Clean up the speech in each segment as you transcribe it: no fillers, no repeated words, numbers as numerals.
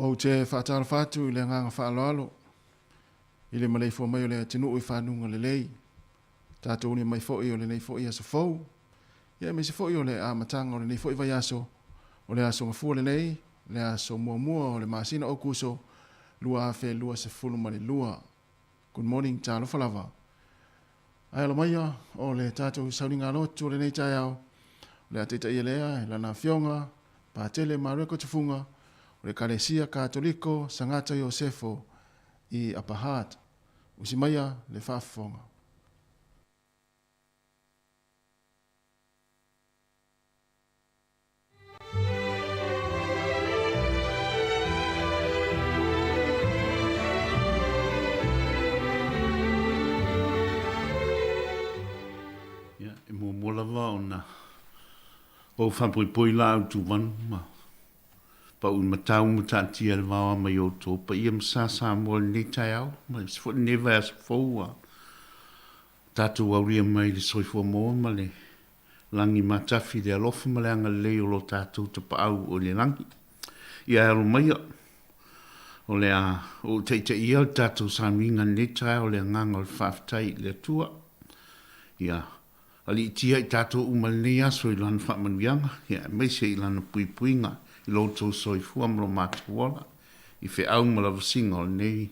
Ou te faatalofa atu i le agaga faaaloalo i le maleifua mai o le atunuu i fanuga lelei, tatou unia mai foi o lenei foi aso fou, ia aemaise foi o le amataga o lenei foi vaiaso, o le aso Gafua lenei, le aso muamua o le masina o Aokuso 2022. Good morning, talofa lava. Ae alo maia o le tatou sauniga lotu o lenei taeao, o le a taitaia lea e lana afioga, Patele Mareko Tufuga, o le Ekalesia Katoliko Sagata Iosefo i Upper Hutt. Usi maia le faafofoga. Ia, e muamua lava ona ou faapoipoi la au tuvanu ma pau i matau ma taatia le vaoa mai outou paia ma sa Samoa i lenei taeao ma isi foi lenei vaiaso fou ua tatou aulia mai le soifua maua ma le Lagi matafi le alofa ma le agalelei o lo tatou Tapaau o i le lagi. Ia e alo maia, o le a ou taitaia le tatou sauniga i lenei taeao i le agaga o le faafetai i le Atua. Ia aliitia i tatou uma i lenei aso i Lana faamanuiaga, ia aemaise i Lana puipuiga i lo outou soifua ma lo matou ola, i feau ma lavasiga o lenei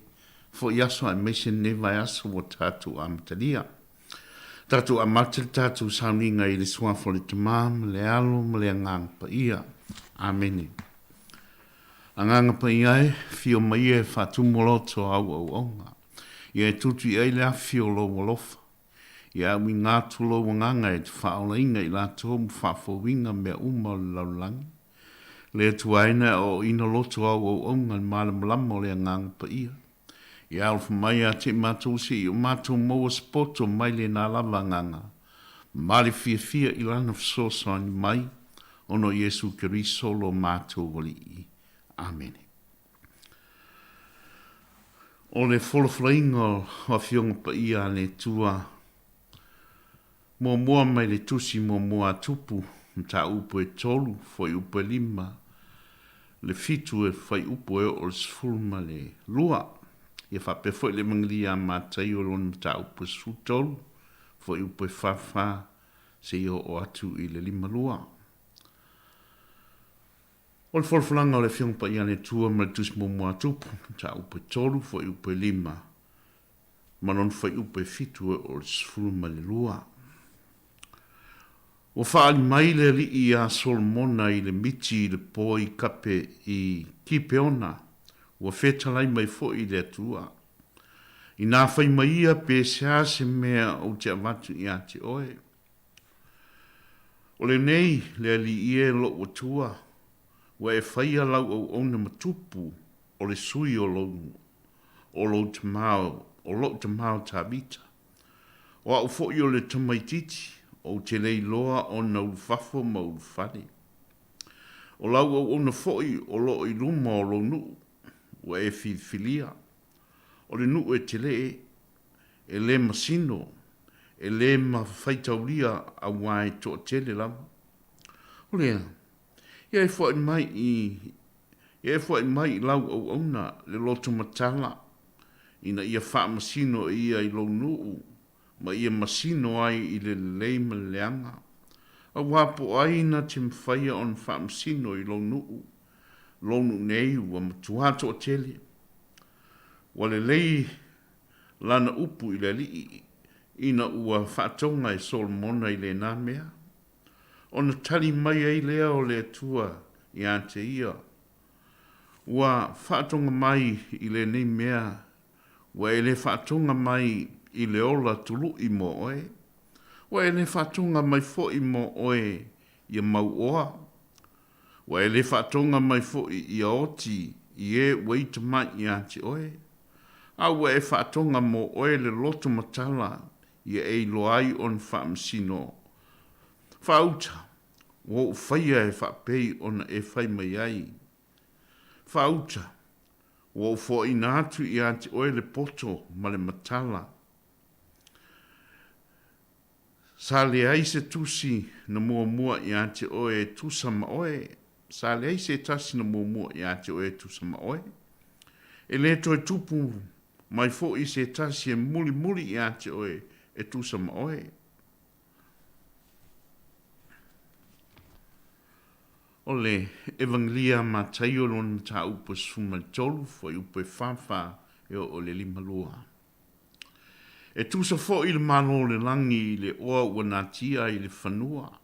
foi aso aemaise lenei vaiaso ua tatou amatalia. Tatou amata le tatou sauniga i le Suafa o le Tama ma le Alo ma le Agaga Paia. Amene. Agaga Paia e, fio mai ia e faatumu loto au auauna. Ia e tutu i ai le afi o lou alofa. Ia auiga atu lou agaga e te faaolaina i latou ma faafouina mea uma o le lalolagi. Le Atuaina e aoaoina loto au auauna i le malamalama o le Agaga Paia. Ia alofa mai ia te i matou se i o matou maua se poto mai lena lava agaga ma le fiafia i Lana fesoasoani mai ona o Iesu Keriso lo matou Alii. Amene. O le folafolaina o Afioga Paia a le Atua Muamua mai le Tusi muamua a Tupu, mataupu e tolu, fuaiupu e lima, le fitu e fuaiupu e oo i le 12. Ia faapea foi le Evangelia a Mataio i lona mataupu e 13, fuaiupu e 44 seia oo atu i le 52. O le folafolaga o le Afioga Paia a le Atua ma le Tusi muamua a Tupu, mataupu e tolu, fuaiupu e lima, ma lona fuaiupu e fitu e oo i le 12. Ua faaali mai le alii iā Solomona i le miti i le po i kape i Kipeona, ua fetalai mai foi le Atua. Inā fai mai ia pe sea se mea ou te avatu iā te oe. O lenei le alii e lou Atua, ua e faia lau auauna ma tupu o le sui o lou o lou tama, o lou tama o Tavita. O au foi o le tamaitiiti, ou te le iloa ona ulufafo ma ulufale. O lau auauna foi o loo i luma o lou nuu, ua e filifilia. O le nuu e telee, e le masino, e le faitaulia auā e toatele lava. O lea, ia e foai mai i Ia e foai mai i lau auauna le loto matala, ina ia faamasino e ia i lou nuu, ma ia masino ai i le lelei ma le leaga. Auā po o ai na te mafaia ona faamasino i lou nuu, lou nuu nei ua matuā toatele. Ua lelei lana upu i le alii, ina ua faatoga e Solomona i lena mea. Ona tali mai ai lea o le Atua iā te ia, Ua faatoga mai i lenei mea, ua e le faatoga mai i le ola tuluʻi mo oe, ua e le faatoga mai foi mo oe ia mauoa, ua e le faatoga mai foi ia oti i e ua ita mai iā te oe, a ua e faatoga mo oe le loto matala ia e iloa ai ona faamasino faauta ua ou faia e faapei ona e fai mai ai. Faauta, ua ou foaina atu ia te oe le poto ma le matala. Sa leai se tusi na muamua ia te oe e tusa ma oe. Sa leai se tasi na muamua ia te oe e tusa ma oe. E lē toe tupu mai foʻi se tasi e mulimuli ia te oe e tusa ma oe. O le Evangelia a Mataio lona mataupu e 13, fuaiupu e 44 e oo i le 52. E tusa foi le Malo o le lagi i le oa ua natia ai i le fanua.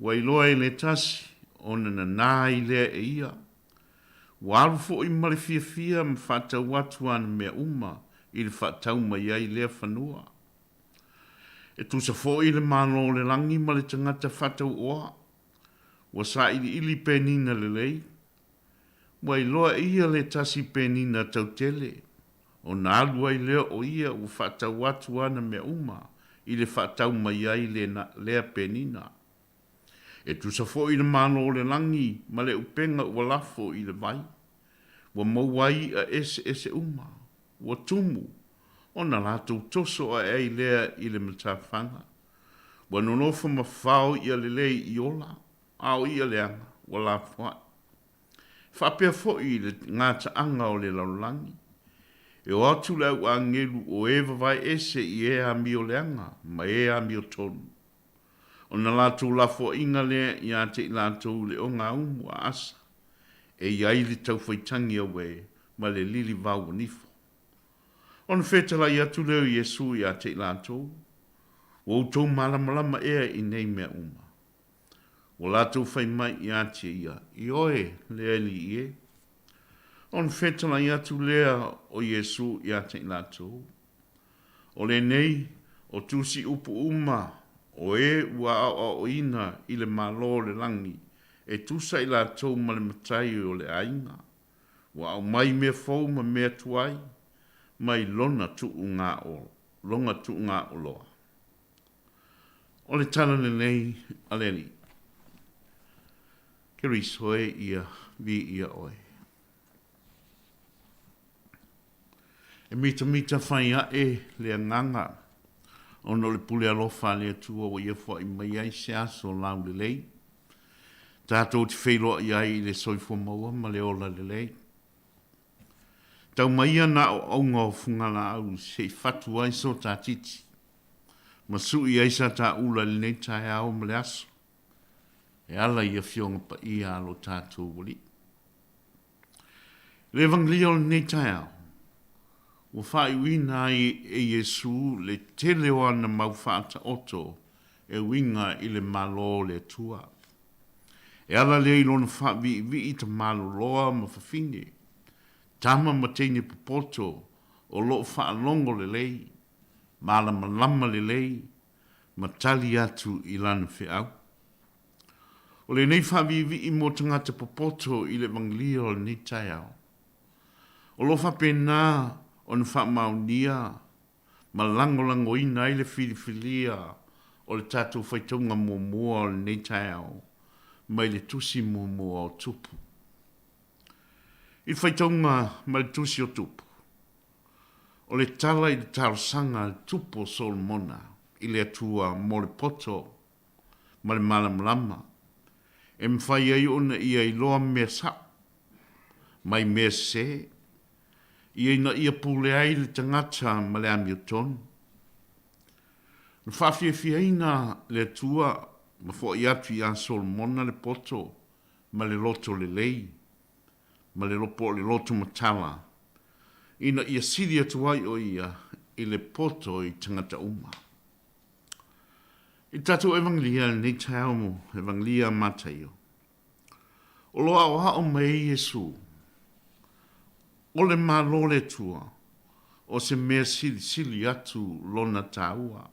Ua iloa e le tasi, ona nanā ai lea e ia. Ua alu foi ma le fiafia ma faatau atu ana mea uma i le faatau mai ai lea fanua. E tusa foi le Malo o le lagi ma le tagata faatau oa. Ua sailiili penina lelei. Ua iloa e ia le tasi penina tautele, ona alu ai lea o ia ua faatau atu ana mea uma i le faatau mai ai lea penina. E tusa foi le Malo o le lagi ma le upega ua lafo i le vai, ua maua ai iʻa eseese uma, ua tumu, ona latou toso ae ai lea i le matafaga. Ua nonofo ma fao iʻa lelei i ola, a o iʻa leaga, ua lafoai. E faapea foi i le gataaga o le lalolagi, e o atu le au agelu o e vavae ese i e amioleaga ma e amiotonu. Ona latou lafoaiga lea ia te i latou i le ogaumu a Asa, e i ai le taufaitagi auē ma le lilivau o nifo. Ona fetalai atu lea o Iesu ia te i latou, Ua outou malamalama ea i nei mea uma? Ua latou fai mai ia te ia, Ioe, le Alii e. Ona fetalai atu lea o Iesu ia te i latou, O lenei, o tusi upu uma o e ua aoaoina i le Malo o le lagi, e tusa i latou ma le matai o le aiga. Ua aumai mea fou ma mea tuai mai lona tuugaoloa. O le tala lenei a le Alii. Keriso e ia viia oe. E mitamita fai aʻe le agaga ona o le pule alofa a le Atua ua ia foai mai ai se aso laulelei tatou te feiloai ai i le soifua maua ma le ola lelei. Tau mai ia na aoaoga o Fugalaau se i fatu ai so ta titi ma sui ai sa ta ula i lenei taeao ma le aso e ala i Afioga Paia a lo tatou Alii. I le Evangelia o lenei taeao, ua faaiuina ai e Iesu le tele o ana mau faataoto e uiga i le Malo o le Atua. E ala lea i lona faaviivii tamaloloa ma fafine, tama ma teine popoto o lo o faalogo lelei, malamalama lelei, ma tali atu i lana feau. O lenei faaviivii mo tagata popoto i le Evangelia o lenei taeao, o lo o faapena ona faamaonia ma lagolagoina ai le filifilia o le tatou faitauga muamua o lenei taeao mai le Tusi muamua o Tupu. I le faitauga mai le Tusi o Tupu, o le tala i le talosaga a le Tupu o Solomona i le Atua mo le poto ma le malamalama e mafai ai ona ia iloa mea sao mai mea sese, ia ina ia pule ai le tagata ma le amiotonu. Na faafiafiaina le Atua ma foai atu iā Solomona le poto ma le loto lelei, ma le po o le loto matala, ina ia sili atu ai o ia i le poto i tagata uma. I tatou Evangelia i lenei taeao mo Evangelia a Mataio, o lo o aoao mai ai Iesu, o le Malo o le Atua, o se mea silisili atu lona tāua,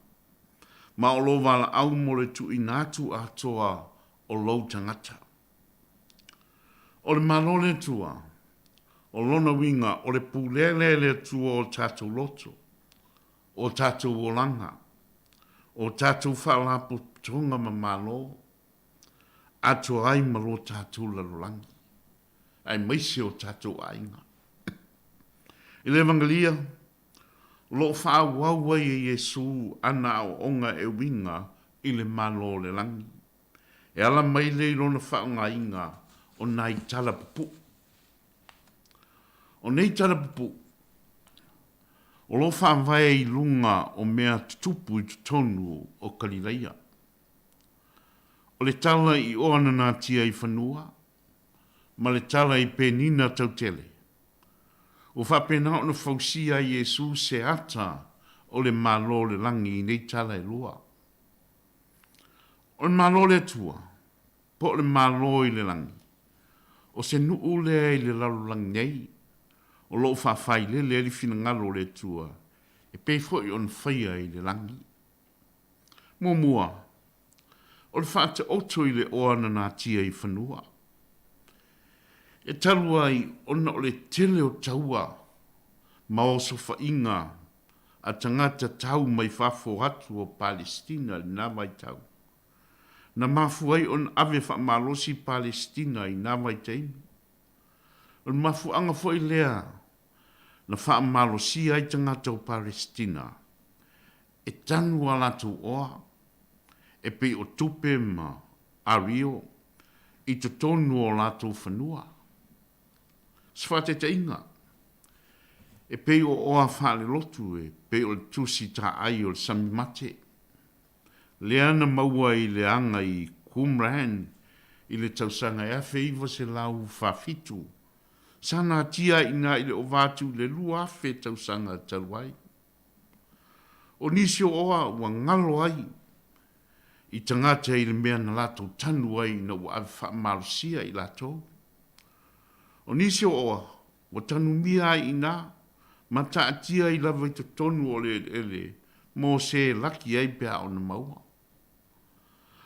ma o lo valaau mo le tuuina atu atoa o lou tagata. O le Malo o le Atua, o lona uiga o le pulea lea e le Atua o tatou loto, o tatou olaga, o tatou faalapotopotoga ma Malo, atoa ai ma lo tatou lalolagi, aemaise o tatou aiga. I le Evangelia, o lo o faaauau ai e Iesu ana aoaoga e uiga i le Malo o le lagi. E ala mai lea i lona faaaogaina o nai tala pupuu. O nei tala pupuu, o lo o faavae i luga o mea tutupu i totonu o Kalilaia. O le tala i oa na natia i fanua, ma le tala i penina tautele. Ua faapena ona fausia ai Iesu se ata o le Malo o le lagi i nei tala e lua. O le Malo o le Atua, po o le Malo i le lagi, o se nuu lea i le lalolagi nei, o lo o faafailele ai le finagalo o le Atua e pei foi ona faia i le lagi. Muamua, o le faataoto i le oa na natia i fanua. E talu ai ona o le tele o taua ma osofaiga a tagata tau mai fafo atu o Palesitina i lena vaitau, na mafua ai ona ave faamalosi Palesitina i na vaitaimi. O le mafuaaga foi lea na faamalosia ai tagata o Palesitina e tanu a latou oa, e pei o tupe ma ario, i totonu o latou fanua. Se faataitaiga, e pei o oa faalelotu e pei o le tusi taai o le sami mate, lea na maua i le aga i Qumran i le tausaga e 1947, sa natia ai i ina i le ova atu i le 2,000 tausaga talu ai. O nisi o oa ua ngalo ai i tagata i le mea na latou tanu ai ina ua ave faamalosia i latou. O nisi o oa ua tanumia ai i ina ma taatia ai lava i totonu o le eleele mo se laki ai pe a ona maua.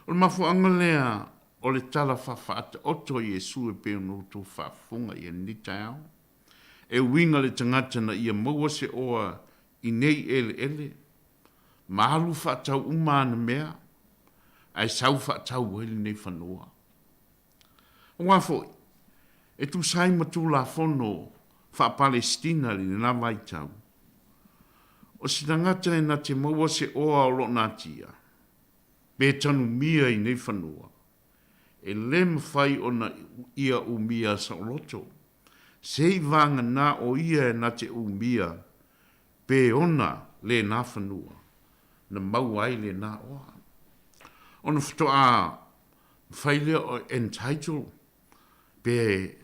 O le mafuaaga lea o le tala faafaataoto a Iesu e pei ona outou faafofoga i ai i lenei taeao. E uiga le tagata na ia maua se oa i nei eleele, ma alu faatau uma ana mea, ae sau faatau ai lenei fanua. Aua foi, e tusa ai ma Tulafono faa-Palesitina i lena vaitau, o se tagata e na te maua se oa o lo o natia, pe tanumia i nei fanua, e le mafai ona ia umia saoloto, se i vagana o ia e na te umia pe ona lena fanua na maua ai lena oa. Ona faatoa mafai lea o entitle pe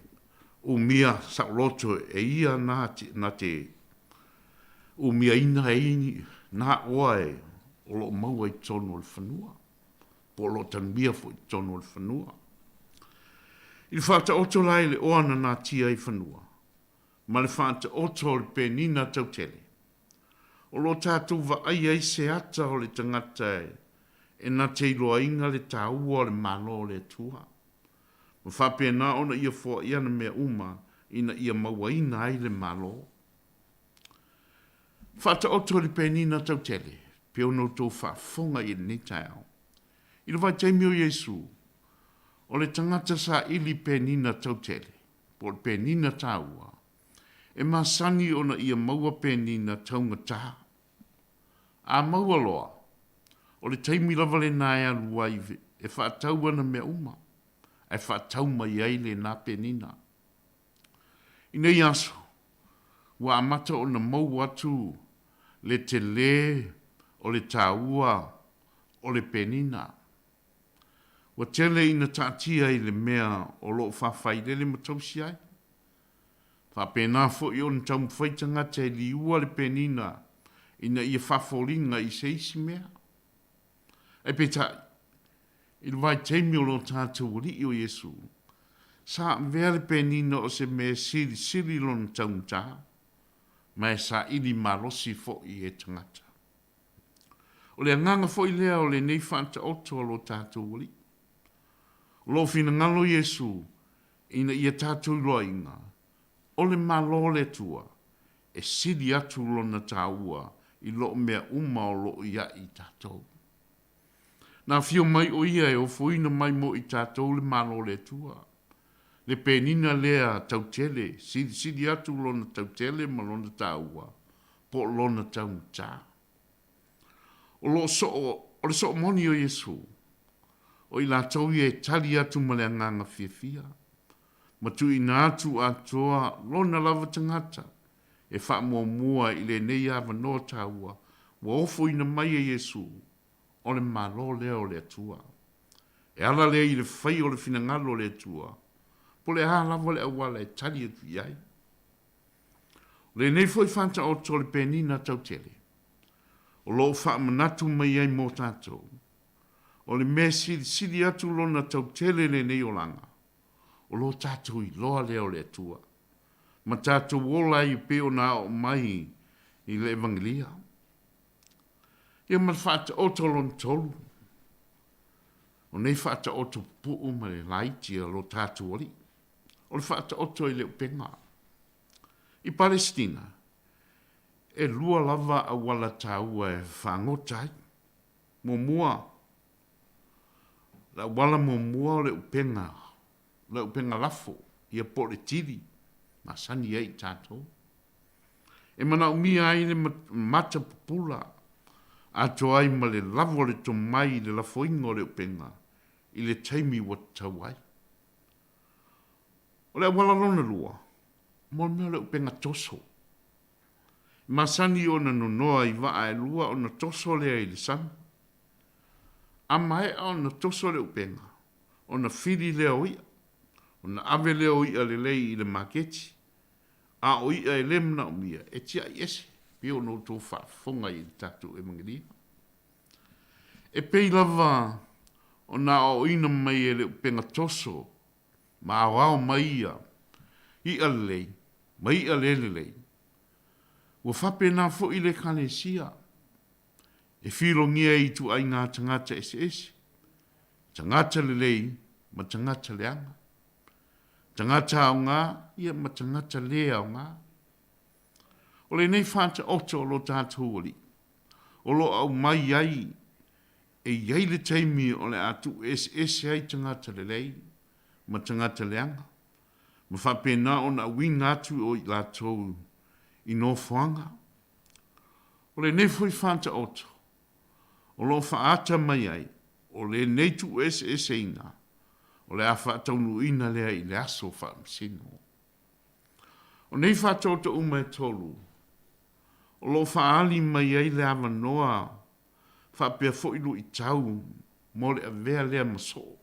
umia saoloto e ia na na te umiaina ai na oa e o lo o maua i totonu o le fanua. po o lo o tanuia foi i totonu o le fanua. I le faataoto la i le oa na natia i fanua, ma le faataoto o le penina tautele, o lo o tatou vaai ai se ata o le tagata e na te iloaina le taua o le Malo o le Atua, ma faapena ona ia foai ana mea uma ina ia mauaina ai le Malo. Faataoto i le penina tautele, pe ona outou faafofoga i lenei taeao. I le vaitaimi o Iesu, o le tagata saili penina tautele, po o le penina taua, e masani ona ia maua penina taugatā. A maua loa, o le taimi lava lena e alu ai e faatau ana mea uma, ae faatau mai ai lena penina. I nei aso, ua amata ona mou atu le telē o le taua o le penina. Ua tele ina taatia i le mea o lo o faafailele ma tausi ai. Faapena foi ona taumafai tagata e liua le penina ina ia faafoliga i se isi mea. Ae peitai, i le vaitaimi o lo tatou Alii o Iesu, sa avea le penina o se mea e silisili lona taugata, ma e saili malosi foi e tagata. O le agaga foi lea o lenei faataoto a lo tatou Alii. O lo o finagalo Iesu ina ia tatou iloaina, o le Malo o le Atua, e sili atu lona taua i loo mea uma o loo ia i tatou. Na afio mai o ia e ofoina mai mo i tatou le Malo o le Atua. Le penina lea tautele, silisili atu lona tautele ma lona taua, po o lona taugata. O loo soo, o le soo moni o Iesu, o i latou ia e tali atu ma le agaga fiafia. ma tuuina atu atoa lona lava tagata e faamuamua i lenei avanoa taua ua ofoina mai e Iesu, o le Malo lea o le Atua. E ala lea i le faia o le finagalo o le Atua, po o le a lava le auala e tali atu i ai. O lenei foi faataoto o le penina tautele, o lo o faamanatu mai ai mo tatou, o le mea e silisili atu lona tautele i lenei olaga, o lo tatou iloa lea o le Atua, ma tatou ola ai e pei ona aoao mai i le Evagelia. Ia ma le faataoto lona tolu, o nei faataoto pupuu ma le laiti a lo tatou Alii, o le faataoto i le upega. I Palesitina, e lua lava auala taua e fagota ai. Muamua, le auala muamua o le upega, le upega lafo, ia po o le tili, masani ai i tatou. E manaomia ai le mata pupula atoa ai ma le lava o le tomai i le lafoina o le upega i le taimi ua tatau ai. O le auala lona lua, mo le mea o le upega toso. E masani ona nonoa i vaa e lua ona toso lea i le sami. A maea ona toso le upega, ona fili lea o i'a, ona ave lea o i'a lelei i le maketi, a o i'a e le manaomia, e tiai ese, pei ona outou faafofoga i le tatou Evagelia. E pei lava ona aoaoina mai e le upega toso ma aoao mai ia i'a lelei ma i'a le lelei. Ua faapena foi le Ekalesia e filogia ai i ituaiga tagata eseese, tagata lelei ma tagata leaga, tagata aoga ia ma tagata le aoga. O lenei faataoto o lo tatou Alii, o lo o aumai ai e i ai le taimi o le a tuueseese ai tagata lelei ma tagata leaga, ma faapena ona auina atu o i latou i nofoaga. O lenei foi faataoto o lo o faaata mai ai, o lenei tuueseeseina o le a faataunuuina lea i le aso faamasino. O nei faataoto uma e tolu, o lo o faaali mai ai le avanoa faapea foi luitau mo le avea lea ma soo.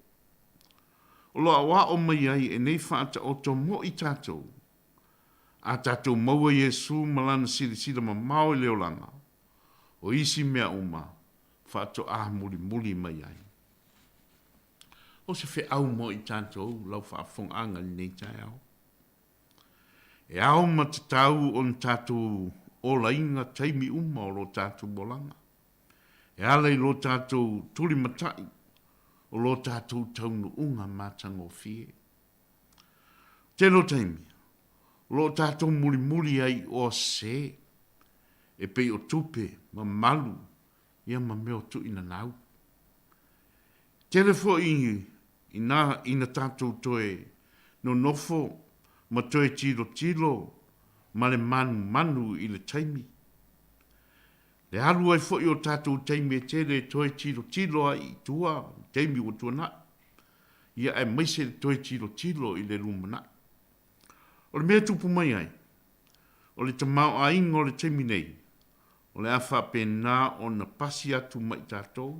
O lo o aoao mai ai e nei faataoto mo i tatou, a tatou maua Iesu ma Lana silasila mamao i le olaga, o isi mea uma faatoa mulimuli mai ai. O se feau mo i tatou lau faafofogaaga i lenei taeao. E ao ma tatau ona tatou olaina taimi uma o lo tatou olaga, e ala i lo tatou tulimatai o lo tatou taunuuga matagofie. Tele o taimi, o lo o tatou mulimuli ai i oa sese, e pei o tupe, mamalu, ia ma mea o tuuinanau. Tele foi ina ina tatou toe nonofo ma toe tilotilo ma le manumanu i le taimi. Le alu ai foi o tatou taimi e tele e toe tilotilo ai i tua i taimi ua tuanai, ia aemaise le toe tilotilo i le lumanai. O le mea e tupu mai ai, o le tamaoaiga o le taimi nei, o le a faapena ona pasi atu ma i tatou,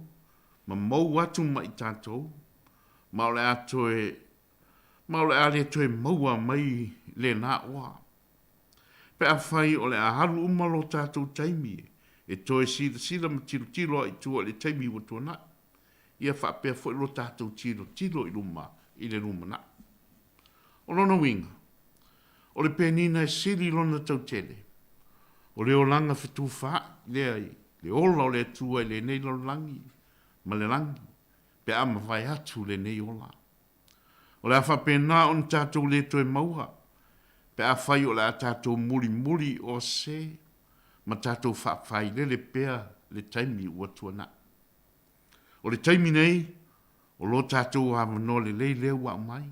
ma mou atu ma i tatou, ma o le a toe, ma o le a le toe maua mai lena oa. Pe afai o le a alu uma lo tatou taimi e toe silasila ma tilotilo ai i tua i le taimi ua tuanai, ia faapea foi lo tatou tilotilo i luma i le lumanai. O lona uiga, o le penina e sili lona tautele, o le olaga fetufaai lea i le ola o le Atua i lenei lalolagi ma le lagi, pe a mavae atu lenei ola. O le a faapena ona tatou le toe maua, pe afai o le a tatou mulimuli i oa sese ma tatou faafailele pea le taimi ua tuanai. O le taimi nei, o lo tatou avanoa lelei lea ua aumai,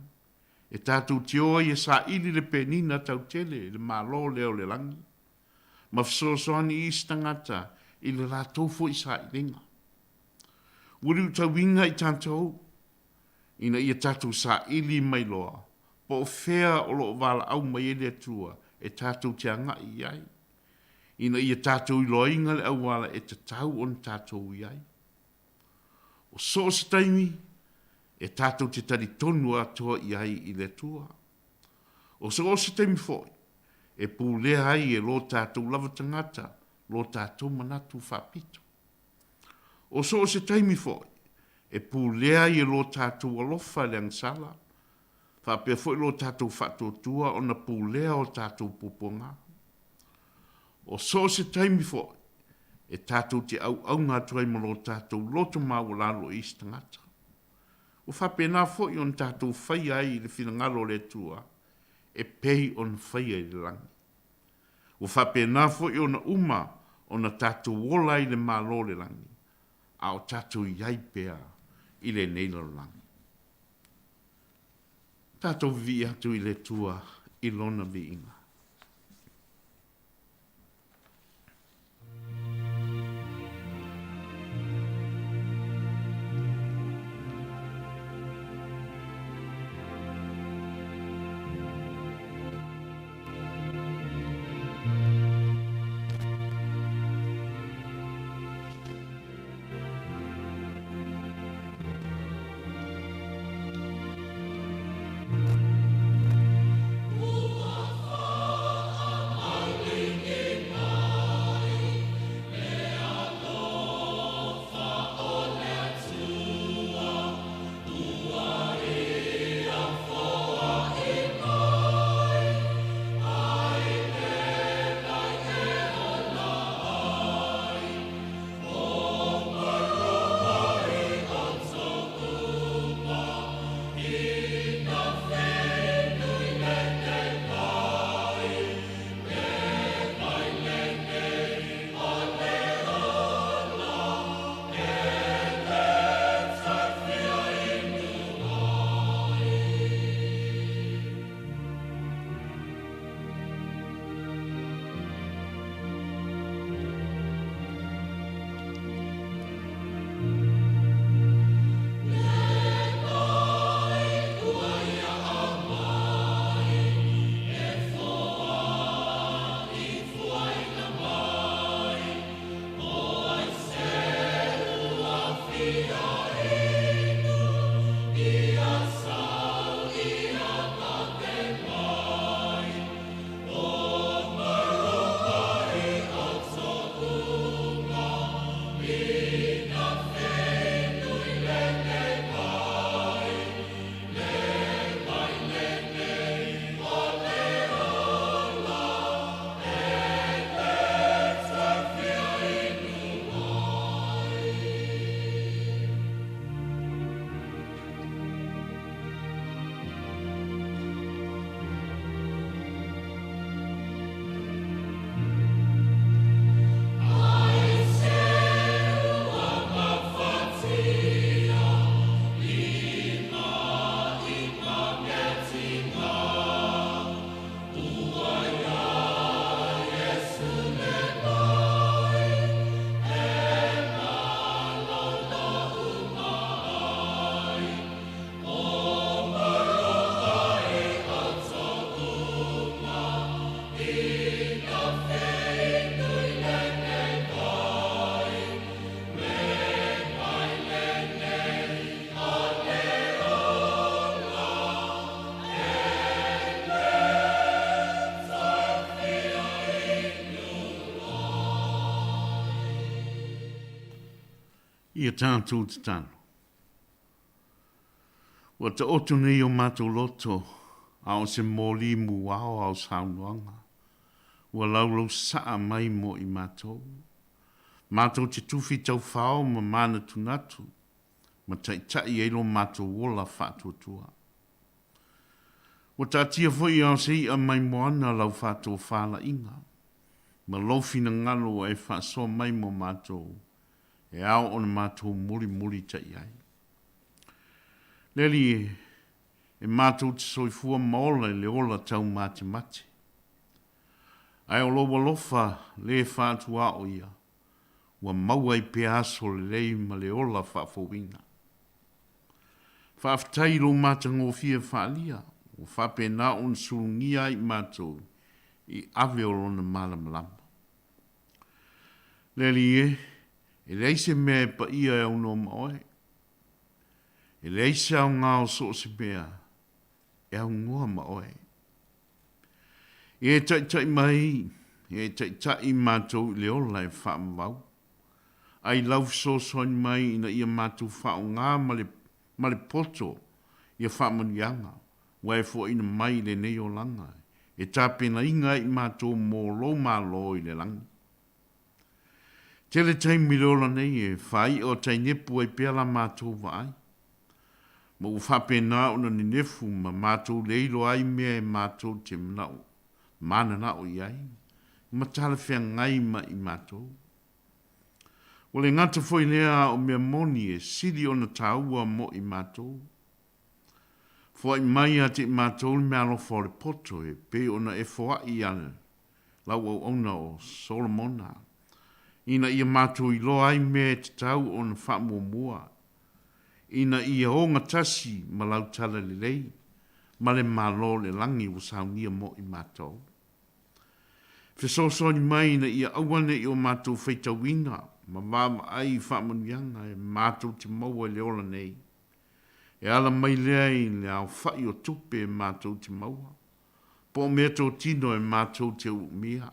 e tatou te o ai e saili le penina tautele i le Malo lea o le lagi, ma fesoasoani i isi tagata i le latou foi sailiga. Ua liutauina i tatou, ina ia tatou saili mai loa. Po o fea o lo o valaau mai ai le Atua e tatou te agai i ai, ina ia tatou iloaina le auala e tatau ona tatou i ai. O so o se taimi, e tatou te talitonu atoa i ai i le Atua. O so o se taimi foi, e pulea ai e lo tatou lava tagata lo tatou manatu faapito. O so o se taimi foi, e pulea ai e lo tatou alofa le agasala, faapea foi lo tatou faatuatua ona pulea o tatou puapuaga. O so o se taimi foi, e tatou te auauna atu ai ma lo tatou loto maualalo i isi tagata. Ua faapena foi ona tatou faia ai i le finagalo o le Atua e pei ona faia i le lagi. Ua faapena foi ona uma ona tatou ola ai i le Malo o le lagi, a o tatou i ai pea i lenei lalolagi. Tatou vivii atu i le Atua i Lona viiga. Ia tatou tatalo. Ua taoto nei o matou loto a o se moli muao ao saunoaga ua laulausaa mai mo i matou. Matou te tufi taufao ma manatunatu ma taitai ai lo matou ola faatuatua. Ua taatia foi ao se i'a mai moana lau faatofalaiga ma lou finagalo ua e faasoa mai mo matou e ao ona matou mulimulita'i ai. Le Alii e, e matou te soifua ma ola i le ola taumatemate. Ae o lou alofa lē faatuaʻo ia, ua maua ai pea aso lelei ma le ola faafouina. Faafetai i lou matagofie faaalia. Ua faapena ona sulugia ai i matou i ave o Lona malamalama. Le Alii e, e leai se mea e paia e aunoa ma Oe. E leai se aoga o so o se mea e aunoa ma Oe. Ia e taitai mai, ia e taitai matou i le ola e faavavau, a i lau fesoasoani mai ina ia matou faaaoga ma le, ma le poto ia faamanuiaga ua e foaina mai i lenei olaga e tapenaina ai i matou mo lou Malo i le lagi. Tele taimi i le ola nei e faai'a o tainepu ai pea la matou vaai, ma ua faapena ona nenefu ma matou le iloa ai mea e matou te mana'o manana'o i ai, ma talafeagai ma i matou. Ua le gata foi lea a o mea moni e sili ona taua mo i matou. Foa'i mai ia te i matou le meaalofa o le poto e pei ona e foa'i iā lau auauna o Solomona, ina ia matou iloa ai mea e tatau ona faamuamua, ina ia ogatasi ma lau talalelei ma le Malo o le lagi ua saunia mo i matou. Fesoasoani mai ina ia aua ne i o matou faitauina ma vaavaai i faamanuiaga e matou te maua i le ola nei, e ala mai lea i le aofai o tupe e matou te maua, po o meatotino e matou te uumia.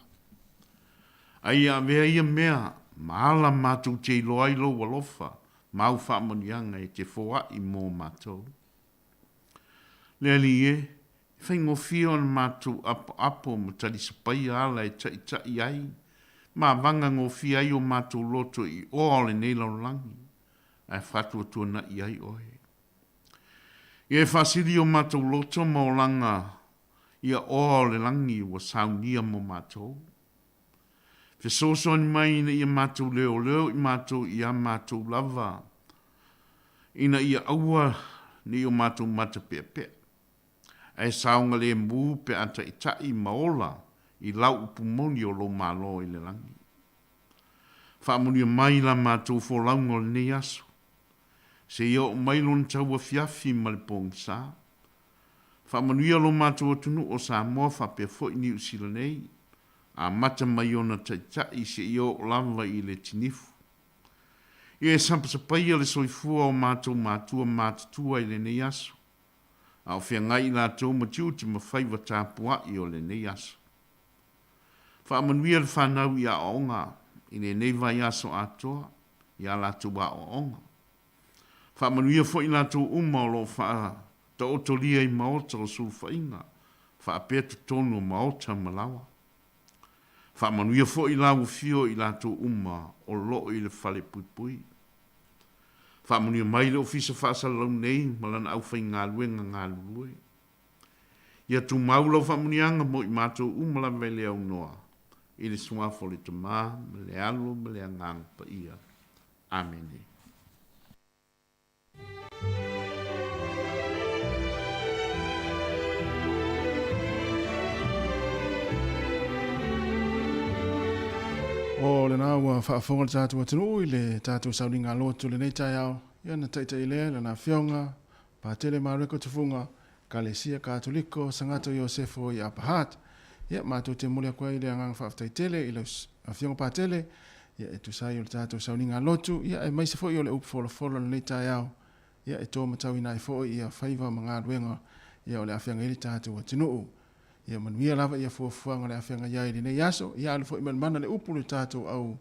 A ia avea ia mea ma ala matou te iloa ai lou alofa ma au faamanuiaga e te foai mo matou. Le Alii e, e faigofie ona matou apoapo ma talisapaia ala e taitai ai ma avaga gofie ai o matou loto i oa o lenei lalolagi, ae faatuatuana'i ai oe. Ia e faasili o matou loto ma olaga ia oa o le lagi ua saunia mo matou. Fesoasoani mai ina ia matou leoleo i matou iā matou lava, ina ia aua ne i o matou mata peapea, ae saogalemu pe a taitai ma ola i lau upu moni o lou Malo i le lagi. Faamanuia mai la matou folauga o lenei aso, seia oo mai lona tauafiafi ma le pogisa. Faamanuia lo matou atunuu o Samoa faapea foi Niu Sila nei, amata mai ona taitai seia oo lava i le tinifu. Ia e sapasapaia le soifua o matou matua matutua i lenei aso, a o feagai i latou ma tiute ma faiva tapuai o lenei aso. Faamanuia le fanau i aoaoga i lenei vaiaso atoa i a latou aoaoga. Faamanuia foi i latou uma o lo o faataotolia i maota o sulufaiga faapea totonu o maota ma laoa. Faamanuia foi i lau afio i latou uma o lo o i le fale puipui. Faamanuia mai le Ofisa Faasalalau nei ma lana aufaigaluega galulue. Ia tumau lau faamanuiaga mo i matou uma lava e le aunoa, i le Suafa o le Tama, ma le Alo, ma le Agaga Paia. Amene. O lena ua faafofoga le tatou atunuu i le tatou sauniga lotu lenei taeao, ia na taitai lea lana afioga Patele Mareko Tufuga, Ekalesia Katoliko, Sagato Iosefo i Upper Hutt. Ia, matou te momoli atu ai le agaga faafetai tele i lau Afioga Patele, ia, e tusa ai o le tatou sauniga lotu, ia, aemaise foi o le upu folafola o lenei taeao, ia, e to matauina ai foi ia faiva ma galuega, ia, o le a feagai ai le tatou atunuu. Ia manuia lava ia fuafuaga o le a feagai ai i lenei aso. Ia alu foi ma le mana le upu le tatou au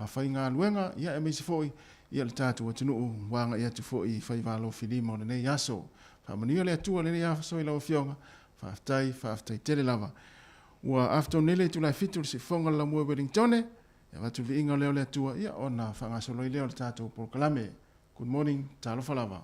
faigaluega, ia aemaise foi ia le tatou atunuu ua agai atu foi i faiva alofilima o lenei aso. Faamanuia le Atua lenei aso i lau Afioga. Faafetai, faafetai tele lava. Ua afa tonu nei le itula e fitu i le siufofoga o le Laumua i Wellingtone. E avatu le viiga o lea o le Atua, ia ona faagasolo ai lea o le tatou polokalame. Good morning, talofa lava.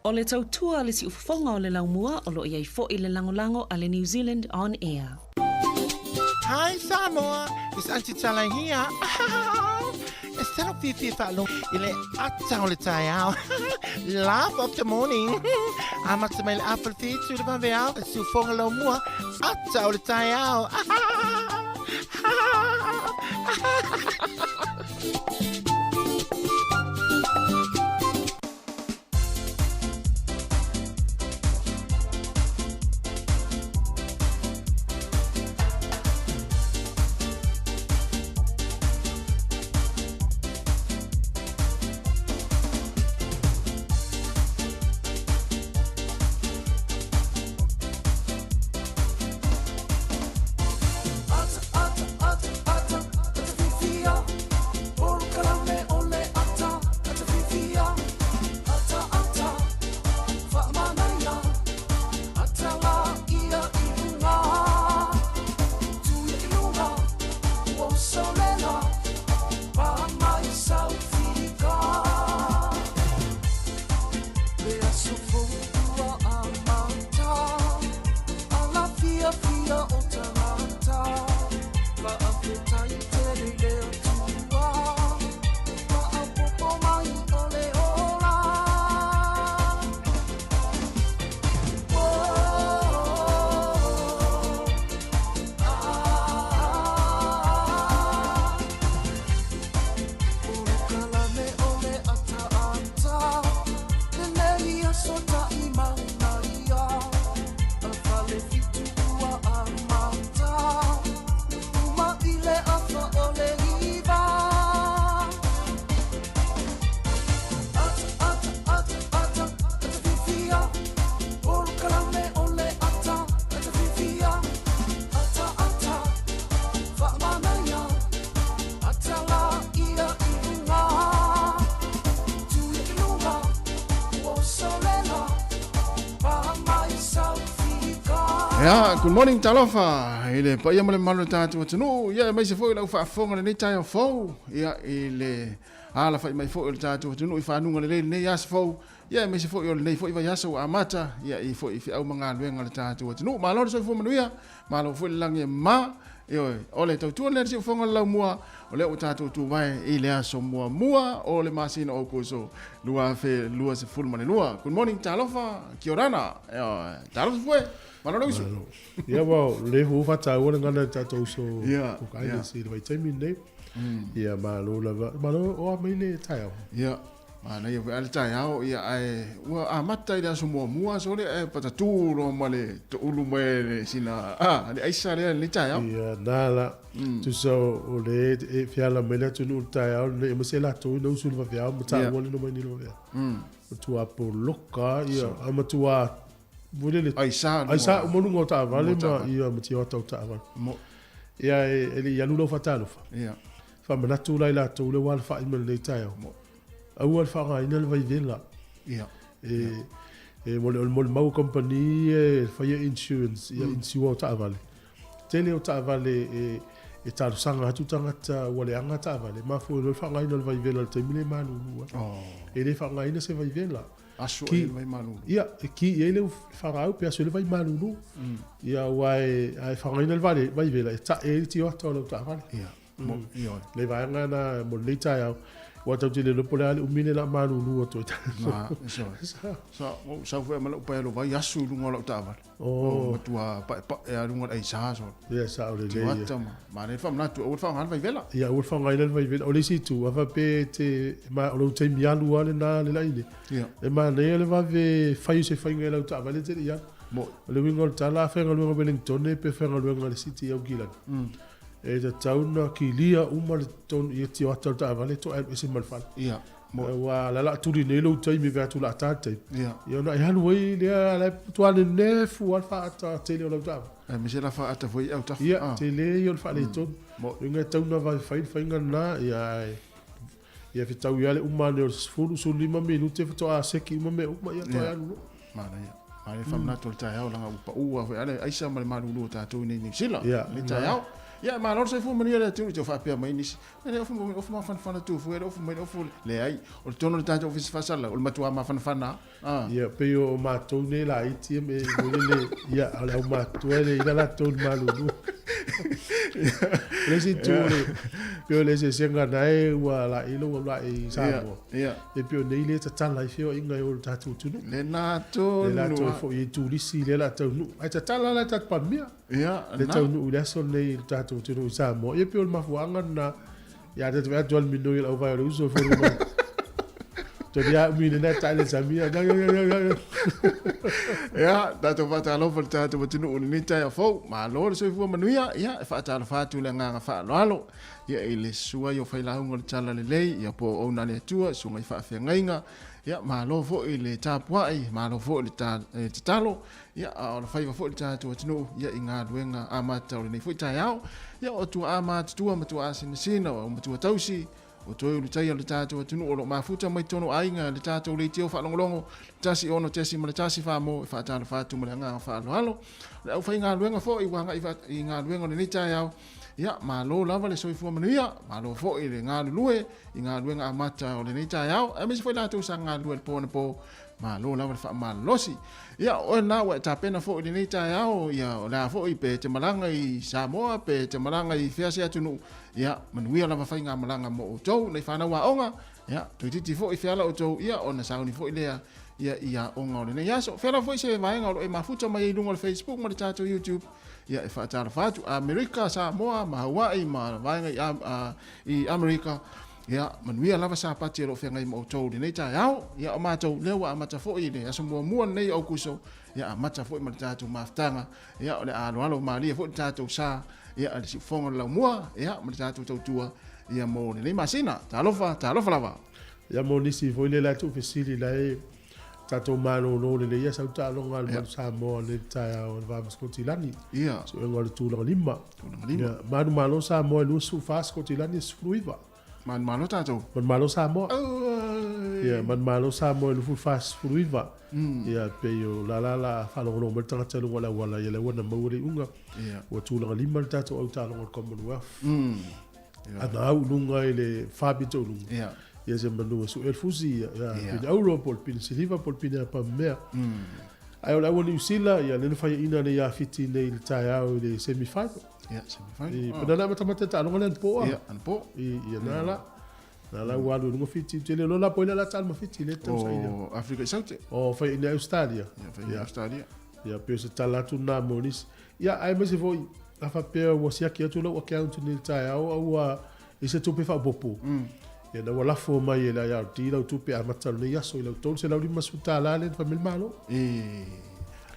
O le tautua a le siufofoga o le laumua o lo o i ai foi le lagolago a le New Zealand On Air. Hi Samoa, it's Aunty Tala here. E salo fiafia faalogo i le ata o le taeao. Laugh of the morning. Amata mai le afa le whitu le vaveao, e siufoga lau mua, ata o le taeao. Ia, good morning talofa i le paia ma le mamalu o le tatou atunuu, ia aemaise foi lau faafofoga i lenei taeao fou, ia i le alafai mai foi o le tatou atunuu i fanuga lelei i lenei aso fou, ia aemaise foi o lenei foi vaiaso ua amata, ia i foi i feau ma galuega a le tatou atunuu. Malo le soifua manuia, malo foi le lagi e mama, ioe, o le tautua lenei a le siufofoga o le laumua, o lea ua tatou tuvae i le aso muamua o le masina o Aokuso 2022. Good morning, talofa, kia orana, ioe, talofa fue, malo le uso. Malo. Ia, well, le fu whataua le ngana tatou uso Cook Islands i le vaitaimi lenei. Ia, malo lava. Malo o a mai le taeao. Ia, manaia foi lava le taeao, ia, ae ua amata i le aso muamua aso lea, ae patatū loa ma le toulu mai le sina, a, le aisa lea i lenei taeao. Ia, na la. Tusa o le e fiala mai le atunuu i le taeao lenei, aemaise latou ina usu i le vaveao ma taua le noma i le vaveao. Matua poloka, ia, a matua Mulele. Aisa luga. Aisa uma luga o taavale ma ia ma tioata o taavale. Mo. Ia e, e le i alu lau faatalofa. Ia. Faamanatu la i latou le ua alafai mai lenei taeao. Mo. Aua le faaaogaina le vaivela. Ia. E, e mo le, mo le mau company e faia insurance, ia insure o taavale. Tele o taavale e, e talosaga atu tagata ua leaga taavale, mafua ai loa le faaaogaina o le vaivela i le taimi lea e malulu ai. Oh. E le faaaogaina se vaivela. Aso ai le vai malulu. Ia, e ki i ai le fagaau pe aso i le vai malulu. Ia, aua e, a e faagaina le vale, vaivela, e tae ai le tioata o lau taavale. Ia, mo, ioe. Le vaega na mo lenei taeao, aua tatou te le iloa po o le a le umi lea o le a malulu atu ai tatou. Na, ioe. Sa, ua ou sau foi ma lau pae alovai asu i luga o lau taavale. Oh. Matua paepae lava i luga o le aisa solo. Ia, sao lelei ia. Tioata ma, manaia le faamanatu, aua le faaaoga le vaivela. Ia, aua le faaaogaina le vaivela. O le isi itu, a faapea e te, ma, o lou taimi alu lava lena le laina, Ia. e manaia le vave fai o se faiga i lau taavale e te le i alu. Mo'i. O le uiga o le tala, a faigaluega Wellingtone pe faigaluega i le City i Aukilani, e tatau ona kilia uma le tonu ia tioata o le taavale toa alu ese ma le fale. Ia. Mo. Aua la la tuli nei lou taimi ve atu la ta taimi. Ia. Ia ona e alu ai lea la matua nenefu lava le faaata tele o lau taavale. Aemaise la faaata foi i autafa. Ia, tele ia o le faaletonu. Mo. Uiga e tatau ona vave fai le faiga lena, ia ae ia fetau ia le uma ane o le 10, 15 minute faatoa seki uma mea uma, ia toe alu loa. Manaia. Manaia le faamanatu o le taeao leaga ua pau lava foi a le aisa ma le malulu o tatou i inei i Niu Sila i lenei taeao. Ia, malo le soifua manuia le atunuu, tau faapea mai nisi, e le ofu, ofu mafanafana tu fua, e le ofu mai le ofu, leai, o le tonu o le tatou ofisa faasalalau, o le matua mafanafana lava. Ia, pei o matou nei laiti ia me foi lele, ia, o le aumatutua e le i ai latou i le malulu. O le isi itu, o le, pei o le eseesega na e ua laei lou au laei i Samoa. Ia. E pei o nei lea e tatala ai feoaiga e o i le tatou atunuu. Lena tonu. Lea la toe foi ai turisi lea la taunuu. Ae tatala la e tatou Palemia. Ia, Le taunuu i le aso lenei i le tatou atunuu i Samoa. Ia pei o le mafuaaga lena. Ia ta te vaai atu lava le minoi o le auvae o le uso e foliga mai. Toli a umi lena tae le sami. Ia, tatou faatalofa i le tatou atunuu i lenei taeao fou. Malo le soifua manuia. Ia, e faatalofa atu i le agaga faaaloalo. Ia, i le susu ai o failauga o le Talalelei, ia po o auauna a le Atua, susuga i faafeagaiga. Ia, malo foi le tapuai, malo foi le tatalo. Ia, a o le faiva foi le tatou atunuu, ia, i galuega amata o lenei foi taeao. Ia, o tuaa matutua ma tuaa sinasina, o matua tausi, o toe ulutaia o le tatou atunuu o lo o mafuta mai totonu o aiga le tatou leitio faalogologo 16.1 Samoa e faatalofa atu ma le agaga faaaloalo. O le aufaigaluega foi ua agai i galuega o lenei taeao, ia, malo lava le soifua manuia, malo foi le galulue i galuega amata o lenei taeao, aemaise foi latou sa galulue i le po anapo. Malo lava le faamalolosi. Ia, o oe lena ua e tapena foi i lenei taeao, ia, o le a foi pe e te malaga i Samoa, pe e te malaga i fea se atunuu, ia, manuia lava faigamalaga mo outou, nai fanau aoga, ia, toeitiiti foi feala outou, ia, ona sauni foi lea, ia, i aoga o lenei aso. Fea lava foi se vaega o lo o e mafuta mai ai i luga o le Facebook ma le tatou YouTube, ia, e faatalofa atu, Amerika, Samoa ma Hawaii ma vaega i, a, i Amerika, Ia, manuia lava Sapati o lo o feagai ma outou i lenei taeao. Ia, o matou, lea ua amata foi i le aso muamua lenei o Aukuso, ia, amata foi ma le tatou mafutaga. Ia, o le a aloalo malie foi le tatou sa, ia, le siufofoga o le laumua, ia, ma le tatou tautua, ia, mo lenei masina. Talofa, talofa lava. Ia, mo nisi foi lea la tuufesili la e tatou malolo lelei ia sau taaloga a le Manu Samoa nei le taeao i le va ma Sikotilani. Ia. Suega o le tulaga lima. Tulaga lima. Ia, manumalo Samoa e 24, Sikotilani e 19. Manumalo tatou. Manumalo Samoa. Oi. Ia, manumalo Samoa e 24, 19. Ia, pei o la la la faalogologo mai le tagata i luga o le auala, ia lea ua na maua le iuga. Ia. Ua tulaga lima le tatou au taaloga o le Commonwealth. Ia. Ana au i luga i le fa pito i luga. Ia. Ia se manu e sue le fusi, ia, ia, Ia. pine auro po o le pine siliva po o le pine apamea. Ae o le au a Niu Sila, ia lea na faiaina nei ia Fiti nei i le taeao i le semi final. Ia, semi final. I, oh. Na amatamata taaloga lea anapo a. Ia, anapo. I, ia na la. Na la ua alu i luga Fiti. Ou te le iloa la po o ai la taalo ma Fiti le tausaga lea. O Afrika i Saute. O faiaina e Australia. Ia, faiaina e Australia. Ia, pei o se tala atu lena mo nisi. Ia, aemaise foi, a faapea ua siaki atu lau account nei i le taeao a ua i se tupe faaopoopo. Ia, na ua lafo mai e le IRD lau tupe amata o lenei aso i lau $350 lea na fai mai le Malo. E,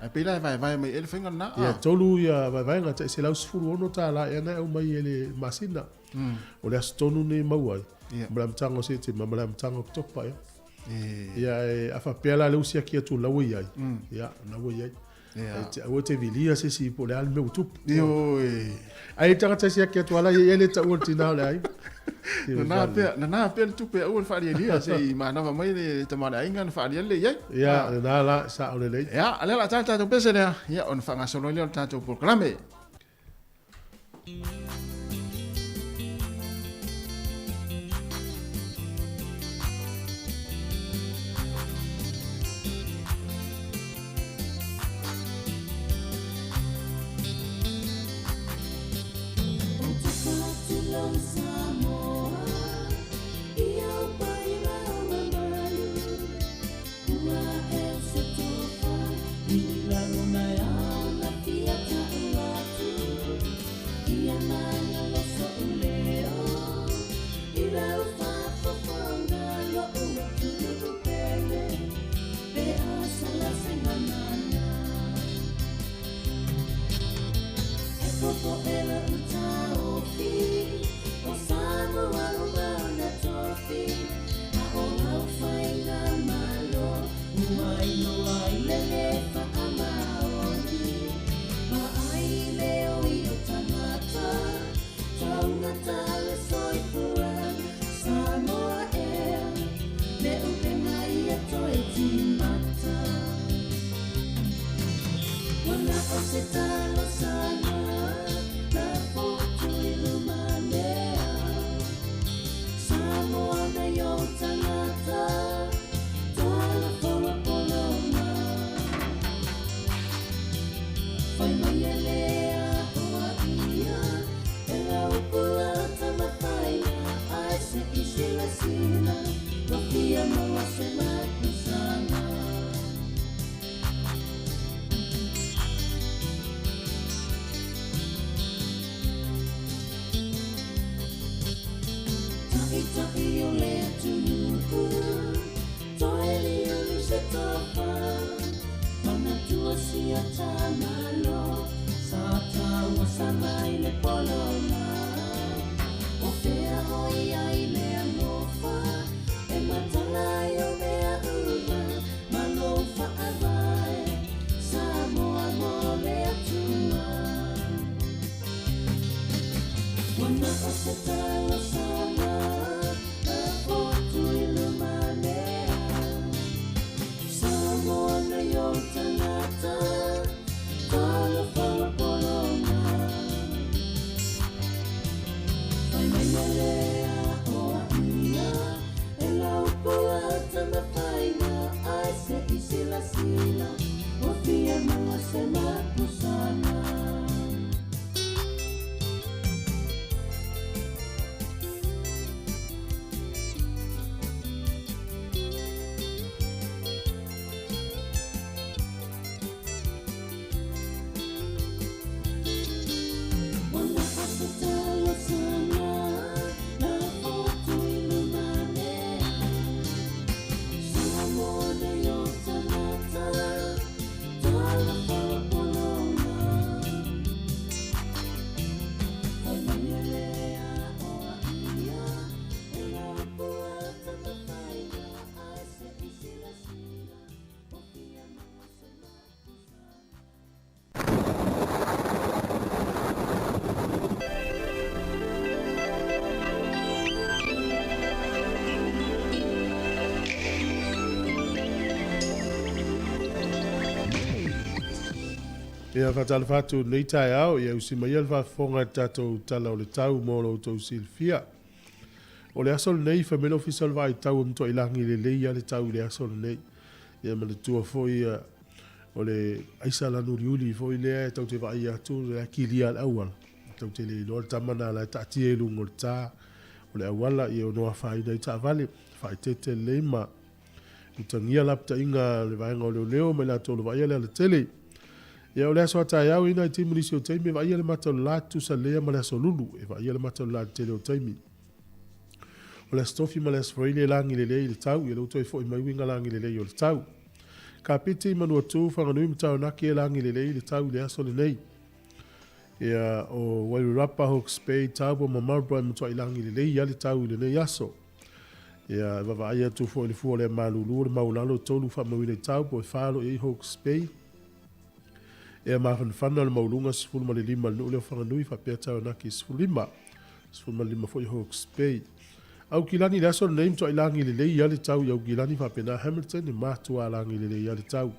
ae pei la e vaevae mai ea le faiga lena? Ia, e tolu ia vaevaega, tai $116 ea na e aumai e le masina. O le aso tonu nei e maua ai, ma le amataga o Setema ma le amataga o Oketopa, ia. Ia, e, a faapea la lea ua siaki atu o la ua i ai, ia, o la ua i ai. Ia. E te, aua te vilia se isi po o le a le mea ua tupu. Ioe. Ai le tagata e siaki atu ala, ia e le taua le tina o le aiga. Nana pea, nana pea le tupe aua le faalialia se i manava mai le tama o le aiga na faaliali lea i ai. Ia, lena la, sao lelei. Ia, o lea o le a ta le tatou pese lea, ia ona faagasolo ai lea o le tatou polokalame. se tofa Manatua si o ta malo Sa taua sama i le polola O fea hoi ai le alofa E matala ai o mea uma Ma lou faavae Samoa mo le Atua Ua na o se talosaga Lafo atu i luma lea Samoa nei ou tagata Talofa ua pologa Fai mai lea o ia E lau pua tamafaiga Ai se i silasila Ua fia maua se mapusaga. Ia faatalofa atu i lenei taeao, ia usi mai ia le faafofoga i le tatou Tala o le Tau mo lo outou silafia. O le aso lenei, fai mai le Ofisa o le Vaai Tau e matuai lagi lelei lava le tau i le aso lenei. Ia manatua foi ia O le aisa lanu uliuli foi lea e tau te vaai atu o la e kilia le auala. Tau te le iloa le tama na la e taatia i luga o le ta o le auala ia ono afaina ai taavale. Faaeteete lelei ma utagia lapataiga a le vaega o leoleo ma i latou o lo vaaia le alatele. Ia o le aso a taeao ina i timu nisi o taimi e vaaia le mata o le la tutusa lelei ma le aso lulu e vaaia le mata o le la i le tele o taimi. O le Aso Tofi ma le Aso Faraile e lagi lelei i le tau, ia lea ua toe foi mai uiga lagi lelei o le tau. Kapiti, Manuatū, Whanganui ma Taranaki e lagi lelei i le tau i le aso lenei. Ia, o Wairarapa, Hawke's Bay, Taupo ma Marlborough e matuai lagi lelei ia le tau i lenei aso. Ia, e vaavaai atu foi i le fua o le malulu o le maulalo e tolu faamauina i Taupo, e fa lo i ai Hawke's Bay. Ea mafanafana o le maualuga 15 le nuu lea o Whanganui faapea Taranaki 15. 15 foi Hawke's Bay. Aukilani i le aso lenei matuai lagi lelei ia le tau i Aukilani faapena Hamilton e matuā lagi lelei ia le tau.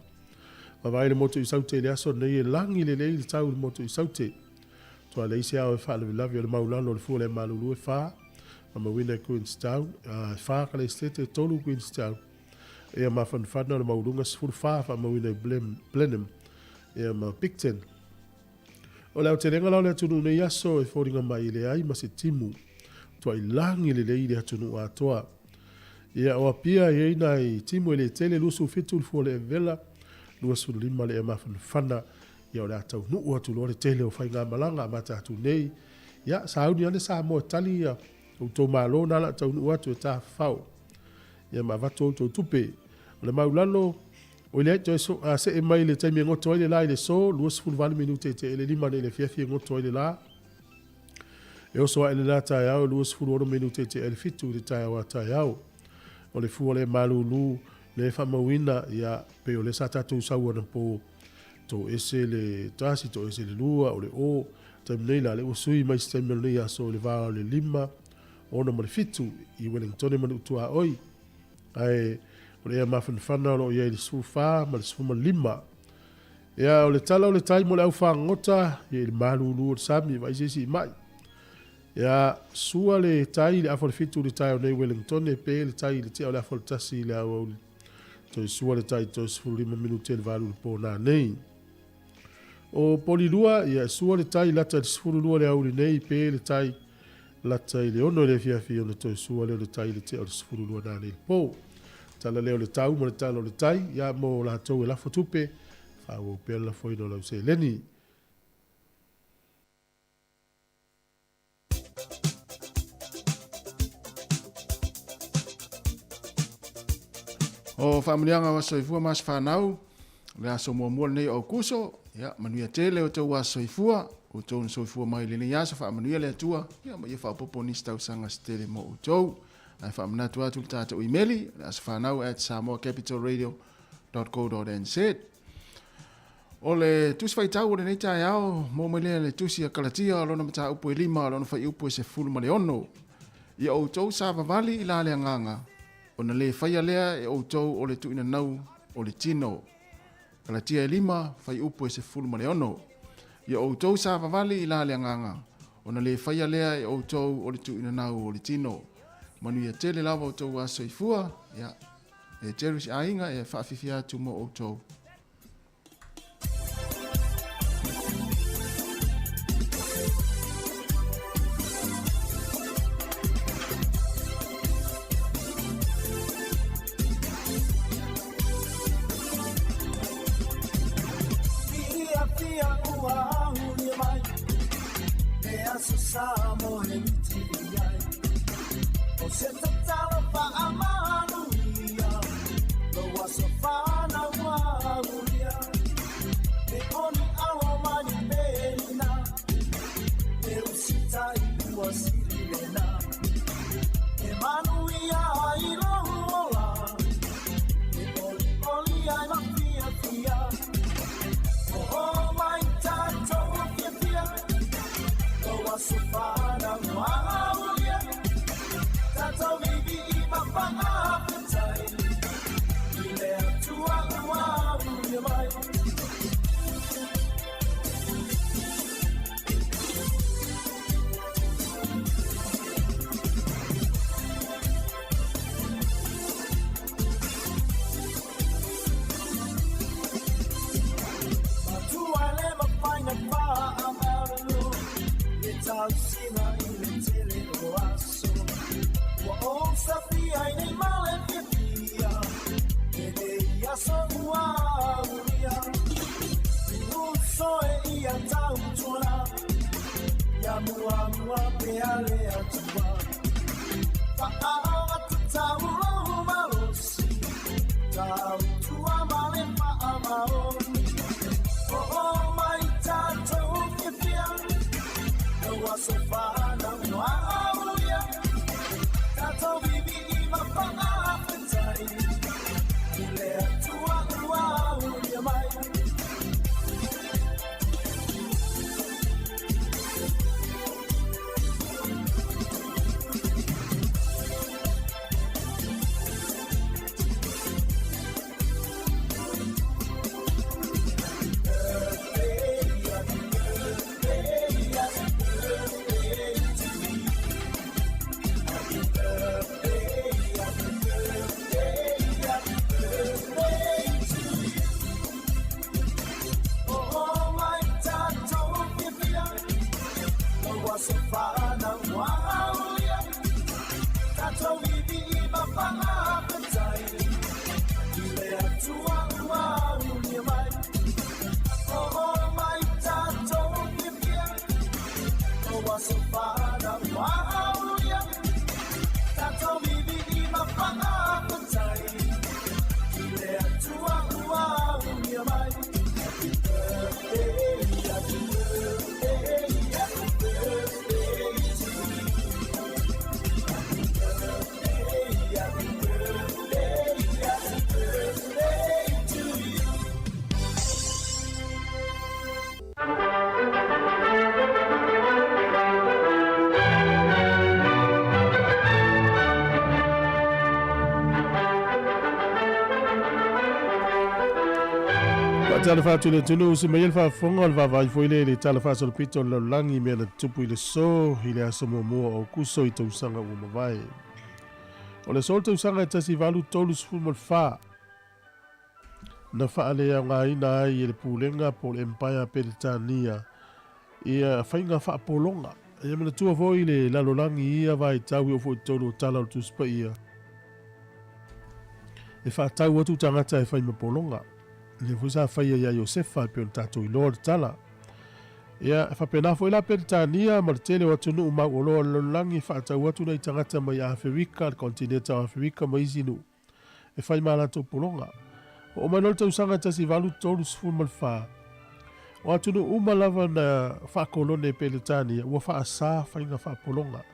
Vavaai le motu i Saute i le aso lenei e lagi lelei le tau i le motu i Saute. Toa leai se ao e faalavelave o le maulalo o le fua le malulu e fa faamauina i Queenstown, e fa Kaleistete e tolu Queenstown. Ea mafanafana o le maualuga 14 faamauina i Blenheim ea ma Picton. O le aotelega la o le atunuu nei aso e foliga mai e leai ma se timu tuai lagi lelei i le atunuu atoa. Ia, o Apia e i ai nai timu e le tele, 27 le fua o le Evela, 25 le ea mafanafana, ia o le a taunuu atu loa le tele o faigamalaga amata atu nei. Ia, sauni ane Samoa e tali ia outou malo na la taunuu atu e tafafao. Ia ma avatu outou tupe. O le maulalo, Oi leai, toe so, a, see mai le taimi e goto ai le la i le so, 28 minute i te ele lima nei le afiafi e goto ai le la. E oso ae le la taeao e 26 minute i te ele fitu i le taeao a taeao. O le fua le malūlū, le faamauina, ia, pei o lea sa tatou sau anapo, to ese le tasi, to ese le lua, o le o, taimi nei la, le ua sui mai se taimi o lenei aso i le va o le lima, ono ma le fitu, i Wellingtone ma Nuutuaoi. Ae o le ea mafanafana o lo o i ai le 14 ma le 15. Ia, o le tala o le tai mo le au fagota, ia i le malūlū o le sami, vaai se isi i mai. Ia, sua le tai i le afa o le fitu i le taeao nei Wellingtone, pe le tai i le tea o le afa o le tasi i le aoauli. Toe sua le tai toe 15 minute i le valu i le pō nā nei. O Polilua, ia, sua le tai lata i le 12 le aoauli nei, pe le tai Lata i le ono i le afiafi ona toe sua lea o le tai i le tea o le 12 nanei le po. Tala lea o le tau ma le tala o le tai, ia mo latou e lafo tupe, faaauau pea le lafoina o lau seleni. O faamanuiaga o aso soifua ma aso fanau, o le aso muamua lenei o Aukuso, ia, manuia tele o outou aso soifua, outou na soifua mai i lenei aso, faamanuia le Atua, ia, ma ia faaopoopo nisi tausaga se tele mo outou. Ae faamanatu atu le tatou imeli, le asofanau@samoacapitalradio.co.nz. O le tusi faitau o lenei taeao, maua mai lea le tusi a Kalatia, lona mataupu e 5, lona fuaiupu e 16. Ia outou savavali i la le agaga, ona le faia lea e outou o le tuuinanau o le tino. Kalatia e 5, fuaiupu e 16. Ia outou savavali i la le agaga, ona le faia lea e outou o le tuuinanau o le tino. Manuia tele lava outou aso soifua, ia, e Cherish Aiga e faafifia atu mo outou. Talofa atu i le atunuu se mai ai le faafofoga o le vaavaai foi lea i le tala faasolopito o le lalolagi i mea na tutupu i le aso i le aso muamua o Aokuso i tausaga ua mavae. O le aso o le tausaga e 1834, na faaleaogaina ai e le Pulega po o le Empire a Peretania ia faiga faapologa. Ia manatua foi le lalolagi i ia vaitau e oo foi i totonu o Tala o le Tusi Paia, e faatau atu tagata e fai ma pologa. Lea foi sa faia ia Iosefa e pei ona tatou iloa le tala. Ia, e faapena foi la Peretania ma le tele o atunuu mauoloa o le lalolagi e faatau atu nai tagata mai Aferika, le konetineta o Aferika ma isi nuu. e fai ma latou pologa. Oo mai loa le tausaga 1834, o atunuu uma lava na faakolone e Peletania ua faasā faiga faapologa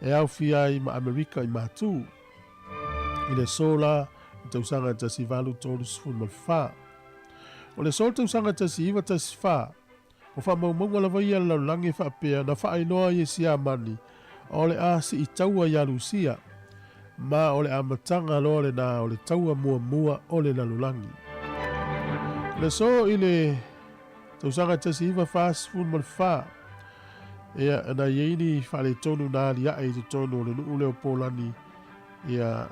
e aofia ai ma Amerika i Matu. I le aso la i le tausaga 1834. O le aso o le tausaga 1914, O faamaumauga lava ia a le lalolagi e faapea na faailoa ai e Siamani o le a sii taua iā Lusia, ma o le amataga loa lenā o le taua muamua o le lalolagi. O le aso i le tausaga 1944, ia, na i ai ni faaletonu na aliae i totonu o le nuu lea o Polani, Ia.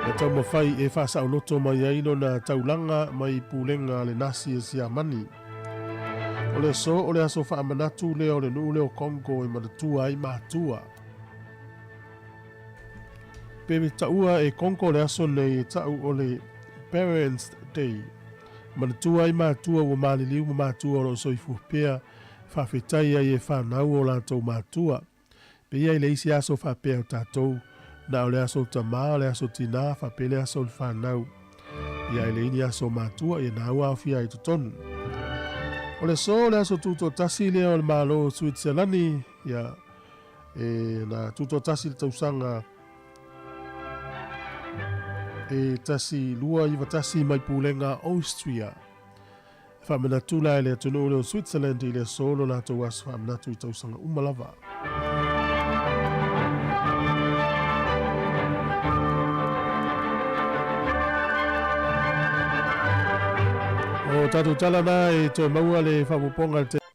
Na taumafai e faasaoloto mai ai lona taulaga mai pulega a le Nasi a Siamani. O le aso o le aso faamanatu lea o le nuu lea o Congo e manatua ai matua. Pe taua e Congo le aso nei e tau o le Parents Day. Manatua ai matua ua maliliu ma matua o lo o soifua pea, faafetai ai e fanau o latou matua. Pei ai le isi aso faapea o tatou, na o le aso tamā, o le aso tinā, faapea le aso o le fanau. Ia e leai ni aso matua, ia na ua aofia ai i totonu. O le aso o le aso tutoatasi lea o le Malo o Suitiselani, ia e na tutoatasi le tausaga e 1291 mai pulega Austria. E faamanatu la e le atunuu lea o Switzerland i le aso lo latou aso faamanatu i tausaga uma lava. O tatou tala na e toe maua le faaopoopoga le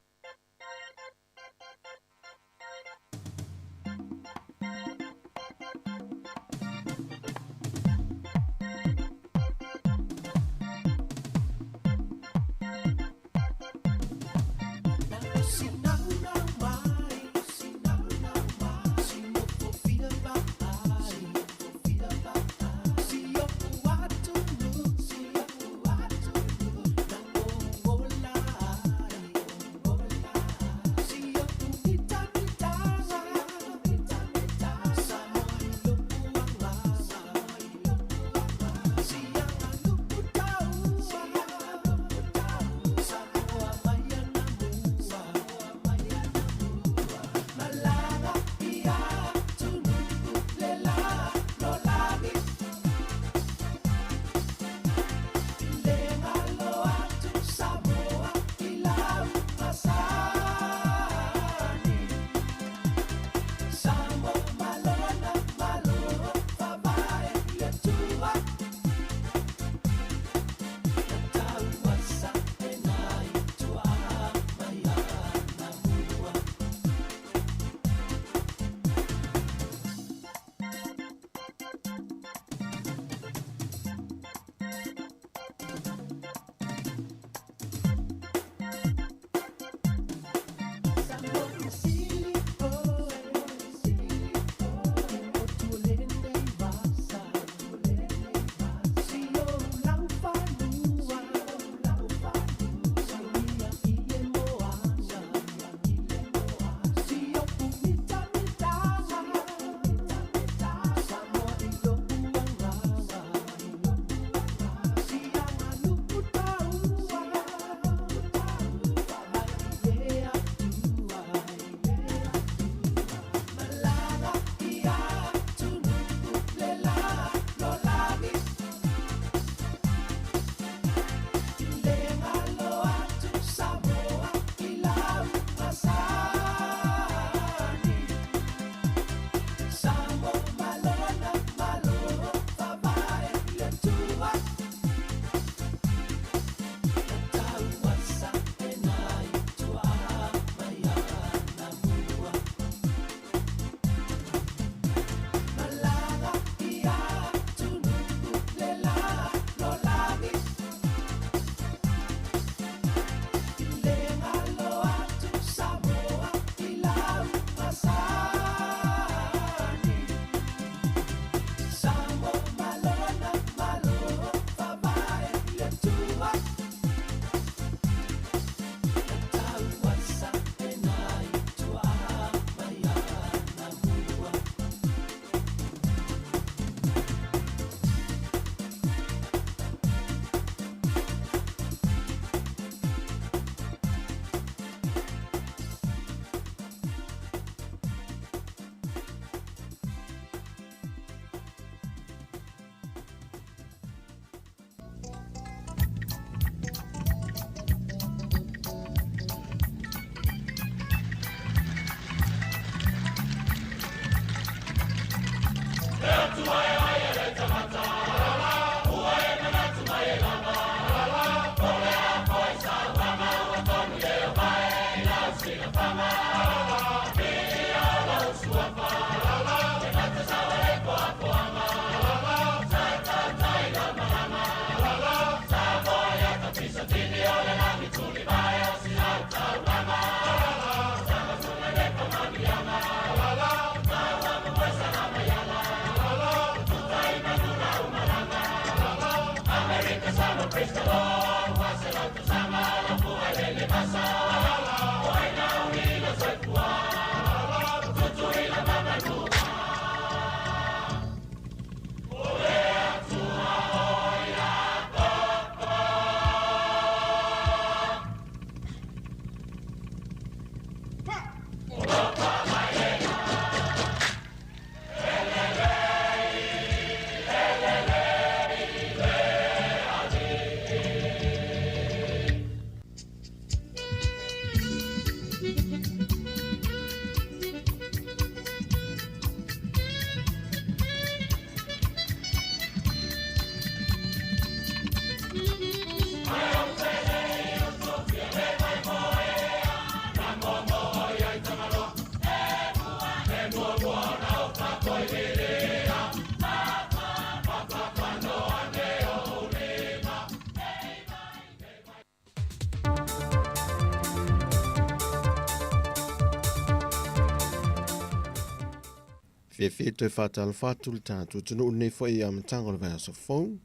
Fiafia toe faatalofa atu le tatou atunuu lenei foi i amataga o le vaiaso fou,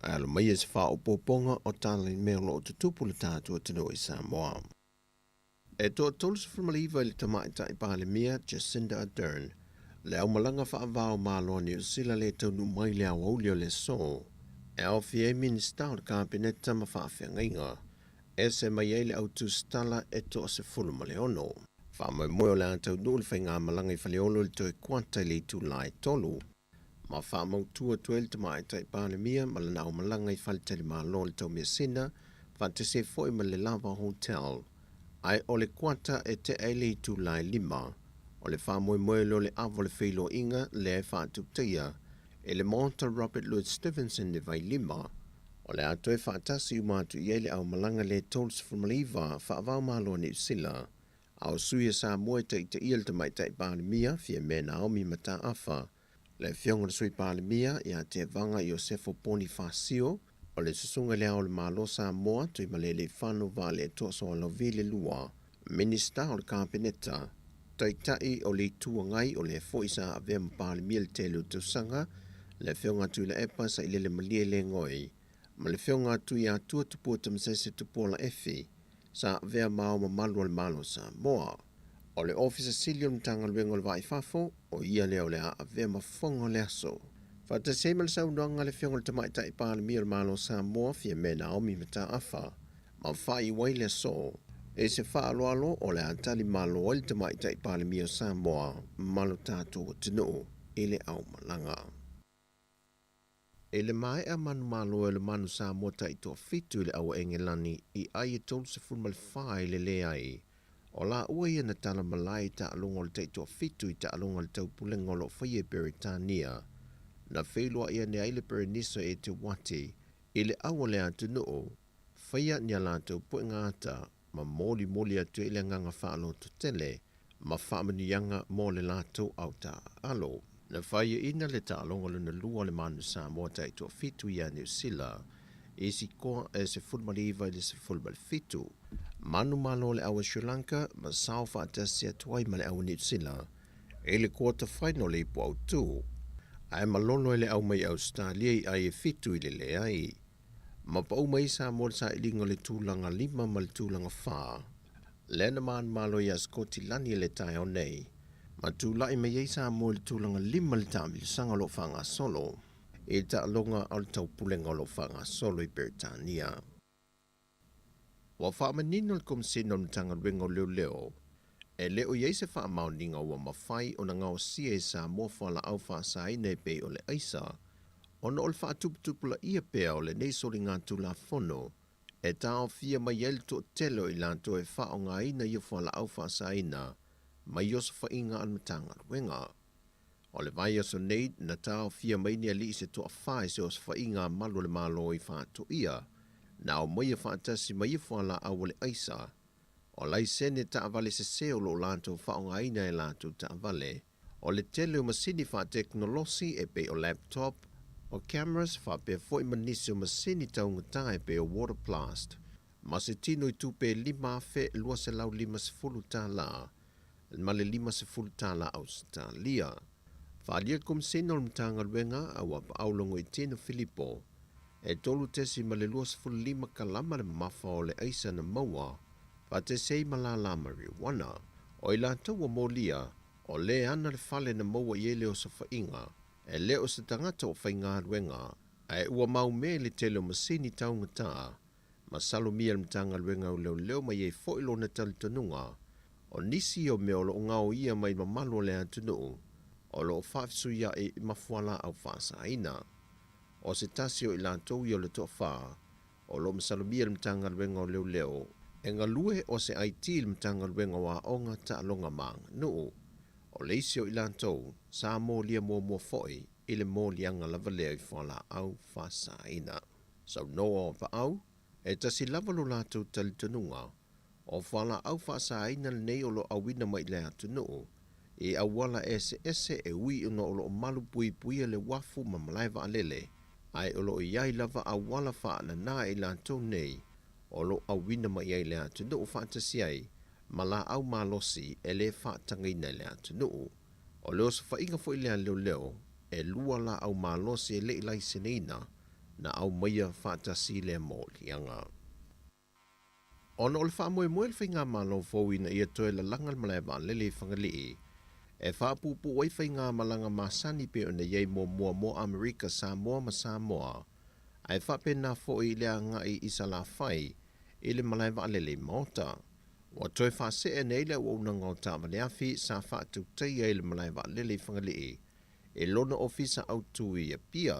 ae alo maia se faaopoopoga o tala i mea o lo o tutupu le tatou atunuu i Samoa. E toa 39 i le Tamaitai Palemia Jacinda Ardern le aumalaga faavao Malo a Niu Sila le taunuu mai le aoauli o le aso e aofia ai Minisita o le Kapeneta ma faafeagaiga ese mai ai le au tusitala e toa 16. Faamoemoe o le a taunuu le faigamalaga i Faleolo i le toe kuata i le itula e 3, ma faamautu atu ai le Tamaitai Palemia ma lana aumalaga i faletalimalo o le Taumeasina faatasi ai foi ma le Lava Hotel. Ae o le kuata e tea ai le itula e 5, o le faamoemoe lea o le ava o le feiloaiga lea e faatutaia e le Maota Robert Louis Stevenson i Vailima, O le a toe faatasi uma atu i ai le aumalaga le 39 faava-o-Malo a Niu Sila, a o sui a Samoa e taitaia le Tamaitai Palemia, Fiame Naomi Mataafa, le Afioga i le Sui Palemia ia Tevaga Iosefo Ponifasio, o le Susuga i Le Ao o le Malo Samoa, Tuimalealiifano Vaaletoa Soalavi le lua, Minisita o le Kapeneta, Taitai o le Itu Agai o lea foi sa avea ma Palemia i le tele o tausaga, le Afioga a Tuilaepa Sailele Malie Legoi, ma le Afioga a Tuiatua Tupua Tamasese Tupuola Efi, sa avea ma Ao Mamalu o le Malo o Samoa. O le Ofisa Sili o le Matagaluega o le Vaa i Fafo, o ia lea o le a avea ma fofoga o le aso. Faatasi ai ma le saunoaga a le Afioga i le Tamaitai Palemia o le Malo o Samoa, Fiame Naomi Mataafa, Ma faaiu ai le aso i se faaaloalo o le a tali malo ai le Tamaitai Palemia o Samoa ma lo tatou atunuu i le aumalaga. I le maea manumalo e le manu Samoa taitoafitu i le aua Engelani i ai e 34 i le leai, o laua ia na tala malae i taaloga o le taitoafitu i taaloga a le taupulega o lo o faia i Peretania. Na feiloai ane ai le Perenisa Eteuati i le au o le atunuu, faia ni a latou puega ata ma molimoli atu ai le agaga faalototele ma faamanuiaga mo le latou autaaalo. Na faiaina le taaloga lona lua o le Manu Samoa taitoafitu ia Niu Sila i sikoa e 19 i le 17. Manu malo le aua Sri Lanka ma sao faatasi atu ai ma le aua Niu Sila i le quarter final i ipu autu, ae malolo ai le au mai Ausetalia i ai e fitu i le leai. Ma pau mai Samoa le sailiga o le tulaga 5 ma le tulaga 4. Lea na manumalo iā Sikotilani i le taeao nei, ma tulai mai ai Samoa i le tulaga 5 i le taamilosaga o lo o faagasolo i le taaloga o le taupulega o lo o faagasolo i Peretania. Ua faamanino le Komesina o le Matagaluega o Leoleo, e le o i ai se faamaoniga ua mafai ona gaosia e Samoa fualaau faasaina e pei o le aisa, ona o le faatuputupulaia pea o lenei soligatulafono e taofia mai ai le toatele o i latou e faaaogaina ia fualaau faasaina mai osofaiga a le Matagaluega. O le vaiaso nei, na taofia mai ni alii se toafa i se osofaiga a malu o le Malo i Faatoia, na aumaia faatasi mai ia fualaau o le aisa, o laisene taavale sese o lo o latou faaaogaina e latou taavale, o le tele o masini faatekonolosi e pei o laptop, o cameras faapea foi ma nisi o masini taugata e pei o water blast, ma se tino i tupe e $5,250 ma le $50 Ausetalia. Faaalia le Komesina o le Matagaluega a ua paau Logoitino Filipo e 3.25 kalama le mamafa o le aisa na maua faatasi ai ma lala marijuana. O i latou ua molia, o le ana le fale na maua i ai le osofaiga, e le o se tagata o faigaluega, ae ua maumea i le tele o masini taugata Masalomia le Matagaluega o Leoleo ma i ai foi lona talitonuga, o nisi o mea o lo o gaoia mai mamalu o le atunuu o lo o faafesuiaʻi ma fualaau faasaina. O se tasi o i latou ia o le toafa o lo o masalomia le Matagaluega o Leoleo e galue o se IT i le Matagaluega o Aoga, Taaloga ma Aganuu. O le isi o i latou, sa molia muamua foi i le moliaga lava lea i fualaau faasaina. Saunoa o Paau, e tasi lava lo latou talitonuga, o fualaau faasaina lenei o lo auina mai i le atunuu, i auala eseese e ui ona o lo o malu puipuia le uafu ma malae vaalele, ae o lo o i ai lava auala faanana a i latou nei o lo o auina mai ai le atunuu faatasi ai ma laau malosi e le faatagaina i le atunuu. O le osofaiga foi lea a leoleo, e lua laau malosi e le i laiseneina na aumaia faatasi i lea moliaga. Ona o le faamoemoe o le Faigamalo fou ina ia toe lalaga le malae vaalele i Fagalii, e faapuupuu ai faigamalaga masani pei ona i ai muamua mo Amerika Samoa ma Samoa, ae faapena foi i le agai i Salafai i le malae vaalele i Maota. Ua toe faasee nei le auaunaga o taavaleafi sa faatautaia i le malae vaalele i Fagalii i lona ofisa autu i Apia.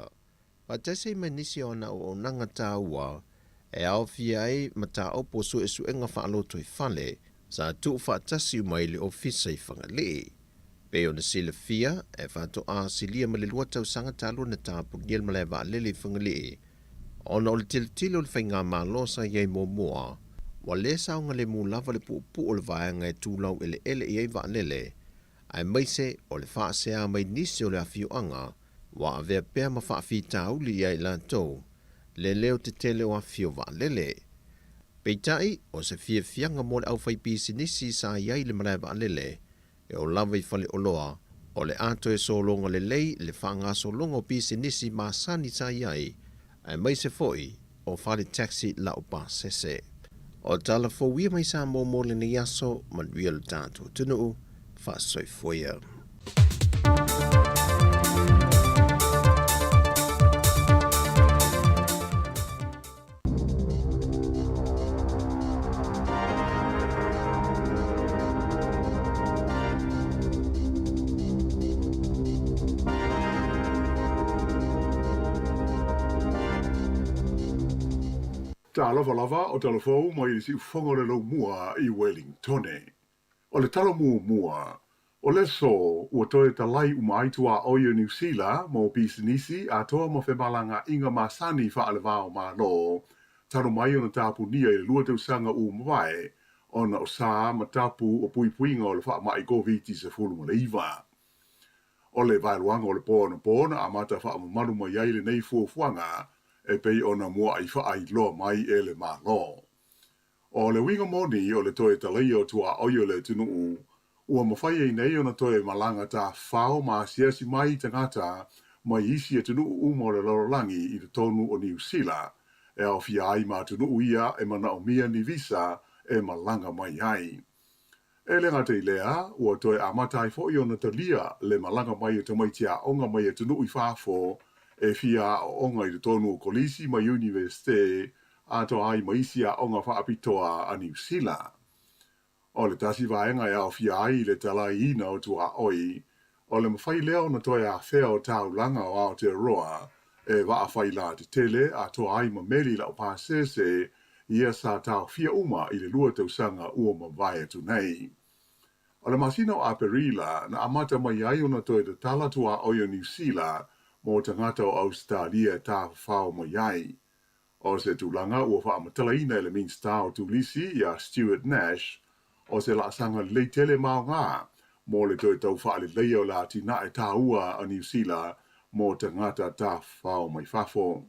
Faatasi ai ma nisi o ana auaunaga taua e aofia ai mataupu o suesuega faalotoifale sa tuufaatasi uma i le ofisa i Fagalii. Pei ona silafia, e faatoa silia ma le lua tausaga talu ona tapunia le malae vaalele i Fagalii ona o le tilotilo o le faigamalo sa i ai muamua, ua le saogalemu lava le puupuu o le vaega e tulau eleele i ai vaalele, aemaise o le faasea mai nisi o le afioaga ua avea pea ma faafitauli ia i latou le leo tetele o afio vaalele. Peitai, o se fiafiaga mo le aufaipisinisi sa i ai le malae vaalele e oo lava i faleoloa, o le a toe sologa lelei le faagasologa o pisinisi masani sa i ai, aemaise foi o fale taxi laupasese. O tala fou ia mai Samoa mo lenei aso, manuia lo tatou atunuu, faasoifua ia. Talofa lava o Talafou mai le siufofoga o le Laumua i Welingtone. O le tala muamua, o le aso ua toe talai uma ai tuaoi o Niu Sila mo pisinisi atoa ma femalagaaiga masani faale-va-o-Malo talu mai ona tapunia i le lua tausaga ua mavae ona o sa ma tapu o puipuiga o le faamai Koviti-19. O le vaeluaga o le po anapo na amata faamamalu mai ai lenei fuafuaga e pei ona muaai faailoa mai e le Malo. O le uiga moni o le toe talaia o tuaoi o le atunuu, ua mafai ai nei ona toe malaga tafafao ma asiasi mai tagata mai isi atunuu uma o le lalolagi i totonu o Niu Sila, e aofia ai ma atunuu ia e manaomia ni visa e malaga mai ai. E le gata i lea, ua toe amata ai foi ona talia le malaga mai o tamaiti aoga mai atunuu i fafo e fia aoaoga i totonu o kolisi ma iunivesite atoa ai ma isi aoga faapitoa a Niu Sila. O le tasi vaega e aofia ai i le talaiina o tuaoi, o le mafai lea ona toe afea o taulaga o Aotearoa e vaafaila tetele atoa ai ma meli laupasese ia sa taofia uma i le lua tausaga ua mavae atu nei. O le masina o Aperila na amata mai ai ona toe tatala tuaoi o Niu Sila mo tagata o Ausetalia e tafafao mai ai. O se tulaga ua faamatalaina e le Minisita o Turisi ia Stuart Nash, o se laasaga lelei tele ma aoga mo le toe tau faaleleia o le atinae taua a Niu Sila mo tagata tafafao mai fafo.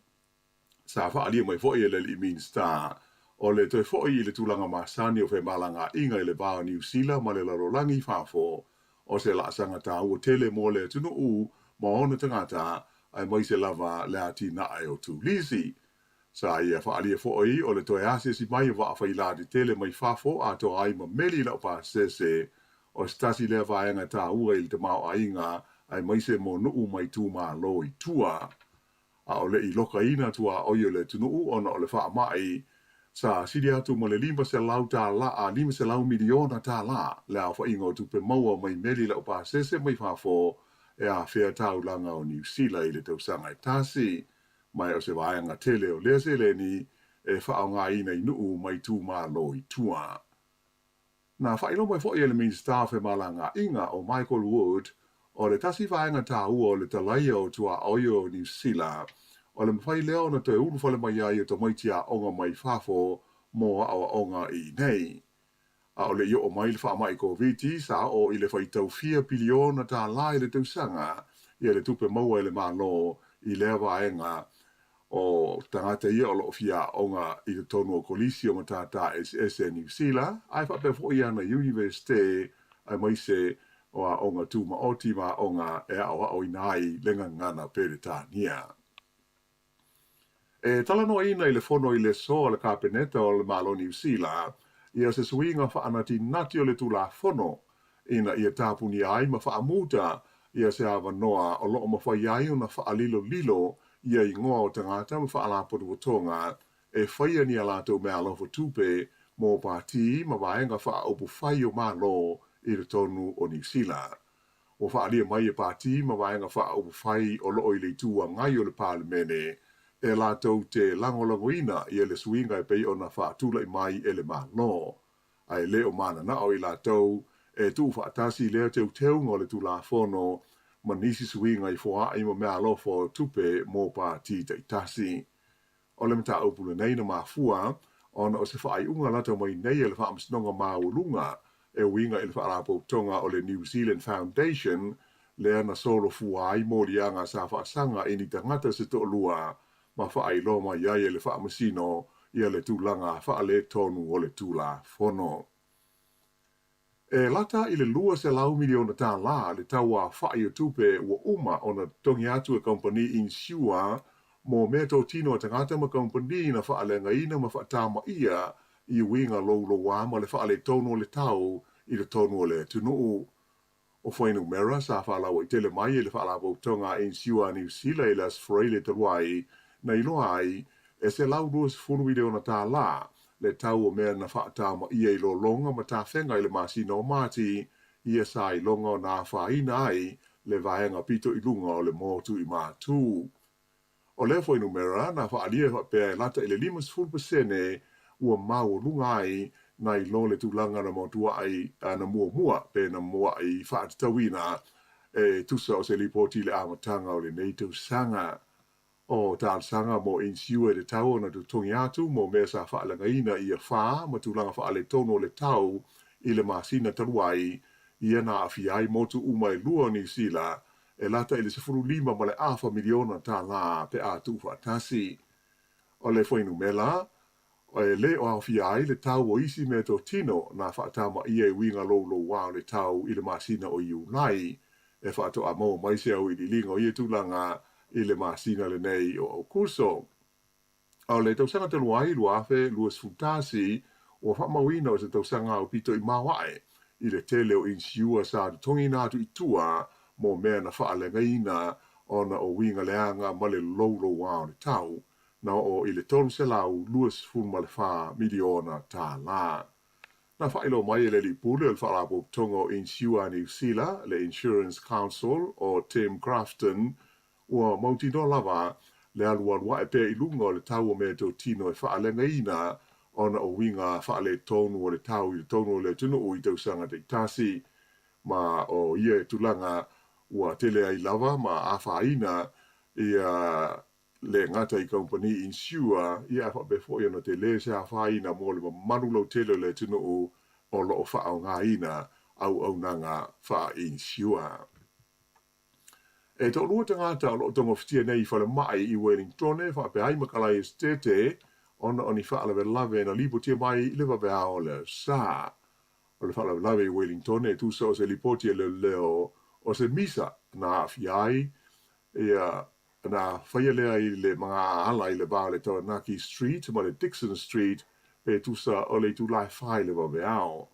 Sa faaalia mai foi e le alii Minisita, o le toe foi i le tulaga masani o femalagaaiga i le va o Niu Sila ma le lalolagi i fafo, o se laasaga taua tele mo le atunuu ma ona tagata aemaise lava le atinae o Turisi. Sa ia faaalia foi o le toe asiasi mai o vaa faila tetele mai fafo atoa ai ma meli laupasese, o se tasi lea vaega taua i le tamaoaiga aemaise mo nuu ma itumalo i tua. A o le i lokaina tuaoi o le atunuu ona o le faamai, sa sili atu ma le 500 tala a 500 miliona tala le aofaiga o tupe maua mai meli laupasese mai fafo e afea taulaga o Niu Sila i le tausaga e tasi, ma o se vaega tele o lea seleni e faaaogaina i nuu ma itumalo i tua. Na faailoa mai foi e le Minisita o Femalagaaiga o Michael Wood, o le tasi vaega taua o le talaia o tuaoi o Niu Sila, o le mafai lea ona toe ulufale mai ai o tamaiti aoga mai fafo mo aoaoga i inei. A o le i oo mai le faamai Koviti, sa oo i le faitau fia piliona tālā i le tausaga ia le tupe maua e le Malo i lea vaega o tagata ia o lo o fia aoga i totonu o Kolisi o Matata Eseese a Niu Sila, ae faapea foi ana Iunivesite aemaise o aoga tumaoti ma aoga e aoaoina ai le gagana Peretania. E talanoaina i le fono i le aso a le Kapeneta o le Malo Niu Sila ia se suiga faanatinati o le Tulafono ina ia tapunia ai ma faamuta ia se avanoa o lo o mafai ai ona faalilolilo ia igoa o tagata ma faalapotopotoga e faia ni a latou meaalofa tupe mo pātī ma vaega faaupufai o Malo i totonu o Niu Sila. Ua faaalia mai e pātī ma vaega faaupufai o lo o i le Itu Agai o le Palemene e latou te lagolagoina ia le suiga e pei ona faatulai mai e le Malo, ae le o mananao i latou e tuufaatasi lea teuteuga o le Tulafono ma nisi suiga i foaai ma meaalofa o tupe mo pātī taitasi. O le mataupu lenei na mafua ona o se faaiuga lata mai nei a le Faamasinoga Maualuga e uiga i le Faalapotopotoga o le New Zealand Foundation lea na solofua ai moliaga sa faasaga i ni tagata se toalua ma faailoa mai ai e le Faamasino ia le tulaga faaletonu o le Tulafono. E lata i le $200 miliona tālā le tau aofai o tupe ua uma ona totogi atu e kamupani inisiua mo meatotino a tagata ma kamupani na faaleagaina ma faatamaia i uiga louloua ma le faaletonu o le tau i totonu o le atunuu. O fuainumera sa faalauaitele mai e le Faalapotopotoga a Inisiua a Niu Sila i le Aso Faraile talu ai, na iloa ai, e $120 miliona tālā le tau o mea na faatamaia i lologa ma tafega i le masina o Mati, ia sa iloga ona afaina ai le vaega pito i luga o le motu i Matū. O lea fuainumera na faaalia e faapea e lata i le 50% ua maualuga ai nai lo le tulaga na matuai na muamua pe na muaʻi faatatauina e tusa o se lipoti i le amataga o lenei tausaga. O talosaga mo inisiua e tatau ona totogi atu mo mea sa faaleagaina i afa ma tulaga faaletonu o le tau i le masina talu ai, ia na aafia ai motu uma e lua o Niu Sila e lata i le $15.5 miliona tālā pe a tuufaatasi. O le fuainumera, e le o aofia ai le tau o isi meatotino na faatamaia i uiga louloua o le tau i le masina o Iulai, e faatoa maua mai se auiliiliga o ia tulaga i le masina lenei o Aokuso. O le tausaga talu ai, 2021, ua faamauina o se tausaga aupito i maoae i le tele o inisiua sa totogiina atu i tua mo mea na faaleagaina ona o uiga leaga ma le louloua o le tau, na oo i le $324 miliona tālā. Na faailoa mai e le Alii Pule o le Faalapotopotoga o Inisiua a Niu Sila, le Insurance Council, o Tim Grafton, Ua mautinoa lava le alualu ae pea i luga o le tau o meatotino e faaleagaina ona o uiga faaletonu o le tau i totonu o le atunuu i tausaga taitasi. Ma o ia tulaga ua tele ai lava ma afaina ia le gata i kamupani inisiua, ia ae faapea foi ona tele se afaina mo le mamalu lautele o le atunuu o lo o faaaogaina auaunaga faa-inisiua. E toalua tagata o lo o togafitia nei i falemai i Wellingtone faapea ai ma Kalai Esetete ona o ni faalavelave na lipotia mai i le vaveao o le Aso Sa. O le faalavelave i Wellingtone e tusa o se lipoti a leoleo o se misa na aafia ai ia na faia lea i le magaala i le va o le Taranaki Street ma le Dixon Street pe tusa o le itula e fa i le vaveao.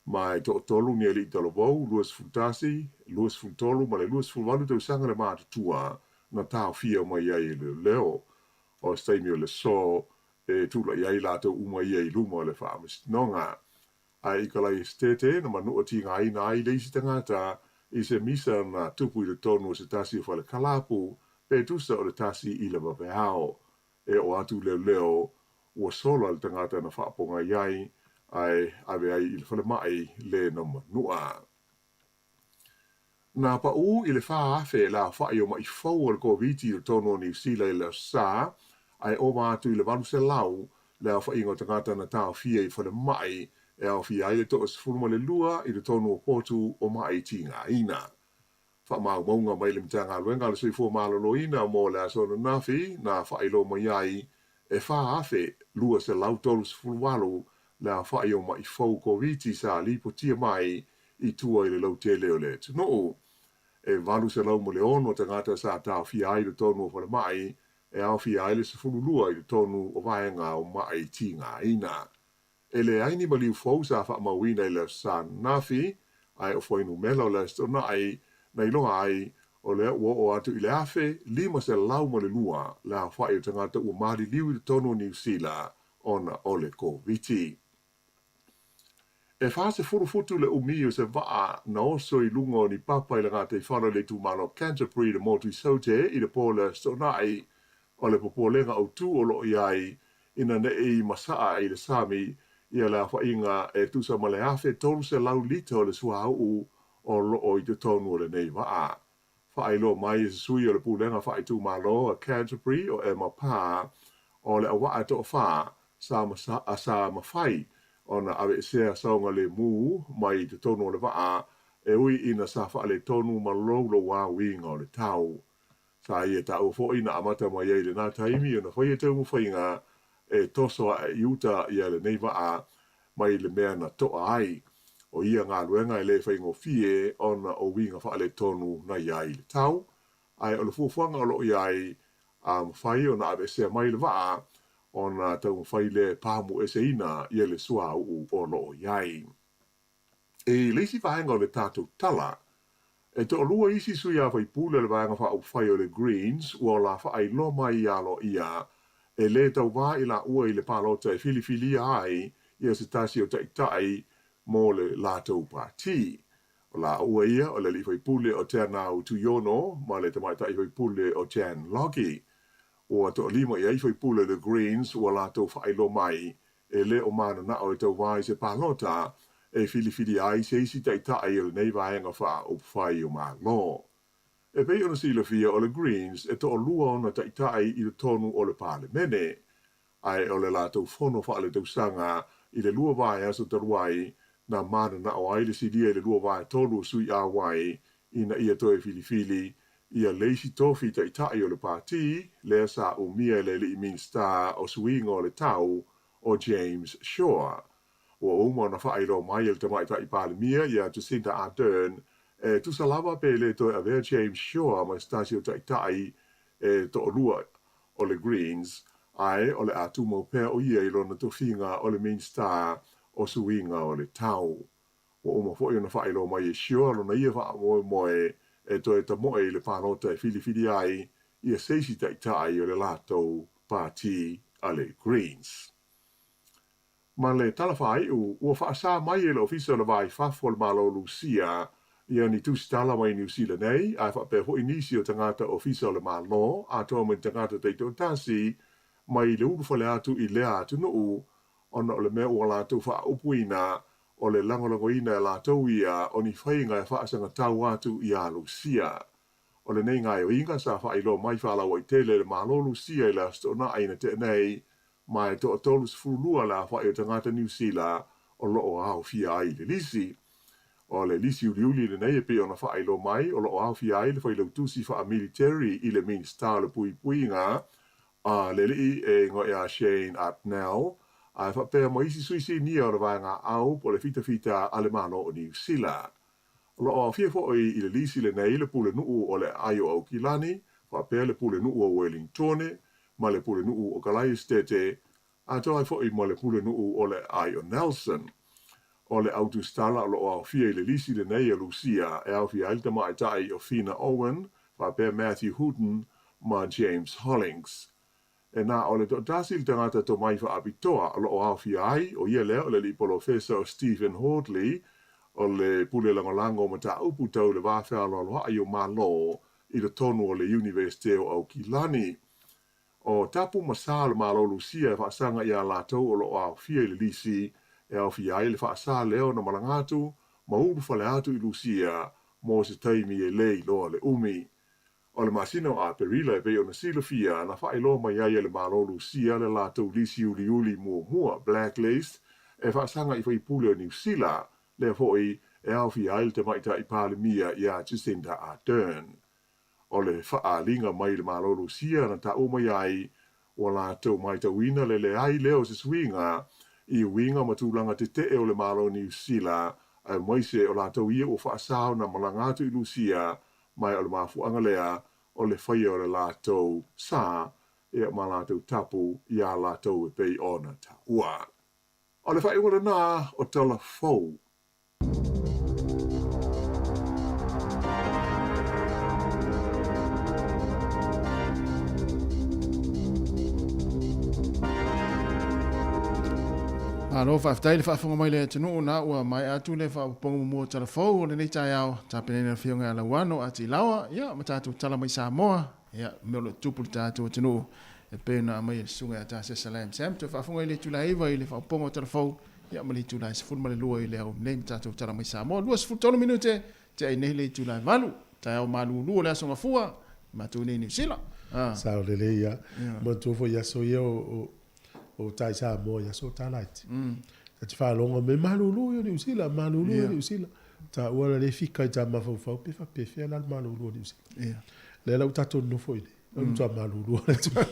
Ma e toatolu ni alii talavou, 21, 23 ma le 28 tausaga le matutua na taofia mai ai e leoleo. O se taimi o le aso e tulai ai latou uma ia i luma o le faamasinoga. Ae i Kalai Esetete na manua tigaina ai le isi tagata i se misa na tupu i totonu o se tasi o fale kalapu pe tusa o le tasi i le vaveao. E oo atu leoleo, ua sola le tagata na faapogai ai, ae ave ai i le falemai le na manua. Na paʻū i le 4,000 le aofai o maʻi fou o le Koviti i totonu o Niu Sila i le Aso Sa, ae ova atu i le 800 le aofaiga o tagata na taofia i falemai e aofia ai le 12 i totonu o potu o maʻi tigaina. Faamaumauga mai le Matagaluega a le Soifua Maloloina mo le aso ananafi na faailoa mai ai e 4,238 le aofai o maʻi fou Koviti sa lipotia mai i tua i le lautele o le atunuu. E 806 tagata sa taofia ai i totonu o falemai, e aofia ai le 12 i totonu o vaega o maʻi tigaina. E leai ni maliu fou sa faamauina i le Aso Sa ananafi, ae o fuainumera o le Aso Toonai na iloa ai, o lea ua oo atu i le 1,502 le aofai o tagata ua maliliu i totonu o Niu Sila ona o le Koviti. E 40 futu le umi o se vaa na oso i luga o ni papa i le gataifale o le itumalo Canterbury i le motu i Saute i le po o le Aso Toonai. O le popolega autū o lo o i ai ina ne i masaa i le sami ia le aofaiga e tusa ma le 1,300 lita o le suauu o lo o i totonu o lenei vaa. Faailoa mai e se sui o le Pulega Faaitumalo a Canterbury o Emma Parr, o le auvaa e toafa sa sa mafai ona aveesea saogalemu mai i totonu o le vaa e ui ina sa faaletonu ma louloua uiga o le tau. Sa ia taua foi na amata mai ai i lena taimi ona faia taumafaiga e toso ae i uta ia lenei vaa mai le mea na toa ai. O ia galuega e le faigofie ona o uiga faaletonu na i ai i le tau, ae o le fuafuaga o lo o i ai, a mafai ona aveesea mai le vaa ona taumafai lea e pamueseina ia le suauu o lo o i ai. I le isi vaega o le tatou tala, e toalua isi sui usufono o le Vaega Faaupufai o le Greens ua ola faailoa mai aloaia e lē tauvā i laua i le palota e filifilia ai ia se tasi o taitai mo le latou pāti. O laua ia o le alii faipule o Teanau Tuiono ma le tamaitai faipule o Jan Logie. Ua toalima i ai faipule o le Greens ua latou faailoa mai e le o mananao e tauvā i se palota e filifilia ai se isi taitai o lenei vaega faaupufai o Malo. E pei ona silafia o le Greens e toalua ona taitai i totonu o le Palemene, ae o le latou fono faaletausaga i le lua vaiaso talu ai na mananao ai le silia i le lua vaetolu o sui auai ina ia toe filifili ia le isi tofi taitai o le pāti lea sa umia e le alii Minisita o Suiga o le Tau o James Shaw. Ua uma ona faailoa mai e le Tamaitai Palemia ia Jacinda Ardern e tusa lava pe le toe avea James Shaw ma se tasi o taitai e toalua o le Greens, ae o le a tumau pea o ia i lona tofiga o le Minisita o Suiga o le Tau. Ua uma foi ona faailoa mai e Shaw lona ia faamoemoe e toe tamoe i le palota e filifili ai ia se isi taitai o le latou pāti a le Greens. Ma le tala faaiu, ua faasā mai e le Ofisa o le Va i Fafo o le Malo o Lusia ia ni tusitala mai Niu Sila nei, ae faapea foi nisi o tagata ofisa o le Malo, atoa ma ni tagata taitoatasi, mai le ulufale atu i lea atunuu, ona o le mea ua latou faaupuina o le lagolagoina e latou ia o ni faiga e faasagatau atu iā Lusia. O lenei gaoioiga sa faailoa mai faalauaitele e le Malo Lusia i le Aso Toonai na tea nei, ma e toa 32 le aofai o tagata Niu Sila o lo o aofia ai i le lisi. O le lisi uliuli lenei e pei ona faailoa mai o lo o aofia ai le failautusi faa-military i le Minisita o le Puipuiga a le alii e igoa ia Shane Artnell, ae faapea ma isi sui sinia o le Vaega Au po o le Fitafita a le Malo o Niu Sila. O lo o aofia foi i le lisi lenei le Pulenuu o le Aai o Aukilani, faapea le Pulenuu o Uelingtone ma le Pulenuu o Kalaesetete, atoa ai foi ma le Pulenuu o le Aai o Nelson. O le au tusitala o lo o aofia i le lisi lenei a Lusia e aofia ai le tamaitai o Fina Owen, faapea Matthew Hooton ma James Hollings. E na o le toatasi le tagata tomai faapitoa o lo o aofia ai, o ia lea o le alii polofesa o Stephen Hordley, o le pule lagolago o mataupu tau le va fealoaloaʻi o Malo i totonu o le Iunivesite o Aukilani. O tapu ma sa o le Malo Lusia e faasaga iā latou o lo o aofia i le lisi e aofia ai le faasa lea ona malaga atu ma ulufale atu i Lusia mo se taimi e le iloa le umi. O le masina o Aperila e pei ona silafia na faailoa mai ai e le Malo Lusia le latou lisi uliuli muamua, blacklist, e faasaga i faipule o Niu Sila, lea foi e aofia ai le Tamaitai Palemia ia Jacinda Ardern. O le faaaliga mai le Malo Lusia na taua mai ai ua latou matauina le leai lea o se suiga i uiga ma tulaga tetee o le Malo Niu Sila aemaise o latou ia ua faasa ona malaga atu i Lusia ma o le mafuaaga lea o le faia o le latou sa ma latou tapu iā latou e pei ona taua. O le faaiuga lena o Tala Fou. Malo faafetai le faafofoga mai le atunuu na ua maea atu le faaopoopoga muamua o Tala Fou o lenei taeao, tapenaina e le Afioga ia Lauano Atilaoa, ia ma tatou tala mai Samoa, ia mea o lo o tutupu i le tatou atunuu e pei ona aumai e le Susuga ia Tasesa Lam Sam. Toe faafofoga i le itula e 9 i le faaopoopoga o Tala Fou, ia ma le itula e 12 i le ao nei ma tatou tala mai Samoa. 23 minute tea ai nei le itula e 8, taeao malulu o le Aso Gafua, i matou nei i Niu Sila. Ah. Sao lelei ia. Yeah. Manatua foi i aso ia o, o, o tai Samoa i aso o Talaiti. Ta te faalogo mai malulu ia o Niu Sila, malulu ia Niu Sila. Taua la le fika i ta mafaufau pe faapefea la le malulu o Niu Sila. Yeah. Lea la ua tatou nonofo i nei. O le matua malulu o le atunuu.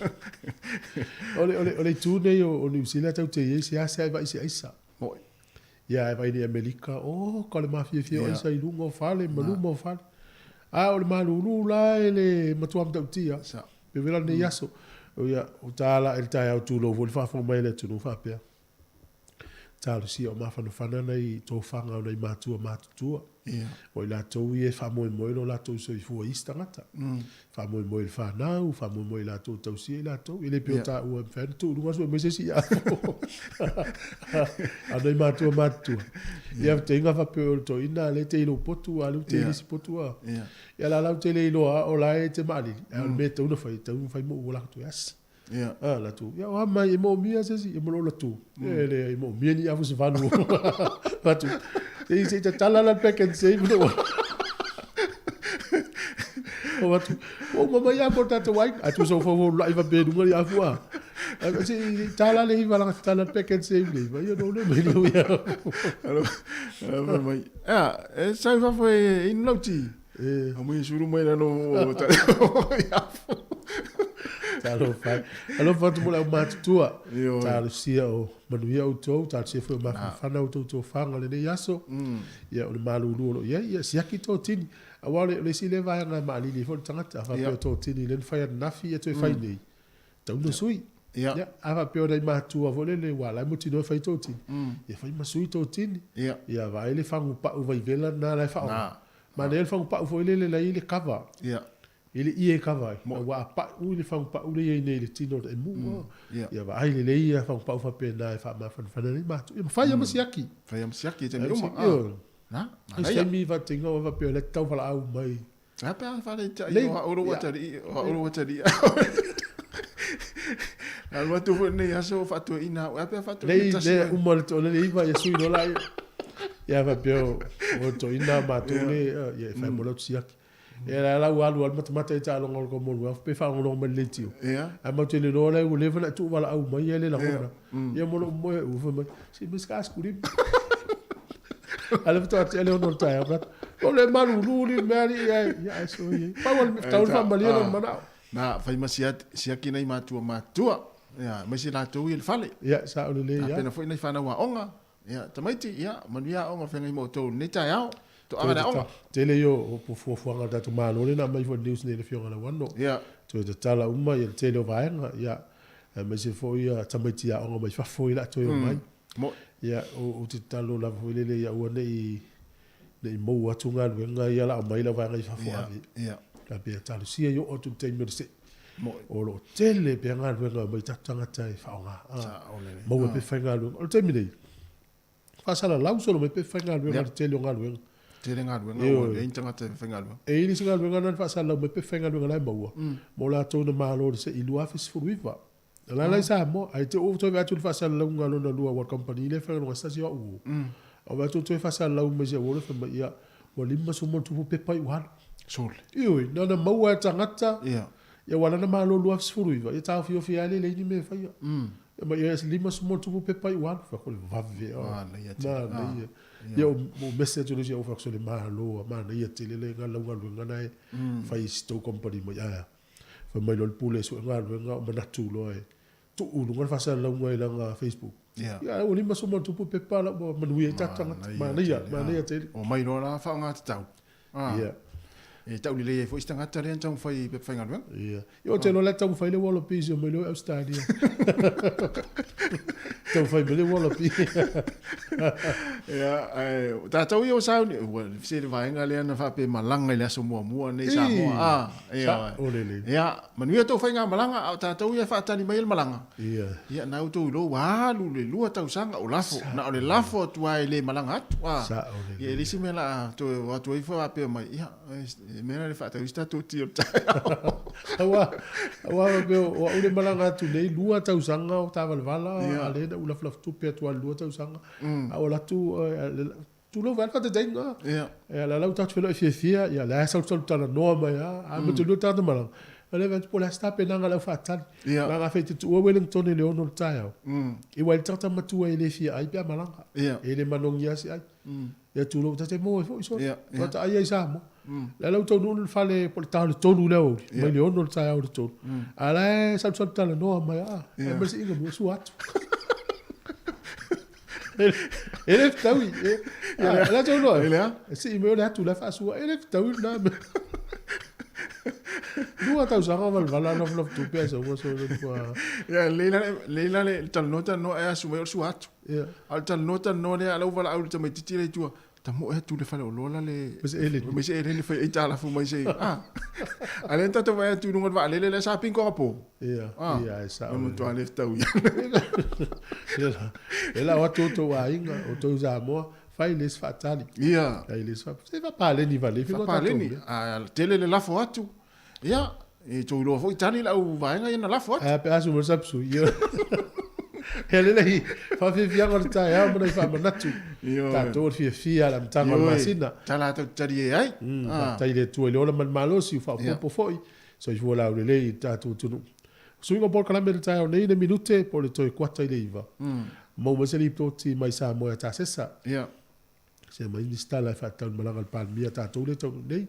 O le, o le, o le itu nei o, o Niu Sila tatou te i ai seasea e vaai i se aisa. Moi. Ia, e vaai nei i Amerika, oh, ka o le mafiafia o aisa i luga o fale ma luma o fale. A o le malulu la e le matua matautia. Sa. Pe wera nei aso. O ia, o tā la e le taeao tūlou foi le faafofoga mai a le atunuu faapea. Talosia o mafanafana nai tofaga o nai matua matutua. O i latou ia e faamoemoe lo latou soifua i isi tagata. Faamoemoe i le fanau, faamoemoe i latou e tausia i latou. E le pei o taua e mafai ona tuu i luga sue mai se isi afu. A o nai matua matutua. Ia teiga faapea o le toeaina lea e tei i lou potu, a o lea ua tei i le isi potu. Ia la la ou te le iloa o la e te maalili, ae o le mea e tatau ona fai, e tatau ona fai mo ua latou e asi. Ia. A, latu. Ia, o a mai, e moomia se isi, e mo latu. E le, e moomia ni afu se valu. Latu. Se i, se i tatala la le Pak'nSave le ua. O atu, o mama ia ko tātou ai, atu so fau fau lai va pe lunga ni afu a. Se i tala le hiva langa tatala le Pak'nSave le hiva, ia no le mai le ia. Alo, alo mai. Ia, e sai fafo e inu lau ti. E. A mui suru mai lalo o ta afu. Talofa. Alofa atu mo le aumatutua. Ioe. Talosia o manuia outou, talosia foi o mafanafana outou tofaga o lenei aso. Ia, o le malulu o lo o i ai, ia siaki totini. Aua o le, o le isi lea vaega e maalili ai foi le tagata, a faapea o totini lea na fai ananafi ia toe fai nei, tatau ona sui. Ia. Ia, a faapea o nai matua foi lele ua la e mautinoa e fai totini, ia fai ma sui totini. Ia. Ia vaai le fagu pau vaivela lena la e faaaoga. Na. Manaia le fagu pau foi lele la e i ai le kava. Ia. I le ie e kava ai. Aua a pau i le fagu pau lea e i ai nei i le tino o le emu. Ia. Ia vaai lelei ia fagu pau faapena e faamafanafana ai matou. Ia ma fai lava ma siaki. Fai lava ma siaki i taimi uma. Ioe. Na, I se manaia. taimi faataitaiga ua faapea o lea e te tau valaau mai. A pe a faaleitai Lei- o au ua ia. talii, o au ua talii. Alu atu foi lenei aso o faatoeaina au. A pe a faatoeaina Lei tasi le oe. uma le toa le iva ia sui loa laia. Ia faapea o o toeaina matou le ia e fai mo lau siaki. Ia la la ua alu alu matamata i taaloga o le Commonwealth pe faalogologo mai i le leitio. Ia. Ae matou te le iloa la ua leva ona e tuu valaau mai ia le lagona. Ia mo lou moe ua fai mai, se i mai se aice cream. A lea faatoa tea le 6 o le taeao fai atu, o le malulu le mea alii ae, ia ae soia ia. Pau o le tau le faamalie lona manao. Na, fai ma siaki nai matua matutua, ia, aemaise latou ia i le fale. Ia, sao lelei ia. Tapena foi nai fanau aoga, ia, tamaiti, ia, manuia aoga feagai ma outou i lenei taeao. Toaga le aoga. Tele ia o fuafuaga a le tatou Malo lea na aumai foi i le news nei i le Afioga ia Lauano. Ia. Toe tatala uma ia le tele o vaega, ia, aemaise foi ia tamaiti aoga mai fafo ia o le a toe omai. Mo'i. Ia, ou te tatalo lava foi lele ia aua ne i, ne i mou atu galuega ia o le a aumai lau vaega i fafo ave. Ia. Faapea, talosia ia oo atu i le taimi o le se'i. Mo'i. O lo o tele pea galuega e omai i tatou tagata e faaaoga. Sao lelei. Maua pea faigaluega. O le taimi nei, faasalalau solo mai pea faigaluega le tele o galuega. Tele galuega ua leai ni tagata e faigaluega. E i ai nisi galuega na na faasalalau mai pea faigaluega la e maua mo latou na malo i le se'i 2019. O la la i Samoa, ae te ua toe vaai atu i le faasalalauga lona lua aua o le kamupani lea e faigaluega se tasi o au uo. A vaai atu ua toe faasalalau mai si au uo lea fai mai, ia, ua 50 ma ono tupu pepa i ua alu. Sole. Ioe, na ona maua e tagata, Ia. ia aua la na malo 2019, ia taofiofi lava le leai ni mea e faia. Ia ma ia 50 ma ona tupu pepa i ua alu, fai atu o le vave a. Manaia tele. Manaia. Ia o message o le isi au fai atu sole malo a manaia tele le lau galuega na e fai i si tou company mai ae a. Fai mai loa le pule e sue galuega o manatu loa e tuu i luga le faasalalauga i lana Facebook. Ia. Ia ua 50 ma ona tupu pepa la ua manuia ai tatou tagata. Manaia, manaia tele. Omai loa la faaaoga tatau. Ia. E tau lelei ai foi si tagata lea na taumafai i pepa faigaluega. Ia. Ia ou te iloa la e taumafai le Wallabies e omai loa i Ausetalia. Taumafai mai le Wallaby. Ia, ae o tatou ia o sauni, ua se le vaega lea na faapea malaga i le aso muamua nei i Samoa. Ah, ia. Sao lelei. Ia, manuia tou faigamalaga, a o tatou ia e faatali mai le malaga. Ia. Ia, na outou iloa ua alu le 2 tausaga o lafo. Na o le lafo atu lava e le malaga atu. Ah. Sao lelei. Ia, e le isi mea la a toe o atu ai faapea mai, ia, e mea la le faatau isi tatou ti o le taeao. Aua, aua faapea o au le malaga atu nei, 2 tausaga o taavalevala, Ia. a lea na ou lafulafutupe atu lava i le 2 tausaga. A o alu atu, tulou vae le faataitaiga. Ia. Ia, la la ua tatou feiloai fiafia, ia la e salusalu talanoa mai lava. A ma te lua tagata malaga, o lea e vaai atu po o le a se tapenaga a le aufaatali. Ia. Leaga afai e te tuua Wellington i le 6 o le taeao, aua e le tagata matua e le fia ai pe a malaga. Ia. E le manogi lava se ai. Ia tulou, ta te maua ai foi sole. Ia, ia. Tagata ai ai Samoa. La la ua taunuu le fale po o le ta o le 3 i le aoauli, mai le 6 o le taeao i le 3. A la e salusalu talanoa mai lava, Ia. ai ma le siiga mua, sua atu. E le fetaui. E la taunuu E lea? E sii mai o le atu la e faasua, e le fetaui lena mea. 2 tausaga o valavala lafulafutupe ae sau sole ua. Ia, lelei la lelei la le talanoa talanoa ae asu mai o le sua atu. Ia. A o le talanoa talanoa lea, a o la ua valaau i le tamaitiiti lea i tua, tamoe atu le faleoloa la le Ma se eleni. Ma se eleni fai ai talafu mai se ah. A lea na tatou vaai atu i luga o le vaalele lea sa pingo ka po. Ia, Ah. ia, e sao. E matua le fetaui. E la o atu outou aiga, outou Samoa, fai le isi faatali. Ia. Fai le isi faatali. Se faapaleni vale ifi ko tatou Faapaleni. mea. A tele le lafo atu. Ia, e tou iloa foi tali le au vaega ia na lafo atu. Ae pe asu mai le sapsu. Ia. Ia le lei, faafiafiaga o le taeao ma nai faamanatu. Ioe. Tatou o le fiafia i le amataga o le Ioe. masina. Tala tatou te talie ai. Ah. Faafetai i le Atua i le ola ma le malosi, ua faaopoopo foi. Soifua laulelei i le tatou atunuu. Suiga o polokalame i le taeao nei, le minute po o le toe kuata i le 9. Maua mai se lipoti mai Samoa ia Tasesa. Ia. Se mai nisi tala e faatatau i le malaga a le Palemia tatou lea e taunuu nei.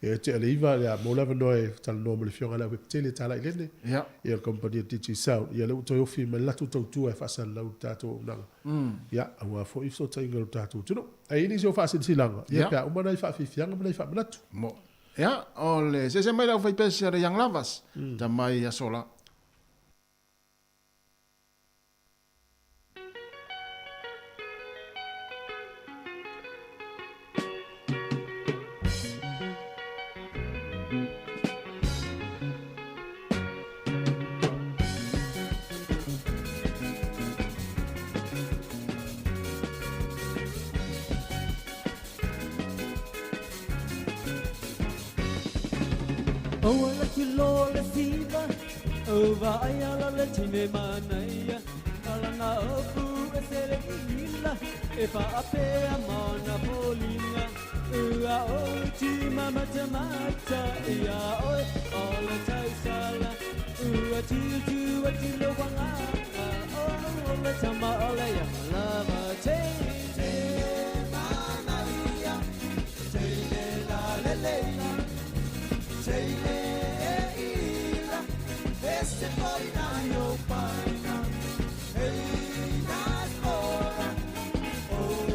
Ia tea le 9, ia maua le avanoa e talanoa ma le Afioga i le Auepetele Tala Ilene. Ia. Ia le kamupani a Digicel. Ia lea ua toe ofi mai le latou tautua e faasalalau i le tatou auaunaga. Ia, aua foi fesootaiga i lo tatou atunuu. Ae i ai nisi o faasilasilaga, ia Ia. pe a uma nai faafiafiaga ma nai faamanatu. Mo. Ia, o le seese mai le aufaipesi a le Young Lovers, tamai aso la. Ua laki loa le siva, ua vaai ala le tine manaia, alana opu e sele ila, e faapea mana foliga, ua oti mamatamata ia oe o le tausala, ua tutu atu le wangaka, o le tama o le yamalava, teine manaia, teine la leleina, teine ila, ese foi na yo paina, ei na spora, oh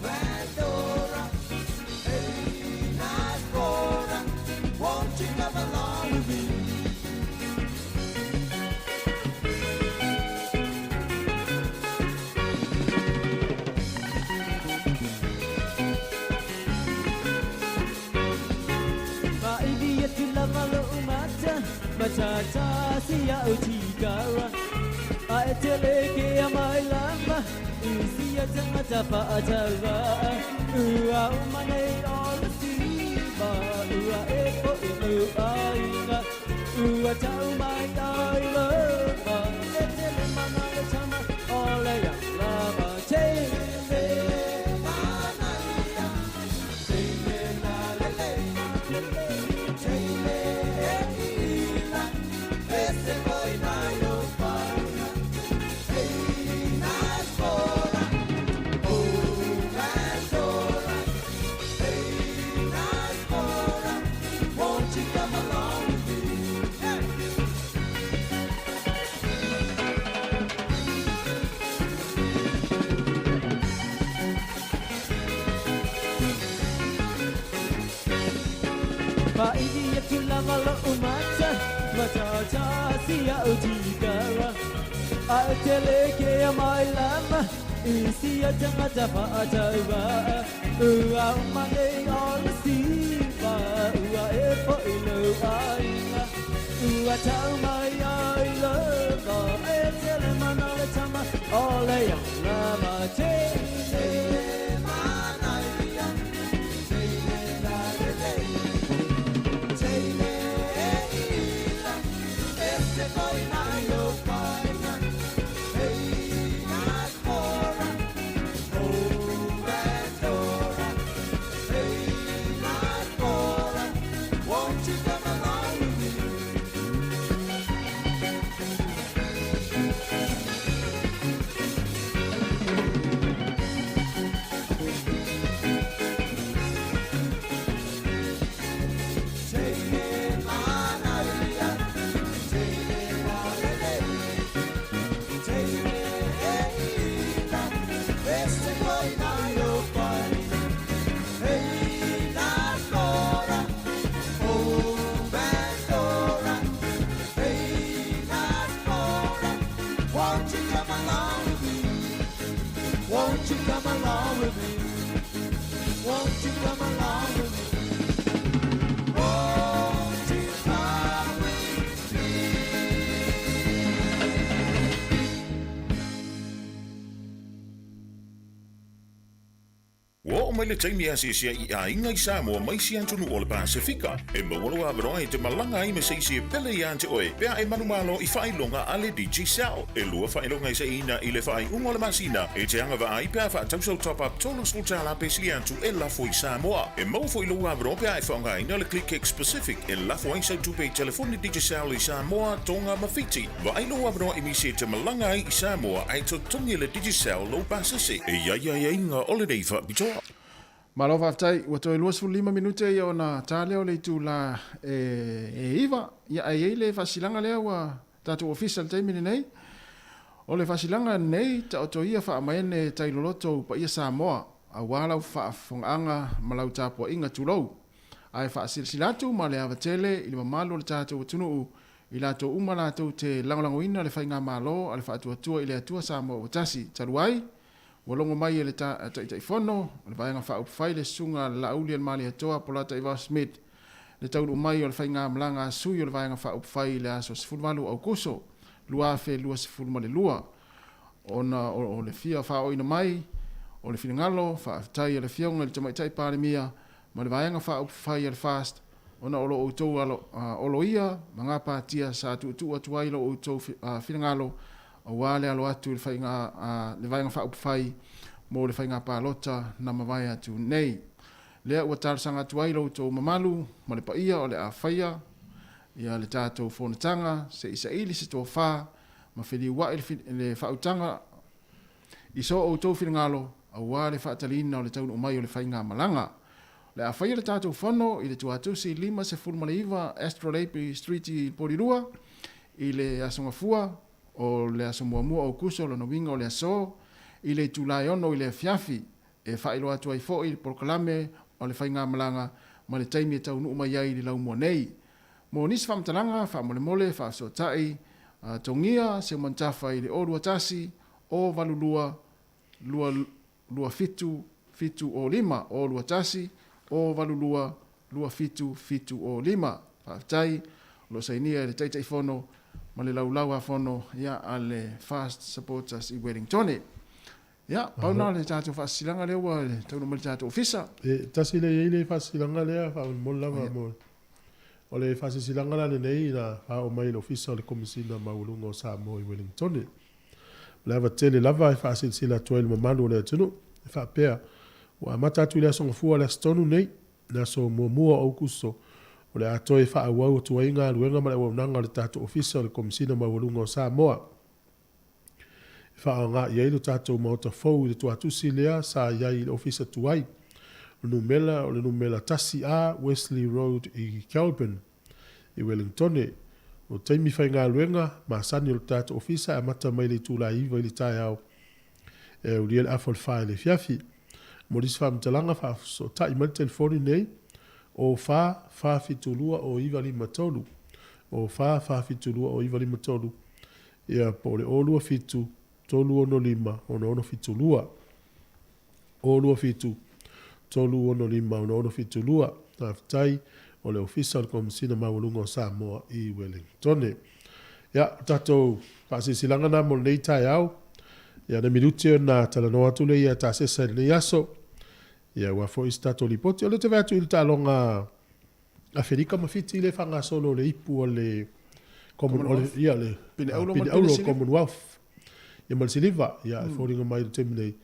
Vandora, ei na spora, won't you come along with me? Ma ivi atu lava lo'u mata, matata sia o tigara. A e tele ke a mai lava, i sia tangata fa'atava. Ua uma nei o le siva, ua e po i mau aiga. Ua tau mai ai lava, e tele mana le tama o le ia lava. Teine manaia, teine la lele, teine ila, ese foi na yo paina. atu lava loʻu mata Matata si au tikara Ae tele ke a mai lama I sia tangata whaataua Ua uma nei o le siva Ua e foʻi lou aiga Ua tau mai ai lava E tele mana le tama O le lava Teine manaia Teine lalelei Teine ila Ese foi mai lo paina Hey Nasmora Oh Pandora Hey Nasmora Won't you come along with me? Won't you come along with me? Won't you come along with me? Won't you come along with me? Won't you come with me? Ua oo mai le taimi e asiasi ai i aiga i Samoa mai isi atunuu o le Pasefika. E maua lou avanoa e te malaga ai me se isi e pele iā te oe pe a e manumalo i faailoga a le Digicel. E lua faailoga e saiina i le faaiuga o le masina e te agavaa ai pe a faatau sau top-up $30 pe sili atu e lafo i Samoa. E maua foi lou avanoa pe a e faaaogaina le ClickX Pacific e lafo ai sau tupe i telefoni Digicel i Samoa, Tonga ma Fiti. Vaai lou avanoa e misi e te malaga ai i Samoa ae totogi e le Digicel lou pasese. E i ai aiaiga o lenei faapitoa. Malo faafetai, ua toe 25 minute ia ona ta lea o le itula e 9. Ia ae i ai le faasilaga lea ua tatou ofisa i le taimi lenei. O le faasilaga lenei, taoto ia faamaene tai loloto u paia Samoa, aua lau faafofogaaga ma lau tapuaiga tulou. Ae faasilasila atu ma le ava tele i le mamalu o le tatou atunuu i latou uma latou te lagolagoina le Faigamalo a le Faatuatua i le Atua Samoa ua Tasi. Talu ai, ua logo mai e le Taitaifono o le Vaega Faaupufai le Susuga a le Laauli a le Malietoa Polataivao Smith le taunuu mai o le faigamalaga a sui o le Vaega Faaupufai i le aso 18 Aokuso 2022 ona o le fia faaoina mai o le finagalo faafetai a le Afioga i le Tamaitai Palemia ma le Vaega Faaupufai a le FAST ona o lo outou oloia ma gapatia sa tuutuu atu ai lo outou finagalo aua le alo atu i le faiga le Vaega Faaupufai mo le faiga palota na mavae atu nei. Lea ua talosaga atu ai lo outou mamalu ma le paia o le a faia ia le tatou fonotaga se i saili se tofa ma feliuai le faautaga i so outou finagalo aua le faataliina o le taunuu mai o le faigamalaga. O le a faia le tatou fono i le Tuatusi 59 Astrolabe Street i Polilua i le Aso Gafua o le aso muamua o Aokuso, lona uiga o le aso, i le itula e 6 i le afiafi. E faailoa atu ai foi le polokalame o le faigamalaga ma le taimi e taunuu mai ai i le laumua nei. Mo nisi faamatalaga, faamolemole, faafesootai, togia se mantafa i le 021 082 2 27 705 021 082 27 705. Faafetai, o lo o sainia e le Taitaifono ma le Laulau-a-Fono ia a le Fast Supporters i Wellingtone. Ia, pau na le tatou faasisilaga lea ua taunuu mai le tatou ofisa. E tasi lea i ai le faasisilaga lea faamolemole lava mo O le faasisilaga la lenei na faaoo mai e le Ofisa o le Komesina Maualuga o Samoa i Wellingtone. O le ava tele lava e faasilasila atu ai i le mamalu o le atunuu, e faapea, ua amata atu i le Aso Gafua le Aso Tonu nei, le aso muamua o Aukuso, o le a toe faaauau atu ai galuega ma le auaunaga a le tatou Ofisa o le Komesina Maualuga o Samoa. E faaaoga i ai lo tatou Maota fou i le tuatusi lea sa i ai i le Ofisa tuai. O le numela o le numela 1A Wesley Road i Kelburn, i Wellingtone. O taimi faigaluega masani o le tatou Ofisa e amata mai le itula e 9 i le taeao e aulia le afa o le 4 i le afiafi. Mo nisi faamatalaga, faafesootai mai le telefoni nei O 4 4 7 2 o 9 5 3. O 4 4 7 2 o 9 5 3. Ia, po o le O 2 7 3 6 5 6 6 7 2. O 2 7 3 6 5 6 6 7 2. Faafetai, o le Ofisa o le Komesina Maualuga o Samoa i Wellingtone. Ia, o tatou faasilasilaga na mo lenei taeao. Ia, na minute ona talanoa atu lea ia Tasesa i lenei aso. Ia, aua foi se tatou lipoti. O lea ou te vaai atu i le taaloga Aferika ma Fiti lea e faagasolo le ipu a le Commonwealth, ia le Pine Auro ma le Pine Siliva. Commonwealth. Ia ma le Siliva, ia e foliga mai i le taimi nei,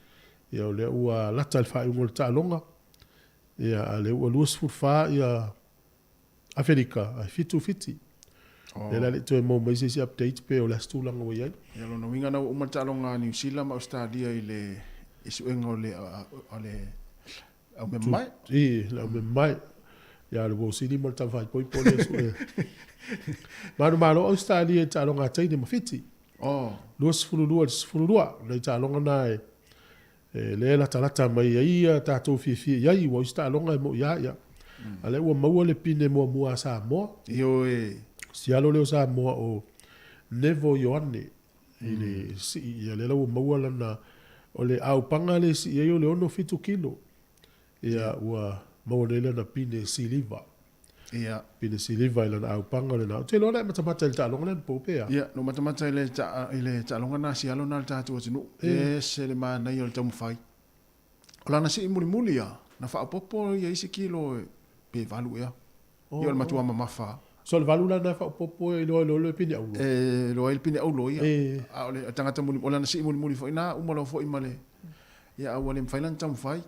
ia o lea ua lata i le faaiuga o le taaloga. Ia, a o lea ua 24 ia Aferika ae 7 Fiti. Oh. Lea la le i toe maua mai se isi update pe o le a se tulaga ua i ai. Ia lona uiga na ua uma le taaloga a Niu Sila ma Ausetalia i le i suega o le o le au mea mamae. I, le au mea mamae. Ia le Wosili ma le Taufaaipoipo lea sue. Manumalo Ausetalia i taaloga a teine ma Fiti. Oh. 22 i le 12. Nai taaloga na e E le latalata mai ai ia tatou fiafia i ai, ua isi taaloga e moi a ia. A lea ua maua le pine muamua a Samoa. Ioe. Si alo lea o Samoa o Nevo Ioane i le sii, ia lea la ua maua lana, o le aupaga lea e sii ai o le 67 kilo. Ia ua maua nei lana pine siliva. Ia. Pine siliva i lana aupaga lena. Ou te iloa na e matamata i le taaloga lea anapo pe a? Ia, na ou matamata i le, i le taaloga na si alo na le tatou atunuu. E ese le manaia o le taumafai. O lana sii mulimuli ia, na faaopoopo ia isi kilo pe valu ea. Ia o le matua mamafa lava. So o le valu la lena e faaopoopo e iloa ai loa le pine auro? E iloa ai le pine auro, ia. A o le tagata muli, o lana sii mulimuli foi na, uma loa foi ma le, ia a ua le mafai la ona taumafai.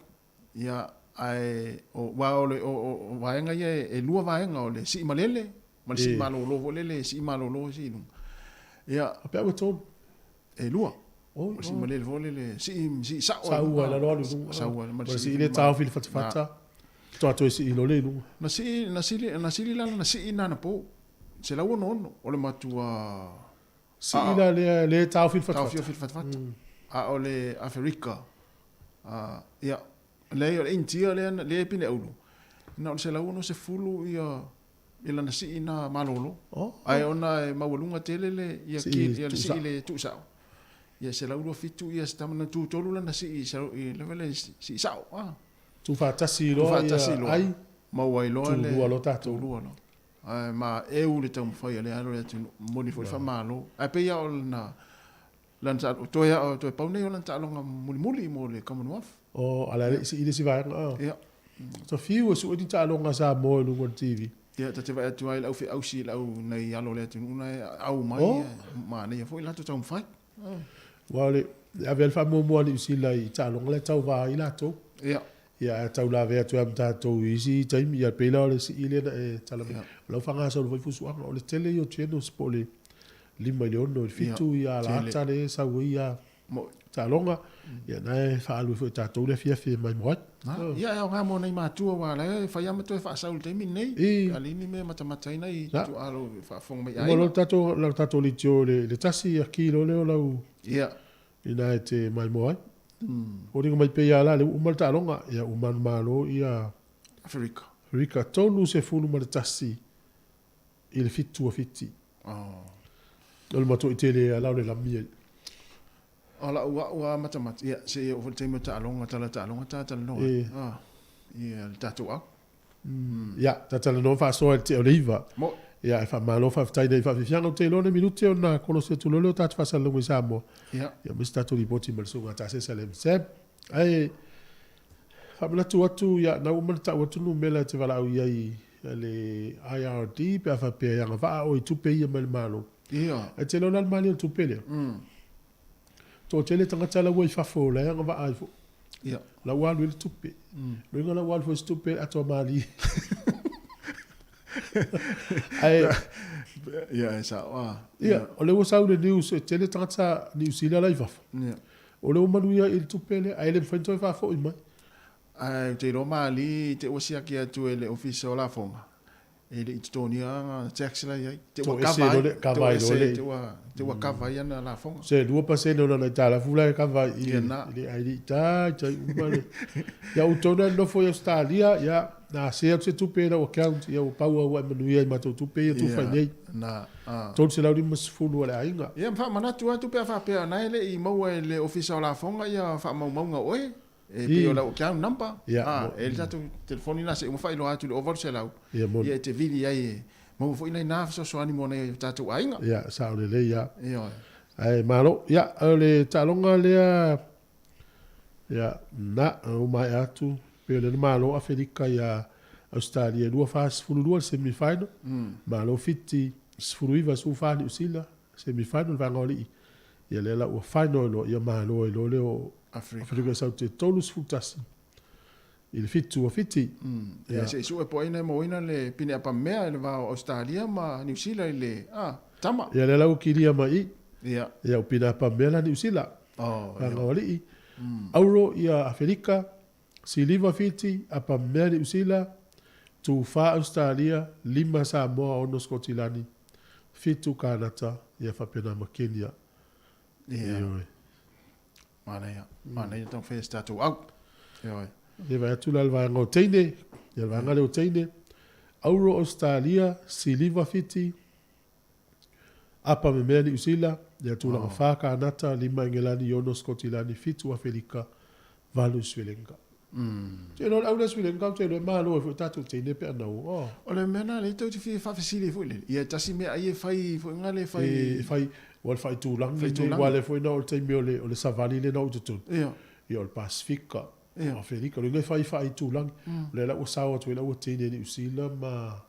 Ia, ae o, aua o le, o, o, o vaega ia e, e lua vaega, o le sii malele ma le sii malolo foi lele, e sii malolo e sii i luga. Ia. A pe au e tolu? E lua. O le sii malele foi lele, sii, sii sao. Sau ai lalo alu i luga. Sau ai, ma le sii lea taofi i le fatafata, faatoa toe sii loa lea i luga. Na sii, na sili, na sili la lana sii na anapo, 166, o le matua. Sii la lea, lea e taofi i le fatafata. Taofi i le fatafata. A o le Aferika, A, ia, leai, o le Initia lea, lea e pine aulu, na o le 160 ia, ia lana sii na malolo. Oh. Ae ona e maualuga tele le, ia, ki, ia le sii le tuusao. Ia 127 ia se tama na tutolu lana sii i lava le sii sao. Ah. Tuufaatasi loa ia ai. Maua ai loa le. Tulua loa tatou. Tulua loa. Ae ma eu le taumafai a le alo le atunuu. Momoli foi le faamalo. Ae pei lava o lana Lana taaloga, toe a, toe pau nei o lana taaloga mulimuli mo le Commonwealth. Oh, a le a le isi vaega. Oh. Ia. So fiu e sue ni taaloga a Samoa i luga o le TV. Ia, ta te vaai atu ai i le au feausi i le au nai alo o le atunuu na e au mai, Oh. manaia foi latou taumafai. Oh. Aua o le ave a le faamuamua a Niu Sila i taaloga la e tauva ai latou. Ia. Ia, ae tau lavea atu ai ma tatou i isi taimi, ia pei la o le sii lea na e tala mai. O lau faagasolo foi fusuaga, o le tele ia o channels po o le 5 i le 6 i le 7 ia alaata lea e sau ai ia taaloga, ia na e faaalu ai foi e tatou le afiafi e maimoa ai. Ia e aoga mo nai matua aua la e fai lava ma toe faasau i le taimi lenei, pe a leai ni mea e matamata ai nai tuaalo e faafofoga mai i aiga. Uma loa le tatou leitio i le tasi ia ki loa lea o lau ina e te maimoa ai. Foliga mai pei lava la lea ua uma le taaloga, ia ua manumalo ia Aferika. Aferika 31 i le 7 a Fiti. O le matuai tele lava la o le lami ai. O lau au lava matamata, ia se i oo foi i le taimi o taaloga, tala taaloga ta talanoa ai. Ia le tatou au. Ia, ta talanoa faasoa i le tea o le iva. Mo. Ia, e faamalo faafetai nei faafiafiaga. Ou te iloa le minute ona kolosi atu loa lea o tatou faasalalauga i Samoa. Ia. Ia, aemaise tatou lipoti ma le susuga a Tasesa le MSAB. Ae, faamanatu atu, ia, na ua uma ona tau atu numera e te valaau i ai le IRD pe a faapea e agavaa oe i tupe ia mai le Malo. Ia. Ae te iloa la le malie o le tupe lea. Toatele tagata la ua i fafo la e agavaa ai foi. Ia. La ua alu ai le tupe. Loiga la ua alu foi se tupe i le atoa malie. Ae Ia, e sao a. Ia, o lea ua sau le news e tele tagata Niu Sila la i fafo. Ia. O lea ua manuia i le tupe lea, ae le mafai ona toe faafoi mai. Ae ou te iloa malie te ua siaki atu e le Ofisa o Lafoga, e le i totogia ana tax la i ai. Te ua kava ai, te ua te ua kava ai ana lafoga. Se 2% o lana aitalafu la e kava ai i le ai i tai tai uma le. Ia outou na nofo i Ausetalia, ia. na se atu se tupe i lau account, ia ua pau lava ua e manuia i matou tupe ia tufa i nei. Na, a. 350 a le aiga. Ia, ma faamanatu atu pe a faapea o na e le i maua e le Ofisa o Lafoga ia faamaumauga o oe, e pei o lau account number, a, e i ai le tatou telefoni lena se i uma faailoa atu i le 0800, ia e te vili ai e maua foi nai na fesoasoani mo nai o tatou aiga. Ia, sao lelei lava. Ioe. Ae malo. Ia, o le taaloga lea, ia, na, ua maea atu, pei o lea na malo Afelika ia Ausetalia e 2-42 le semi final, malo Fiti 19-14 Niu Sila, semi final le vaega o alii, ia lea la ua final ai loa, ia malo ai loa lea o Afelika i Saute e 31 i le 7 o Fiti. Ia se i sue po o ai na e mauaina le pine apamea i le va o Ausetalia ma Niu Sila i le, a, tama. Ia lea la ua kilia mai i. Ia. Ia ua pine apamea la Niu Sila. Oh, ia. Vaega o alii. Auro ia Afelika, Siliva Fiti, apamea Niu Sila, tufa Ausetalia, lima Samoa, ono Skotilani, fitu Kanata, ia faapena ma Kenya. Ia. Ioe. Manaia, manaia taumafai e se tatou au. Ioe. Ia vaai atu la i le vaega o teine, ia le vaega lea o teine, auro Ausetalia, siliva Fiti, apa memea Niu Sila, ia tulaga fa Kanata, lima Engelani, ono Skotilani, fitu Afelika, valu Sri Lanka. Ou te iloa o le au lea Sri Lanka ou te iloa e malo ai foi tatou teine pe a nau. Oh. O le mea lena lea tou te fia faafesili ai foi lele, ia tasi mea ai e fai foi nga le fai. E fai, ua le faitulagi lenei, ua lea foi na o le taimi o le, o le savali lea na oo i totonu. Ia. Ia o le Pasefika, Ia. o Afelika, o le mea e fai faaitulagi. O lea la ua sao atu ai la ua teine Niu Sila ma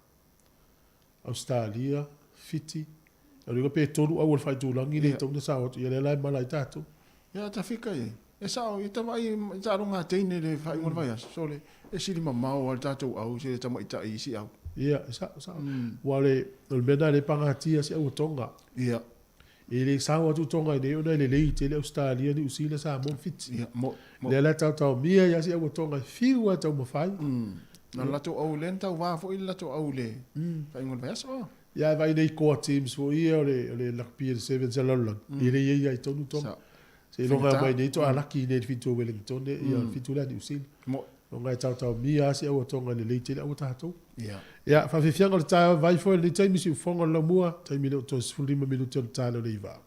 Ausetalia, Fiti, o lona uiga pe tolu au o le faaitulagi lea e tatau ona sao atu, ia lea la e mala ai tatou. Ia tafika i ai. E sao, ia tavaai i taaloga a teine i le faaiuga o le vaiaso, sole, e sili mamao lava le tatou au i se tamaitai i isi au. Ia, e sao, sao. Aua o le, o le mea lena lea e pagatia si au Tonga. Ia. E le sao atu Tonga i nei ona e lelei tele Ausetalia, Niu Sila, Samoa ma Fiti. Ia, mo, mo. Lea la e taotaomia ai lava si au Tonga e fiu lava e taumafai. Na o le latou au lea na tauva foi le latou au i le faaiuga o le vaiaso. Oh. Ia, e vaai nei koa teams foi ia o le, o le rugby o le sevens a le lalolagi, e le i ai lava i tonu Tonga. Sao. Seiloga Faigata. mai nei toa laki i nei i le fitu o Wellington, ia o le fitu lea a Niu Sila. Mo. Ona e taotaomia lava si au Tonga lelei tele aua tatou. Ia. Ia, faafiafiaga o le taeao vai foi lenei taimi siufofoga o le laumua, taimi le o toe 15 minute o le taeao le iva.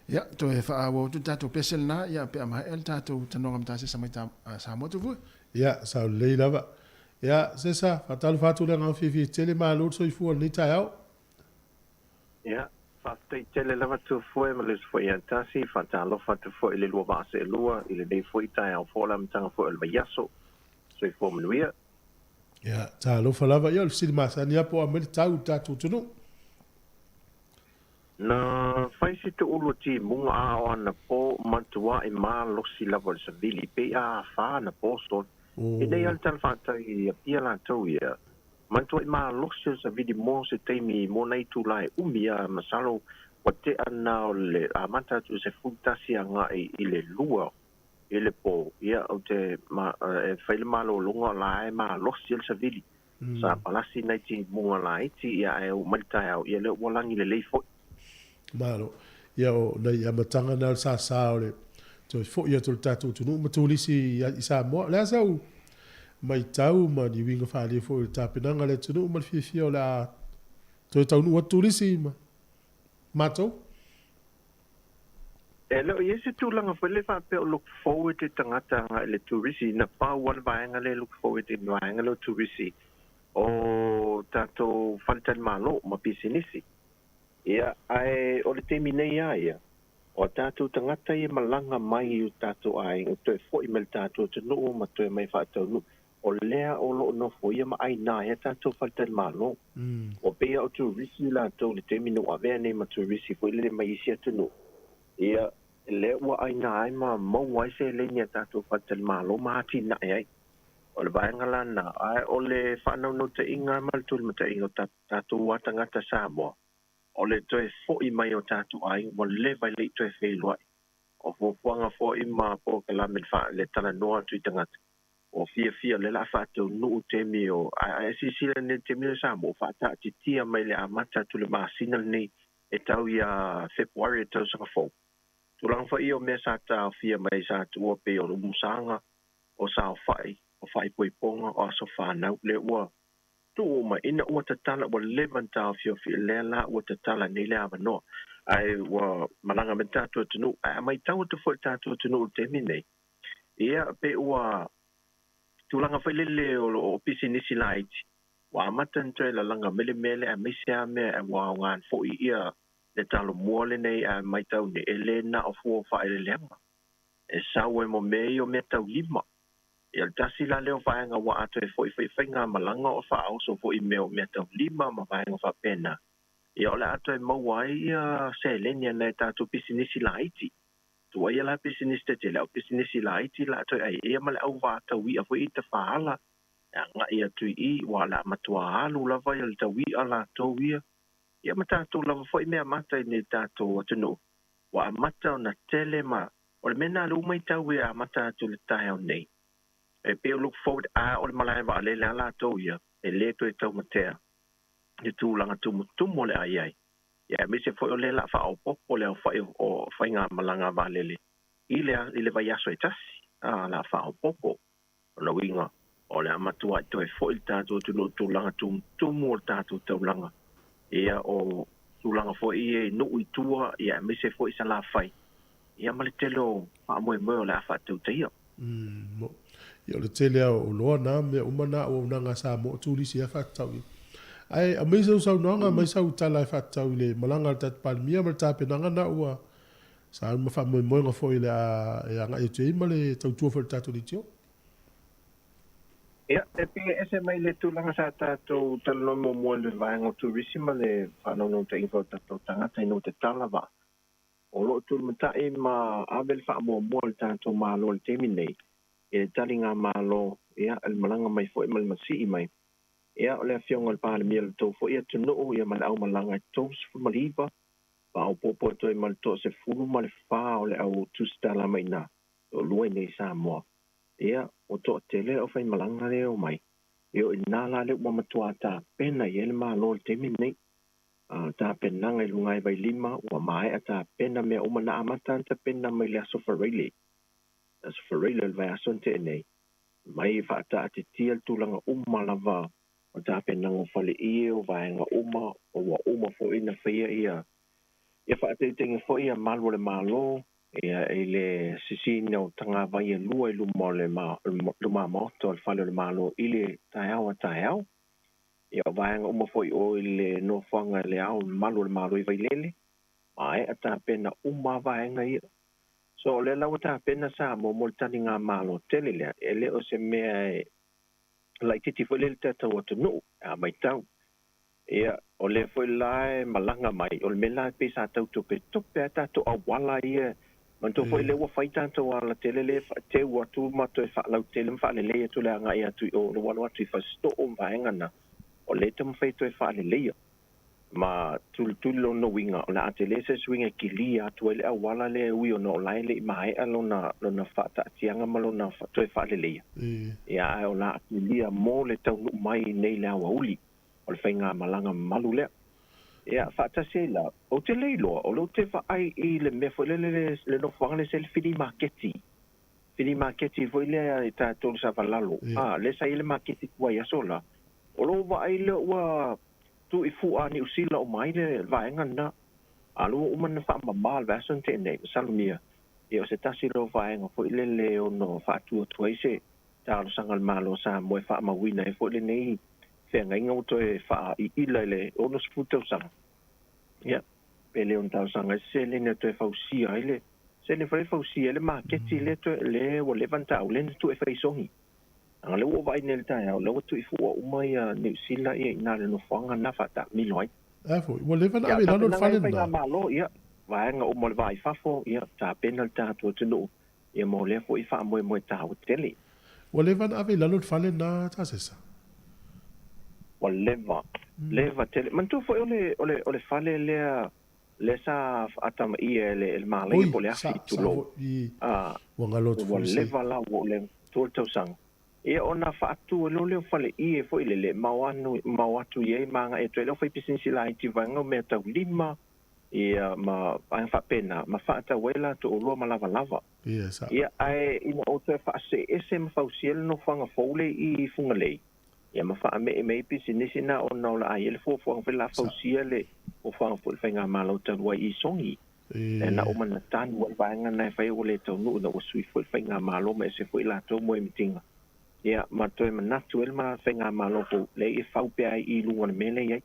Ia, toe faaauau atu le tatou pese lena, ia, pe a maea le tatou tanoga matase mai Samoa Tuvua. Ia, sao lelei lava. Ia, Sesa, faatalofa atu le agaga fiafia tele, malo le soifua i lenei taeao. Ia, faafetai tele lava Tufue ma le uso foi ia Tasi, faatalofa atu foi i le lua vaa seelua i lenei foi taeao fou o le amataga foi o le vaiaso. Soifua manuia. Ia, talofa lava. Ia, o le fesili masani lava po o a mai le tau i le tatou atunuu. Na fai se toulu o timuga a o ana po matuaʻi malosi lava o le savili, pei a afa ana po solo. E nei a le tala faatau i Apia latou ia, matuaʻi malosi o le savili mo se taimi mo nai itula e umi a masalo ua tea na o le amata atu i le 11 agai i le 2 i le po, ia ou te ma, e fai le malologa o la e malosi le savili. Sa palasi nai timuga laiti ia ae oo mai le taeao, ia lea ua lagi lelei foi. Malo. Ia o nai amataga na o le sasa o le toe fo'i atu o le tatou atunuu ma turisi i Samoa. O le a sau maitau ma ni uiga faaalia foi o le tapenaga a le atunuu ma le fiafia o le a toe taunuu atu turisi ma matou? E le o i ai se tulaga foi lea faapea o look forward le tagata agai i le turisi, na pau lava le vaega lea e look forward i le vaega lea o turisi o tatou faletalimalo ma pisinisi. Ia, ae o le taimi nei lava ia, o a tatou tagata ia e malaga mai i o tatou aiga, toe foi mai i le tatou atunuu ma toe mai faataunuu, o lea o lo o nofoia ma aina ai a tatou faletalimalo. Ua pei lava o turisi latou i le taimi na ua avea nei ma turisi foi lele mai isi atunuu, ia, lea ua aina ai ma maua ai seleni a tatou faletalimalo ma atinae ai. O le vaega la lena, ae o le faanaunautaiga ma le tulimataiga o tatou a tagata Samoa, o le toe foi mai o tatou aiga ua leva e le i toe feiloai. O fuafuaga foi ma polokalame le talanoa atu i tagata, ua fiafia o lea o le a faataunuu taimi o, ae silasila nei i le taimi o Samoa ua faataatitia mai le amata atu i le masina lenei e tau ia Fepuari o le tausaga fou. Tulaga foi ia o mea sa taofia mai sa tuua pei o Umusaga, o Saofai, o Faaipoipoga, o Aso Fanau, lea ua tuu mai ina ua tatala, ua leva ona taofiofi, lea la ua tatala nei le avanoa. Ae ua malaga mai le tatou atunuu, ae a matau atu foi i le tatou atunuu i le taimi nei, ia pe ua tulaga foi lele o lo o pisinisi laiti, ua amata ona toe lalaga mai le mea lea, aemaise lava mea ua aoga foi ia le talomua lenei, ae matau nei, e le na o fua o faaeleeleaga. E sau ai mo mea ia o mea taulima. Ia o le tasi la lea o vaega ua a toe foi foi faigamalaga o faaoso foi i mea o mea taulima ma vaega faapena, ia o le a toe maua ai ia seleni a nai a tatou pisinisi laiti. Tuaia la pisinisi tetele, a o pisinisi laiti la a toe aiaia ma le au vaa taui'a foi i tafaala e agai atu i i, ua o le a matua alu lava ia le taui'a latou ia, ia ma tatou lava foi mea mata i nei tatou atunuu. Ua amata ona tele ma o le mea lena lea ua matau e amata atu i le taeao nei. E pei o look forward a o le malae vaalele a latou ia e le toe taumatea i tulaga tumutumu o le a i ai. Ia aemaise foi o lea la faaopoopo le aofai o faigamalaga vaalele i le i le vaiaso e tasi a la faaopoopo. O lona uiga o le a matuai toe foi le tatou atunuu i tulaga tumutumu o le tatou taulaga, ia o tulaga foi ia i nuu i tua, ia aemaise foi Salafai, ia ma le tele o faamoemoe o le a faatautaia. Umm, ia o le tele lava o oloa na, mea uma na auaunaga a Samoa o turisi lava faatatau i ai. Ae aumai sau saunoaga, aumai sau tala e faatatau i le malaga a le tatou Palemia ma le tapenaga na ua Sa ma faamoemoega foi le a e agai atu ai ma le tautua foi i le tatou leitio. Ia, e pei e ese mai le tulaga sa tatou talanoa muamua i le vaega o turisi ma le faanaunautaiga foi o tatou tagata ina ua tatala vaa. O lo o tulimatai ma ave le faamuamua a le tatou Malo i le taimi nei i le taligamalo, ia, i le malaga mai foi ma le masii mai, ia, o le Afioga i le Palemia o le tou foi atunuu, ia, ma le aumalaga e 39 Faaopoopo atu ai ma le toasefulu ma le fa o le au tusitala mai ina toalua i nei i Samoa. Ia, ua toatele le aufaimalaga lea e omai. Ia o ina la lea ua matua tapena i ai le Malo i le taimi lenei. A tapenaga i luga e Vailima, ua maea tapena mea uma na amata ona tapena mai le Aso Faraile. Le Aso Faraile o le vaiaso na tea nei, mai faataatitia le tulaga uma lava o tapenaga o faleie, o vaega uma, ua uma foi ona faia ia ia faataitaiga foi a malu o le Malo ia i le sisiina o tagavai e lua i luma o le luma maota o le fale o le Malo i le taeao a taeao. Ia o vaega uma foi o i le nofoaga i le ao malu o le Malo i Vailele, maea tapena uma vaega ia. So o lea la ua tapena Samoa mo le taligamalo tele lea, e le o se mea e laitiiti foi lea i le tatou atunuu, a matau. Ia, o lea foi la e malaga mai, o le mea la pei sa tau topetope lava tatou auala ia, manatua foi lea ua fai tatou alatele lea e teu atu ma toe faalautele ma faalelei atu le agai atu i o, le ua alu atu i Fasitoo ma vaega na, o lea e taumafai e toe faaleleia. Ma tulituli lona uiga, o le a tele se suiga e kilia atu ai le auala lea e ui ona o la e le i maea lona, lona faataatiaga ma lona toe faaleleia. Ia, ae o le a kilia mo le taunuu mai i nei le aoauli o le faigamalaga mamalu lea. Ia, faatasi ai la, ou te le iloa, o lea ou te vaai i le mea foi lele le, le nofoaga lea sa i le fili maketi. Fili maketi foi lea i tatou i Savalalo. Ia. A, lea sa i ai le maketi tuai aso la. O lou vaai lea ua tuu i fua a Niu Sila uma ai le vaega lena. A lea ua uma ona faamama le vaiaso na tea nei, masalomia, ia o se tasi lea o vaega foi lele e ono faatu atu ai se talosaga a le Malo o Samoa e faamauina ai foi lenei feagaiga ua toe faaiila i le 60 tausaga. Ia, pe le ono talosaga ai se seleni e toe fausia ai le seleni foi lea e fausia ai le maketi lea toe lea ua leva ona taua lea na tuu e fai i Sogi. Leaga lea ua ou vaai nei i le taeao, lea ua tuu i fua uma ia Niu Sila ia i ina i le nofoaga lena faataamilo ai. A foi, ua leva ona Ia, ave i lalo le tapenaga fale ia lena. faigamalo, ia, vaega uma o le va i fafo, ia, tapena le tatou atunuu Ia mo lea foi faamoemoe taua tele. Ua leva ona ave i lalo le fale lena Tasesa? Ua leva, leva tele. Manatua foi o le, o le, o le fale lea, lea sa atamaia e le, e le malaia Oi, po o le sa, afi, sa tulou. foi i, A, ua galo atu ua foi se. leva la ua le tua le tausaga. Ia ona faatu ai loa lea o faleie foi lele, mao anu, mao atu i ai ma agai atu ai le aufaipisinisi laiti vaega o mea tau lima, ia ma vaega faapena, ma faatau ai latou oloa ma lavalava. Ia, sa. Ia, ae ina ua toe faasee ese ma fausia le nofoaga fou lea i Fugalei, ia ma faamee mai ai pisinisi na ona o le a i ai le fuafuaga foi o le a Sa. fausia le fuafuaga foi o le faigamalo talu ai i Sogi. E. Na uma na tanu ai vaega na e fai ua le taunuu ina ua sui foi le faigamalo ma ese foi latou moemitiga. Ia, ma toe manatu ai le faigamalo fou, leai e fau pea ai i luga o le mea lea e i ai.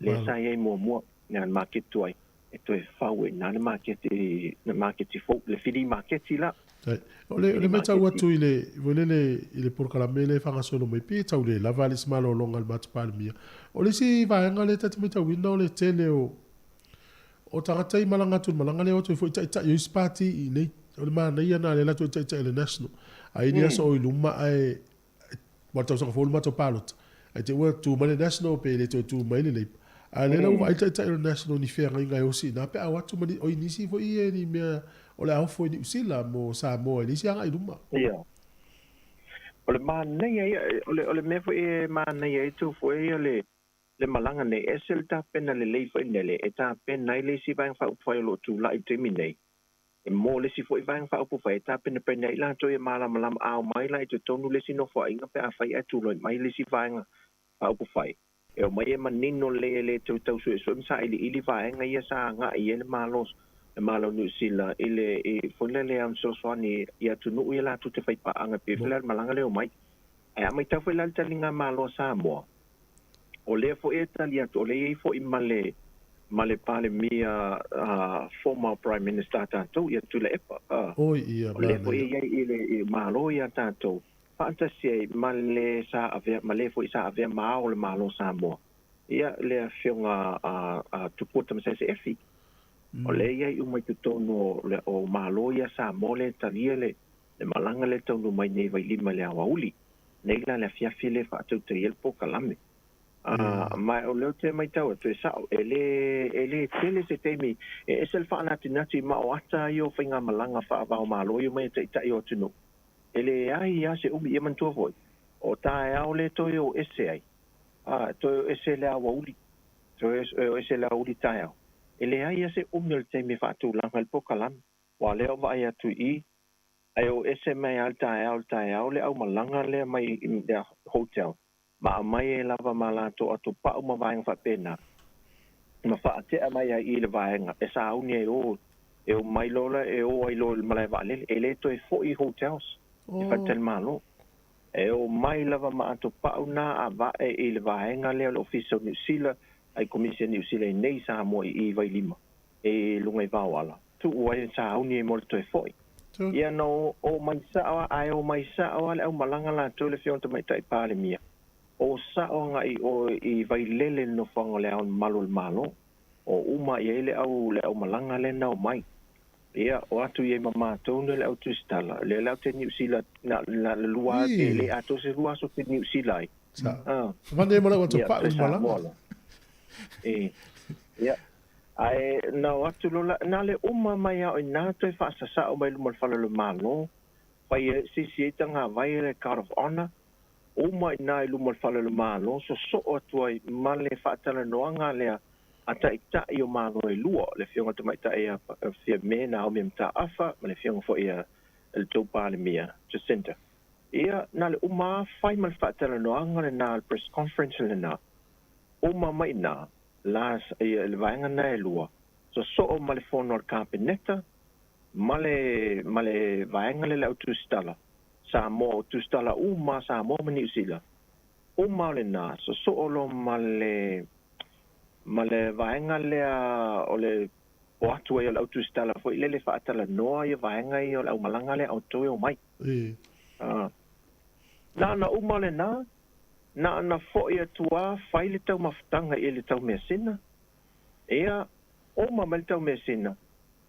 Lea Malo. sa i ai muamua, na le maketi tuai, e toe fau ai i ina le maketi, le maketi fou, le fili maketi la. Tai. O le, o Fili le matau maketi. atu i le, foi lele, i le polokalame lea e faagasolo mai, pei e tau le lava le isi malologa a le matou Palemia. O le isi vaega lea ta te matauina o le tele o, o tagata i malaga atu i le malaga lea o atu ai foi taitai o isi pati i inei. O le manaia lena lea latou e taitai i le national. Ai ni aso o i luma ae Aua o le tausaga fou le matou palota, ae te i ua tu mai le National pe le toe tu mai le Labour. A o lea la ua vaai le taitai o le National ni feagaiga e osi i ina pe a o atu ma ni, oi nisi foi ia ni mea o le a ofo i Niu Sila mo Samoa i le isi agai i luma. Ia. O le manaia ia, o le, o le mea foi e manaia ai tou foi ia le, le malaga nei, ese le tapena lelei foi lele e tapena ai le isi Vaega Faaupufai o lo o tulai i le taimi nei. E mo le isi foi Vaega Faaupufai e tapenapena ai latou ia malamalama a omai la i totonu le isi nofoaiga pe afai ae tulai mai le isi Vaega Faaupufai. E omai e manino lelei e le toe tau suesue ma sailiili vaega ia sa agai i ai le Malo le Malo o Niu Sila i le i foi lea le fesoasoani i atunuu ia latou te faipaaga pei foi la le malaga lea e omai. Ae a matau foi la le taligamalo a Samoa, o lea foi e tali atu, o lea e i ai foi ma le ma le Palemia former Prime Minister a tatou, ia Tuilaepa. Oi, ia, O lea foi e manaia. i ai i le i Malo ia tatou, faatasi ai ma le sa avea, ma le foi sa avea ma ao o le Malo o Samoa, ia le Afioga a Tupua Tamasese Efi. O lea e i ai uma i totonu o le o Malo ia Samoa lea e talia le le malaga lea e taunuu mai nei i Vailima i le aoauli. Nei la le afiafi lea e faatautaia ai le polokalame. A, ma o lea ou te matau atu, e sao, e le, e le tele se taimi e ese le faanatinati ma o ata ia o faigamalaga faava-o-Malo ia omai e taitai o atunuu. E leai lava se umi, ia manatua foi, o taeao lea toe o ese ai, a, toe o ese le aoauli, toe o ese le aoauli taeao. E leai lava se umi o le taimi e faatulaga ai le polokalame. Aua o lea ou vaai atu i i, Ae o ese mai lava le taeao le taeao le aumalaga lea mai i le hotel ma aumai ai lava ma latou atopau ma vaega faapena ma faatea mai ai i le vaega e sauni ai o e o mai loa la e o ai loa i le malae vaalele e le toe foi i hotels i faletalimalo. E o mai lava ma atopau na a vae i le vaega lea o le Ofisa o Niu Sila ai Komisi a Niu Sila i nei Samoa i i Vailima i luga i Vaoala tuu ai sauni ai mo le toe foi. Ia na o mai sao a, ae o mai sao a le aumalaga latou le Afioga Tamaitai Palemia. O sao agai o i Vailele le nofoaga o le Ao Mamalu o le Malo. O uma i ai le au le aumalaga lea na omai. Ia o atu i ai ma matou nei le au tusitala, lea la ou te Niu Sila na na le lua e le atoa se lua aso te Niu Sila ai. Sa. Ah. Vane mo lau atu Ia, pa'u toe i malaga. Samoa la. E. Ia. Ae na o atu loa la, na le uma mai a o ina toe faasasao mai luma o le fale o le Malo, fai ai sisi ai tagavai le Guard of Honour, uma i ina i luma o le fale o le Malo, sosoo atu ai ma le faatalanoaga lea a Taitai o Malo e lua, le Afioga i le Tamaitai ia Fiame Naomi Mataafa ma le Afioga foi ia le tou Palemia Jacinta. Ia, na le uma fai ma le faatalanoaga lena, le press conference lena, uma mai ina, la ia le vaega na e lua, sosoo ma le fono a le Kapeneta ma le ma le vaega lea le au tusitala, Samoa, o tusitala uma a Samoa ma Niu Sila, uma o lena, sosoo loa ma le ma le vaega lea o le o atu ai o le au tusitala foi lele faatalanoa ia vaega ia o le aumalaga lea a outou e omai. Na ona uma lena, na ona foi atu lava fai le taumafataga i le taumeasina, ia, uma mai le taumeasina,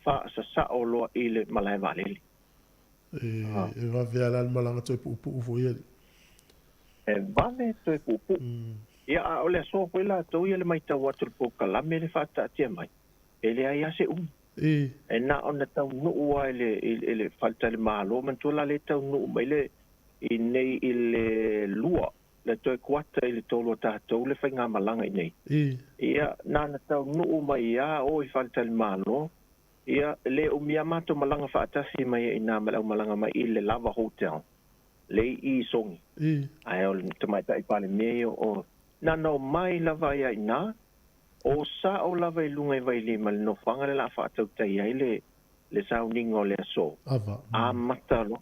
faasasao loa i le malae vaalele. E vave lava la le malaga toe puupuu foi alii. E vave toe puupuu. Ia, a o le aso foi latou ia le matau atu i le polokalame le faataatia mai, e leai lava se umi. E na ona taunuu lava i le, i le faletalimalo, manatua la lea e taunuu mai le, i nei i le 2, le toe kuata i le 3 o tatou le faigamalaga i nei. Ia, na ona taunuu mai lava o i faletalimalo, ia, e le umi lava matou malaga faatasi mai ai i ina ma le aumalaga mai i le Lava Hotel. Le i i Sogi. Ae o le Tamaitai Palemia ia o na na omai lava ia i ina, o sao lava i luga i Vailima i le nofoaga lea o le a faatautai ai le le sauniga o le aso. Ava. Amata loa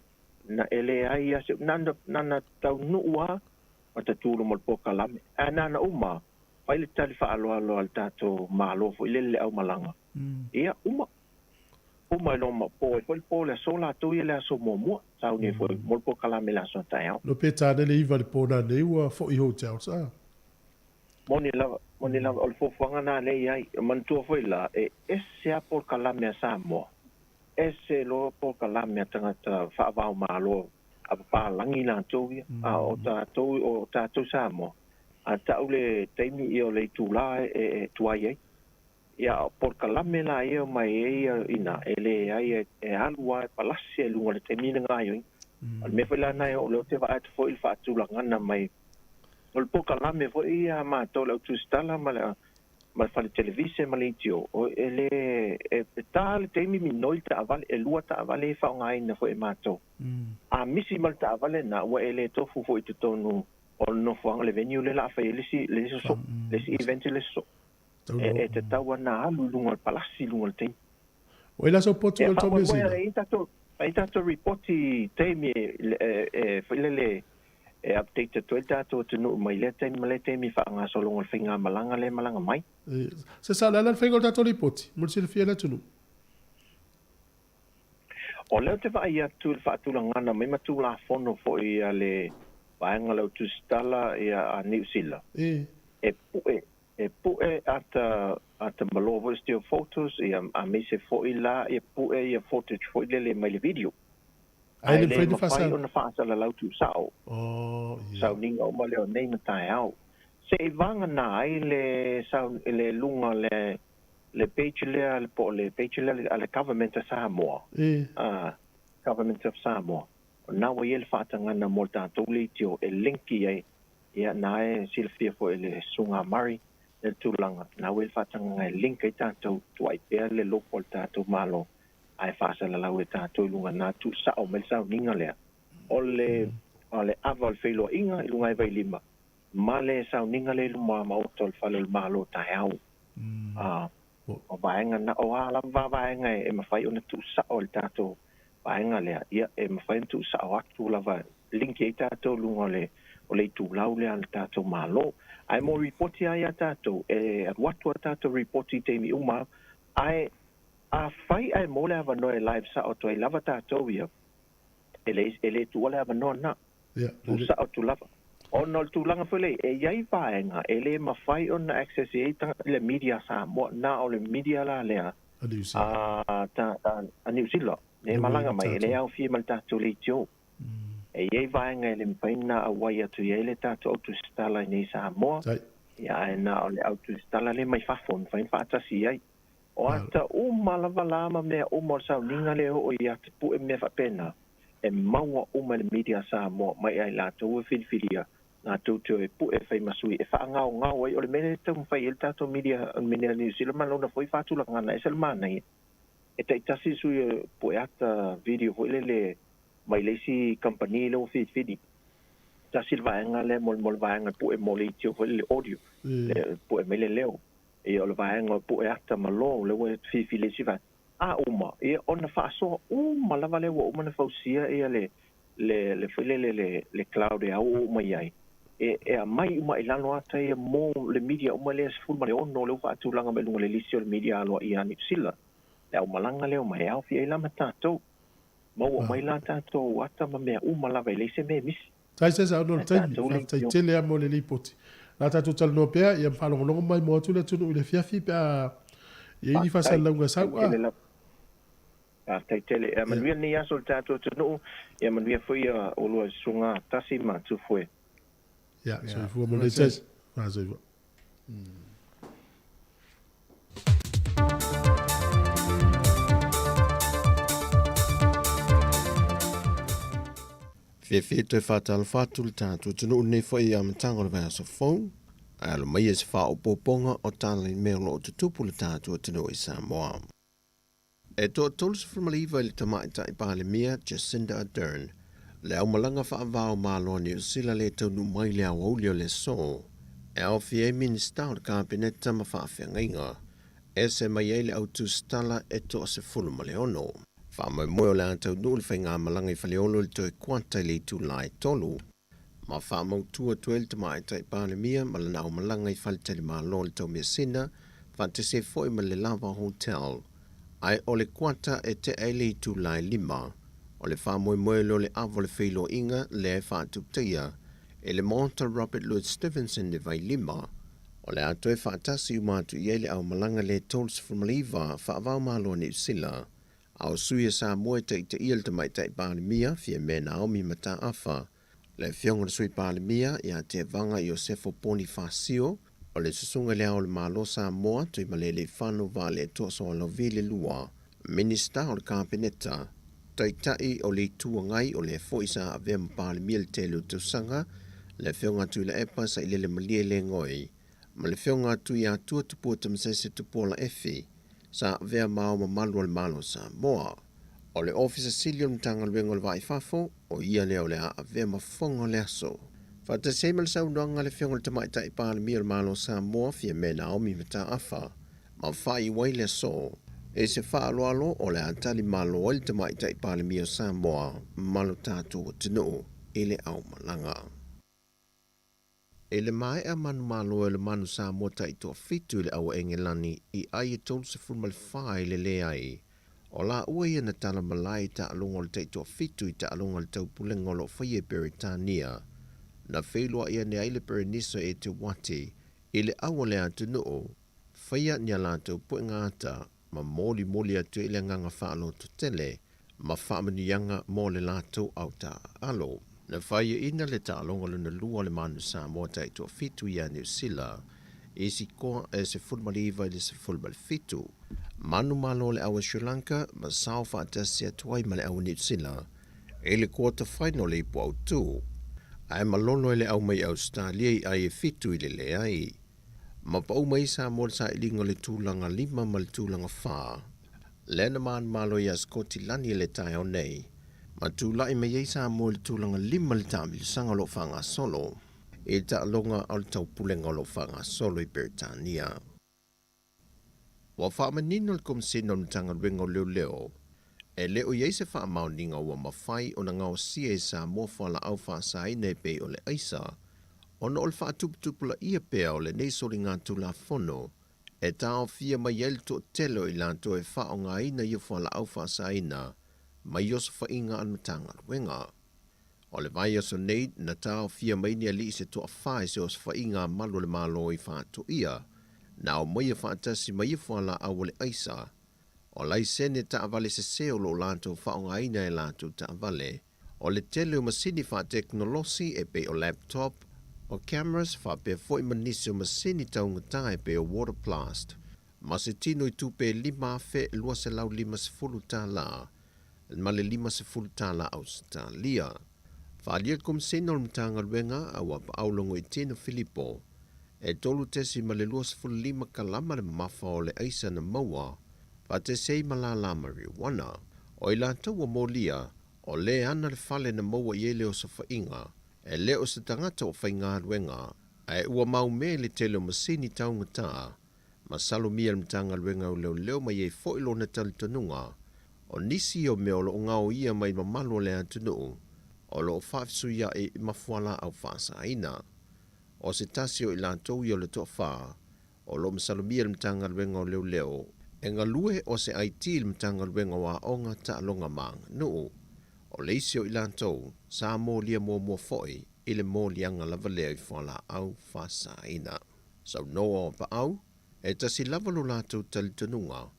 na e leai lava se na na na taunuu lava ma tatulu ma le polokalame. Ae na na uma fai le tali faaaloalo a le tatou Malo foi lele le aumalaga. Ia, uma. Uma i loma po ai foi le po le aso latou ia le aso muamua sauni ai foi mo le polokalame i le aso a taeao. No pe tane le iva le po nanei ua foi hotels a. Moni lava, moni lava, o le fuafuaga na lea i ai. Manatua foi la, e ese a polokalame a Samoa, ese loa polokalame a tagata faavaomalo a papalagi latou ia, a o tatou, o tatou Samoa, a tau le taimi ia o le itula e tuai ai. Ia, a o polokalame la ia mai ai ia ina, e leai, e alu lava e palasi ai i luga o le taimi le gaoioiga. O le mea foi la lena e oo lea ou te vaai atu foi i le faatulagana mai o le polokalame foi ia a matou le au tusitala ma le ma le fale televise ma le leitio, e le, e ta le taimi minoi le taavale, e lua taavale e faaaogaina foi e matou. A misi ma le taavale lena, ua e le tofu foi i totonu o le nofoaga, le venue lea o le a fai ai le isi, le isi aso, le isi event i le aso. E tatau ana alu i luga o le palasi i luga o le taimi. Oi la so potu o le Measina. E i tatou ripoti i taimi e foi lele e update atu ai le tatou atunuu mai lea taimi ma lea taimi i faagasologa o le faigamalaga lea e malaga mai. Se sa le ala le faiga o le tatou lipoti mo le silafia e le atunuu. O lea ou te vaai atu i le faatulagana mai ma Tulafono foi a le Vaega o le Au Tusitala a Niu Sila e pue E pue ata ata malo foi still photos ia aemaise foi la ia pue ia footage foi lele mai le video. Ae le mafai ona faasalalau tuusao. Sauniga uma lea o nei ma taeao. Se i vagana ai le le luga le le page lea po o le page lea a le Government a Samoa. Government of Samoa. O lena ua i ai le faatagana mo le tatou leitio e link i ai Ia, na e silafia foi e le Susuga a Murray le tulaga, na ua i le faatagaga e link ai tatou, tuai pea le logo a le tatou Malo, ae faasalalau e tatou i luga na tuusao mai le sauniga lea o le o le ava o le feiloaiga i luga e Vailima ma le sauniga lea i luma maota o le Fale o le Malo taeao. A o vaega na, o a lava vaega e mafai ona tuusao e le tatou vaega lea, ia, e mafai ona tuusao atu lava, link ai tatou i luga o le o le itulau lea a le tatou Malo. Ae mo ripoti lava ia tatou, e alu atu a tatou ripoti i taimi uma, ae afai ae mo le avanoa e live sao atu ai lava tatou ia, e le e le tuua le avanoa lena. Tuusao atu lava. Ona o le tulaga foi lea, e i ai vaega e le mafai ona access i ai le media a Samoa, na o le media la lea a a Niu Sila, e malaga mai, e le aofia ma le tatou leitio. E i ai vaega e le mafai ona auai atu i ai le tatou au tusitala i nei Samoa, ia ae na o le au tusitala lea mai fafo e mafai ona faatasi i ai. O ata uma lava la ma mea uma o le sauniga lea e oo i atapue ma mea faapena, e maua uma e le media a Samoa mai ia i latou e filifilia. latou te o e pu'e e fai ma sui e faagaogao ai. O le mea lea e taumafai ai le tatou media, media a Niu Sila ma lona foi faatulagaga ese le manaia. E taitasi le sui e pu'e ata video foi lele mai le isi kamupani lea ua filifili. Tasi le vaega lea mo le vaega e pu'e mo le itio foi lele audio, le pu'e mai le leo. Ia o le vaega o pu'e ata ma lo lea ua filifili ai isi vaega. A uma, ia ona faasoa uma lava lea ua uma ona fausia ia le le le foi lele le le cloud e aoao mai ai, e e aumai uma i lalo ata ia mo le media uma lea 16 lea ua faatulaga mai luga o le lisi o le media aloaia a Niu Sila. Le aumalaga lea omai e aofia ai la ma tatou. Maua mai la tatou ata ma mea uma lava e leai se mea e misi. Tai se sa ona o le taimi, faafetai tele lava mo le lipoti. O le a tatou talanoa pea, ia ma faalogologo mai mo atu le atunuu i le afiafi pe a i ai ni faasalalauga sau a. Faafetai tele. Ia manuia lenei aso i le tatou atunuu, ia manuia foi ia oulua susuga Tasi ma Tufue. Ia, soifua mo lenei taimi. Soifua. Fiafia toe faatalofa atu le tatou atunuu lenei foi i amataga o le vaiaso fou, ae alo maia se faaopoopoga o tala i mea o lo o tutupu le tatou atunuu i Samoa. E toa 39 i le Tamaitai Palemia Jacinda Ardern le aumalaga faavao Malo a Niu Sila le taunuu mai le aoauli o le aso e aofia ai Minisita o le Kapeneta ma faafeagaiga ese mai ai le au tusitala e toa 16. Faamoemoe o le a taunuu le faigamalaga i Faleolo i le toe kuata i le itula e tolu ma faamautu atu ai le Tamaitai Palemia ma lana aumalaga i faletalimalo o le Taumeasina faatasi ai foi ma le Lava Hotel. Ae o le kuata e tea ai le itula e lima, o le faamoemoe lea o le ava o le feiloaiga lea e faatuputaia e le Maota Robert Louis Stevenson i Vailima, o le a toe faatasi uma atu i ai le aumalaga le 39 faava-o-Malo a Niu Sila. A o sui a Samoa e taitaia le Tamaitai Palemia, Fiame Naomi Mataafa, le Afioga i le Sui Palemia ia Tevaga Iosefo Ponifasio, o le Susuga i Le Ao o le Malo Samoa, Tuimalealiifano Vaaletoa Sualauvi le lua, Minisita o le Kapeneta, Taitai o le Itu Agai o lea foi sa avea ma Palemia i le tele o tausaga, le Afioga Tuilaepa Sailele Malie Lengoi, ma le Afioga Tuiatua Tupua Tamasese Tupuola Efi, sa avea ma ao mamalu o le Malo o Samoa. O le Ofisa Sili o le Matagaluega o le Vaa i Fafo, o ia lea o le a avea ma fofoga o le aso. Faatasi ai ma le saunoaga a le Afioga i le Tamaitai Palemia o le Malo o Samoa, Fiame Naomi Mataafa, ma faaiu ai le aso i se faaaloalo o le a tali malo ai le Tamaitai Palemia o Samoa ma lo tatou atunuu i le aumalaga. I le maea manumalo e le manu Samoa taitoafitu i le aua Engelani i ai e 34 i le leai, o laua ia na tala malae i taaloga o le taitoafitu i taaloga a le taupulega o lo o faia i Peretania. Na feiloai ane ai le Perenisa Eteuati i le aua le atunuu, faia ni a latou puega ata ma molimoli atu ai le agaga faalototele ma faamanuiaga mo le latou autaaalo. Na faiaina le taaloga lona lua o le Manu Samoa taitoafitu ia Niu Sila i sikoa e 19 i le 17. Manumalo le aua Sri Lanka ma sao faatasi atu ai ma le aua Niu Sila i le quarter final i Puautū, ae malolo ai le au mai Ausetalia i ai e fitu i le leai. Ma pau mai Samoa le sailiga o le tulaga lima ma le tulaga fa. Lea na manumalo iā Sikotilani i le taeao nei, ma tulai mai ai Samoa i le tulaga lima i le taamilosaga o lo o faagasolo i le taaloga o le taupulega o lo o faagasolo i Peretania. Ua faamanino le Komesina o le Matagaluega o Leoleo, e le o i ai se faamaoniga ua mafai ona gaosia e Samoa fualaau faasaina e pei o le aisa, ona o le faatuputupulaia pea o lenei soligatulafono e taofia mai ai le toatele o i latou e faaaogaina ia fualaau faasaina mai osofaiga a le Matagaluega. O le vaiaso nei, na taofia mai ni alii se toafa i se osofaiga a malu o le Malo i Faatoia, na aumaia faatasi mai ia fualaau o le aisa, o laisene taavale sese o lo o latou faaaogaina e latou taavale, o le tele o masini faatekonolosi e pei o laptop, o cameras faapea foi ma nisi o masini taugata e pei o water blast, ma se tino i tupe e $5,250 ma le $50 Ausetalia. Faaalia le Komisena o le Matagaluega a Uapaau Logoitino Filipo, e 3.25 kalama le mamafa o le aisa na maua, faatasi ai ma lālā marijuana. O i latou ua molia, o le ana le fale na maua i ai le osofaiga, e le o se tagata o faigaluega, ae ua maumea i le tele o masini taugata. Masalomia le Matagaluega o Leoleo ma i ai foi lona talitonuga, o nisi o mea o lo o gaoia mai mamalu o le atunuu, o lo o faafesuiaʻi ma fualaau faasaina. O se tasi o i latou ia o le toafa, o lo o masalomia le Matagaluega o Leoleo e galue o se IT i le Matagaluega o Aoga, Taaloga ma Aganuu. O le isi o i latou, sa molia muamua foi i le moliaga lava lea i fualaau faasaina. Saunoa o Paau, e tasi lava lo latou talitonuga,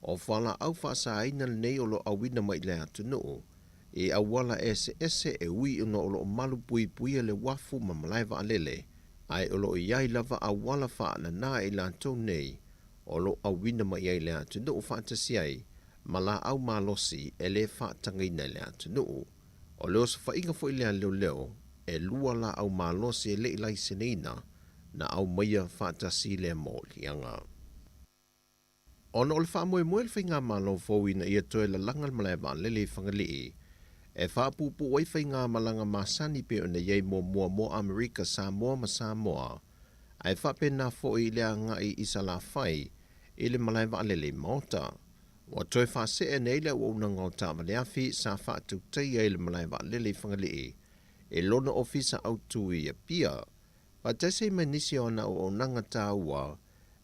o fualaau faasaina lenei o lo o auina mai i le atunuu, i auala eseese e ui ona o lo o malu puipuia le uafu ma malae vaalele, ae o lo o i ai lava auala faanana e i latou nei o lo o auina mai ai le atunuu faatasi ai ma laau malosi e le faatagaina i le atunuu. O le osofaiga foi lea a leoleo, e lua laau malosi e le i laiseneina na aumaia faatasi lea moliaga. Ona o le faamoemoe o le Faigamalo fou ina ia toe lalaga le malae vaalele i Fagalii, e faapuupuu ai faigamalaga masani pei ona i ai muamua mo Amerika Samoa ma Samoa, ae faapena foi i le agai i Salafai i le malae vaalele i Maota. Ua toe faasee nei le auaunaga o taavaleafi sa faatautaia i le malae vaalele i Fagalii e lona ofisa autu i Apia. Faatasi ai ma nisi o ana auaunaga taua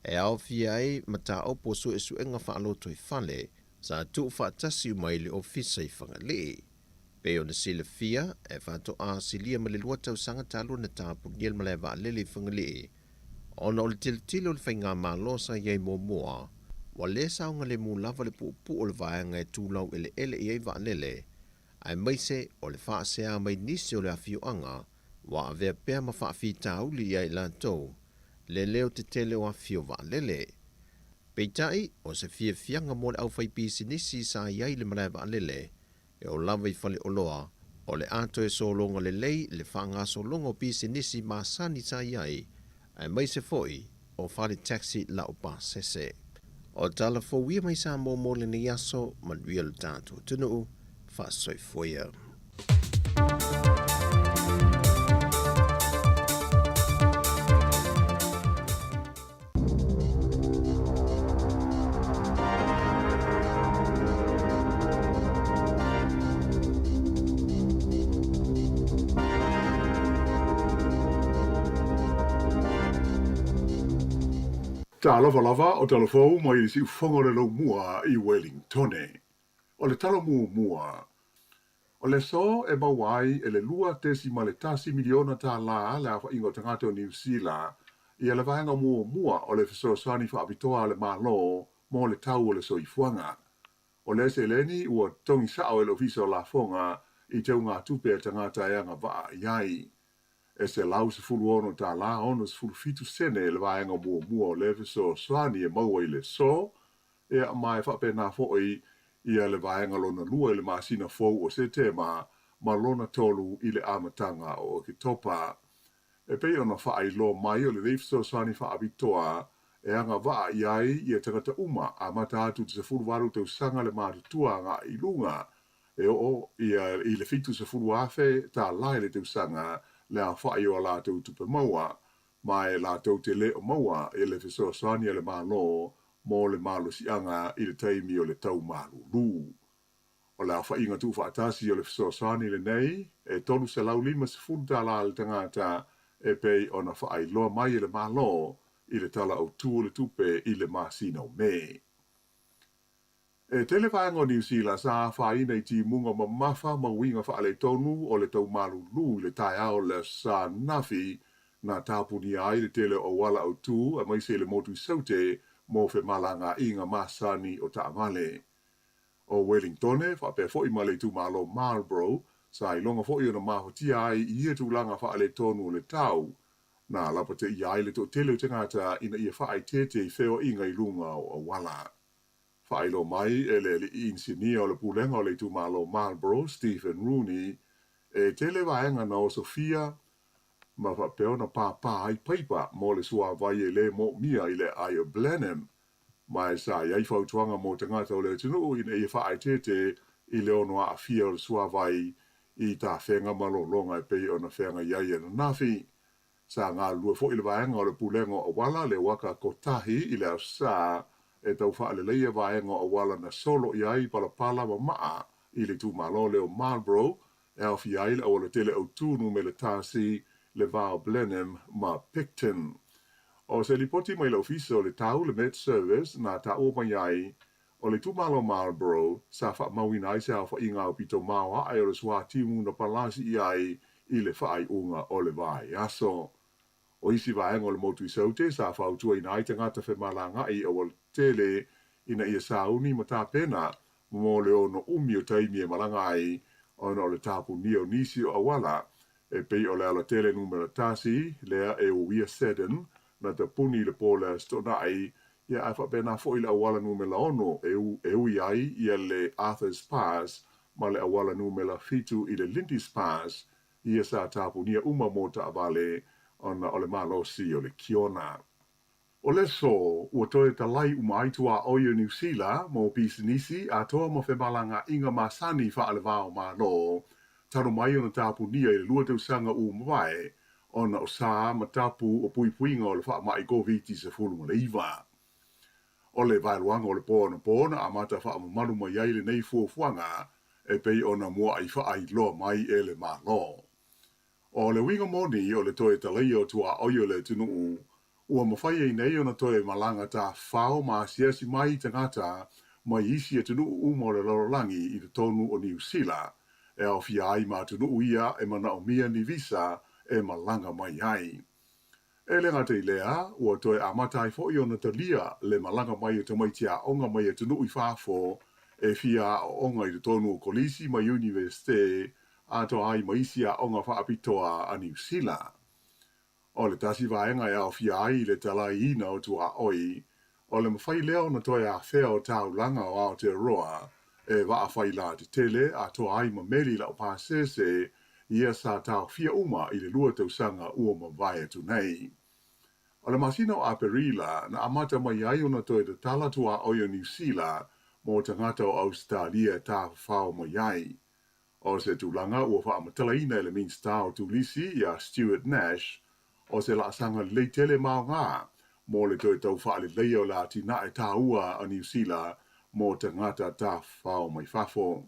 e aofia ai mataupu o suesuega faalotoifale sa tuufaatasi uma i le ofisa i Fagalii. Pei ona silafia, e faatoa silia ma le lua tausaga talu ona tapunia le malae vaalele i Fagalii ona o le tilotilo o le faigamalo sa i ai muamua, ua le saogalemu lava le puupuu o le vaega e tulau eleele i ai vaalele, aemaise o le faasea mai nisi o le afioaga ua avea pea ma faafitauli ia i latou le leo tetele o afio vaalele. Peitai, o se fiafiaga mo le aufaipisinisi sa i ai le malae vaalele e oo lava i faleoloa, o le a toe sologa lelei le faagasologa o pisinisi masani sa i ai, aemaise foi o fale taxi laupasese. O tala fou ia mai Samoa mo lenei aso, manuia lo tatou atunuu, faasoifua ia. Talofa lava o talo fou mai le siufofoga o le Laumua i Wellingtone. O le talo muamua, o le aso e maua ai e le $2.1 miliona tālā le aofaiga o tagata o Niu Sila ia le vaega muamua o le fesoasoani faapitoa a le Malo mo le tau o le soifuaga. O lea seleni ua totogi sao e le Ofisa o Lafoga i teugatupe a tagata e agavaa i ai. E $116 67 sene le vaega muamua o lea fesoasoani e maua i le aso, Ia, ma e faapena foi ia le vaega lona lua i le masina fou o Setema ma lona tolu i le amataga o Oketopa. E pei ona faailoa mai o lenei fesoasoani faapitoa e agavaa i ai ia tagata uma amata atu i le 18 tausaga le matutua agai i luga e oo ia i le 70,000 tālā i le tausaga le aofai o a latou tupe maua ma e latou te le o maua i le fesoasoani a le Malo mo le malosiaga i le taimi o le tau malulu. O le aofaiga tuufaatasi o le fesoasoani lenei e $350 le tagata e pei ona faailoa mai e le Malo i le Tala Autu o le Tupe i le masina o Me. E tele vaega o Niu Sila sa afaina i timuga mamafa ma uiga faaletonu o le tau malulu i le taeao o le Aso Sa ananafi, na tapunia ai le tele o auala autū aemaise i le motu i Saute mo femalagaaiga masani o taavale. O Wellingtone, faapea foi ma le itumalo Marlborough, sa iloga foi ona mafatia ai i ia tulaga faaletonu o le tau, na lapateia ai le toatele o tagata ina ia faaeteete i feoaiga i luga o auala. Faailoa mai e le alii inisinia o le Pulega o le Itumalo Marlborough, Stephen Rooney, E tele vaega na osofia ma faapea ona pāpā ai paipa mo le suāwai e lē moomia i le aai o Blenheim, ma e sa i ai fautuaga mo tagata o le atunuu ina ia faaeteete i le ono aafia o le suāwai i tafega ma lologa e pei ona feagai ai ananafi. Sa galulue foi le vaega o le Pulega o Auala le Uaka Kotahi i le Aso Sa e tau faaleleia vaega o auala na solo i ai palapala ma maa i le itumalo lea o Marlborough e aofia ai le aualatele autū numera tasi, le va o Blenheim ma Picton. O se lipoti mai le Ofisa o le Tau, le Met Service, na taua mai ai, o le itumalo o Marlborough sa faamauina ai se aofaiga aupito maoae o le suātimu na palasi i ai i le faaiuga o le vaiaso. O isi vaega o le motu i Saute sa fautuaina ai tagata femalagaai i aualatele ina ia sauni ma tapena mo le ono umi o taimi e malaga ai ona o le tapunia o nisi o auala e pei o le alatele numera tasi lea e uia Seddon na tapuni i le po le Aso Toonai, ia ae faapena foi le auala numera 6 e e ui ai ia le Arthur's Pass ma le auala numera 7 i le Lindis Pass, ia sa tapunia uma mo taavale ona o le malosi o le Kiona. O le aso, ua toe talai uma ai tuaoi o Niu Sila mo pisinisi atoa ma femalagaaiga masani faale-va o Malo, talu mai ona tapunia i le lua tausaga ua mavae ona o sa ma tapu o puipuiga o le faamai Koviti-19. O le vaeluaga o le po anapo na amata faamamalu mai ai lenei fuafuaga e pei ona muaai faailoa mai e le Malo. O le uiga moni o le toe talaia o tuaoi o le atunuu, ua mafai ai nei ona toe malaga tafafao ma asiasi mai tagata mai isi atunuu uma o le lalolagi i totonu o Niu Sila, e aofia ai ma atunuu ia e manaomia ni visa e malaga mai ai. E le gata i lea, ua toe amata ai foi ona talia le malaga mai o tamaiti aoga mai atunuu i fafo e fia aoaoga i totonu o kolisi ma iunivesite atoa ai ma isi aoga faapitoa a Niu Sila. O le tasi vaega e aofia ai i le talaiina o tuaoi, o le mafai lea ona toe afea o taulaga o Aotearoa e vaafaila tetele atoa ai ma meli laupasese ia sa taofia uma i le lua tausaga ua mavae atu nei. O le masina o Aperila na amata mai ai ona toe tatala tuaoi o Niu Sila mo tagata o Ausetalia e tafafao mai ai. O se tulaga ua faamatalaina e le Minisita o Turisi ia Stuart Nash, o se laasaga lelei tele ma aoga mo le toe tau faaleleia o le atinae taua a Niu Sila mo tagata tafafao mai fafo.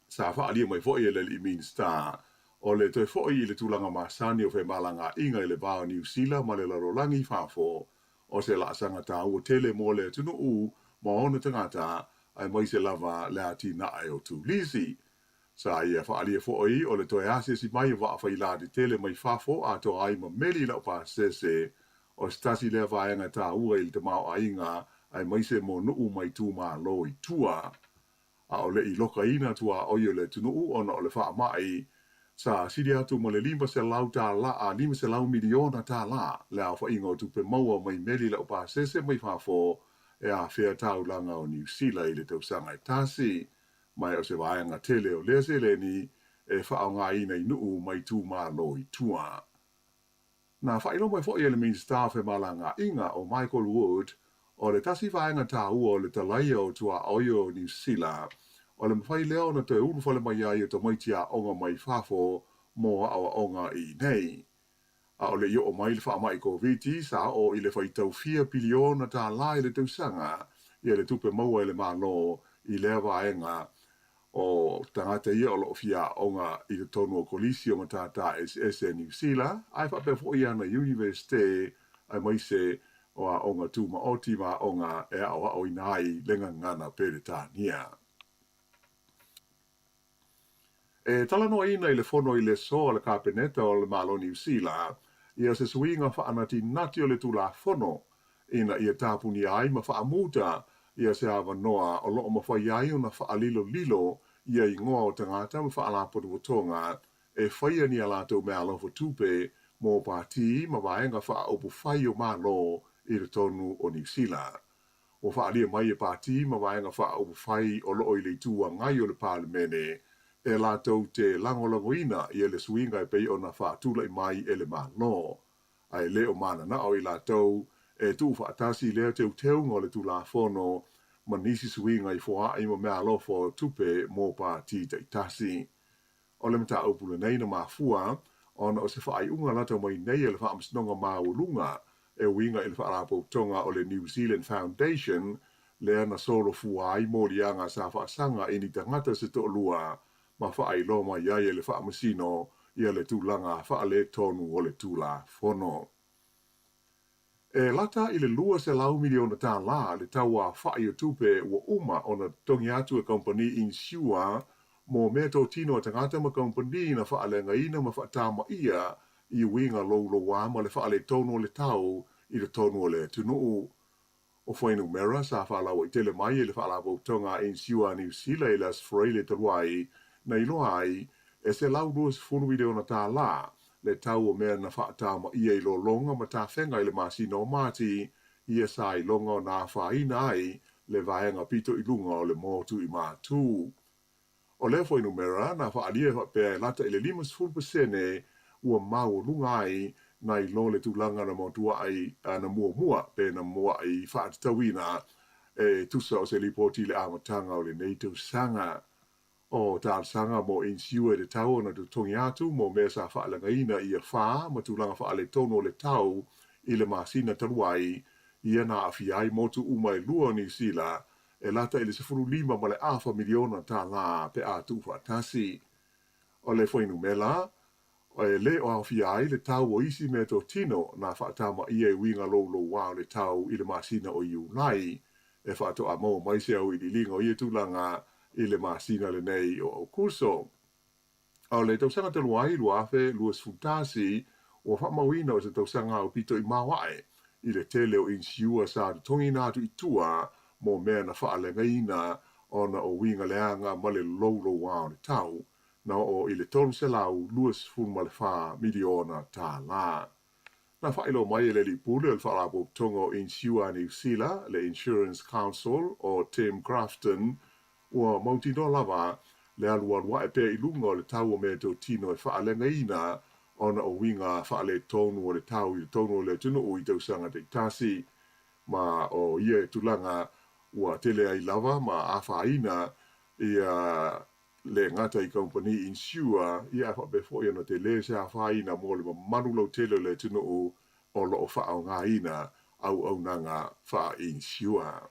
Sa faaalia mai foi e le alii Minisita, o le toe foi i le tulaga masani o femalagaaiga i le va o Niu Sila ma le lalolagi i fafo, o se laasaga taua tele mo le atunuu ma ona tagata aemaise lava le atinae o Turisi. Sa ia faaalia foi o le toe asiasi mai o vaafaila tetele mai fafo atoa ai ma meli laupasese, o se tasi lea vaega taua i le tamaoaiga aemaise mo nuu ma itumalo i tua. A o le i lokaina tuaoi o le atunuu ona o le faamai, sa sili atu ma le 500 tala a 500 miliona tala le aofaiga o tupe maua mai meli laupasese mai fafo e afea taulaga o Niu Sila i le tausaga e tasi, ma o se vaega tele o lea seleni e faaaogaina i nuu ma itumalo i tua. Na faailoa mai foi e le Minisita o Femalagaaiga o Michael Wood, o le tasi vaega taua o le talaia o tuaoi o Niu Sila, o le mafai lea ona toe ulufale mai ai o tamaiti aoga mai fafo mo aoaoga i inei. A o le i oo mai le faamai Koviti, sa oo i le faitau fia piliona tālā i le tausaga ia le tupe maua e le Malo i lea vaega o tagata ia o lo o fia aoga i totonu o Kolisi o Matata Eseese a Niu Sila, ae faapea foi ana Iunivesite aemaise o aoga tūmaoti ma aoga e aoaoina ai le gagana Peretania. E talanoaina i le fono i le aso a le Kapeneta o le Malo Niu Sila ia se suiga faanatinati o le Tulafono ina ia tapunia ai ma faamuta ia se avanoa o lo o mafai ai ona faalilolilo ia igoa o tagata ma faalapotopotoga e faia ni a latou meaalofa tupe mo pātī ma vaega faaupufai o Malo i totonu o Niu Sila. Ua faaalia mai e pātī ma vaega faaupufai o lo o i le Itu Agai o le Palemene e latou te lagolagoina ia le suiga e pei ona faatula'i mai e le Malo. Ae le o mananao i latou e tuufaatasi lea teuteuga o le Tulafono ma nisi suiga i foa'i ma meaalofa o tupe mo pati taitasi. O le mataupu lenei na mafua ona o se faaiuga lata mai nei a le Faamasinoga Maualuga e uiga i le Faalapotopotoga o le New Zealand Foundation lea na solofua ai moliaga sa faasaga i ni tagata se toalua ma faailoa mai ai e le Faamasino ia le tulaga faaletonu o le Tulafono. E lata i le $200 miliona tālā le tau aofa'i o tupe ua uma ona totogi atu e kamupani inisiua mo meatotino a tagata ma kamupani na faaleagaina ma faatamaia i uiga loulouā ma le faaletonu o le tau i totonu o le atunuu. O fuainumera sa faalauaitele mai e le Faalapotopotoga a Inisiua a Niu Sila i le Aso Faraile talu ai, na iloa ai, e $120 miliona tālā le tau o mea na faatamaia i lologa ma tafega i le masina o Mati, ia sa iloga ona afaina ai le vaega pito i luga o le motu i Matū. O lea fuainumera na faaalia e faapea e lata i le 50% ua maualuga ai nai lo le tulaga na matua'i na muamua pe na mua'i faatatauina e tusa o se lipoti i le amataga o lenei tausaga. O talosaga mo inisiua e tatau ona totogi atu mo mea sa faaleagaina i afa ma tulaga faaletonu o le tau i le masina talu ai, ia na aafia ai motu uma e lua o Niu Sila e lata i le $15.5 miliona tālā pe a tuufaatasi. O le fuainumera, e le o aofia ai le tau o isi meatotino na faatamaia i uiga loulouā o le tau i le masina o Iulai, e faatoa maua mai se auiliiliga o ia tulaga i le masina lenei o Aokuso. O le tausaga talu ai, 2021, ua faamauina o se tausaga aupito i maoae i le tele o inisiua sa totogiina atu i tua mo mea na faaleagaina ona o uiga leaga ma le loulouā o le tau, na oo i le $324 miliona tālā. Na faailoa mai e le Alii Pule o le Faalapotopotoga o Inisiua a Niu Sila, le Insurance Council, o Tim Grafton, ua mautinoa lava le alualu ae pea i luga o le tau o meatotino e faaleagaina ona o uiga faaletonu o le tau i totonu o le atunuu i tausaga taitasi. Ma o ia tulaga ua tele ai lava ma afaina ia le gata i kamupani inisiua, ia ae faapea foi ona tele se afaina mo le mamalu lautele o le atunuu o lo o faaaogaina auaunaga faa-inisiua.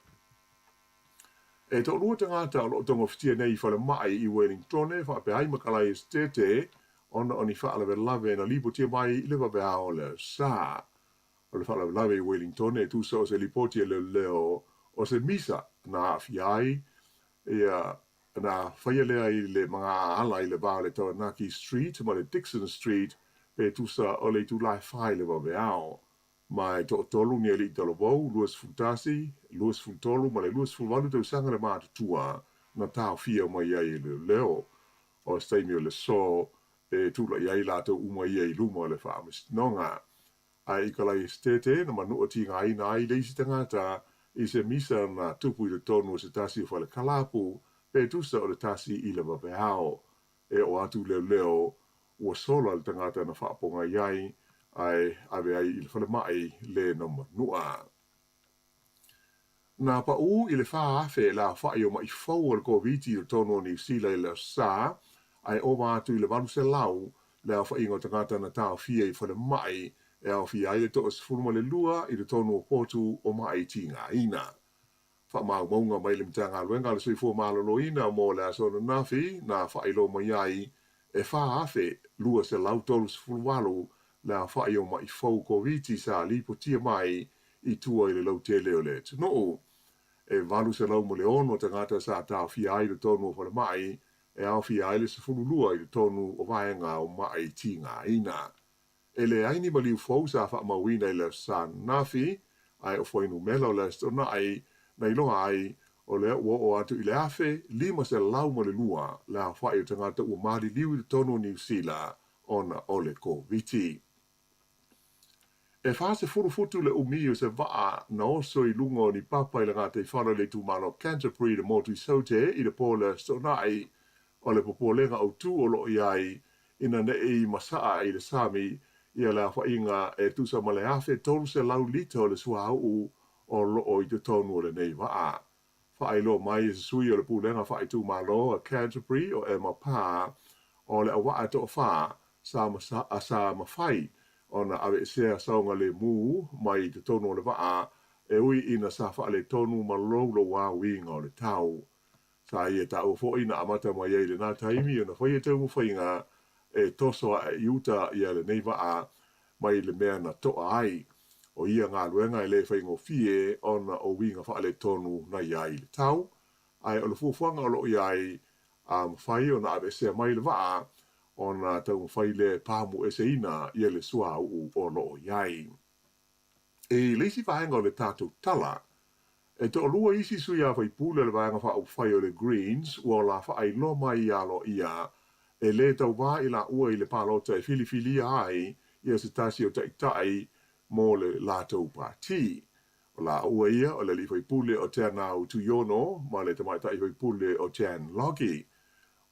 E toalua tagata o lo o togafitia nei i falemai i Wellingtone faapea ai ma Kalai Esetete ona o ni faalavelave na lipotia mai i le vaveao o le Aso Sa. O le faalavelave i Wellingtone e tusa o se lipoti a leoleo o se misa na aafia ai ia Na faia lea i le magaala i le va o le Taranaki Street ma le Dixon Street pe tusa o le itula e fa i le vaveao. Ma e toatolu ni alii talavou, 21, 23 ma le 28 tausaga le matutua na taofia mai ai e leoleo. O se taimi o le aso e tulai ai latou uma ia i luma o le faamasinoga. Ae i Kalai Esetete na manua tigaina ai le isi tagata i se misa na tupu i totonu o se tasi o fale kalapu pe tusa o le tasi i le vaveao. E oo atu leoleo ua sola le tagata na faapogai ai ae ave ai i le falemai le na manua. Na paʻū i le 4,000 le aofaʻi o maʻi fou o le Koviti i totonu o Niu Sila i le Aso Sa, ae ova atu i le 800 le aofaʻiga o tagata na taofia i falemai e aofia ai le 12 i totonu o potu o maʻi tigaina. Faamaumauga mai le Matagaluega a le Soifua Maloloina mo le aso ananafi na faailoa mai ai e 4,238 le aofaʻi o maʻi fou Koviti sa lipotia mai i tua i le lautele o le atunuu. E 806 tagata sa taofia ai i totonu o falemai, e aofia ai le 12 i totonu o vaega o maʻi tigaina. E leai ni maliu fou sa faamauina i le Aso Sa ananafi, ae o fuainumera o le Aso Toonai na iloa ai, o lea ua oo atu i le 1,502 le aofaʻi o tagata ua maliliu i totonu o Niu Sila ona o le Koviti. E 40 futu le umi o se vaa na oso i luga o ni papa i le gataifale o le itumalo o Canterbury i le motu i Saute i le po o le Aso Toonai. O le popolega autū o lo o i ai ina ne i masaa i le sami ia le aofaiga e tusa ma le 1,300 lita o le suauu o lo o i totonu o lenei vaa. Faailoa mai e se sui o le Pulega Faaitumalo a Canterbury o Emma Parr, o le auvaa e toafa sa sa mafai ona aveesea saogalemu mai i totonu o le vaa e ui ina sa faaletonu ma louloua uiga o le tau. Sa ia taua foi na amata mai ai i lena taimi ona faia taumafaiga e toso ae i uta ia lenei vaa mai le mea na toa ai. O ia galuega e le faigofie ona o uiga faaletonu na i ai i le tau, ae o le fuafuaga o lo o i ai, a mafai ona aveesea mai le vaa ona taumafai lea e pamueseina ia le suauu o lo o i ai. I le isi vaega o le tatou tala, e toalua isi sui usufono o le Vaega Faaupufai o le Greens ua la faailoa mai aloaia e lē tauvā i laua i le palota e filifilia ai ia se tasi o taitai mo le latou pāti. O laua ia o le alii faipule o Teanau Tuiono ma le tamaitai faipule o Jan Logie.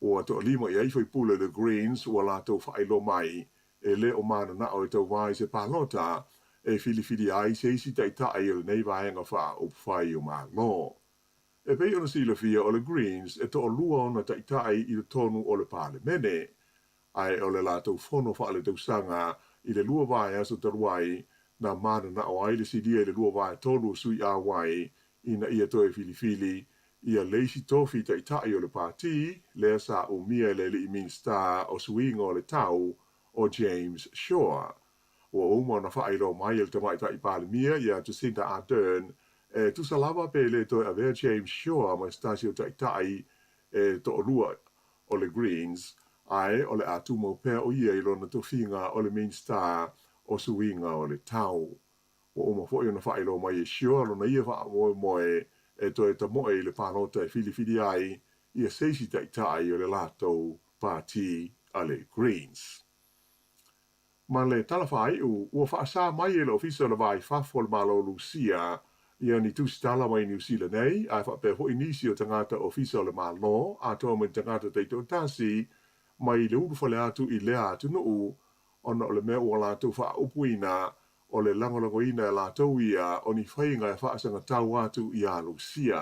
Ua toalima i ai faipule o le Greens ua latou faailoa mai e le o mananao e tauvā i se palota e filifilia ai se isi taitai o lenei vaega faaupufai o Malo. E pei ona silafia o le Greens e toalua ona taitai i totonu o le Palemene, ae o le latou fono faaletausaga i le lua vaiaso talu ai na mananao ai le silia i le lua vaetolu o sui auai ina ia toe filifili ia le isi tofi taitai o le pāti, lea sa umia e le alii Minisita o Suiga o le Tau, o James Shaw. Ua uma ona faailoa mai e le Tamaitai Palemia ia Jacinda Ardern e tusa lava pe le toe avea James Shaw ma se tasi o taitai e toalua o le Greens, ae o le a tumau pea o ia i lona tofiga o le Minisita o Suiga o le Tau. Ua uma foi ona faailoa mai e Shaw lona ia faamoemoe e toe tamoe i le palota e filifili ai ia se isi taitai o le latou pāti a le Greens. Ma le tala faaiu, ua faasā mai e le Ofisa o le Va i Fafo o le Malo o Lusia ia ni tusitala mai Niu Sila nei, ae faapea foi nisi o tagata ofisa o le Malo, atoa ma ni tagata taitoatasi, mai le ulufale atu i lea atunuu, ona o le mea ua latou faaupuina o le lagolagoina e latou ia o ni faiga e faasagatau atu iā Lusia.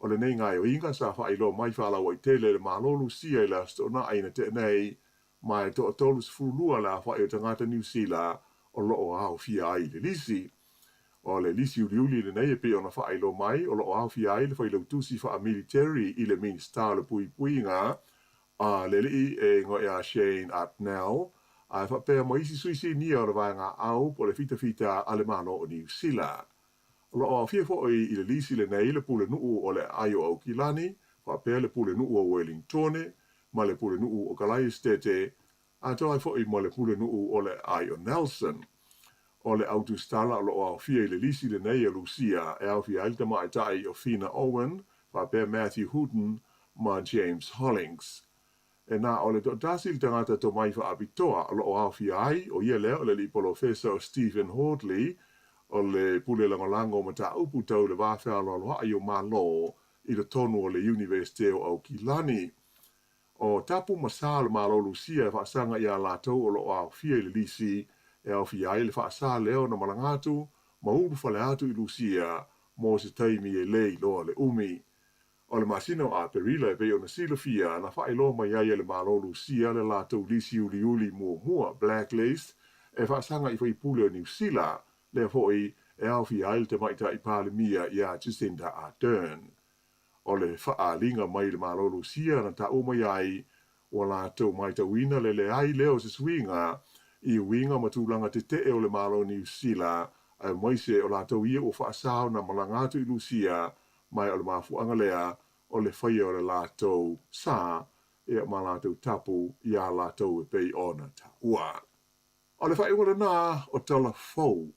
O lenei gaoioiga sa faailoa mai faalauaitele e le Malo Lusia i le Aso Toonai na tea nei, ma e toa-32 le aofai o tagata Niu Sila o lo o aofia ai i le lisi. O le lisi uliuli lenei e pei ona faailoa mai o lo o aofia ai le failautusi faa-military i le Minisita o le Puipuiga a le alii e igoa ia Shane Artnell, ae faapea ma isi sui sinia o le Vaega Au po o le Fitafita a le Malo o Niu Sila. O lo o aofia foi i le lisi lenei le Pulenuu o le Aai o Aukilani, faapea le Pulenuu o Uelingtone ma le Pulenuu o Kalaiestete, atoa ai foi ma le Pulenuu o le Aai o Nelson. O le au tusitala o lo o aofia i le lisi lenei a Lusia e aofia ai le tamaitai o Fina Owen, faapea Matthew Hooton ma James Hollings. E na o le toatasi le tagata tomai faapitoa o lo o aofia ai, o ia lea o le alii polofesa o Stephen Hordley, o le pule lagolago o mataupu tau le va fealoaloa'i o Malo i totonu o le Iunivesite o Aukilani. O tapu ma sa o le Malo Lusia e faasaga iā latou o lo o aofia i le lisi e aofia ai le faasā lea ona malaga atu ma ulufale atu i Lusia mo se taimi e le iloa le umi. O le masina o Aperila e pei ona silafia na faailoa mai ai e le Malo Lusia le latou lisi uliuli muamua, blacklist, e faasaga i faipule o Niu Sila, lea foi e aofia ai le tamaitai Palemia iā Jacinda Ardern. O le faaaliga mai le Malo Lusia na taua mai ai ua latou matauina le leai lea o se suiga i uiga ma tulaga tetee o le Malo Niu Sila, aemaise o latou ia ua faasā ona malaga atu i Lusia ma o le mafuaaga lea o le faia o le latou sa ma latou tapu iā latou e pei ona taua. O le faaiuga lena o Tala Fou.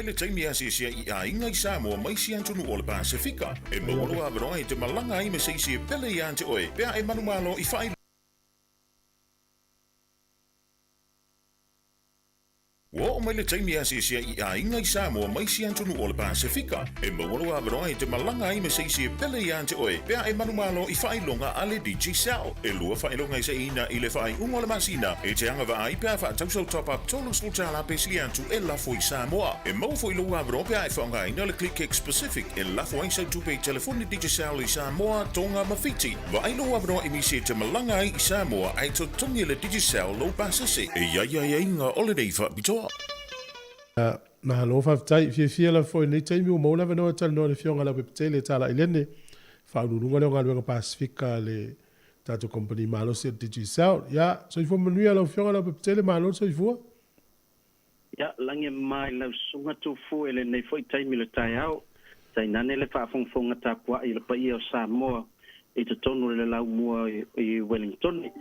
mai le taimi e asiasi ai i aiga i Samoa ma isi atunuu o le Pasefika. E maua lou avanoa e te malaga ai me se isi e pele ia te oe pe a e manumalo i faailoga. Ua oo mai le taimi e asiasi ai i aiga i Samoa ma isi atunuu o le Pasefika. E maua lou avanoa e te malaga ai me se isi e pele ia te oe pe a e manumalo i faailoga a le Digicel. E lua faailoga e seiina i le faaiuga o le masina e te agavaa ai pe a faatau sau top-up $30 pe sili atu e lafo i Samoa. E maua foi lou avanoa pe a e faaaogaina le ClickX Pacific e lafo ai sau tupe i telefoni Digicel i Samoa, Tonga ma Fiti. Vaai lou avanoa e misi e te malaga ai i Samoa ae totogi e le Digicel lou pasese. E i ai aiaiga o lenei faapitoa. Malo faafetai. Fiafia lava foi i lenei taimi ua maua le avanoa e talanoa i le Afioga ia Leaupepetele Talaailene, Faauluuluga lea o Galuega Pasefika a le tatou Kamupani Malosi o le Digicel. Ia, soifua manuia lau Afioga Leaupepetele, malo le soifua. Ia, lagi e mama i lau susuga Tufu i lenei foi taimi i le taeao, tainane le faafogafoga tapuai i le paia o Samoa i totonu o le laumua i Wellingtone.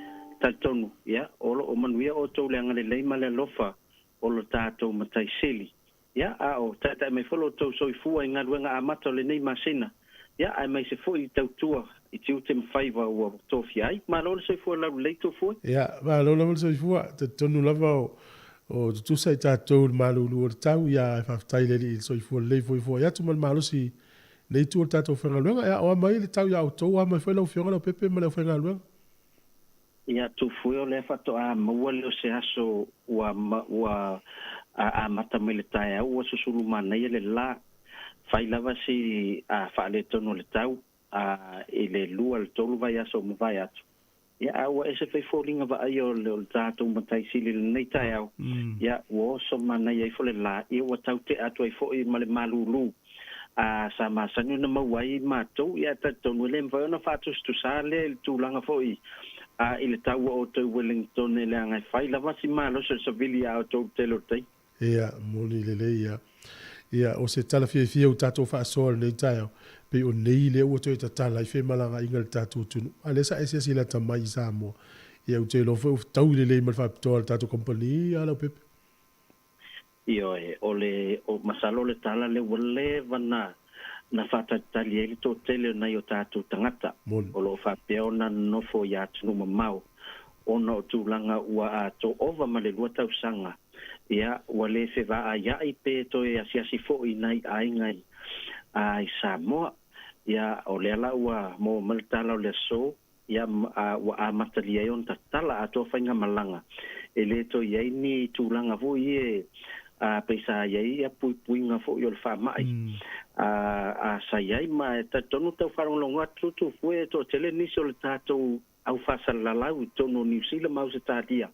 Talitonu, ia, o lo o manuia outou le agalelei ma le alofa o lo tatou Matai Sili. Ia, a o taetae mai foi lo outou soifua i galuega amata o lenei masina, ia, aemaise foi i tautua i tiute ma faiva ua tofia ai. Malo le soifua laulelei Tufue. Ia, malo lava le soifua. Talitonu lava o tutusa i tatou i le malulu o le tau, ia ae faafetai i le Alii i le soifua lelei foifoifo'i atu ma le malosi i lenei itu o le tatou faigaluega. Ia, o a mai le tau ia outou, o a mai foi lau Afioga Leaupepe ma le aufaigaluega. Ia, Tufue, o lea faatoa maua lea o se aso ua ua amata mai le taeao ua susulu manaia le la. Fai lava si faaletonu o le tau. a i le lua le tolu vaiaso ua mavae atu, ia a ua ese foi foliga vaaia o le o le tatou Matai Sili i lenei taeao, ia ua oso manaia ifo le la, ia ua tau tea atu ai foi ma le malulu a sa masani ona maua ai matou, ia ae talitonu e le mafai ona faatusatusa lea i le tulaga foi a i le tau ua outou i Wellington leaga e fai lava si malosi o le savili ia outou i le tele o le taimi. Ia, moni lelei ia. Ia, o se tala fiafia ua tatou faasoa i lenei taeao, pei o nei lea ua toe tatala ai femalagaaiga i le tatou atunuu. A o lea sa e silasila ata mai i Samoa, ia ou te iloa foi ua fetaui lelei ma le faapitoa a le tatou kamupani ia Leaupepe. Ioe, o le, o, masalo o le tala lea ua leva na, na faatalitali ai le toatele o nai o tatou tagata Moni. o lo o faapea ona nonofo i atunuu mamao ona o tulaga ua ato ova ma le lua tausaga Ia, ua le fevaaia'i pe toe asiasi foi i nai aiga i, a, i Samoa. Ia, o lea la ua maua mai le tala o le aso, ia, a, ua amatalia ai ona tatala atoa faigamalaga. E le toe i ai ni tulaga foi ia e, a, pei sa i ai ia puipuiga foi o le faama'i, a, a sa i ai. Ma e talitonu tau faalogologo atu Tufue e toatele nisi o le tatou au faasalalau i totonu o Niu Sila ma Ausetalia,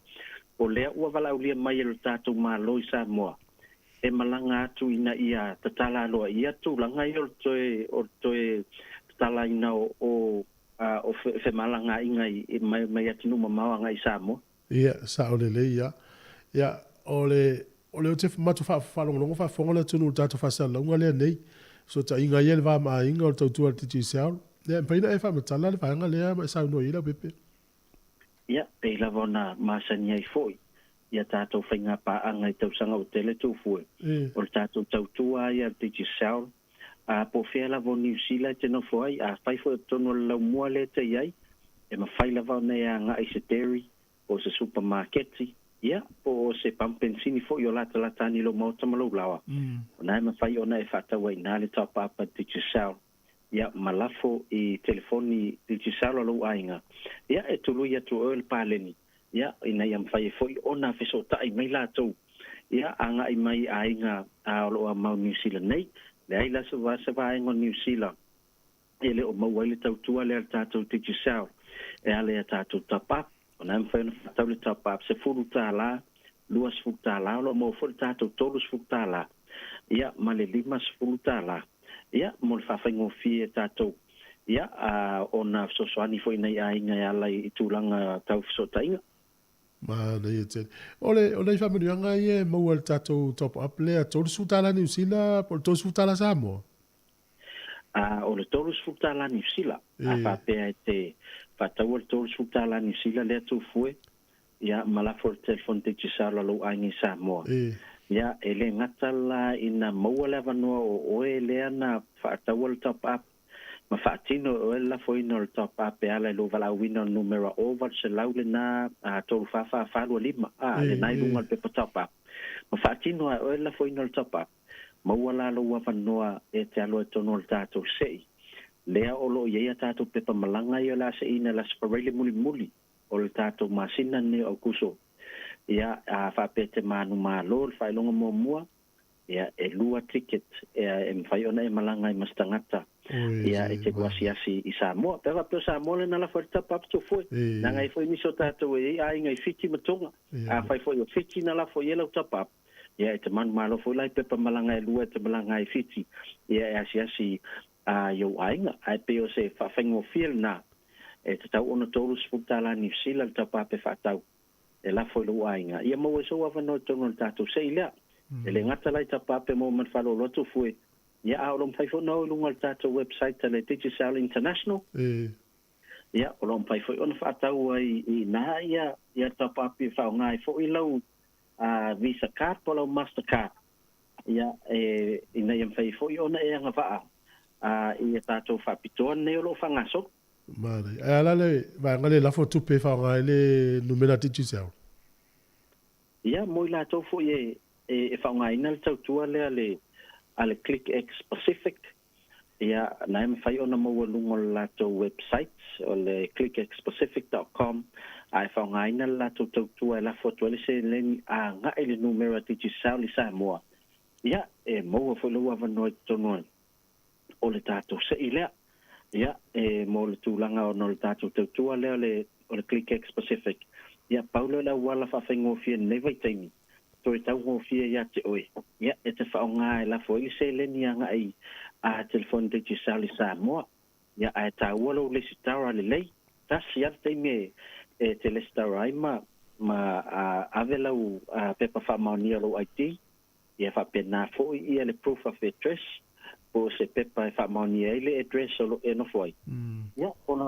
o lea ua valaaulia mai e lo tatou Malo i Samoa e malaga atu ina ia tatala aloaia tulaga ia o le toe o le toe tatalaina o o o femalagaaiga i mai mai atunuu mamao agai i Samoa. Ia, sao lelei ia. Ia, o le, o lea ou te matou faalogologo faafofoga le atunuu i le tatou faasalalauga lea nei, fesootaiga ia i le va ma aiga o le tautua a le Digicel. Ia, e mafai ona e faamatala le vaega lea ma e saunoa i ai Leaupepe? Ia, pei lava ona masani ai foi ia tatou faiga paaga i tausaga ua tele Tufue, o le tatou tautua lava ia a le Digicel, a po o fea lava o Niu Sila e te nofo ai, afai foi o totonu o le laumua lea e te i ai, e mafai lava ona e agai i se dairy, po o se supamaketi, ia, po o se pamu penisini foi o latalata ane i lou maota ma lou laoa, o na e mafai ona e faatau ai i ina le top-up a Digicel, ia, ma lafo i telefoni Digicel a lou aiga, ia, e tului atu e oe le paleni, ia, ina ia mafai ai foi ona fesootai mai latou, ia, agai mai i aiga a o lo o amau Niu Sila nei. Leai la se se vaega o Niu Sila e le o maua ai le tautua lea a le tatou Digicel e ala i a tatou top-up. O lena e mafai ona faatau le top-up $10, $20, o lo o maua foi le tatou $30, ia, ma le $50, ia, mo le faafaigofie e tatou, ia, a, ona fesoasoani foi i nai aiga e ala i tulaga tau fesootaiga. Manaia tele. O le, o nai faamanuiaga ia e maua i le tatou top up lea, $30 Niu Sila po o le $30 Samoa? A, o le $30 Niu Sila. A faapea e te faataua le $30 Niu Sila lea Tufue, ia, ma lafo i le telefoni Digicel a lou aiga i Samoa. Ia, e le gata la ina maua le avanoa o oe lea na faataua le top up ma faatino e oe le lafoina o le top up e ala i lou valaauina o le numera 0800 lena 344 425, a, lena i luga o le pepa top up. Ma faatino lava e oe le lafoina o le top up, maua la lou avanoa e te alu ai tonu o le tatou se'i. Lea o lo o i ai a tatou pepa malaga ia o le a se'iina i le Aso Faraile mulimuli o le tatou masina lenei o Aukuso. Ia, a faapea e te manumalo i le faailoga muamua, ia, e lua ticket e mafai ona e malaga ai ma se tagata, ia, e te asiasi i Samoa. Pe a faapea o Samoa lea na lafo ai le tapa Tufue, leaga e i ai foi nisi o tatou e i ai aiga i Fiti ma Tonga. Afai foi o Fiti na lafo i ai lau tapa, ia, e te manumalo foi la i pepa malaga e lua e te malaga ai i Fiti, ia, e asiasi i ou aiga. Ae pei o se faafaigofie lena, e tatau ona $30 tala Niu Sila le tapa pe faatau e lafo i lou aiga, ia maua ai sou avanoa i totonu o le tatou se'i lea. E le gata la i tapa pe maua ma le faaaloalo atu fue, ia a o lo o mafai foi ona o i luga o le tatou website a le Digicel International, ia o lo o mafai foi ona faatau ai i ina ia ia tapa e faaaoga ai foi lau Visa card po o lau Master card, ia e ina ia mafai ai foi ona e agavaa i a tatou faapitoa nei o lo o faagasolo. Manaia. Ae a la le vaega lea e lafo tupe e faaaoga ai le numera Digicel? Ia, mo i latou foi e, e, e faaaogaina le tautua lea a le, a le ClickX Pacific, ia, na e mafai ona maua i luga o le latou website, o le clickxpacific.com, a e faaaogaina le latou tautua e lafo atu ai le seleni agai i le numera Digicel i Samoa, ia, e maua foi lou avanoa i totonu o o le tatou se'i lea. Ia, e mo le tulaga ona o le tatou tautua lea o le, o le ClickX Pacific, ia, pau lea o le auala faafaigofie i lenei vaitaimi, toe taugofie ia te oe, ia, e te faaaoga e lafo ai le seleni agai a telefoni Digicel i Samoa, ia, ae taua lou lesitara lelei, tasi lava le taimi e, e te lesitara ai ma, ma a, ave lau a, pepa faamaonia o lou ID, Ia faapena foi ia le proof of address po o se pepa e faamaonia ai le address o lo o e nofo ai. Ia ona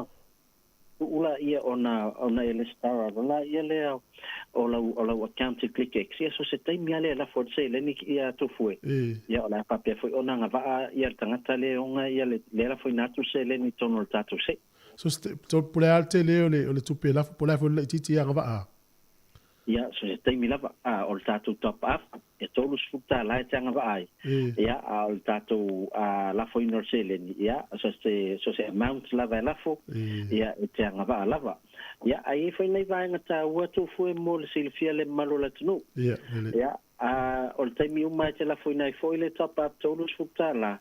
tuu laia ona ona e lesitara loa laia lea o lau o lau account i ClickX. Ia so se taimi lava lea e lafo ai le seleni ia Tufue. Ia o le a faapea foi ona agavaa ia le tagata lea e oga ia le lea e lafoina atu le seleni i totonu o le tatou se'i. So se po o le a le tele o le o le tupe e lafo po o le a foi le laitiiti e agavaa? Ia, so se taimi lava, a, o le tatou top up, e $30 e te agavaa ai. Ia, a o le tatou a, lafoina o le seleni, ia, so se, so se amount lava e lafo, ia, e te agavaa lava. Ia, ae i ai foi nai vaega taua Tufue mo le silafia le mamalu o le atunuu. Ia, lele. Ia, A o le taimi uma e te lafoina ai foi le top up $30,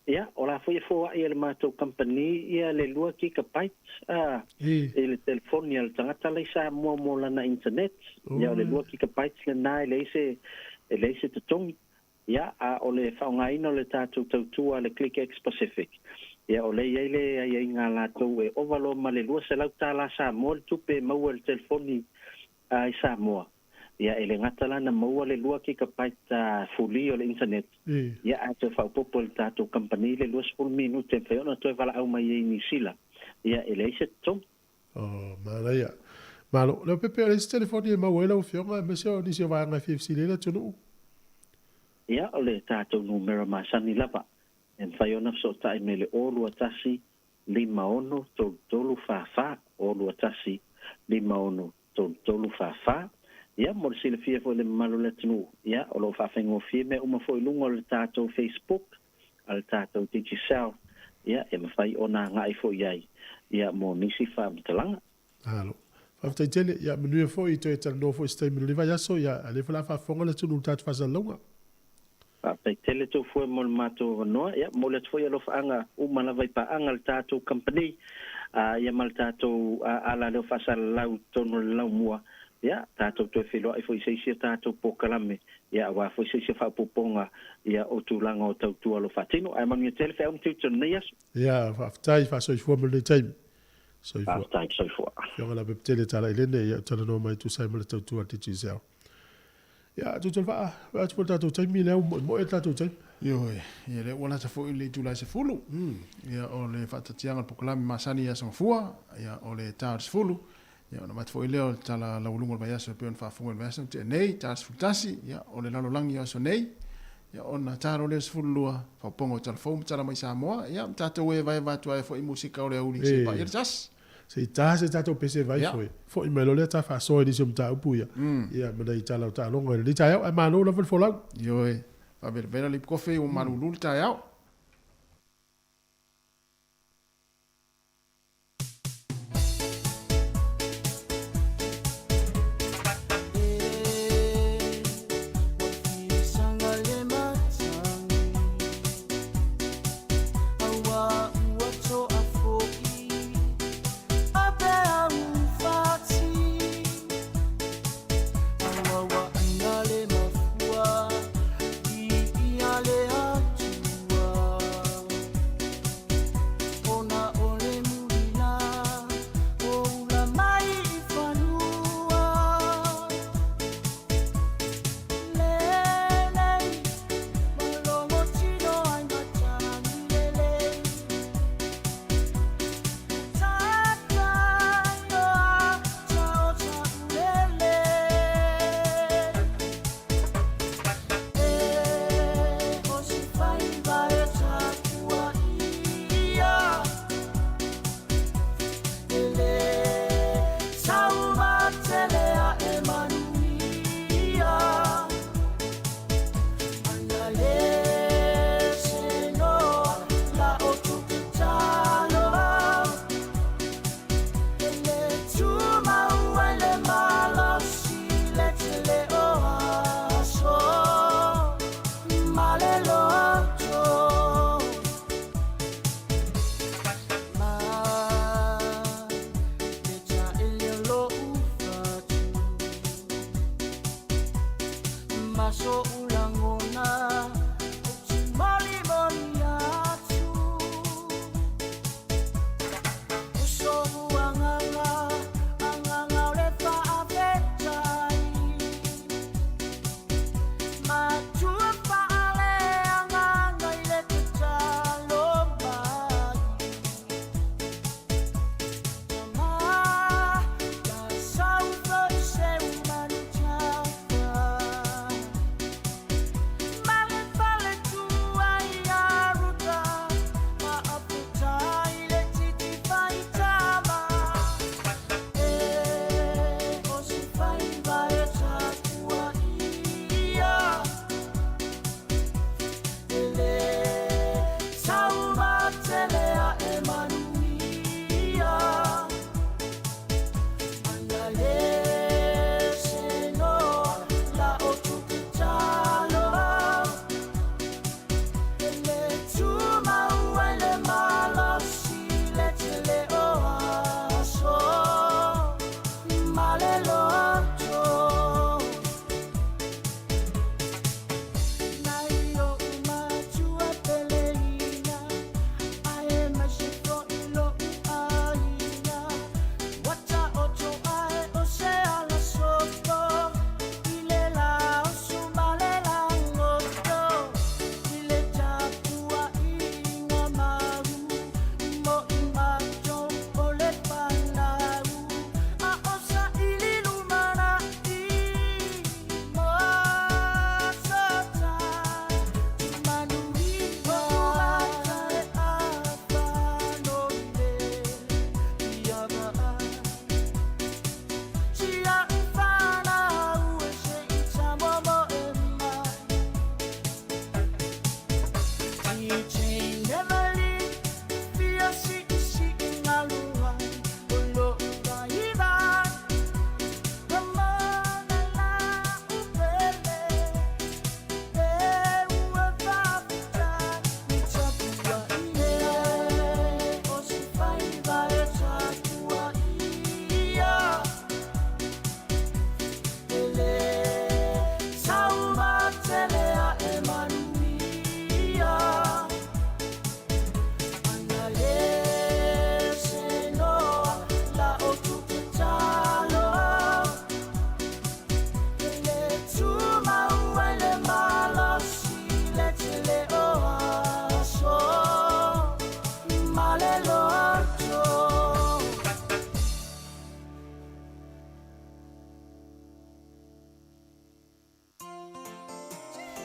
ia, o la foi e foai e le matou kamupani ia le 2 gigabytes a, i le telefoni a le tagata la i Samoa mo lana internet. Ia, o le 2 gigabytes lena e leai se, e leai se totogi. Ia, a o le faaaogaina o le tatou tautua a le ClickX Pacific, ia, o lea e i ai le aiaiga a latou e ova loa ma le $200 Samoa le tupe e maua i le telefoni a i Samoa. Ia, e le gata la na maua le 2 gigabyte fuli o le internet, ia ae toe faaopoopo e le tatou kamupani le 20 minute e mafai ona toe valaau mai ai i Niu Sila, ia e leai se totogi. Oh, manaia. Malo. Leaupepe, o le isi telefoni e maua ai lau Afioga, aemaise o nisi o vaega e fia fesili ai le atunuu. Ia, o le tatou numera masani lava, e mafai ona fesootai mai i le 021 56 33 44, 021 56 33 44. Ia, mo le silafia foi e le mamalu o le atunuu, ia, o lo o faafaigofie mea uma foi i luga o le tatou Facebook a le tatou Digicel, ia, e mafai ona agai foi i ai, ia, mo nisi faamatalaga. Malo. Faafetai tele. Ia, manuia foi, toe talanoa foi i se taimi o lenei vaiaso, ia, a o lea foi o le a faafofoga le atunuu i le tatou faasalalauga. Faafetai tele Tofue mo le matou avanoa. Ia, momoli atu foi alofaaga uma lava i paaga a le tatou company, ia ma le tatou ala leo faasalalau i totonu o le laumua. Ia, tatou toe feiloai foi i se isi o tatou polokalame, ia, aua foi se isi o faaopoopoga, ia, o tulaga o tautua o lo o faatino. Ae manuia tele feau ma tiute o lenei aso. Ia, faafetai, faasoifua mo lenei taimi. Soifua. Faafetai, soifua. Afioga Leaupepe Talailene, ia, talanoa mai e tusa ai ma le tautua a le Digicel. Ia, tutu le vaa, vaai atu foi le tatou taimi, lea ua moemoe le tatou taimi. Ioe, ia lea ua lata foi le itula e 10. Ia, o le faatatiaga o le polokalame masani i Aso Gafua, ia, o le ta o le 10. Ia, ona avatu foi lea o le tala laualuga o le vaiaso e pei ona faafofoga i le vaiaso na tea nei, ta 11, ia, o le lalolagi o aso nei, ia, ona ta loa lea o le 12, faopoopoga o tala fou ma tala mai Samoa, ia, ma tatou evaeva atu ai foi i musika o le aoauli seia paia le sasi. Se i ta se tatou pese vai foi. Foi mai loa lea ta faasoa i nisi o mataupu ia, ia, ma nai tala o taaloga i lenei taeao, ae malo lava le folau. Ioe, faavelavela le ipukofe ua malulu le taeao.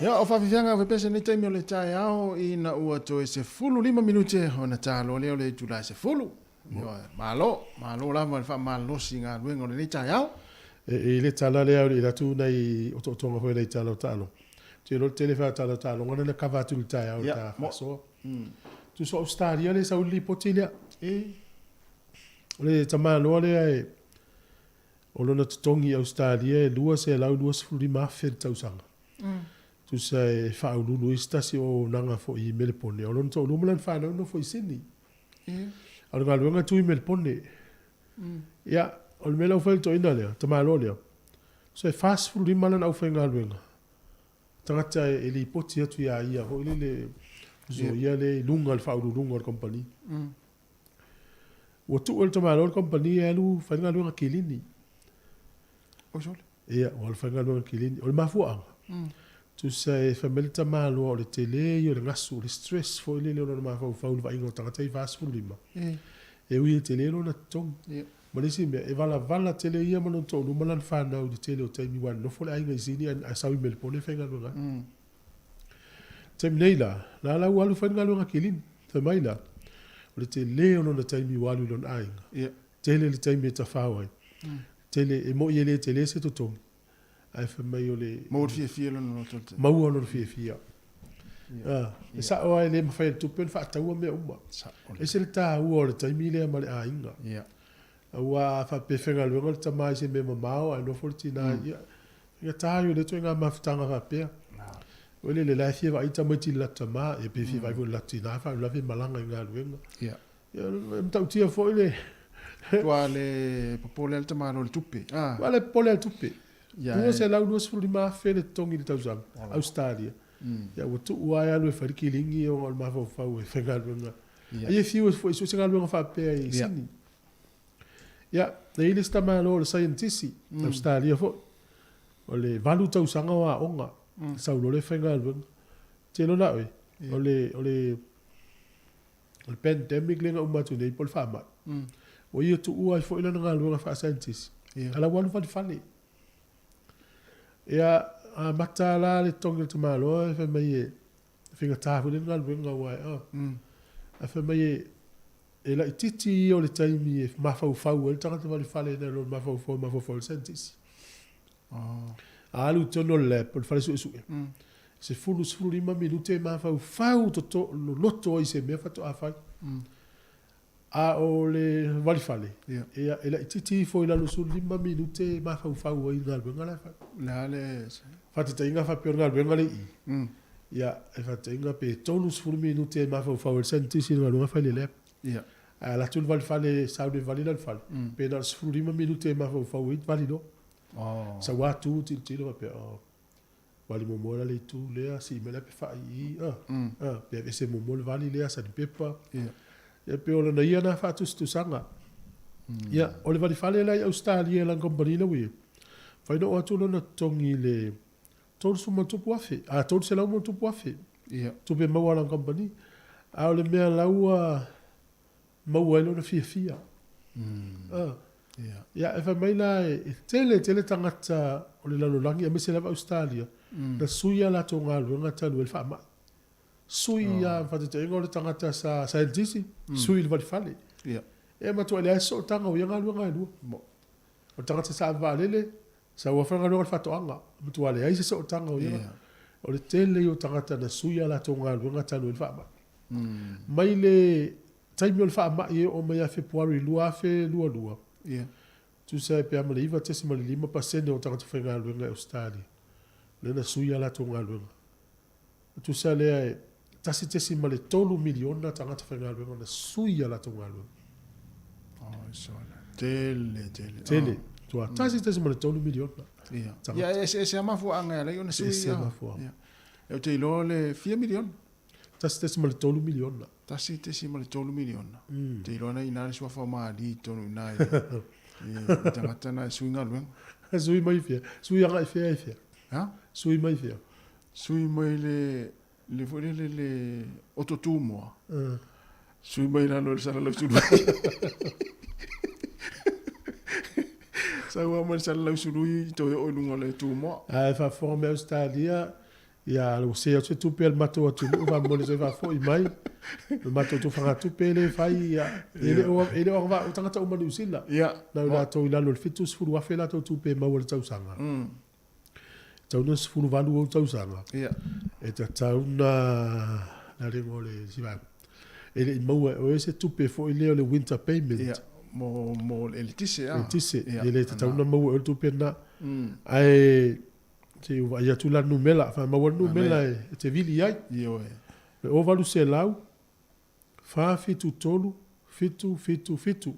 Ia, o faafiafiaga o nei taimi o le taeao ina ua toe 15 minute ona talo lea o le itula e 10. Ioe, malo, malo lava le faamalolosi i galuega o lenei taeao. E i le tala lea o le atu nai otootoga foi nai tala o taaloga. Ou te iloa le tele foi o tala o taaloga lea na kava atu i le taeao i le ta faasoa. Tusa o Ausetalia lea e sau i le lipoti lea. O le tamaloa lea e o lona totogi i Ausetalia e $225,000 i le tausaga. Tusa e faauluulu ai se tasi o auaunaga foi i Melepone. O lona toalua ma lana fanau e nofo i Sini. A o le galuega e tu i Melepone. Ia, o le mea la ua fai e le toeaina lea, tamaloa lea, tusa e 45 lana aufaigaluega, tagata e lipoti atu ia ia foi lele, tusa o ia lea e i luga o le faauluuluga o le kamupani. Ua tuu e le tamaloa le kamupani e alu fai le galuega kilini. Oi sole. Ia, ua alu fai le galuega kilini. O le mafuaaga, tusa e fai mai le tamaloa o le tele ia o le gasu, o le stress foi lele o lona mafaufau i le vaaiga o tagata ia e 45. E ui e tele lona totogi. Ma le isi mea, e valavala tele ia ma lona toalua ma lana fanau i le tele o taimi aua e nonofo le aiga i Sini ae sau i Melepone e faigaluega ai. Taimi nei la, la la ua alu fai le galuega kilini. Fai mai la, o le tele o lona taimi ua alu i lona aiga. Tele le taimi e tafao ai. Tele, e moi e le tele se totogi, ae fai mai o le... Maua le fiafia lona loto le. Maua lona fiafia. E sao lava e le mafai e le tupe ona faataua mea uma. E ese le taua o le taimi lea ma le aiga. Aua a faapea e faigaluega le tama i se mea mamao ae nofo le tina, ia, faigata ai o lea ituaiga mafutaga faapea. Oi lele, la e fia vaai tamaiti i le latou tama, ia pe fia vaai foi i le latou tina, faalavelave e malaga i galuega. Ia, e matautia foi le... Tua le popole a le tamaloa i le tupe. Tua le popole a le tupe. $225,000 le totogi i le tausaga, Ausetalia. Ia ua tuu lava e alu e fai le kiligi ona o le mafaufau e faigaluega. Ai e fiu foi e sue se galuega faapea i Sini. Ia, e i ai le isi tamaloa o le saienitisi, Ausetalia foi. O le 8 tausaga o aoga, sau loa lea faigaluega. Te iloa la oe, o le, o le, o le pandemic lea na uma atu nei po o le faamai, ua ia tuua ai foi lana galuega faa-scientist, a la ua alu falefale. Ia, amata la le totogi o le tamaloa e fai mai e faigata foi le galuega aua e, ae fai mai e, e laitiiti ia o le taimi e mafaufau ai le tagata falefale nai lo le mafaufau e mafaufau ai le scientist. A alu i totonu o le lab, o le fale suesue, 10, 15 minute e mafaufau toto, loloto ai i se mea faatoa fai. A o le valifale, ia, e laitiiti ifo i lalo 15 minute e mafaufau ai i le galuega la e fai. O le a le... Faataitaiga faapea o le galuega lea i i, ia, e faataitaiga pe 30 minute e mafaufau ai le scientist i le galuega e fai i le lab. Ae alu atu le valifale e sau le vali la i le fale, pe na o le 15 minute e mafaufau ai vali loa. Sau lava tu tilotilo faapea, oh, vali muamua la le itu lea, sii mai la pe fai i i, pe aveese muamua le vali lea, sanipepa. Ia pei o lana ia na faatusatusaga. Ia, o le valifale la i Ausetalia i lana kamupani la ua i ai, fai na oo atu lona totogi i le 30 ma ona tupu afe, a, 300 ma ona tupu afe, tupe maua a lana kamupani. A o le mea la ua maua ai lona fiafia. Ia, e fai mai la e tele tele tagata o le lalolagi aemaise lava Ausetalia, na sui a latou galuega talu ai le faamai. Sui a faataitaiga o le tagata sa scientist, sui i le valifale. E matuai leai se sootaga o ia galuega e lua. O le tagata sa ave vaalele, sa ua faigaluega i le faatoaga, matua leai se sootaga o ia. O le tele ia o tagata na sui a latou galuega talu ai le faamai. Mai le taimi o le faamai e oo mai ia Fepuari 2022, tusa ai pe a ma le 9.5% o tagata faigaluega i Ausetalia lea na sui a latou galuega. Tusa lea e 1.3 miliona tagata faigaluega na sui a latou galuega. Oi sole. Tele, tele. Tele. Tua 1.3 miliona. Ia. Ia, e eseese lava mafuaaga e ala ai ona sui. Eseese mafuaaga. Ia. Ou te iloa le fia miliona? 1.3 miliona. 1.3 miliona. Ou te iloa na i ina le suafa o Mali i totonu i ina i tagata na e sui galuega. Sui mai fea? Sui agai fea e fea? Ha? Sui mai fea? Sui mai le le foi lele le oto tūmoa. Sui mai lalo i le salalau sului. Sau lava mai le salalau sului toe oo i luga o le tūmoa. Ae faafofoga mai Ausetalia, Ia, ala ua se atu se tupe a le matou atunuu faamolemole toe faafoi mai. O le matou tufagatupe lea e fai, ia, e le o, e le o agavaa o tagata uma Niu Sila. Ia. Na o i latou i lalo o le $70,000 latou tupe e maua i le tausaga. E tatau ona 18 ou tausaga. Ia. E tatau ona, le a le igoa o le isi vaega. E le i maua e oe se tupe foi lea o le winter payment. Ia, mo, mo le eletise a. Eletise, e le tatau ona maua e oe le tupe lena. Ae, Se i ou vaai atu la i le numera, faamau le numera e te vili ai. Ioe. Le 0800 473 777.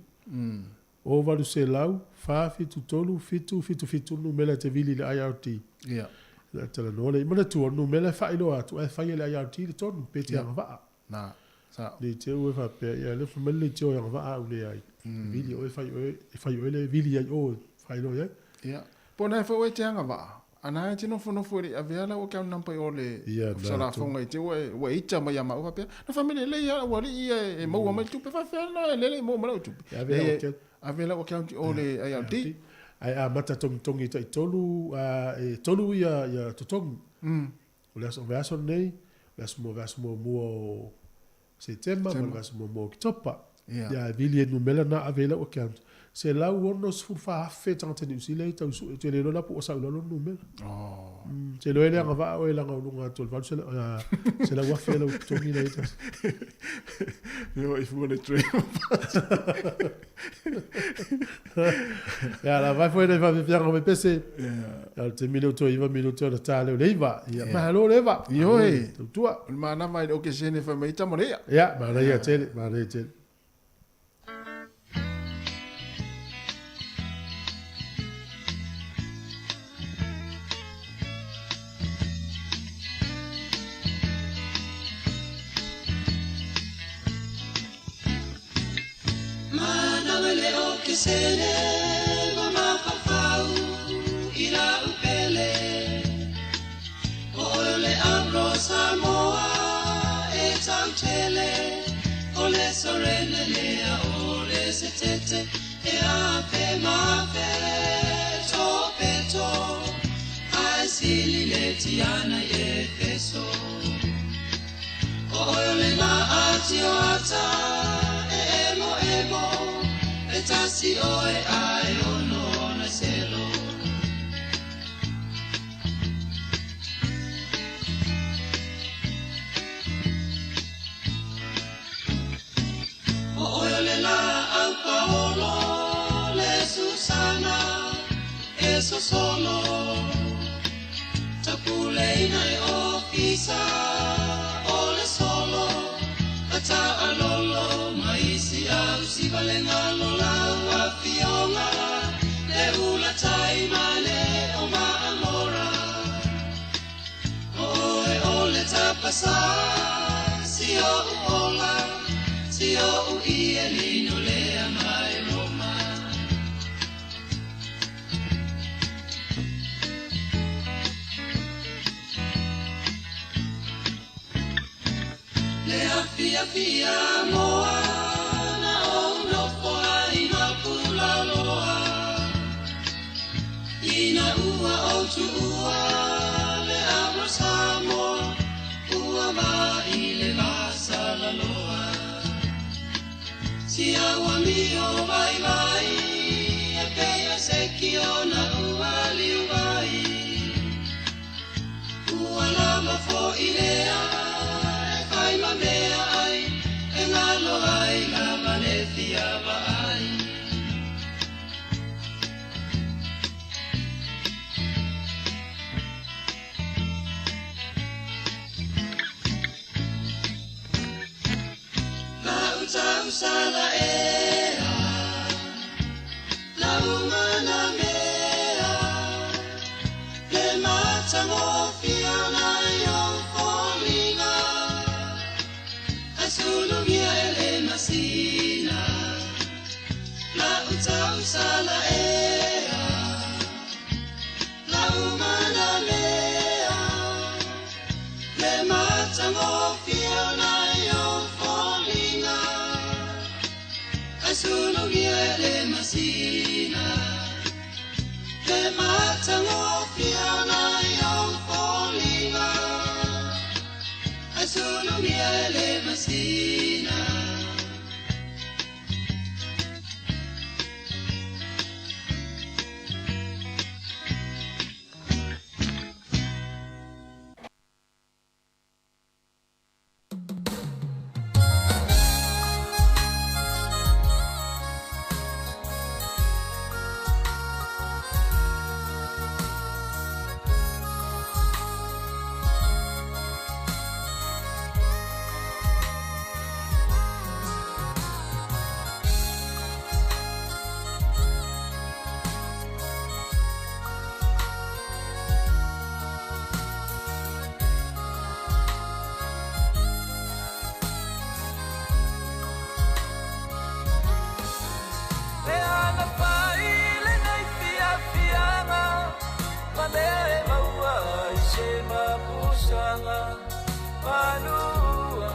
0800 473 777 le numera e te vili i le IRD. Ia. Ona e talanoa lea. Manatua, o le numera e faailoa atu ae fai e le IRD le tonu, pe te agavaa. Na, sao. Ne i te i ua e faapea, ia lea fai mai le leitio e agavaa au leai. Vili oe fai oe, e fai oe le vili ai o e faailoa i ai. Ia. Po o na e foi oe e te agavaa, a na e te nofonofo e le i avea lau account number i o le Ofisa Lafoga i te ua e ita mai ia maua faapea, na fai mai lelei lava ua alii ia e maua mai le tupe, faafefea la e lele i maua mai lau tupe. Leai, ave lau account i o le IRD. Ae amata togitogi tai tolu, e tolu ia totogi. O le aso vaiaso lenei, o le aso vaiaso muamua o Setema ma le vaiaso muamua o Oketopa. Ia, e vili e numera na ave ai lau account. $164,000 tagata Niu Sila ia tau sue. Ou te le iloa la po ua sau i lalo le numera. Ou te iloa e le agavaa oe leaga o luga atu o le $800,000 lau totogi la e tasi. Ioe, i fua le train. Ia, la vai foi nei faafiafiaga mai pese. Ia, o le taimi lea ua toe iva minute ona ta lea o le iva. Ia, malo le Eva. Ioe. Tautua. O le manava i le okesene fai mai tama le ia. Ia, manaia tele, manaia tele. talosaga Malua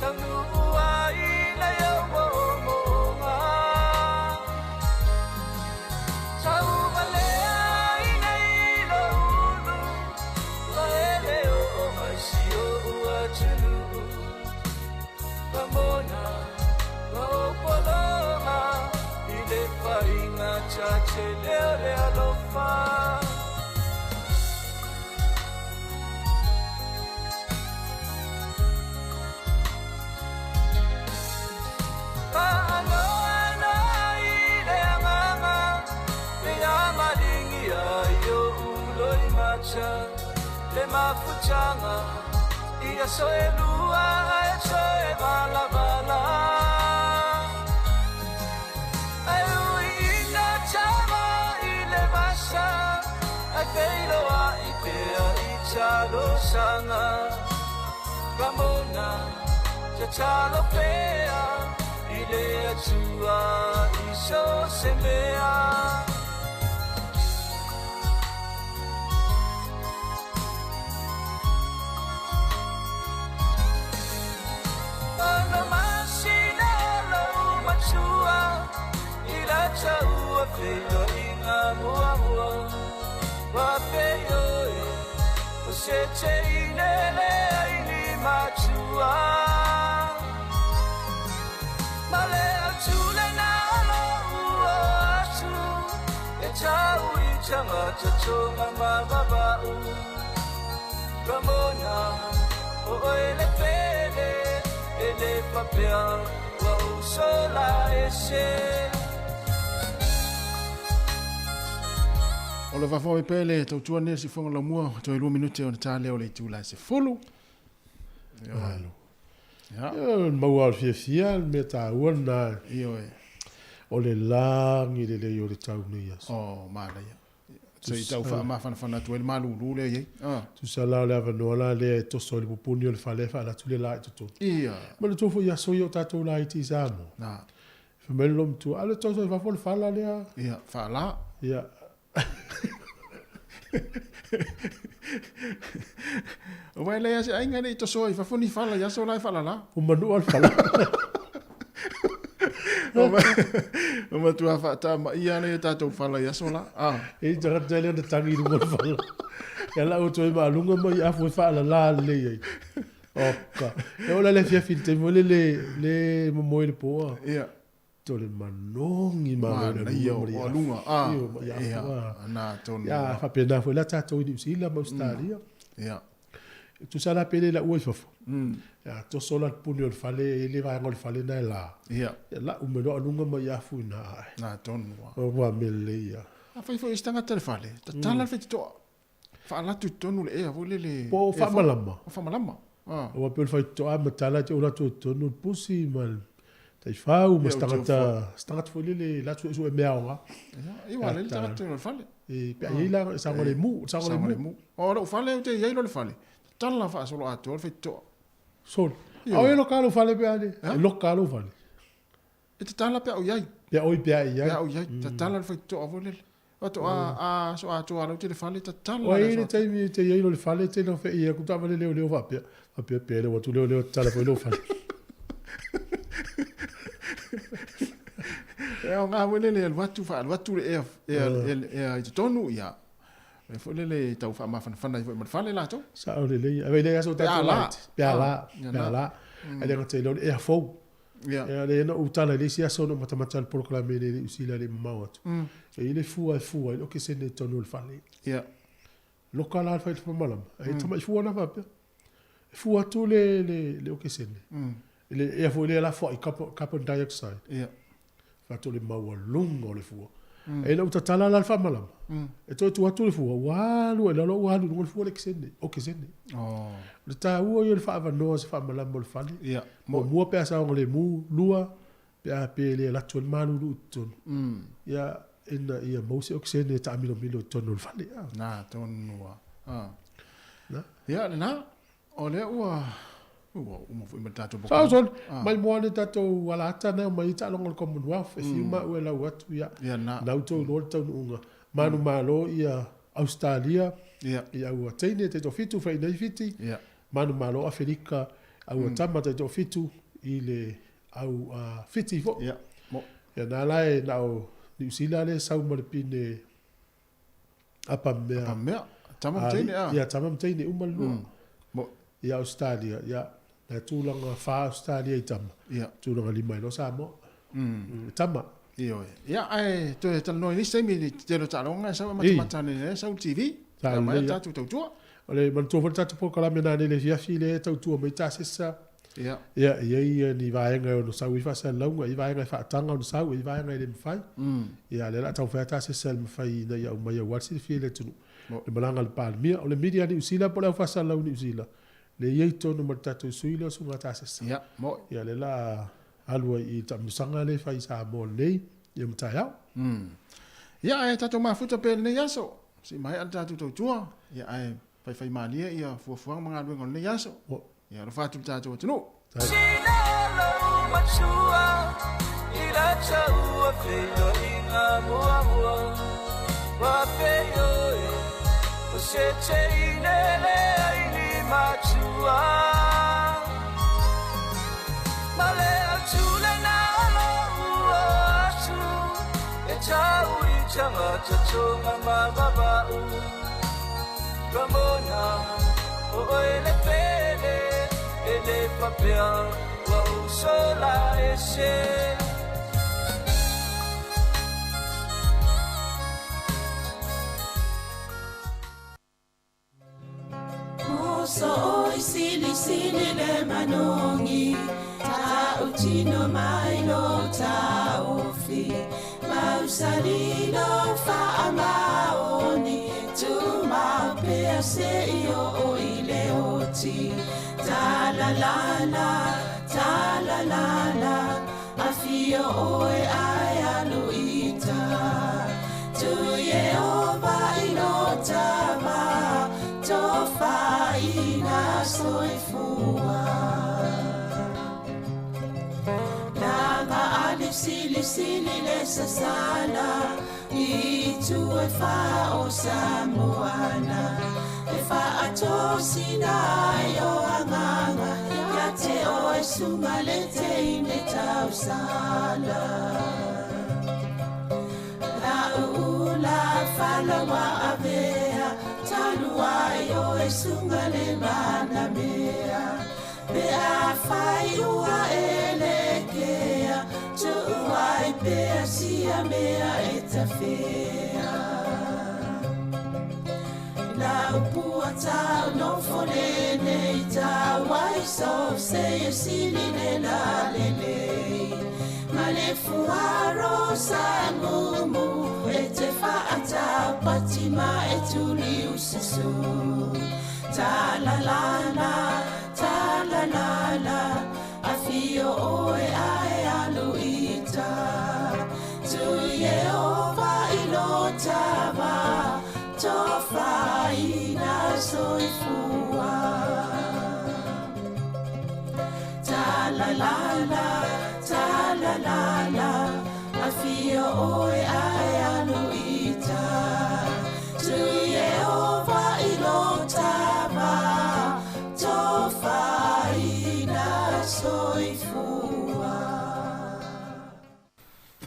taunuu ai nai ou moomooga Tauvalea i nei lou ulu Ua e le oo mai si ou atunuu Ramona ma ou pologa I le faiga tatele o le alofa Faanoanoa i le agaga Pe a maligia i ou loimata Le mafutaga i aso e lua ae toe valavala Ae ui ina tama i le vasa Ae feiloai pea i talosaga Ramona tatalo pea i le Atua i so o se mea. Ono masina lou matua i la taua feiloaiga muamua. Faapea oe o se teine leai ni matua. Ma le autu lena o lou oo atu e tau i tagata toga ma vavau. Ramona, o oe le pele, e le faapea ua ou sola ese. O le faafoe pea le tautua nei o Siufofoga Laumua, toe 2 minute ona ta lea o le itula e 10. Alo. Ia. Ia, maua o le fiafia le mea taua lena. Ioe. O le lagi lelei o le tau nei aso. Oh, manaia. Se i tau faamafanafana atu ai le malulu lea i ai. Ah. Tusa la o le avanoa la lea e toso ai le pupuni o le fale e faalatu le la i totonu. Ia. Ma le tou foi aso ia o tatou laiti i Samoa. Na. Fai mai le loomatua, a le toso i fafo le fala lea. Ia, faala. Ia. Aua e leai lava se aiga e le i tosoa i fafo ni fala i aso la e faalala. Ua manua le fala. Ua matua faatamaia lea tatou fala i aso la. Ah. E i tagata lea na tagi i luga o le fala. Ia lau atu ai ma luga ma i afu e faalala lelei ai. Oka. E oo la le afiafi i le taimi foi lele le momoe i le po a. Ia. To le manogi malo i le Manaia aluga ma le o iafu. aluga. Ah. Io ma iafu Ia. a. Na tonu. Ia faapena foi la tatou i Niu Sila ma Ausetalia. Ia. E tusa la pe le laua i fafo. Ia toso la le puni o le fale e le vaega o le fale na e la. Ia. Ia lau mai loa aluga ma iafu ina ae. Na tonu a. O ua mea lelei ia. Afai foi i se tagata le fale, tatala le faitotoa. Faalatu i totonu le ea foi lele. Po o faamalama. O faamalama. Ah. Aua pei o le faitotoa ma tala te ola atu i totonu le pusi ma le taifau ma se tagata, se tagata foi lele la suesue mea aoga. Ia, ua le tagata i le fale. E pe a i ai la e saogalemu, saogalemu. O lou fale ou te i ai loa le fale. Tatala faasolo atoa le faitotoa. Sole. A o e loka lou fale pe a le? E loka lou fale. E tatala pe a ou i ai. Pe a oi pe a i ai. Pe a ou i ai. Tatala le faitotoa foi lele. Faatoa a so atoa lau te le fale tatala. Ua i ai le taimi e te i ai lo le fale te nau whei ia ku taavale leoleo faapea. Faapea pea le atu leoleo tatala foi lou fale. E aoga foi lele alu atu faalu atu le ea ea ea i totonu ia. E foi lele tau faamafanafana ai foi ma le fale latou. Sao lelei. Ave le aso tatou laiti. Pe a la. Pe a la. Ai le gata i lea o le ea fou. Ia. Ia lea na ou tala i le isi aso na ou matamata i le polokalame lea i Niu Sila e le i mamao atu. E i ai le fua e fua ai le okesene i totonu o le fale. Ia. Loka la le fai malamalama. Ai tamai fua na faapea. E fua atu le le le okesene. Le ea foi lea la foai carbon dioxide. Ia. Faatu le maualuga o le fua. E ina ua tatala la le faamalama, e toe tuu atu le fua, ua alu ai lalo, ua alu i luga le fua le okesene, okesene. Oh. O le taua ia o le faaavanoa se faamalama o le fale. Ia. Muamua pe a saogalemu, lua pe a pe le alu atu ai le malulu i totonu. Ia, ina ia maua se okesene e taamilomilo i totonu o le fale. Na, tonu lava. Ah. Na. Ia, lena. O lea ua ua uma foi ma le tatou Sao sole, mai moa le tatou alaata na e omai ai taaloga o le Commonwealth, e fiu ma au e lau atu, ia, Ia na. na outou iloa le taunuuga. Manumalo ia Ausetalia. I au teine taitoafitu faiina ai Fiti, manumalo o Afelika, au tama taitoafitu i le au Fiti foi. Ia na la e na o Niu Sila lea e sau ma le pine apamea. Apamea, tama ma teine a. Ia, tama ma teine uma le lua. Ia Ausetalia, ia, na tulaga fa Ausetalia i tama, tulaga lima ai loa Samoa. E tama. Ioe. Ia, ae toe talanoa i nisi taimi i le tele o taaloga e sau e matamata ane e sau i le TV. Ia mai a tatou tautua. O le manatua foi le tatou polokalame nanei i le afiafi lea e tautua mai tasesa. Ia, e i ai ni vaega e ono sau ai faasalalauga, e i ai vaega e faataga ona sau, e i ai vaega e le mafai. Ia, a o lea o le a taumafai lava tasesa e mafai ina ia aumai aua le silafia i le atunuu. Le malaga a le Palemia. O le media a Niu Sila po o le au faasalalau i Niu Sila, lea e i ai i totonu ma le tatou sui lea o Susuga Tasesa. Ia, Ia, lea o le a alu ai i le taamilosaga lea e fai i Samoa nei, ia ma taeao. Ia, ae tatou mafuta pea i lenei aso, se i maea le tatou tautua, ia ae faifaimalie ia fuafuaga ma galuega o lenei aso. Ia alofa atu i le tatou atunuu.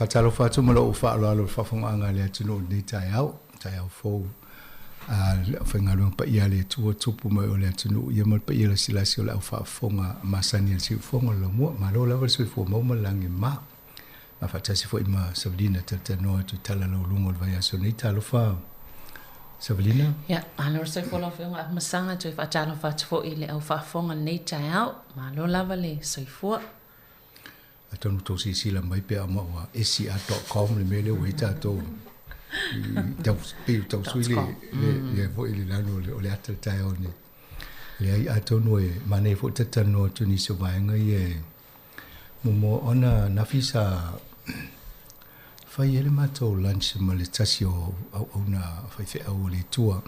Faatalofa atu ma lou faaaloalo i le faafofogaaga a le atunuu i lenei taeao, taeao fou a le aufaigaluega paia a le Atua, tupu mai o le atunuu ia ma le paia lasilasi o le au faafofoga masani a le Siufofoga o le Laumua. Malo lava le soifua maua ma le lagi e mama. Ma faatasi foi ma Savalina talatalanoa atu i tala laualuga o le vaiaso nei. Talofa Savalina. Ia, malo le soifua lau Afioga Afamasaga, toe faatalofa atu foi i le au faafofoga i lenei taeao. Malo lava le soifua. Atonu tou silasila mai pe a uma ua esi.com le mea lea ua i ai tatou i tau pei ua tau sui le le le foi le lalo o le ata le taeao nei. Leai atonu e manaia foi le talatalanoa atu i nisi o vaega ia e muamua ona Nafi sa fai ai le matou lunch ma le tasi o auauna faifeau a le Atua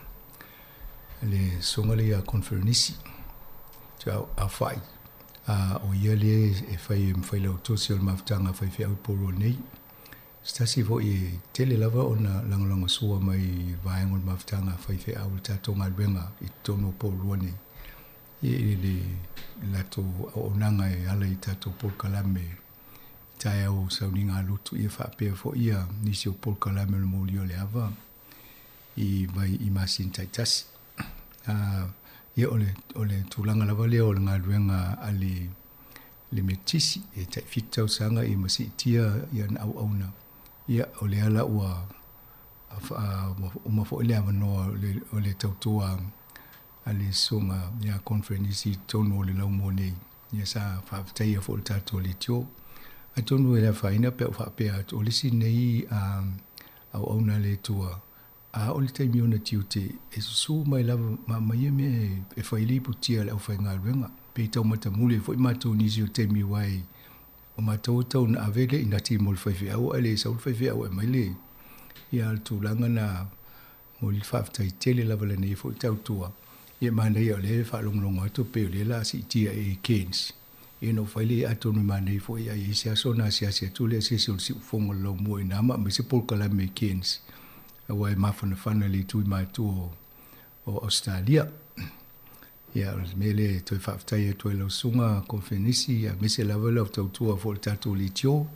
le susuga lea ia Conferenisi Aofai A o ia lea e fai e mafai lau tosi o le mafutaga a faifeau i Pourua nei. Se tasi foi e tele lava ona lagolagosua mai i le vaega o le mafutaga a faifeau i le tatou galuega i totonu o Poulua nei i le latou auaunaga e ala i tatou polokalame i taeao o sauniga a lotu ia faapea foi ia nisi o polokalame o le molia o le ava i vai i masina taitasi. Ia o le, o le tulaga lava lea o le galuega a le le Metotisi e tai fitu tausaga ia ma siitia ia ana auauna, ia o lea la ua ua uma foi le avanoa o le, o le tautua a le susuga ia Conference i totonu o le laumua nei. Ia sa faafetaia foi le tatou leitio. Atonu e le afaina pe a ou faapea atu, o le isi nei auauna a le Atua, a oo i le taimi ona tiute, e susu mai lava ma aumai ia mea e fai lipotia e le aufaigaluega. Pei tau matamuli ai foi matou i nisi o taimi aua o matou e tau na ave le inati mo le faifeau ae le sau le faifeau e aumai le ia le tulaga na momoli le faafetai tele lava i lenei foi tautua. Ia manaia o lea e faalogologo atu pei o lea o le a siitia ea i Cairns. Ia na ou fai lea atonu e manaia foi a i ai se aso ona asiasi atu lea se isi o le siufofoga o le laumua i ina ma aumai se polokalame i Cairns aua e mafanafana le itu i matua o Ausetalia. Ia o le mea lea e toe faafetai atu ai i lau susuga Kofenisi aemaise lava lau tautua foi i le tatou leitio.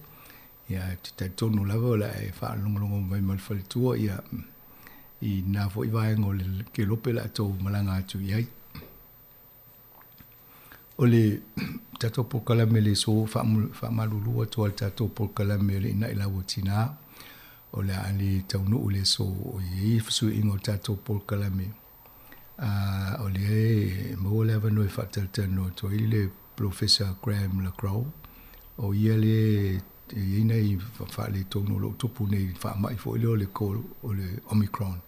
Ia ou te talitonu lava o le a e faalogologo mai ma le faletua ia i lena foi vaega o le kelope o le a tou malaga atu i ai. O le tatou polokalame le aso, faamalulu atu lava i le tatou polokalame o le Inai Laua Tina, o le a le taunuu i le aso o i ai fesuiaiga o le tatou polokalame. O lea e maua le avanoa e faatalatalanoa atu ai le Polofesa Graham LeGros, o ia lea e i ai nai faaletonu o lo o tupu nei i le faamai foi lea o le Omicron.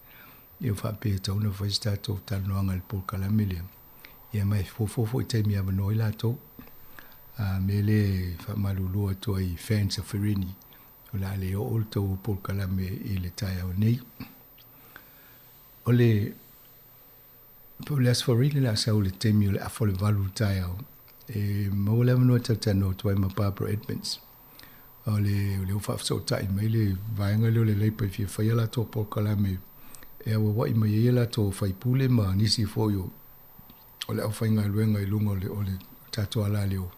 Ia faapea e tatau ona fai se tatou talanoaga i le polokalame lea. Ia ma e fuafua foi i taimi e avanoa ai latou. A mea lea e faamalulu atu ai i fans a Fereni, o le a le oo le tou polokalame i le taeao nei. O le po o le Aso Faraile le a sau i le taimi o le afa o le valu i le taeao, e maua le avanoa e talatalanoa atu ai ma Barbara Edmonds. O le, o lea ua faafesootai mai le vaega lea o le Labour e fia fai a latou polokalame e auauai mai ai a latou faipule ma nisi foi o, o le aufaigaluega i luga o le, o le tatou alaleo.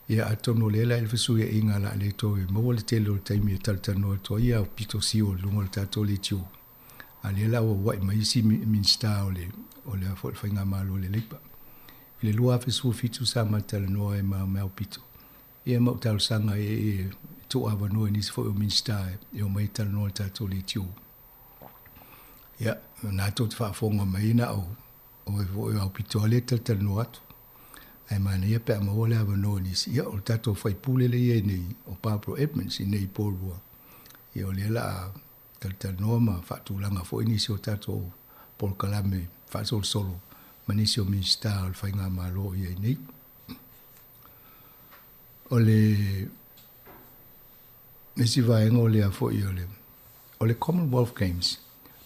Ia atonu o lea la i le fesuiaiga o le a le toe maua le tele o le taimi e talatalanoa atu ai au pito sio i luga o le tatou leitio. A lea la ua ua'i mai isi Minisita o le o le a foi le Faigamalo a le Labour. I le 2017 sa ma talanoa ai ma ma Aupito, ia ma ou talosaga ai e tuu avanoa i nisi foi o Minisita e omai e talanoa i le tatou leitio. Ia, o lena tou te faafofoga mai na o oe foi o Aupito lava lea e talatalanoa atu. Ae manaia pe a maua le avanoa i nisi, ia o le tatou faipule lea e i ai nei o Barbara Edmonds i inei i Porirua, ia o lea o le a talatalanoa ma faatulaga foi nisi o tatou polokalame faasolosolo ma nisi o Minisita o le Faigamalo o i ai nei. O le isi vaega o lea foi o le, o le Commonwealth Games,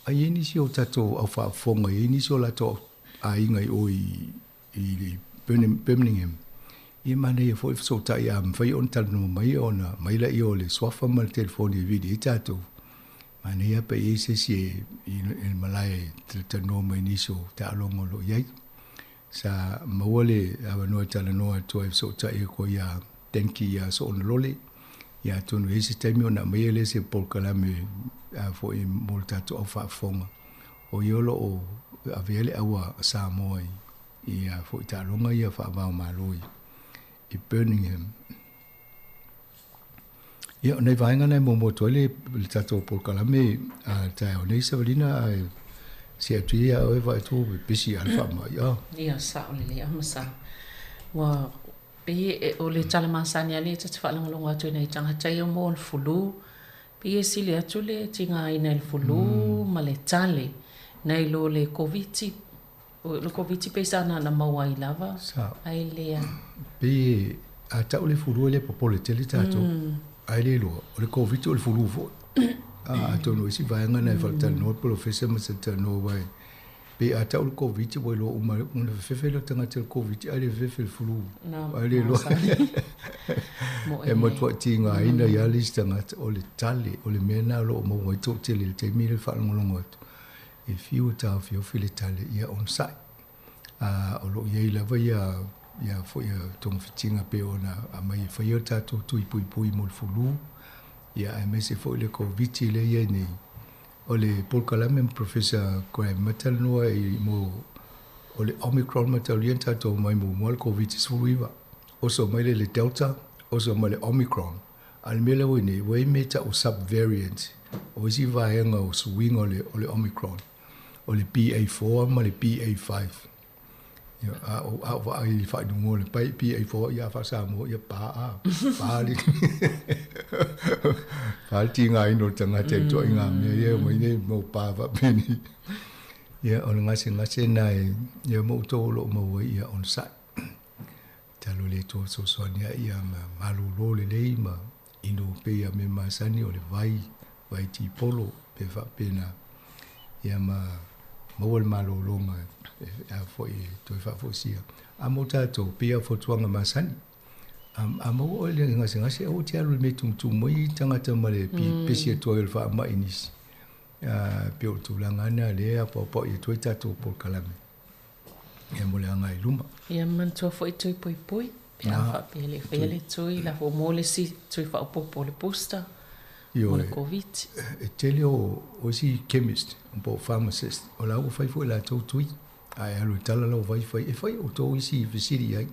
a i ai nisi o tatou au faafofoga, e i ai nisi o latou aiga i o i, i Birmingham, ia manaia foi fesootai a mafai ona talanoa mai ona aumai laia o le suafa ma le telefoni e vili ai tatou. Manaia pe i ai se isi e i le malae e talatalanoa mai nisi o taaloga o lo o i ai. Sa maua le avanoa e talanoa atu ai fesootai atu ai ia Denki ia Soonalole, ia atonu e i ai se taimi ona aumaia lea se polokalame a foi mo le tatou au faafofoga. O ia o lo o avea le aua Samoa i ia foi taaloga ia faavao Malo i Birmingham. Ia, o nai vaega na e muamua atu ai le, le tatou polokalame a le taeao nei, Savalina, ae se atu ia oe vaai atu ua pepesi lava le faamai. Ah. Ia, sao lelei lava ma sa. Ua pei e, o le tala masani lava lea ta te faalogologo atu i nai tagata ia mo le flu, Pei e sili atu le tigaina i le fulu ma le tale nai lo le Koviti. O le Koviti pei sa na maua ai lava ae le a. Pei a tau le fulu e le popole tele tatou. Ae le iloa, o le Koviti o le fulu foi. Atonu o isi vaega na e faalatalanoa le polofesa ma se talanoa aua Pe a tau le Koviti ua iloa uma ona fefefe lea o tagata i le Koviti ae le fefefe i le flu. Ae le iloa. E matuai tigaina ai lava le isi tagata, o le tale, o le mea lena o lo o maua ai toatele i le taimi lea e faalogologo atu, e fiu e taofiofi le tale, ia onosai. A o lo o i ai lava ia ia foi togafitiga pei ona aumai e faia o tatou tui puipui mo le fulu, ia aemaise foi le Koviti lea e i ai nei. O le polokalame ma Professor Graham ma talanoa i mo o le Omicron ma taulia na tatou omai muamua le Koviti-19, oso mai lea i le Delta, oso mai le Omicron. A o le mea lea ua i nei, ua i ai mea e tau o sub-variants, o isi vaega o suiga o le o le Omicron, o le BA4 ma le BA5. Ia, a ou, a ou vaai i le faailoga o le BA4, ia a faa-Samoa, ia pa a, pa le, pa le tigaina o le tagata i ituaiga mea ia e omai nei mau pa faapenei. Ia, o le gasegase lena e, ia ma outou o lo o maua ai, ia onosai. Tatalo i le Atua e fesoasoani ai, ia ma malolo lelei ma inu pei a mea masani o le vai, vai tipolo pe faapena. Ia ma maua le malologa e a foi e toe faafoisia. A mo tatou, pei lava o fautuaga masani, a maua oe i le gasegase, aua e te alu i le mea e tumutumu ai tagata ma le pepesi atu ai o le faamai i nisi. Pei o le tulaga lava lena o lea e apoapoai atu ai tatou polokalame ia mo le agai i luma. Ia manatua foi tui puipui pe a faapea e le i faia le tui la foi mo le isi tui faaopoopo o le booster mo le Koviti. E tele o isi chemist po o pharmacist o la ua fai foi latou tui a e alu e tala lau vai fai e fai outou isi fesili i ai.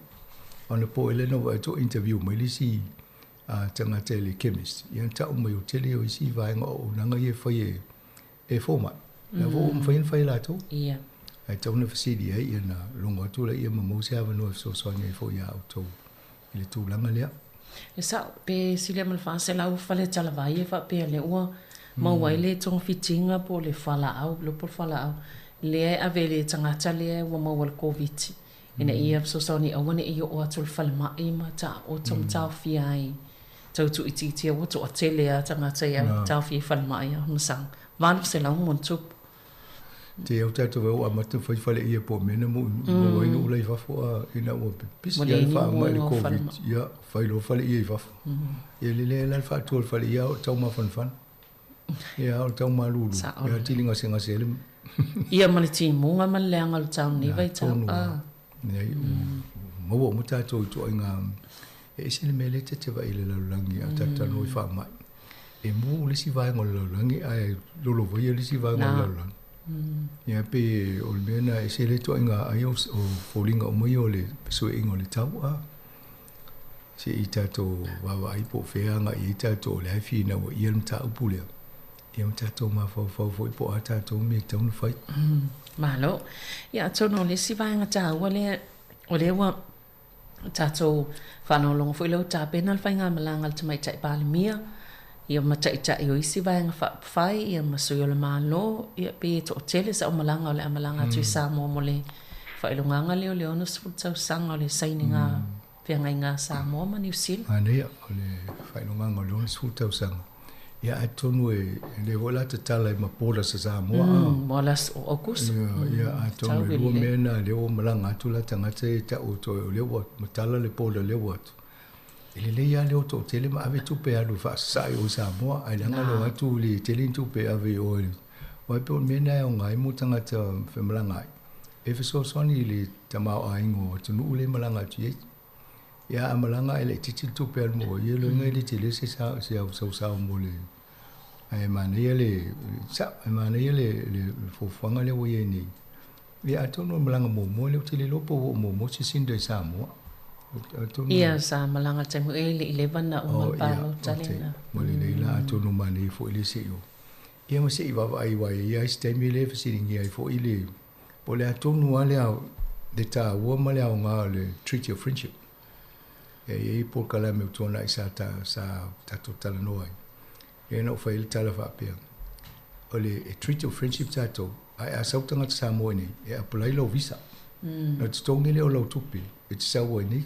Ona po e le na vaai atu o interview mai le isi tagata i le chemist ia na tau mai o tele o isi vaega o auaunaga ia e fai e e fomai. La foi ua mafai ona fai e latou. Ia. Ae tatau ona fesili ai ia ona logo atu laia ma maua se avanoa e fesoasoani ai foi ia outou i le tulaga lea. E sao, pe silia ma le 400 fale talavai e faapea lea ua maua ai le togafitiga po o le fualaau, le po o le fualaau lea e ave i le tagata lea ua maua i le Koviti ina ia fesoasoani aua ne i oo atu i le falemai ma taoto ma taofia ai tau tuuitiitia ua toatele lava tagata ia taofia i falemai a masang 800 ma ona tupu. Te au tatou e o amata fai fale ia po mena mo mo ai no lai fafo a ina ua pepesi ia le faamai le Covid ia fai loa fale ia i fafo. Ia le le la le faatua le fale ia o tau mafanafana. Ia o tau malulu ia tili gasegase le Ia ma le timuga ma le leaga o le tau nei vaitau a. Leai, maua uma tatou i ituaiga, e ese le mea lea ta te vaai i le lalolagi a tatou talanoa i faamai. E mū le isi vaega o le lalolagi ae lolovaia le isi vaega o le lalolagi. Ia pei o le mea lena e ese le ituaiga ai o foliga uma ia o le fesuiaiga o le tau a. Se i tatou vaavaai po o fea agai i ai tatou o lea e finau ai ia le mataupu lea. Ia ma tatou mafaufau foi po o a tatou mea e tatau ona fai. Malo. Ia atonu o le isi vaega taua lea, o lea ua tatou faalogologo foi lea ua tapena le faigamalaga a le Tamaitai Palemia, ia ma taitai o isi vaega faaupufai, ia ma sui o le Malo, ia pei e toatele sau malaga o le a malaga atu i Samoa mo le faailogaga lea o le 60 tausaga o le sainiga feagaiga a Samoa ma Niu Sila. Manaia, o le faailogaga o le 60 tausaga. Ia atonu e le foi la tatala ai ma borders a Samoa. Mo le aso o Aokuso. Ia, ia atonu e lua mea na lea ua malaga atu la tagata ia e tau atu ai o lea ua matala le border lea ua atu. E lelei lava le o toatele ma ave tupe e alu e faasasae o i Samoa, ae leaga le o atu le tele ni tupe e ave i o i Aua e pei o le mea lena e aoga ai mo tagata femalaga ai, e fesoasoani i le tamaoaiga o atunuu lea e malaga atu i ai. Ia a malaga ae laitiiti le tupe alu mo ia loiga e le tele se sao se au sausau mo le ae manaia le sao e manaia le le fuafuaga lea ua i ai nei. Ia atonu o le malaga muamua lea ou te le iloa po ua oo muamua Jacinda i Samoa. Atonu Ia sa malaga i le taimi e le i leva ona uma le palota lena. Ua lelei la atonu manaia foi le se i o. Ia ma se i vaavaai aua e i ai se taimi lea e fesiligia ai foi le Po o le a tonu lava le le taua ma le aoga o le Treaty of Friendship. E i ai polokalame o tuanai sa ta, sa tatou talanoa ai. Lea na ou fai ai le tala faapea, o le e Treaty of Friendship tatou, ae a sau tagata Samoa i nei, e apply lau visa. Ona totogi lea o lau tupe e te sau ai nei.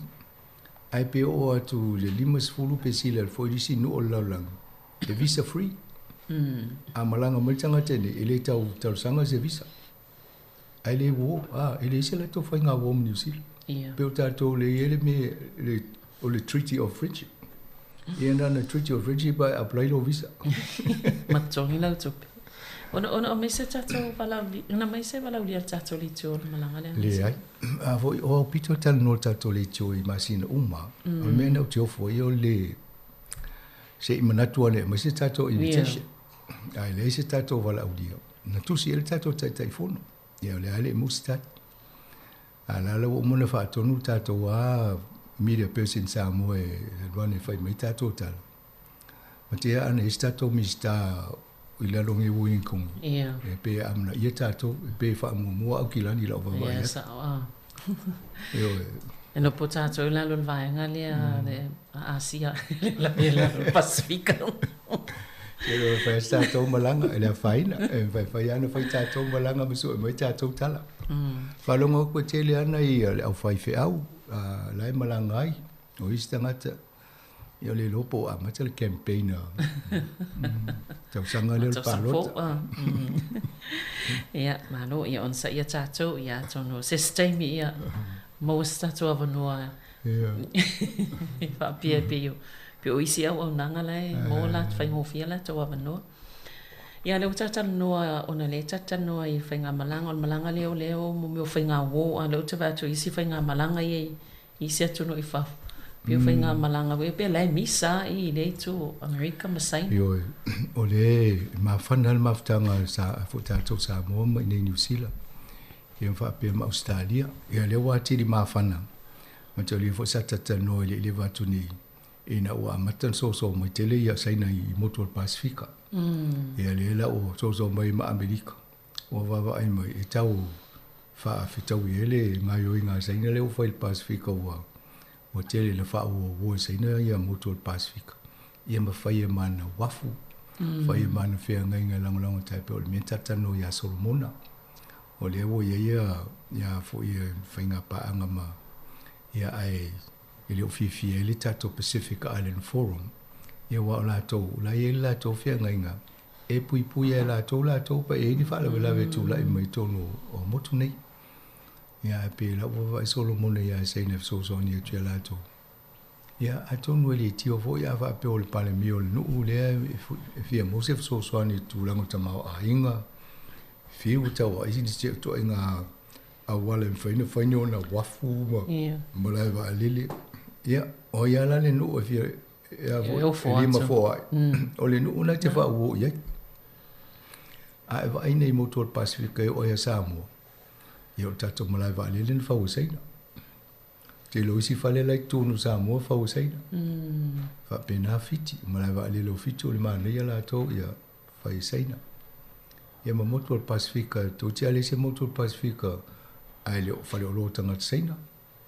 Ae pe oo atu i le 50 pe sili atu foi i le isi nuu o le lalolagi, e visa free. A malaga mai le tagata i nei, e le tau talosaga se visa. Ae le uō, a, e leai se latou faiga uō ma Niu Sila. Ia. Pei o tatou le i ai le mea, le, o le Treaty of Friendship. Ia na ona Treaty of Friendship ae apply lou visa. Ma totogi lau tupe. Ona, ona aumai se tatou valauli, ona aumai se valauli a le tatou leitio o le malaga lea. Leai. A foi, o aupito e talanoa le tatou leitio i masina uma, o le mea na ou te ofo ai o le, se i manatu ane e aumai se tatou invitation. Ae leai se tatou valaaulia. Na tusi ai le tatou Taitaifono. Ia o lea lava e le i maua se tali. A o la la ua uma ona faatonu le tatou a media person Samoa e alu ane e fai mai tatou tala. Ma te ana i se tatou Minisita i lalo nei o Wellington. Ia. E pei e amanaia tatou, e pei e faamuamua Aukilani i lau vaavaai atu. Ia, sao a. Ioe. E nopo tatou i lalo o le vaega lea le Asia, i lalo o le Pasifika. E fai a se tatou malaga, e le afaina. E mafai lava ona fai tatou malaga ma sue mai tatou tala. Faalogo atu e tele ana ia le au faifeau la e malaga ai. O isi tagata, ia o le iloa po o amata le campaign a tausaga lea o le palota. Ia, malo, ia onosaia tatou, ia atonu o se isi taimi ia maua se tatou avanoa e faapea pei o pei o isi auaunaga la e maua la faigofie latou avanoa. Ia lea ua ta talanoa ona lea ta talanoa i faigamalaga o le malaga lea o lea o mo mea o faigauo a o lea ou te vaai atu i isi faigamalaga ia i isi atunuu i fafo pei o faigamalaga foi pei la e misa i lea itu o Amerika ma Saina. Ioe, o lea e mafana le mafutaga a foi tatou Samoa ma inei Niu Sila ia ma faapea ma Ausetalia. Ia lea ua atili mafana ma te foi sa talatalanoa i le leva atu nei ina ua amata ona soso mai tele ia Saina i motu o le Pasifika. Ia lea la ua soso mai ma Amerika ua vaavaai mai e tau faafetaui ai le gaoioiga a Saina lea ua fai i le Pasefika ua ua tele ina faauouo e Saina ia motu o le Pasefika ia ma fai e mana uafu, fai e mana feagaiga e lagolago tai pei o le mea talatalanoa ia Solomona. O lea ua i ai ia ia foi ia faiga paaga ma ia ae e le o fiafia ai le tatou Pacific Island Forum ia aua o latou la e i ai le latou feagaiga e puipui ai e latou latou pe i ai ni faalavelave e tulai mai i totonu o motu nei. Ia, ae pei o la ua vaavaai Solomona ia Saina e fesoasoani atu ia latou. Ia, atonu e le tio foi a faapea o le Palemia o le nuu lea e fia maua se fesoasoani i tulaga o tamaoaiga, fiu tau ai ni ituaiga auala e mafai ona fai ni ona uafu ma malae vaalele. Ia, o ai lava la le nuu e fia e a foi, e lima foai. O le nuu lena e te faauo i ai. A e vaai nei motu o le Pasefika e oo ai ia Samoa, ia o le tatou malae vaalele na fau e Saina. Tele o isi fale la i totonu o Samoa fau e Saina. Faapena Fiti, o malae vaalele o Fiti o le manaia latou ia fai e Saina. Ia ma motu o le Pasefika, toeitiiti lava leai se motu o le Pasefika ae le o faleoloa o tagata Saina,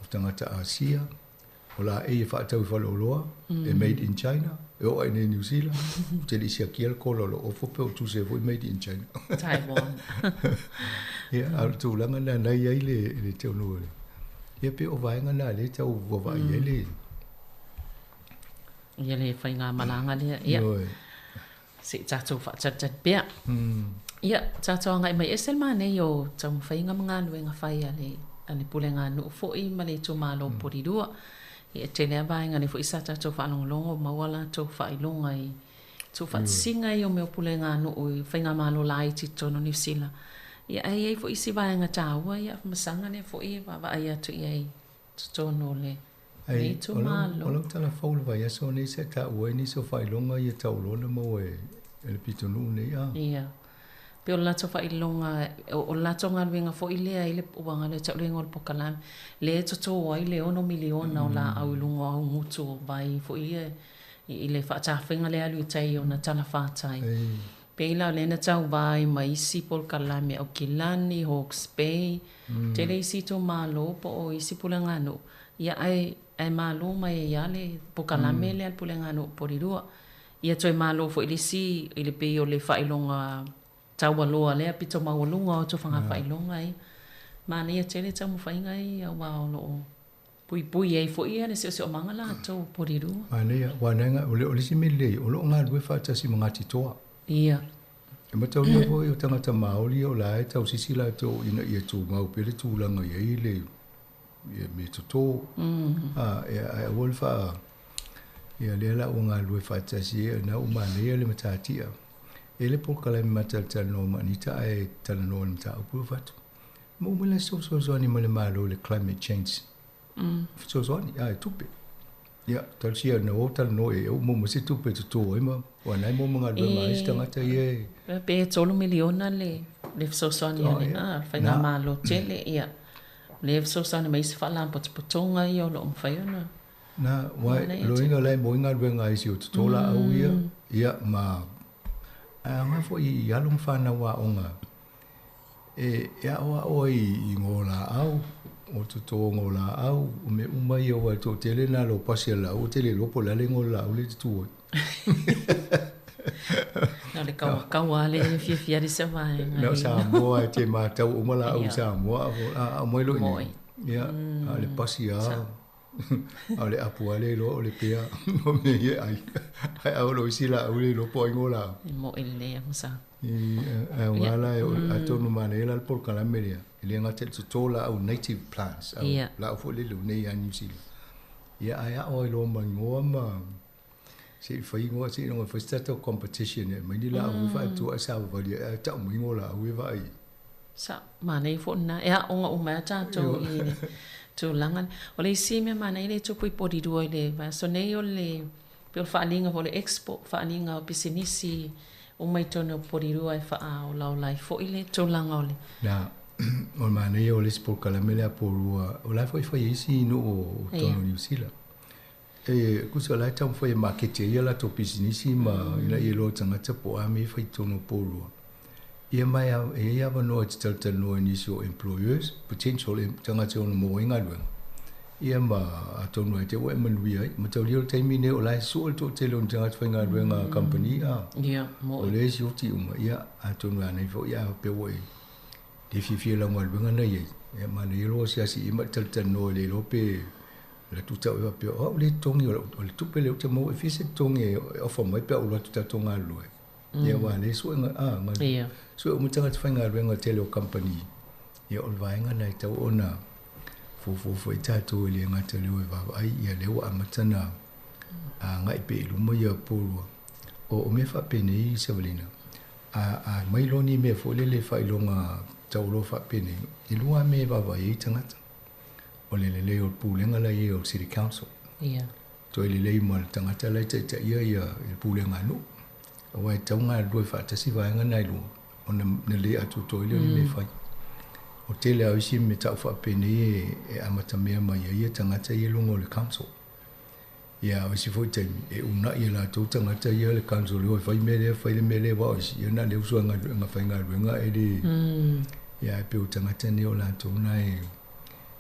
o tagata Asia, O laei e faatau i faleoloa, e made in China, e oo ai nei i Niu Sila, ou te le i siakia le kola o lou ofo pe o tusi ai foi made in China. Taiwan. Ia, a o le tulaga lena na i ai le, le tonu o le, ia pei o vaega na lea e tau vaavaai ai le... Ia le faigamalaga lea, ia. Ioe. Se i tatou faatalitali pea. Ia, tatou agai mai ese le manaia o taumafaiga ma galuega fai a le, a le Puleganuu foi ma le itumalo Polilua. Ia, e tele lava vaega lea foi sa tatou faalogologo maua latou faailoga i tuufaatasiga ia o mea o Puleganuu i faigamalo laiti i totonu o Niu Sila. Ia, ae i ai foi isi vaega taua, ia, masaga lea foi e vaavaai atu i ai totonu o le Ai, o lau, o lau tala fou i le vaiaso nei sa taua ai nisi o faailoga ia tau loa na maua e, e le pitonuu nei a. Ia. Pei o le latou faailoga, o le latou galuega foi lea i le, ua galue tau le igoa o le pokalame, lea e toto ai le ono miliona o laau i luga o augutu o vai foi ia i le faatafega lea e alu i tai o ona talafātai. Pei la o lea na tauva ai ma isi polokalame Aukilani, Hawke's Bay, tele isi itumalo po o isi puleganuu, Ia ae, ae malo mai ai lava le pokalame lea a le Puleganuu Polilua. Ia toe malo foi i le isi, i le pei o le faailoga taualoa lea pito maualuga o tofaga faailoga ia. Manaia tele taumafaiga ia aua o lo o puipui ai foi ia le siosiomaga latou o Polilua. Manaia, aua o le isi mea lelei, o lo o galulue faatasi ma Ngāti Toa. Ia. E mataulia foi o tagata Māori o la e tausisi latou ina ia tumau pea le tulaga i ai le ia mea totō. A, e, ae aua le faa, ia lea la ua galulue faatasi ai, na ua manaia le matatia. E le polokalame ma talatalanoa ma Anita ae talanoa i le mataupu lea ua fai atu. Maua mai la se fesoasoani mai le Malo i le climate change. Fesoasoani, a e tupe. Ia, talosia na o talanoa i ai, ua maua mai se tupe e toto ai ma, aua na e maua ma galuega a isi tagata ia e. Pe $3 miliona le fesoasoani a le a faigamalo tele, ia. Le fesoasoani mai isi faalapotopotoga ia o loo mafai ona. Na, aua loiga la e maua ai galuega a isi o toto laau ia, ia, ma ae aoga foi i alo ma fanau aoga e aoao ai i golaau, o totoga o laau, o mea uma ia, aua e toatele na o pasi a le laau, ua tele iloa po o le a le igoa o le laau lea e tutu ai. Na o le kauakaua lea e fiafia ai se vaega. Na o Samoa e te matau uma laau i Samoa, a aumai loa i inei, ia, a o le pasi lava, a o le apu lava le iloa o le pea, o mea ia e ai. Ae a oo loa i isi laau le iloa po o ai igoa o laau. E moe lelei lava sa. Ae aoga la, atonu manaia la le polokalame lea, e le gata i le toto laau native plants, au laau foi lele o nei ia Niu Sila. Ia ae ao ai loa ma igoa ma se i fai igoa, se i fai se tatou competition e aumai ni laau e faatu ae savavali ai ae tau mai igoa o laau e vaai ai. Sa, manaia foi lena, e aoga uma ai a tatou i le tulaga lea. O le isi mea manaia lea e tupu i Porirua i le vaiaso nei o le pei o le faaaliga foi o le expo, faaaliga o pisinisi uma i totonu o Porirua e faaolaola ai foi le tulaga o le. Na, o le manaia o le isi polokalame lea a Porirua, o la e foi e fai e isi nuu o totonu o Niu Sila. E tusa o la e taumafai e maketi ai ia latou pisinisi ma ina ia iloa e tagata po o a mea e fai i totonu o Porirua. Ia ma e i ai avanoa e te talatalanoa i nisi o employers, potential tagata e ono maua ai galuega, ia ma atonu ai te ua e manuia ai. Mataulia o le taimi lenei o la e sue le toatele o ni tagata faigaluega a kamupani, a o lea e sioti uma, ia atonu e anai foi a faapea ua e le fiafia i lau galuega na i ai, ia manaia lou asiasi i ai ma e talatalanoa e le iloa pe alu atu tau e faapea, o au lea e totogi, o le tupe lea ou te maua e fia se totogi e offer mai pe a ou alu atu tatou galulue. Ia aua o lea e sue, a, sue uma tagata faigaluega tele o kamupani. Ia o le vaega lena e tatau ona fuafua foi tatou e le gata i le o e vaavaai, ia lea ua amata ona agai pea i luma ia Porirua. O mea faapenei Savalina, a aumai loa ni mea foi lele faailoga taualoa faapenei, e lua lava mea e vaavaai ai tagata. O le lelei o le pulega la e i ai o le City Council. Toe lelei ma le tagata la e taitaia ia le pulega a nuu. Aua e tatau ona galulue faatasi vaega na e lua, ona le atoatoa ai lea o ni mea e fai. O tele lava o isi mea tau faapenei e amatamea mai ai ia tagata ia i luga o le council. Ia a o isi foi taimi, e uunai e latou tagata ia le council e o e fai mea lea, fai le mea lea, aua o isi, ia na o le uso e faigaluega e le. Ia ae pei o tagata nei o latou na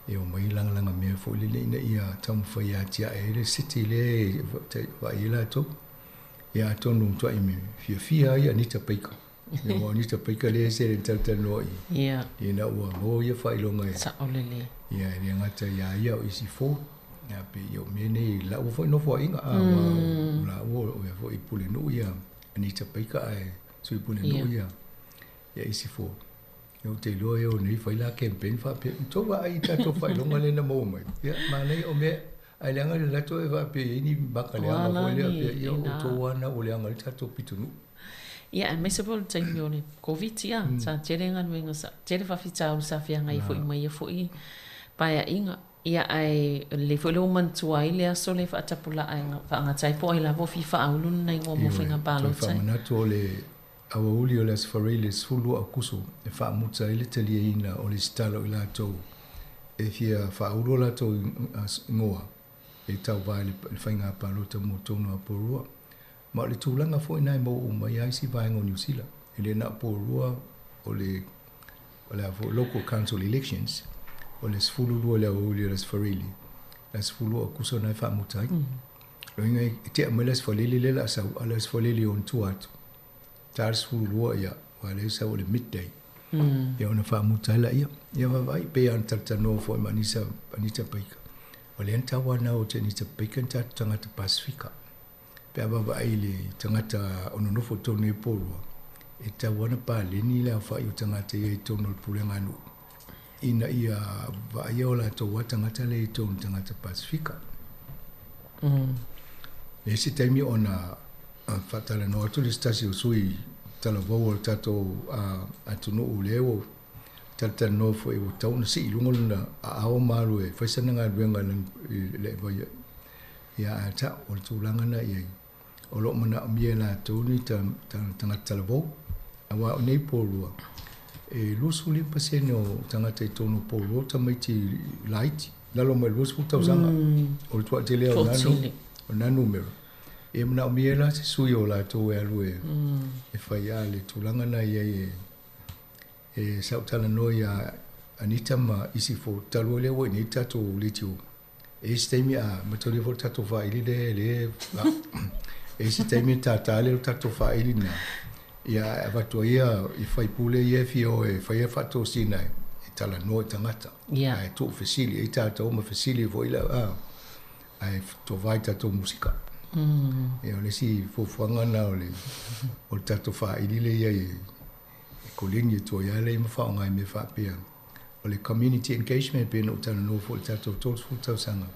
e omai lagalaga mea foi lele ina ia taumafai e atiae ai le city lea e vaai ai latou. Ia atonu matuai fiafia ai Anita Baker. Ia aua o Anita Baker lea e sele na talatalanoa i ina ua maua ia faailoga e. Sao lelei. Ia e le gata ia ia o isi fou. Ia pei o mea nei laua foi nofoaiga a aua o laua o ia foi pulenuu ia Anita Baker ae sui pulenuu ia ia isi fou. Ia ou te iloa e o nei fai la campaign faapea, tou vaai i tatou faailoga lea na maua mai. Ia manaia o mea Ae leaga le latou e faapea e i ai ni maka leaga foi lea pea, ia o outou lava na ua leaga ai le tatou pitonuu. Ia, aemaise foi o le taimi o le Koviti a, sa tele galuega sa, tele faafitauli sa feagai foi ma ia foi paeaiga. Ia, ae lelei foi le ua manatua ai le aso lea faatapulaa e faagata ai po o ai lava o fia faaulu lona igoa mo faiga palota. Toe faamanatu o le aoauli o le Aso Faraile 12 Aokuso e faamuta ai le taliaina o le lesitala o i latou e fia faaulu o latou igoa e tauva i le faiga palota mo tonu a Porirua. Ma o le tulaga foi lena e maua uma ai lava isi vaega o Niu Sila. E le na o Porirua o le o le a foi local council elections o le 12 i le aoauli o le Aso Faraile, le aso 12 Aokuso lena e faamuta ai. Loiga e tea mai le Aso Faraile lea o le a sau, a o le Aso Faraile i ona tua atu, ta le 12 ia, aua o lea e sau o le midday. Ia ona faamuta ai laia. Ia vaavaai, pei lava ona talatalanoa foi ma Anisa, Anita Baker. O lea na tauanau atu e Anita Baker ni tatou tagata Pasifika. Pe a vaavaai i le tagata o nonofo i totonu nei o Porirua, E tatau lava ona paleni le aofai o tagata ia i totonu o le pulega a nuu ina ia vaaia o latou lava tagata lea i totonu o tagata Pasefika. E i ai se taimi ona faatalanoa atu le se tasi o sui talavou o le tatou atunuu lea ua talatalanoa foi ua tatau ona sii i luga lona aao ma alu e fai sana galuega i le ia ae tau o le tulaga lena i ai. O lo o manaomia e latou ni tagata talavou, aua o nei Porirua, e 25% o tagata i totonu o Porirua o tamaiti laiti, lalo mai le 20 tausaga. O le toatele o na numera. E manaomia la se sui o latou e alu e fai a le tulaga na i ai e sa ou talanoa ia Anita ma isi fo talu ai lea ua i nei tatou leitio. E i ai se taimi a mataulia foi le tatou faaili lea e le e i ai se taimi e tātā lea o le tatou faaili lena ia ae avatu ai ia i faipule ia e fia o e fai a faatosina e talanoa i tagata yeah. Ae tuufesili ai tatou ma fesili foi le a ae tovai tatou musika. Ia o le isi fuafuaga lena o le o le tatou faaili lea i ai e koleni atu ai lava lea ma faaaoga i mea faapea. O le community engagement pei ona ou talanoa foi i le tatou 30 tausaga,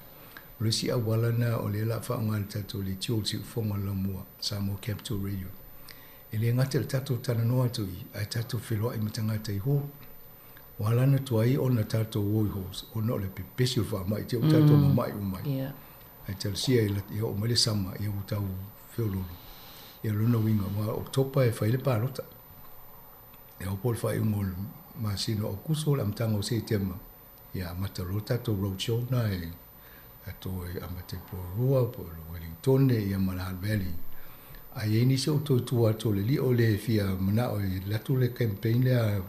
o le isi auala lena o lea o le a faaaoga e le tatou leitio le siufofoga o le laumua, Samoa Capital Radio. E le gata i le tatou talanoa atu i, ae tatou feloai ma tagata i hall. Ua ala ona tuai ona tatou o i halls ona o le pepesi o le faamai te i ua tatou mamai uma ai. Ae talosia ia oo mai le sama ia ua tau feoloolo. Ia o lona uiga, aua o Oketopa e fai ai le palota. E oo po o le faaiuga o le masina o Aokuso o le amataga o Setema, ia amata loa le tatou road show lena e tatou e amata i Porirua, po o Wellingtone ia ma le Hutt Valley. A i ai nisi o outou i tua atu o le lio le fia manao e alu atu le campaign lea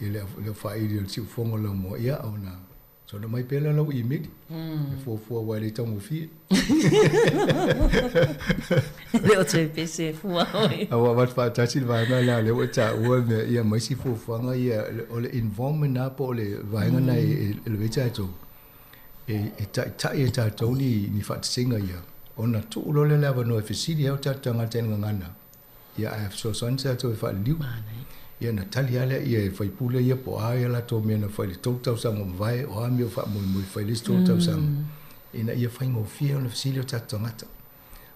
i le au faaili o le siufofoga o le laumua, ia ona Soona mai pea lea lau imeli, e fuafua aua e le taugofie. E le o toe pese e fua oe. A ua avatu faatasi le vaega lea, lea ua e taua le mea, ia ma isi fuafuaga ia, o le involvement lena po o le vaega lena e elevate tatou, e taitai e tatou ni faatasiga ia, ona tuu loa lea o le avanoa e fesili ai o tatou tagata i le gagana. Ia ae fesoasoani sa toe faaliliu. Ia na tali lava lea ia e faipule ia po o a ia latou mea na fai i le 3 tausaga ua mavae, o a mea o faamoemoe e fai i le isi 3 tausaga, ina ia faigofie ona fesili o tatou tagata.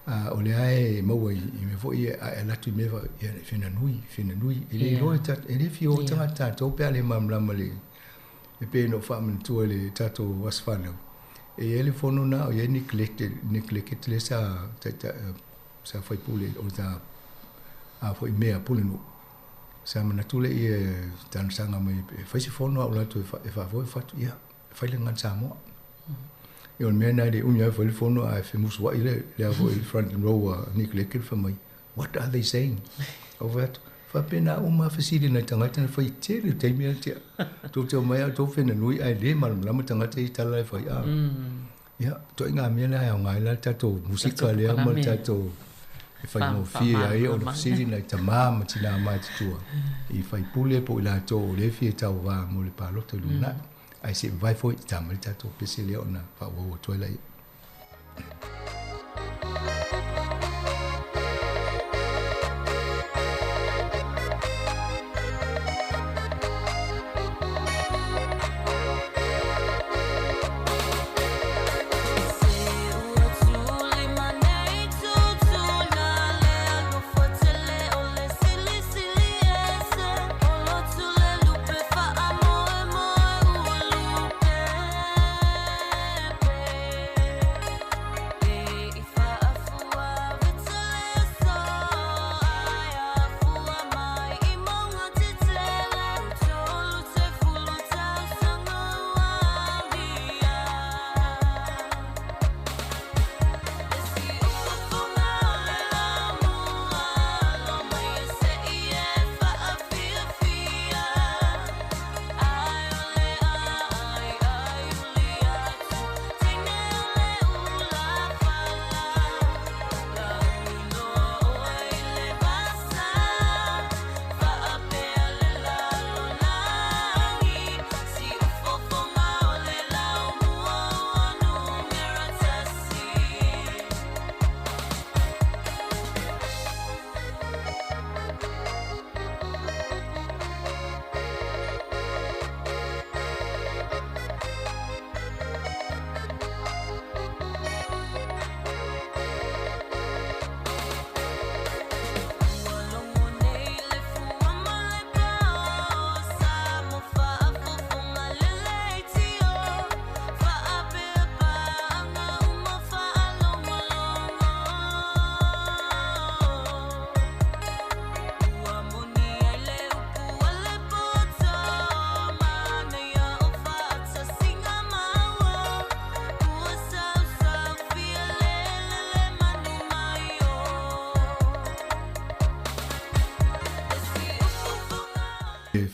A o lea e maua i mea foi ia, a e alu atu i mea ia e fena nui, fena nui. E le iloa e tatou, e le fia o tagata tatou pe a le malamalama i le, e pei ona ou faamanatua i le tatou aso fanau, e i ai le fono lena o i ai neglected, neglected lea sa taitai, sa faipule o sa a foi mea pulenuu sa manatu lea ia talosaga mai e fai se fono a o latou e faafoe fatu ia fai le gagana Samoa. Ia o le mea lena e le umi lava fai le fono ae femusuai le lea foi le front row a Nick Leckett fai mai what are they saying? Ou fai atu faapena uma fesili nai tagata na fai tele taimi a tea. Tou te omai a tou fenanui ae le malamalama tagata i tala e fai a. Ia, ituaiga mea lea e aoga ai la le tatou musika lea ma le tatou e faigofie ai ona fesili nai tamā ma tinā matutua i faipule po o i latou o lea e fia tauva mo le palota i lumanai. Ae se i vavae foi i ta mai le tatou pese lea ona faaauau atu ai laia.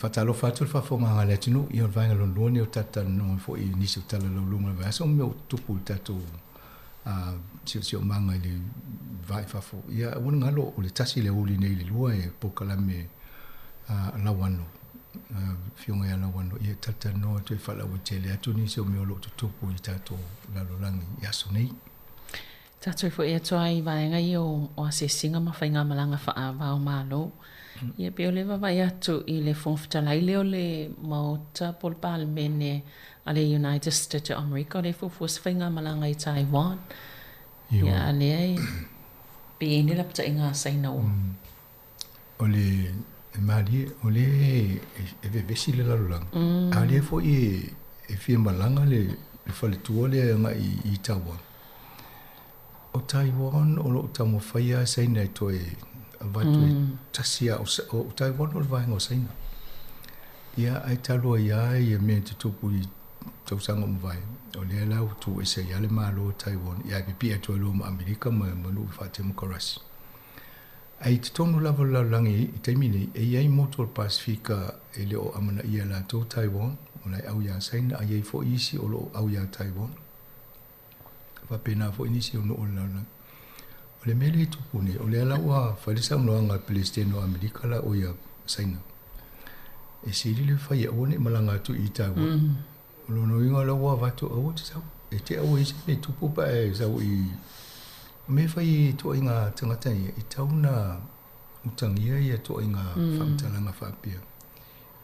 Faatalofa atu le faafofogaaga a le atunuu, ia o le vaega lona lua lenei o tatou talanoa ai foi i nisi o tala lauluga o le vaiaso ma mea ua tutupu i le tatou siosiomaga i le va i fafo. Ia aua ne galo o le 1 i le aoauli nei i le 2 e polokalame a Lauano, Afioga ia Lauano, ia talatalanoa atu e faalauaitele atu nisi o mea o lo o tutupu i tatou lalolagi i aso nei. Tatou foi atu ai i vaega ia o asiasiga ma faigamalaga faava-o-Malo. Ia pei o le vaavaai atu i le Fofoga Fetalai lea o le Maota po o le Palemene a le United States o Amerika, o lea e fuafua se faigamalaga i Taiwan. Ia a lea e pei e i ai le lapataiga a Saina ua. O le malie, o lea e vevesi le lalolagi, a o lea foi e fia malaga le faletua lea e agai i Taiwan. O Taiwan o lo o taumafai lava Saina e toe avatu e tasi lava. O Taiwan o le vaega o Saina. Ia, ae talu ai lava ia mea e tutupu i tausaga ua mavae, o lea la ua tuu ese ai lava le Malo o Taiwan, ia ae pipii atu ai loa ma Amerika ma nuu faatemokarasi. Ae i totonu lava o le lalolagi i taimi nei, e i ai motu o le Pasefika e le o amanaia e latou Taiwan, o la e au iā Saina, a i ai foi isi o lo o au iā Taiwan. Faapena foi nisi o nuu o le lalolagi. O le mea lea e tupu nei, o lea la ua fai le saunoaga a le Peresetene o Amerika la o ia Saina, e sili le fai e aua ne i malaga atu i Taiwan. O lona uiga o lea ua avatu aua te sau, e te aua i se mea e tupu pe a e sau i... O mea e fai i ituaiga tagata ia, e tatau ona utagia ia ituaiga faamatalaga faapea.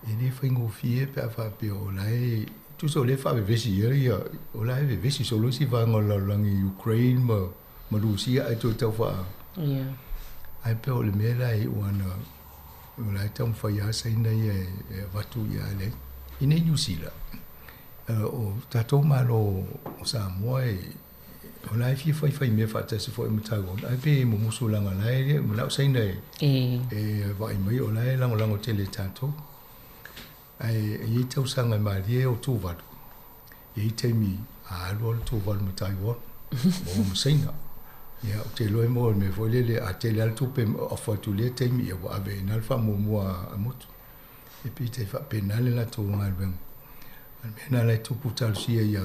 E le faigofie pe a faapea o la e tusa o lea e faavevesi i ai ia, o la e vevesi solo isi vaega o le lalolagi i Ukraine ma ma Rusia ae toe tau faa yeah. Ae pei o le mea la e iu ana o la e taumafai lava Saina ia e avatu ia a leai. I nei Niu Sila, o tatou Malo o Samoa e O la e fia faifai mea faatasi foi ma Taiwan, ae pei e mumusu leaga la e manao Saina e e vaai mai o la e lagolago tele i tatou. Ae e i ai tausaga e malie o Tuvalu, e i ai taimi a alu alu Tuvalu ma Taiwan, maua ma Saina. Ia, ou te iloa e maua i le mea foi lele, a tele lava le tupe e offer atu i lea taimi, ia ua ave i ina le faamuamua a motu. E pei e tai faapena le latou galuega. A o le mea lena la e tupu talosia ia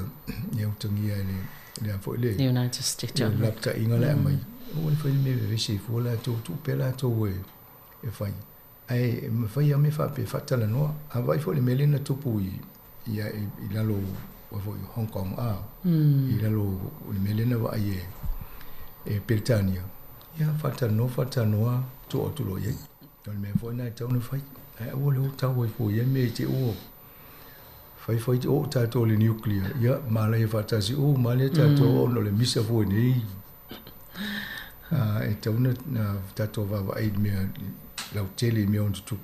ia utagia e le le a foi le United States le lapataiga la e aumai. Aua le fai le mea vevesi ai fua latou, tuu pea latou e e fai. Ae mafai lava mea faapea faatalanoa. A vaai foi i le mea lea na tupu i ia i lalo o foi Hong Kong a i lalo o le mea lea na vaai e e Peretania. Ia faatalanoa faatalanoa tuu atu loa i ai. O le mea foi lena e tatau ona fai. Ae aua le o tau ai fua i ia mea i te i ua fai fai oo tatou i le nuclear, ia malaia faatasi uma lava lea tatou ona o le misa fua nei. E tatau ona tatou vaavaai i le mea lautele i mea ono tutupu.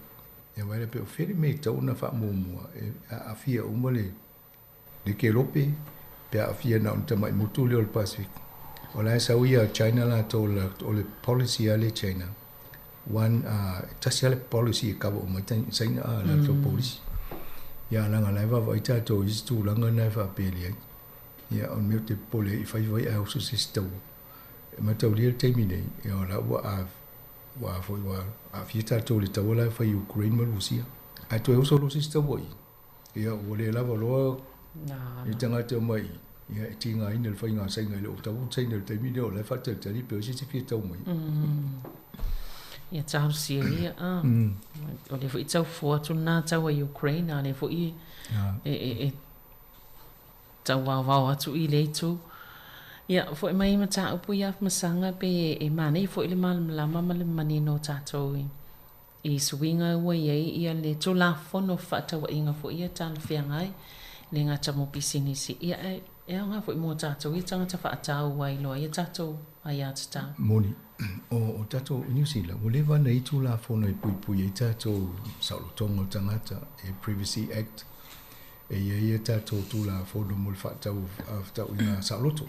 Ia vaai la pe o fea le mea e tatau ona faamuamua e aafia uma le le kelope pe aafia na o le tamai motu lea o le Pasefika. O la e sau ia China latou o le policy a le China. One, e tasi lava le policy e cover uma ai Saina a latou policy. Ia leaga la e vaavaai tatou i isi tulaga na e faapea e leai. Ia o le mea ou te popole ai i fai fai ae oso se isi taua. E mataulia le taimi nei, ia o la ua a ua foi ua aafia tatou i le taua la e fai i Ukraine ma Rusia. Ae toe oso loa se isi taua i i. Ia ua le lava loa i tagata e omai i, ia e tigaina le faiga Saina e le o tau Saina i le taimi lea o la e faatalitali pe o ai se isi e fia tau mai. Ia talosia ia a. O lea foi tau fua atu lena taua i Ukraine a o lea foi e tau vaovao atu i lea itu. Ia foi mai mataupu ia Afamasaga pe e manaia foi le malamalama ma le manino o tatou i I suiga ua i ai ia le Tulafono Fefaatauaiga foi ia talafeagai, le gata mo pisinisi, ia ae e aoga foi mo tatou ia tagata faatau ai loa ia tatou aiatatau. Moni, o tatou i Niu Sila, ua leva ona i ai Tulafono e puipui ai tatou saolotoga o tagata, e Privacy Act, e i ai a tatou Tulafono mo le faatau fefaatauaiga saoloto.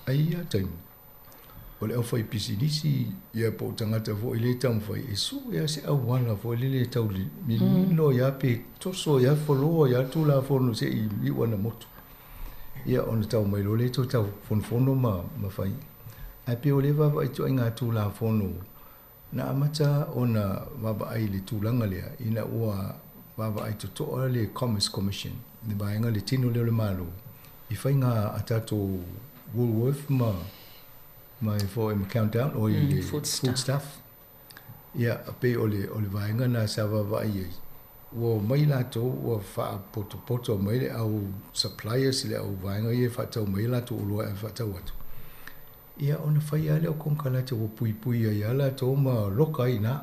Ae i ia taimi, o le aufaipisinisi ia po o tagata foi lea e taumafai e sue lava se auala foi lele e tau milomilo ai lava pe toso ai lava foloa ai lava le Tulafono se i iu ana motu. Ia ona tau mai loa lea toe tau fonofono ma fai. Ae pei o lea vaavaai ituaiga Tulafono Na amata ona vaavaai i le tulaga lea ina ua vaavaai totoa le Commerce Commission, le vaega le tino lea o le Malo i faiga a tatou Woolworth ma ma e foi ma Countdown oi le Foodstuff. Ia, pei o le o le vaega lena sa vaavaai i ai, ua omai latou ua faapotopoto mai le au suppliers le au vaega ia e faatau mai ai latou oloa e ave faatau atu. Ia ona fai lava lea o konekarate ua puipui ai lava latou ma loka ai i ina.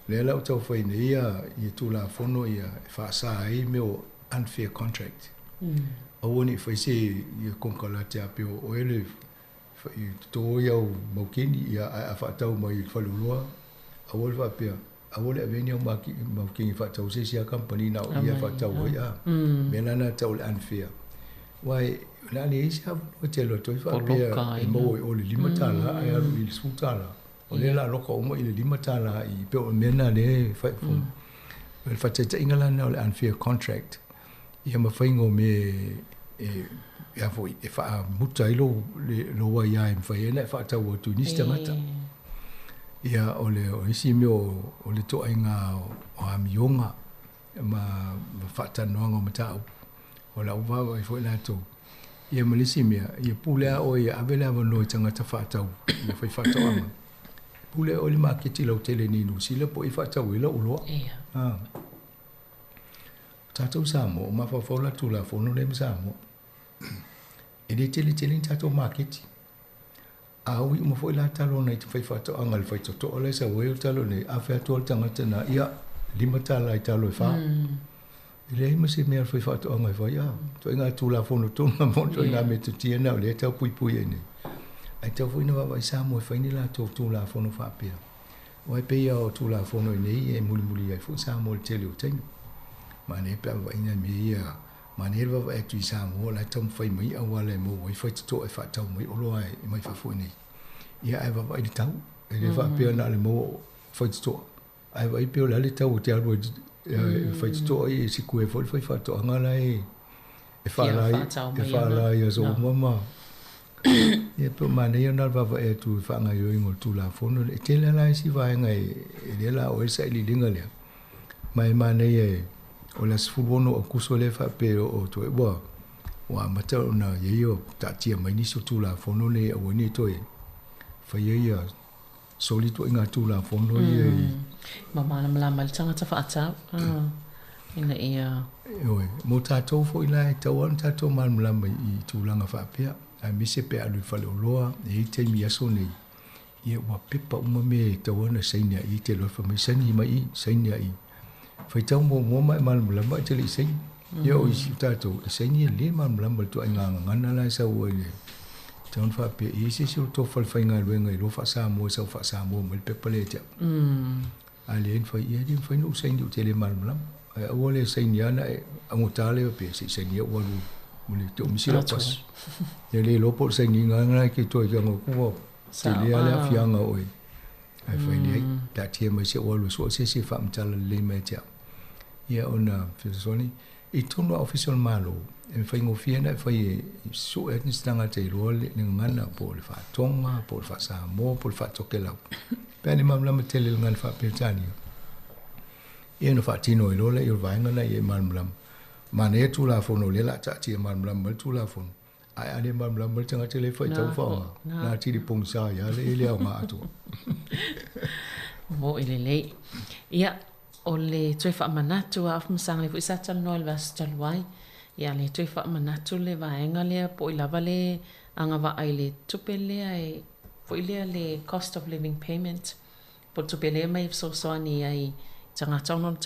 O lea la ua tau fai nei ia Tulafono ia e faasa ai mea o unfair contract. Aua ne i fai se ia konekarate a pei o oe le toto i au maukeni ia ae a faatau mai i le faleoloa, aua le faapea, aua le avea ni au maukeni e faatau se isi lava kamupani na o ia e faatau ai a. O le mea la lena e tau o le unfair. Aua o le a leai se avanoa e te alu atu ai faapea e maua i o i le $5 ae alu i le $10. O lea o le a loka uma i le $5 i pei o le mea lena lea e fai. O le faataitaiga la lena o le unfair contract ia ma faiga o mea e a foi e faamuta ai lou lou aia e mafai ai ona e faatau atu i nisi tagata. Ia o le o isi mea o le ituaiga o amioga ma faatalanoaga o mataupu, o lau vaavaai foi latou. Ia ma le isi mea, ia pule lava oe ia ave le avanoa i tagata faatau, ia faifaatoaga. Pule oe i le maketi lautele i Niu Sila po o i faatau ai lau oloa. Ia. O tatou i Samoa, ua mafaufau la Tulafono lea ma Samoa. E le tele tele ni tatou maketi. A ui uma foi la talo nai te faifaatoaga i le faitotoa la e sau ai o talo nei, a fai atu lava le tagata na, ia, $5 i talo e fa. E leai ma se mea a le faifaatoaga e fai, a, ituaiga Tulafono tonu a mo ituaiga metotia na o lea e tau puipui ai nei. Ae tatau foi ona vaavaai Samoa e fai ni latou Tulafono faapea. Aua e pei lava o Tulafono i nei e mulimuli ai foi Samoa i le tele o taimi. Manaia pe a vaavaai nai mea ia, manaia le vaavaai atu i Samoa o la e taumafai mai auala e maua ai faitotoa e faatau mai oloa e mai fafo i nei. Ia ae vaavaai i le tau, e le faapea na o le maua o faitotoa, ae vaai pei o le a le tau e te alu ai e faitotoa ia e siku ai foi le faifaatoaga la e e faala e faala i aso uma ma ia pe o manaia ona le vaavaai atu i faagaoioiga o le Tulafono e tele lava la isi vaega e lea la o ai le sailiiliga lea ma e manaia e o le aso 16 o Aokuso lea e faapea o toe ua ua amata ona i ai o taatia mai nisi o Tulafono nei aua ne i toe faia ia soli ituaiga Tulafono ia i. Ma malamalama ai le tagata faatau ina ia. Ioe, mo tatou foi la e tatau lava ona tatou malamalama i tulaga faapea, aemaise pe a alu i le faleoloa, e i ai taimi i aso nei, ia ua pepa uma mea e tatau lava ona saini ai i te alu atu fai mai saini mai i, saini ai i. Faitau muamua ma e malamalama ae te le i saini. Ia o isi o tatou, e saini e le malamalama i le ituaiga gagana la e sau ai le tatau ona faapea, e i ai se isi o le tofa i le faigaluega i lou faa-Samoa e sau faa-Samoa mai le pepa lea ia te au. A leai na fai, ia e le mafai ona ou saini ou te le malamalama. Ae aua le saini lava ona e augata lea faapea, se i saini au alu ma le te misi lau pasi. Ia le iloa po o le sainiga lena e te toe tago atu ua tele lava le aafiaga o oe. Ae fai leai, taatia mai se i ou alu e sue se isi e faamatala lelei mai ia te au. Ia ona fesoasoani, i totonu lava o Ofisa o le Malo, e faigofie ona e fai e sue atu nisi tagata e iloa le gagana po o le Faatoga, po o le Faa-Samoa, po o le Faatokelau. Pe a le malamalama tele i le gagana Faa-Peretania, ia ona faatino ai loa lea o le vaega lena ia e malamalama. Manaia Tulafono o lea o le a taatia malamalama mai le Tulafono, Ae a le malamalama le tagata lea e faitau faaaoga, na atili pogisa ai lava le e le aoga atoa. Mo'i lelei. Ia, o le toe faamanatu a Afamasaga lea foi sa talanoa i le vaiaso talu ai. Ia, le toe faamanatu le vaega lea po o i lava le agavaa i le tupe lea e, foi lea le cost of living payment, po o le tupe lea e aumai e fesoasoani ai i tagata ona o le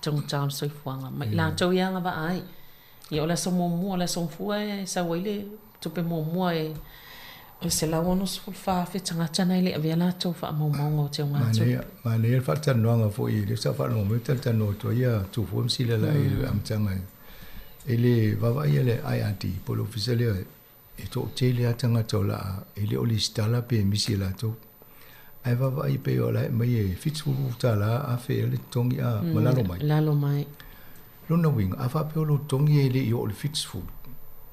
taugata o le soifuaga ma i latou ia agavaa ai. Ia o le aso muamua, o le aso Gafua e sau ai le tupe muamua e o le 164,000 tagata na e le avea latou faamaumauga o teugatupe. Manaia le faatalanoaga foi, lea sa faalogo mai talatalanoa atu ai ia Tufua ma Silalai i le amataga i le vaavaai a le IRD po o le ofisa lea e toatele lava tagata o le a e le o lesitala pe misi e latou. Ae vaavaai pei o la e aumai e $70 afe ea le totogi a ma lalo mai. Lalo mai. Lona uiga, a faapea o lou totogi e le i oo i le 70,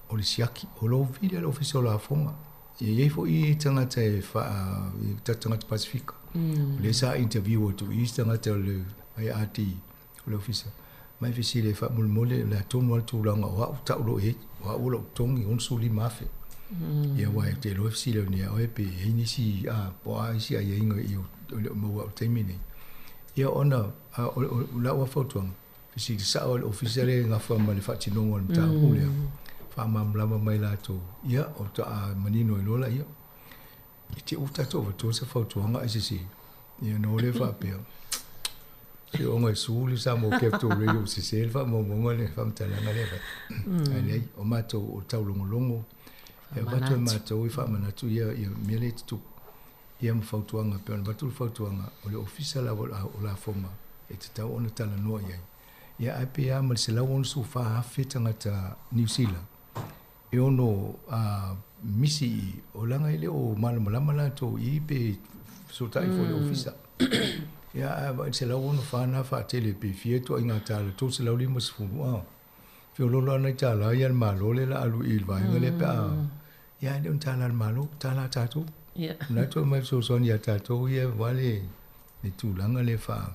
o le siaki, o lou vili a le Ofisa o Lafoga. E i ai foi tagata e faa, tagata Pasefika. O lea sa interview atu i isi tagata o le IRD, o le ofisa, ma e fesili ai faamolemole o le a tonu lava le tulaga o au tau loa i ai, o au o lou totogi $65,000. Ia aua ou te iloa e fesili atu nei ia oe pe i ai nisi a, po o a isi aiaiga i o le o maua au i le taimi lenei. Ia ona o lau lava fautuaga, fesili sao i le ofisa lea e gafa ma le faatinoga o le mataupu lea, faamalamalama mai latou, ia o taa manino ai loa laia. I te i ua tatou avatua se fautuaga ae sese, ia ona o lea faapea, se ona e su le Samoa Capital Radio ua sese le faamaumauga le faamatalaga lea e avatu. Ae leai, o matou o le taulogologo, e avatu e matou i faamanatu ia, ia mea lea e tutupu, ia ma fautuaga, e pei ona avatu le fautuaga, o le Ofisa lava o Lafoga e tatau ona talanoa i ai. Ia ae pei lava ma le 164,000 tagata Niu Sila e ono misi i o leaga e le o malamalama latou i pe fesootai foi i le ofisa. Ia ae vaai i le 164 na faatele pe fia ituaiga tala 350 a. Feoloolo lava nai tala ia a le Malo lea la alu i le vaega lea pe a ia ae le o ni tala a le Malo, tala a tatou. Ia. Na toe aumai fesoasoani ia tatou ia aua le le tulaga lea faa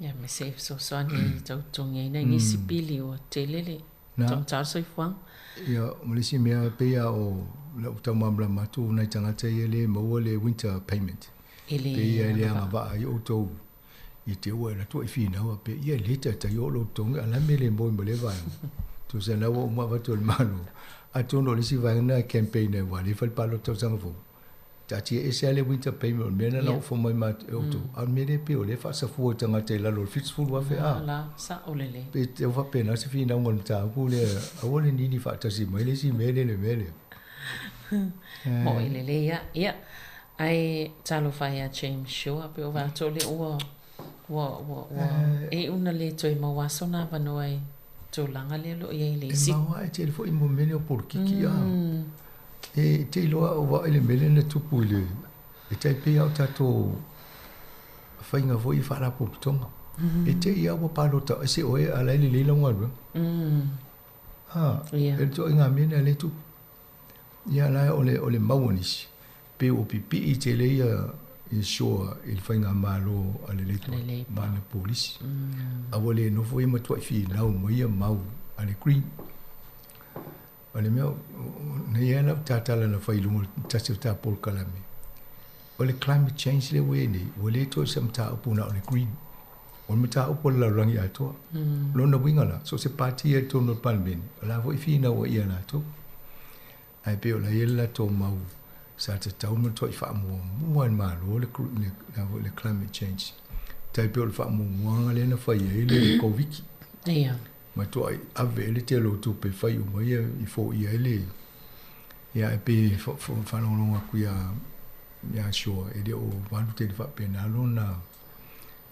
Ia me se fesoasoani i tau totogi ai nai nisi pili ua tele le taugata o le soifuaga. Ia, ma le isi mea, e pei lava o lau tau malamalama atu nai tagata ia le maua le winter payment. E le Pei lava e le agavaa ai outou i te ua e alu atu ai finau a pea, ia e le taitai oo lou totogi a o le a le mea e le moe ma lea vaega. Tusa la ua uma avatu e le Malo. Atonu o le isi vaega lena e campaign ai aua o lea e fai le palota tausaga fou. Taatia ese lava le winter payment o le mea lena na ofo mai ma e outou. A o le mea lea pei o lea e faasafua i tagata i lalo o le $70,000 a. La, sao lelei. Pe tau faapena se finauga o le mataupu lea, aua le nini faatasi mai le isi mea lea i le mea lea. Moʻi lelei lava. Ia, ae talofa ia James Shaw, pei o vae atu o lea ua, ua, ua, ua e iu ina le toe maua aso na avanoa i tulaga lea o lo o i ai i le isi. E maua ae tele foi mo mea nei o polokiki a. E te iloa au vaai le mea lea na tupu i le e tai pei lava o tatou faiga foi i faalapotopotoga. E te i lava ua palota ese oe a la e lelei lau galuega. A, e le ituaiga mea lena lea e tupu. Ia la o le o le mau a nisi, pei ua pipii tele ia ia Shaw i le faigamalo a le Labour ma ana polisi. A ua le nofo ia matuai finau mai ia mau a le Green. O le mea, na i ai lau tatala na fai i luga o le tasi o ta polokalame, o le climate change lea ua i ai nei, ua le toe o se mataupu na o le Green. O le mataupu a le lalolagi atoa. Lona uiga la, so o se pati ia i totonu o le Palemene, o la foi e finau ai ia latou. Ae pei o la e i ai le latou mau sa tatau ona matuai faamuamua e le Malo le, le, le, le climate change. Tai pei o le faamuamuaga lea na fai ai le Koviti. Ia. Matuai ave ai le tele o tupe e fai uma ia i foia ai le ia ae pei e faalogologo atu ia ia Shaw e le o alu tele faapena lona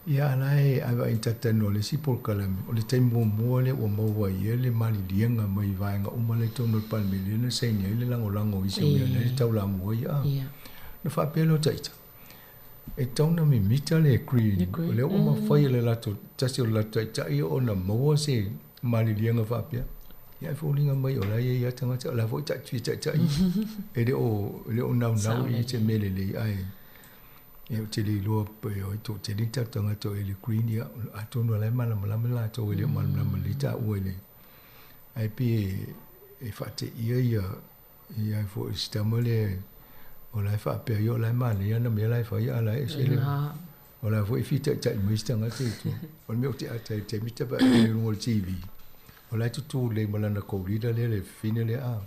ia a la e a vaai talatalanoa i le isi polokalame o le taimi muamua lea ua maua ai ia le maliliega mai vaega uma la i totonu o le Palemene lea na saini ai le lagolago o isi mea la e taulamua ai a ona faapea lea o ita E tatau ona mimita le green, o lea ua mafai e le latou, tasi o le latou taitai ona maua se maliliega faapea. Ia ae foliga mai o la e i ai lava tagata, o la foi e fia taitai, e le o, e le o naunau i se mea lelei, ae ia ou te le iloa pe o toatele ni tatou tagata o i le green, ia atonu o la e malamalama latou e le o malamalama lelei taua i le, ae pei e faateia ia Ia foi si tama lea o la e faapea ia o la e manaia ana mea la e fai a o la e ese le o la foi e fitaitai mai si tagata i tua. O le mea ou te ata ai i le taimi ta vaai i luga o le TV, o la e tutū lelei ma lana co-leader lea le fafine lea a.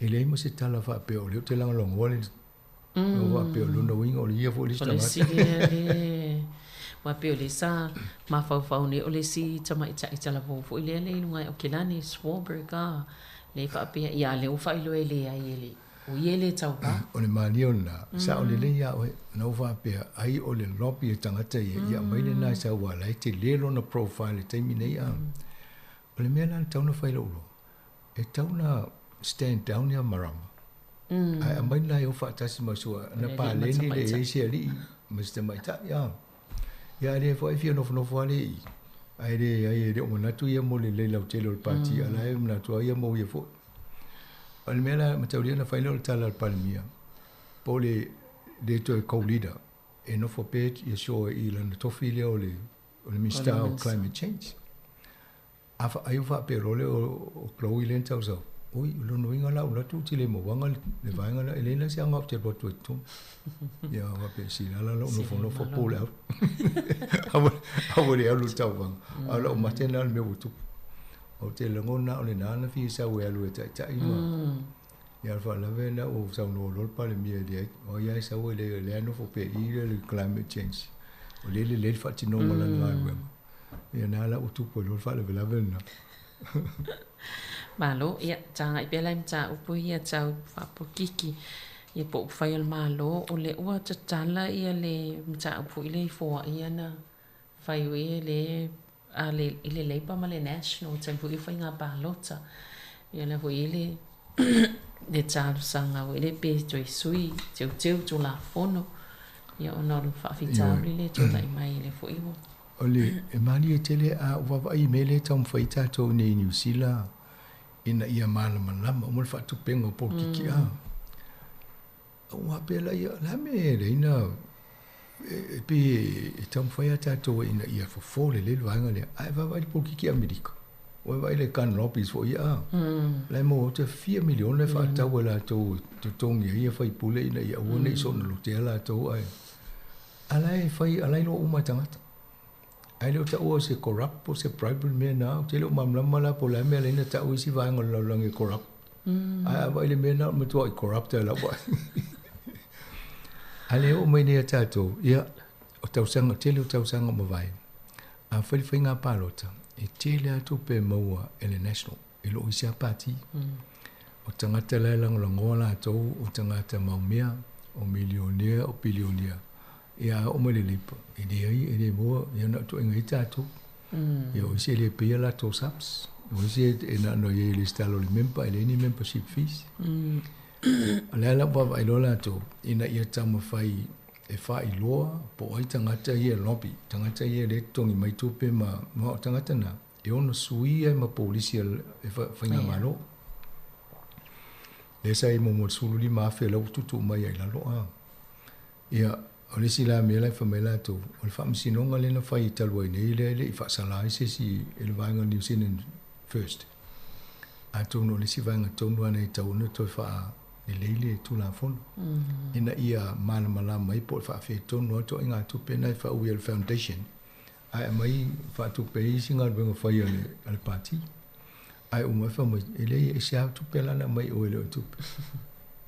E leai ma se tala faapea o lea ou te lagolagoa le o faapea o lona uiga o le ia foi le isi O le isi tagata. lea le aua pei o lea sa mafaufau nei o le isi tamaitai talavou foi lea le i luga o Kilani Swarbrick a lea faapea ia lea ua faailoa e leai e le o ia e le tauva. O le malie o lena, sao lelei ia oe, na ou faapea, ai o le lobby a tagata ia, ia aumai lena e sau aua o la e tele lona profile i le taimi nei a. O le mea la na tatau ona fai i lou iloa, e tatau ona stand down ia Marama, ae aumai lena e o faatasi ma sua, na paleni le i ai se alii ma se tamaitai a. Ia a lea foi e fia nofonofo lava le i, ae leai e le o manatu ia mo le lelei lautele o le pati, a o la e manatu lava ia mo ia foi. O le mea la mataulia na fai lea o le tala a le Palemia, po o le le toe co-leader. e nofo pea ia Shaw i lana tofi lea o le o le Minista o Climate Change. A fa ai faapea loa lea o Chloe lea na tausau, Oi, o lona uiga la ou alu atu ou te le mauaga le vaega lea, e leai la se aoga ou te alu atu ai i totonu. Ia, faapea, sili lava la lou nofonofo po le alu. Aua le alu i le tauvaga. A o lau mate lena o le mea ua tupu. Ou te lagona o lena na fia sau e alu e taitai ma Ia, o le faalavelave lena ua saunoa loa le Palemia e leai, o ai lava e sau e leai, o lea e nofo pea i i le climate change. O lea e lelei le faatinoga o lana galuega. Ia na la ua tupu ai loa le faalavelave lena. Malo, ia, tagai pea la i mataupu ia tau faapolokiki, ia po o upufai o le Malo, o lea ua tatala ia le mataupu foi lea i foai ia na fai oi e le a le i le Labour ma le National i taimi foi o faiga palota. Ia lea foi i le le talosaga foi lea pe toe sui teuteu Tulafono ia ona o le faafitauli lea e tulai mai lea foi ua O le e malie tele a ou vaavaai i mea lea e taumafai ai tatou i nei i Niu Sila ina ia malamalama uma le faatupega o polokiki a. Ou faapea laia, o le a mea e leai na e pei e taumafai lava tatou ina ia fofo lelei le vaega lea, ae vaavaai i le polokiki Amerika, ua e vaai i le gun lobbies foi ia a, la e maua atu e fia miliona e faatau e latou e totogi ai ia faipule ina ia aua ne i soona lotea latou ae a la e fai, a la e iloa uma e tagata. Ae le o taua o se corrupt po o se bribe le mea na, ou te le o malamalama la po o le a le mea e ala ai ona tau isi vaega o le lalolagi e corrupt. Ae a vaai i le mea lena o le matuai corrupt lava i lau vaai. A lea e oo mai nei ia tatou, ia, o tausaga, tele o tausaga ua mavae, a fai le faiga palota, e tele lava tupe e maua e le National i loo isi lava pati. O tagata la e lagolagoa latou, o tagata maumea, o milionea, o bilionea. Ia a oo mai le Labour, e leai, e le maua, ia na o ituaiga ai tatou. Ia o isi e le paia latou subs, o isi e na ona i ai i le lesitala o le member, e leai ni membership fees. O le a la ua vaavaai loa latou, ina ia taumafai e faailoa po o ai tagata ia e lobby, tagata ia lea e totogi mai tupe ma, ma o tagata na, e ono sui ai ma polisi a le faigamalo. Lea sa i ai muamua i le 15,000 la ua tuutuu mai ai i lalo a. Ia, o le isi la mea la e fai mai latou, o le faamasinoga lea na fai talu ai nei lea e le i faasala ai se isi e le vaega New Zealand First. Atonu o le isi vaega tonu lava lea e tatau ona toe faalelei le Tulafono ina ia malamalama ai po o le faafetonu lava ituaiga tupe na e faaui e le Foundation ae aumai faatupe ai isi galuega fai a le, a le Pati. Ae uma fai mai, e leai e ese lava tupe la na aumai i o e le o tupe.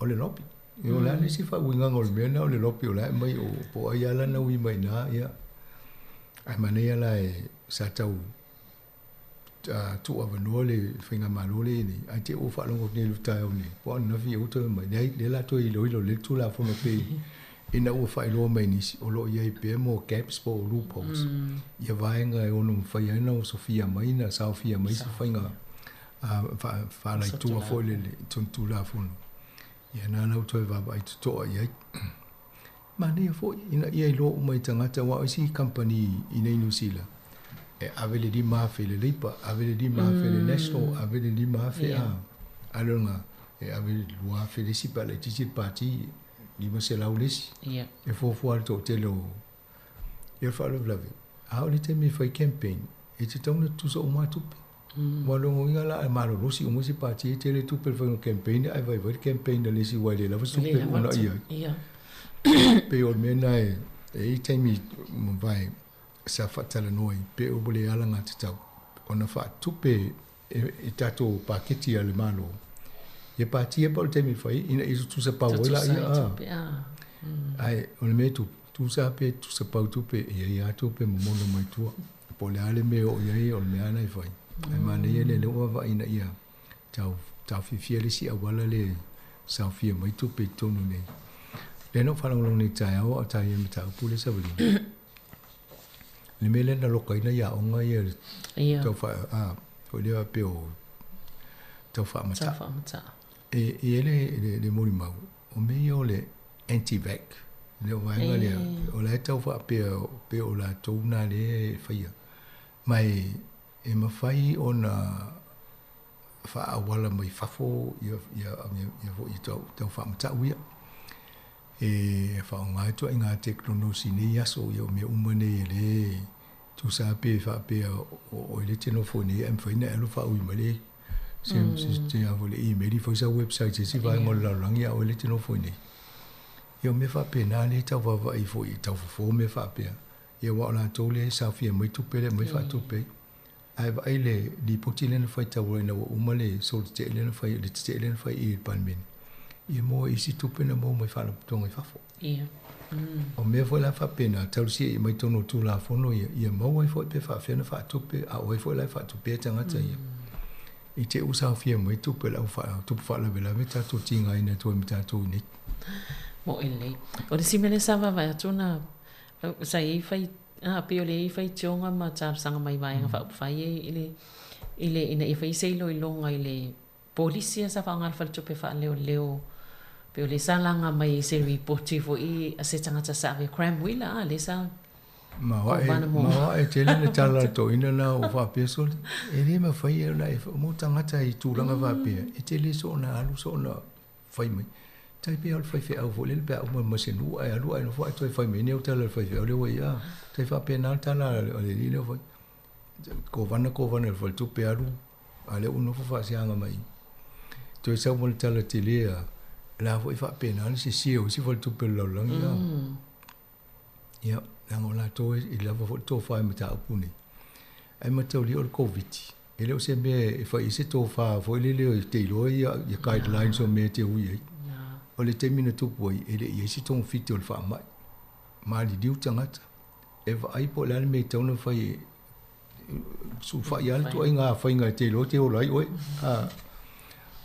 O le lobby. O le a le isi faauigaga o le mea lena o le lobby o la e aumai o po o ai lava lana ui mai i ina, ia. Ae manaia la e sa tau tuuavanoa le faigamalo lea e i ai nei, ae te i ua faalogo atu nei i le taeao nei, po o ananafi ea ua toe mai, leai, lea o le a toe iloilo lelei le Tulafono pei ina ua faailoa mai e nisi, o lo o i ai pea mo gaps po o loopholes, ia vaega e ono mafai ai ona osofia mai, na saofia mai se faiga faalaitua foi lele i totonu Tulafono. Ia na la ua toe vaavaai totoa i ai. Manaia foi ina ia iloa uma i tagata aua o isi kamupani i nei Niu Sila, e ave le $5,000 i le Labour, ave le $5,000 i le National, ave le $5,000 a. A le lona, e ave le $2,000 i le isi pe a laitiiti le pati, $500 le isi. E fuafua lava le toatele o... Ia o le faalavelave, a oo i le taimi e fai campaign, e tatau ona tutusa uma lava tupe. Ua logouina la a malolosi uma isi pati e tele tupe le faiga o campaign ae vaivai le campaign a le isi aua e le lava se tupe e uunai ai. Pei o le mea lena e i ai taimi mavae sa faatalanoa ai pe ua le alagatatau ona faatupe e tatou paketi a le Malo ia pati pa o le taimi e fai ina ia tutusa pau ai laia. Ae o le mea e tupu, tusa pe tutusa pau tupe e i ai lava tupe momono mai tua. Po o le a le mea e oo i ai, o le mea lava lena e fai. Ae manaia lea, lea ua vaavaai ina ia tau taofiofia le isi auala lea e saofia mai tupe i totonu nei. Lea na ou faalogologo nei i le taeao a o taia i le mataupu lea Savalina. Le mea lea na lokaina i aoga ia Ia. tau faa, a, foi lea pei o tau faamataa. Tau faamataa. E i ai le, le, le molimau, o mea ia o le anti-vac, le vaega lea, o la e tau faapea pei o latou na lea e faia. Ma e, e mafai ona faaauala mai fafo ia, ia, ia, ia foi tau, tau faamatau ia. E faaaoga ai ituaiga tekonolosi i nei aso, ia o mea uma nei e lē tusa lava pe faapea o oe lea e te nofo i nei ae mafai ona e alu faaui mai le se se a foi le email ifo i sau website i se isi vaega o le lalolagi a o oe lea e te nofo i nei. Ia o mea faapena lea e tau vaavaai foi i tau fofo mea faapea. Ia aua o latou lea e saofia mai tupe lea e aumai faatupe ai. Ae vaai le lipoti lea na fai talu ai ina ua uma le solo tetee lea na fai, le tetee lea na fai i le Palemene, ia maua isi tupe na maua mai faalapotopotoga i fafo. Ia. O mea foi la faapena, talu si'i mai totonu o Tulafono ia, ia maua ai foi pe faapefea ona faatupe, a o ai foi la e faatupea tagata ia. I te i ua saofia mai tupe a le au tupu faalavelave tatou tigaina atu ai ma tatou i nei. Moʻi lelei. O le isi mea lea sa vaavaai atu na, sa i ai fai A pei o le i faitioga ma talosaga mai vaega faaupufai e i le i le ina ia fai se iloiloga i le polisi ia sa faaaoga e le faletupe faaleoleo pei o lea sa laga mai i se ripoti foi a se tagata sa ave Cram Wheeler a lea sa Maoae, maoae tele le tala a le toeaina lena ua faapea, Sole, e le mafai ona e mo tagata i tulaga faapea, e te le soona alu soona fai mai. Tai pei o le faifeau foi lele pe a uma ma se nuu ae alu ae nofo ae toe fai mai nei au tala a le faifeau lea ua i ai, a. Tai faapena le tala a le alii lea ua fai. Kovana, kovana i le faletupe alu, a lea ua nofo faasiaga mai i. Toe sau ma le tala tele a, la foi e faapena le sese o isi faletupe o le lalolagi, a. Ia, leaga o latou e lava foi le tofa i mataupu nei. Ae mataulia o le Koviti, e le o se mea e fai ai se tofa foi lele e te iloa ia guidelines o mea e te ui ai. O le taimi na tupu ai, e le i i ai se togafiti o le faamai. Maliliu tagata, e vaai po o le a le mea e tatau ona fai e sulufai lava le ituaiga faiga e te iloa e te ola ai oe.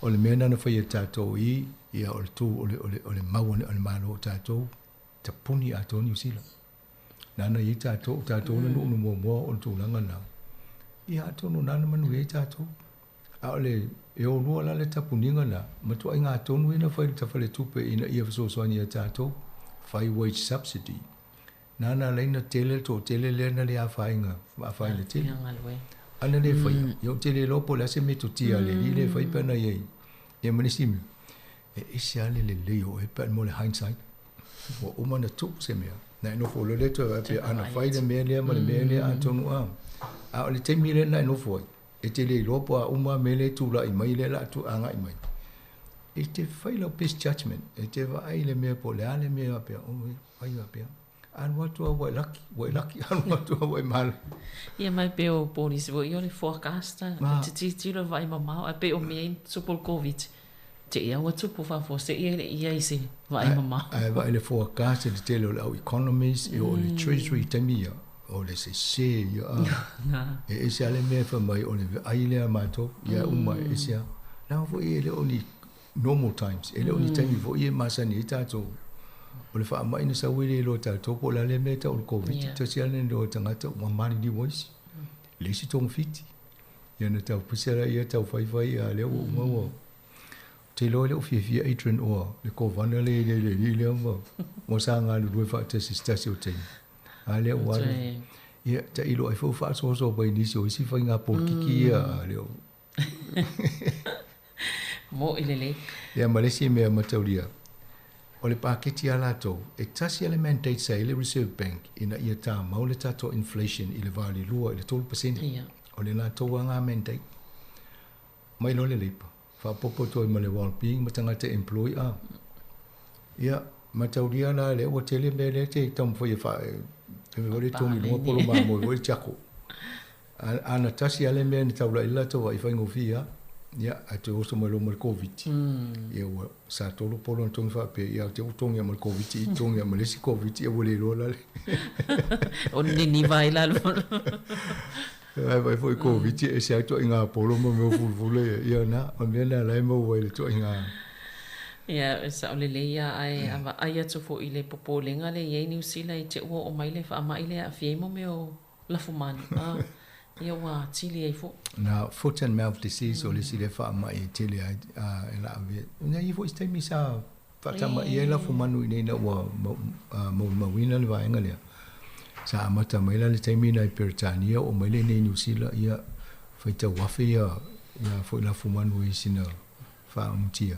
O le mea lena na fai e tatou i, ia o le tu, o le, o le, o le mau a le Malo o tatou, tapuni atoa Niu Sila. Nāna i ai tātou, o tātou na nuu na muamua o le tulaga na. Ia atonu nāna manuia ai tātou. A o le, e o lua la le tapuniga na, matuaiga tonu ia na fai le faletupe ina ia fesoasoani ia tātou, fai wage subsidy. Nāna alai na tele le toatele lea na le afaina, afaina tele. Ana le faia, ia ou te le iloa po o le a se metotia a le alii lea e fai pe ana i ai. Ia ma nisi mea, e ese lava le lelei o oe pe a mo le hindsight. Ua uma ona tupu se mea, na e nofo loa lea toe vaai pea, ana fai le mea lea ma le mea lea atonu a. A o le taimi lea na e nofo ai, e te le iloa po o a uma mea lea e tulai mai lea o le a agai mai. E te fai lau best judgement, e te vaai i le mea po o le a le mea faapea, oi, fai faapea. Alu atu lava ua e laki, ua e laki, alu atu lava ua e malo. Ia mai pei o polisi foi o le forecast, e te tilotilo e vaai mamao, ae pei o mea ia na tupu o le Koviti, te i a ua tupu faafuasei e le i ai se vaai mamao. Ae vaai le forecast i le tele o le au economist, e oo i le treasury i taimi ia, o le sese ia a. E ese lava le mea e fai mai o le vaai lea a matou, ia uma e ese lava. Leaga foi e le o ni normal times, e le o ni taimi foi e masani ai tatou. O le faamai na sau e le iloa e tatou po o le a lea mea e tau o le Koviti, tasi lava le iloa e tagata ua maliliu ai isi. Le isi togafiti. Ia na tau pisa laia tau faifai a lea ua uma ua. Ou te iloa e le o fiafia Adrian oa le kovana le le le alii lea ma ma sa galulue faatasi i se tasi o taimi. A lea ua alu. Ia tailo ai foi ua faasoasoa mai nisi o isi faiga polokiki ia a lea Moʻi lelei. Ia ma le isi mea mataulia, o le paketi a latou, e tasi lava le mandate sa i ai le Reserve Bank ina ia tamau le tatou inflation i le va o le 2 i le 3%. Ia. O le latou lava na mandate. Mai loa le Labour, faaopoopo atu ai ma le Wellbeing ma tagata e employ a. Ia, mataulia la lea ua tele mea lea te taumafai e faa, e mea foi lea e togi i luga polo mamoe foi le tiako. A na tasi lava le mea na taulai ai le latou vaai faigofie lava, ia, ae toe oso mai loa ma le Koviti. Ia ua, sa tolu polo na togi faapea, ia te ua togi lava ma le Koviti, togi lava ma le isi Koviti, ia ua le iloa la le. O le niniva ai la. Ae vaai foi i Koviti e ese lava ituaiga polo ma mea o fulufulu ia, ia na, o le mea lena la e maua ai le ituaiga. Ia, e sao lelei lava, ae a vaai atu foi i le popolega lea e i ai Niu Sila i te ua oo mai le faamai lea e aafia ai mo mea o lafumanu, a, ia ua atili ai foi. Na foot and mouth disease o le isi lea faamai e tele ai e laavea. Na i ai foi se taimi sa faatamaia ai lafumanu i inei ina ua molimauina le vaega lea. Sa amata mai la le taimi lena i Peretania oo mai lea i inei i Niu Sila, ia faitau afe ia foi lafumanu i sina faaumutia.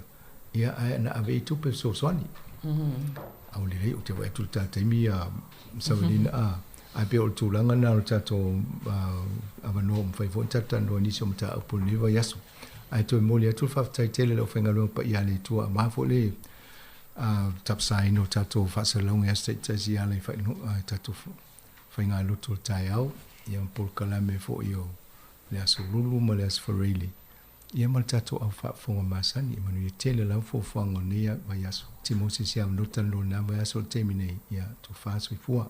Ia ae na ave i tupe fesoasoani. A ua lelei ou te vaai atu i le ta taimi ia Savalina a ae pei o le tulaga lena o le tatou avanoa ua mafai foi ona tatou talanoa i nisi o mataupu o lenei vaiaso. Ae toe momoli atu le faafetai tele i le aufaigaluega paia a le Atua aua foi le tapasaina o tatou faasalalauga i aso taitasi e ala i tatou faigalotu o le taeao, ia ma polokalame foi o le Aso Lulu ma le Aso Faraile, ia ma le tatou au faafofoga masani. E manuia tele lava fuafuaga o lenei vaiaso. Timo se isi avanoa talanoa i lena vaiaso o le taimi nei, ia tofa soifua.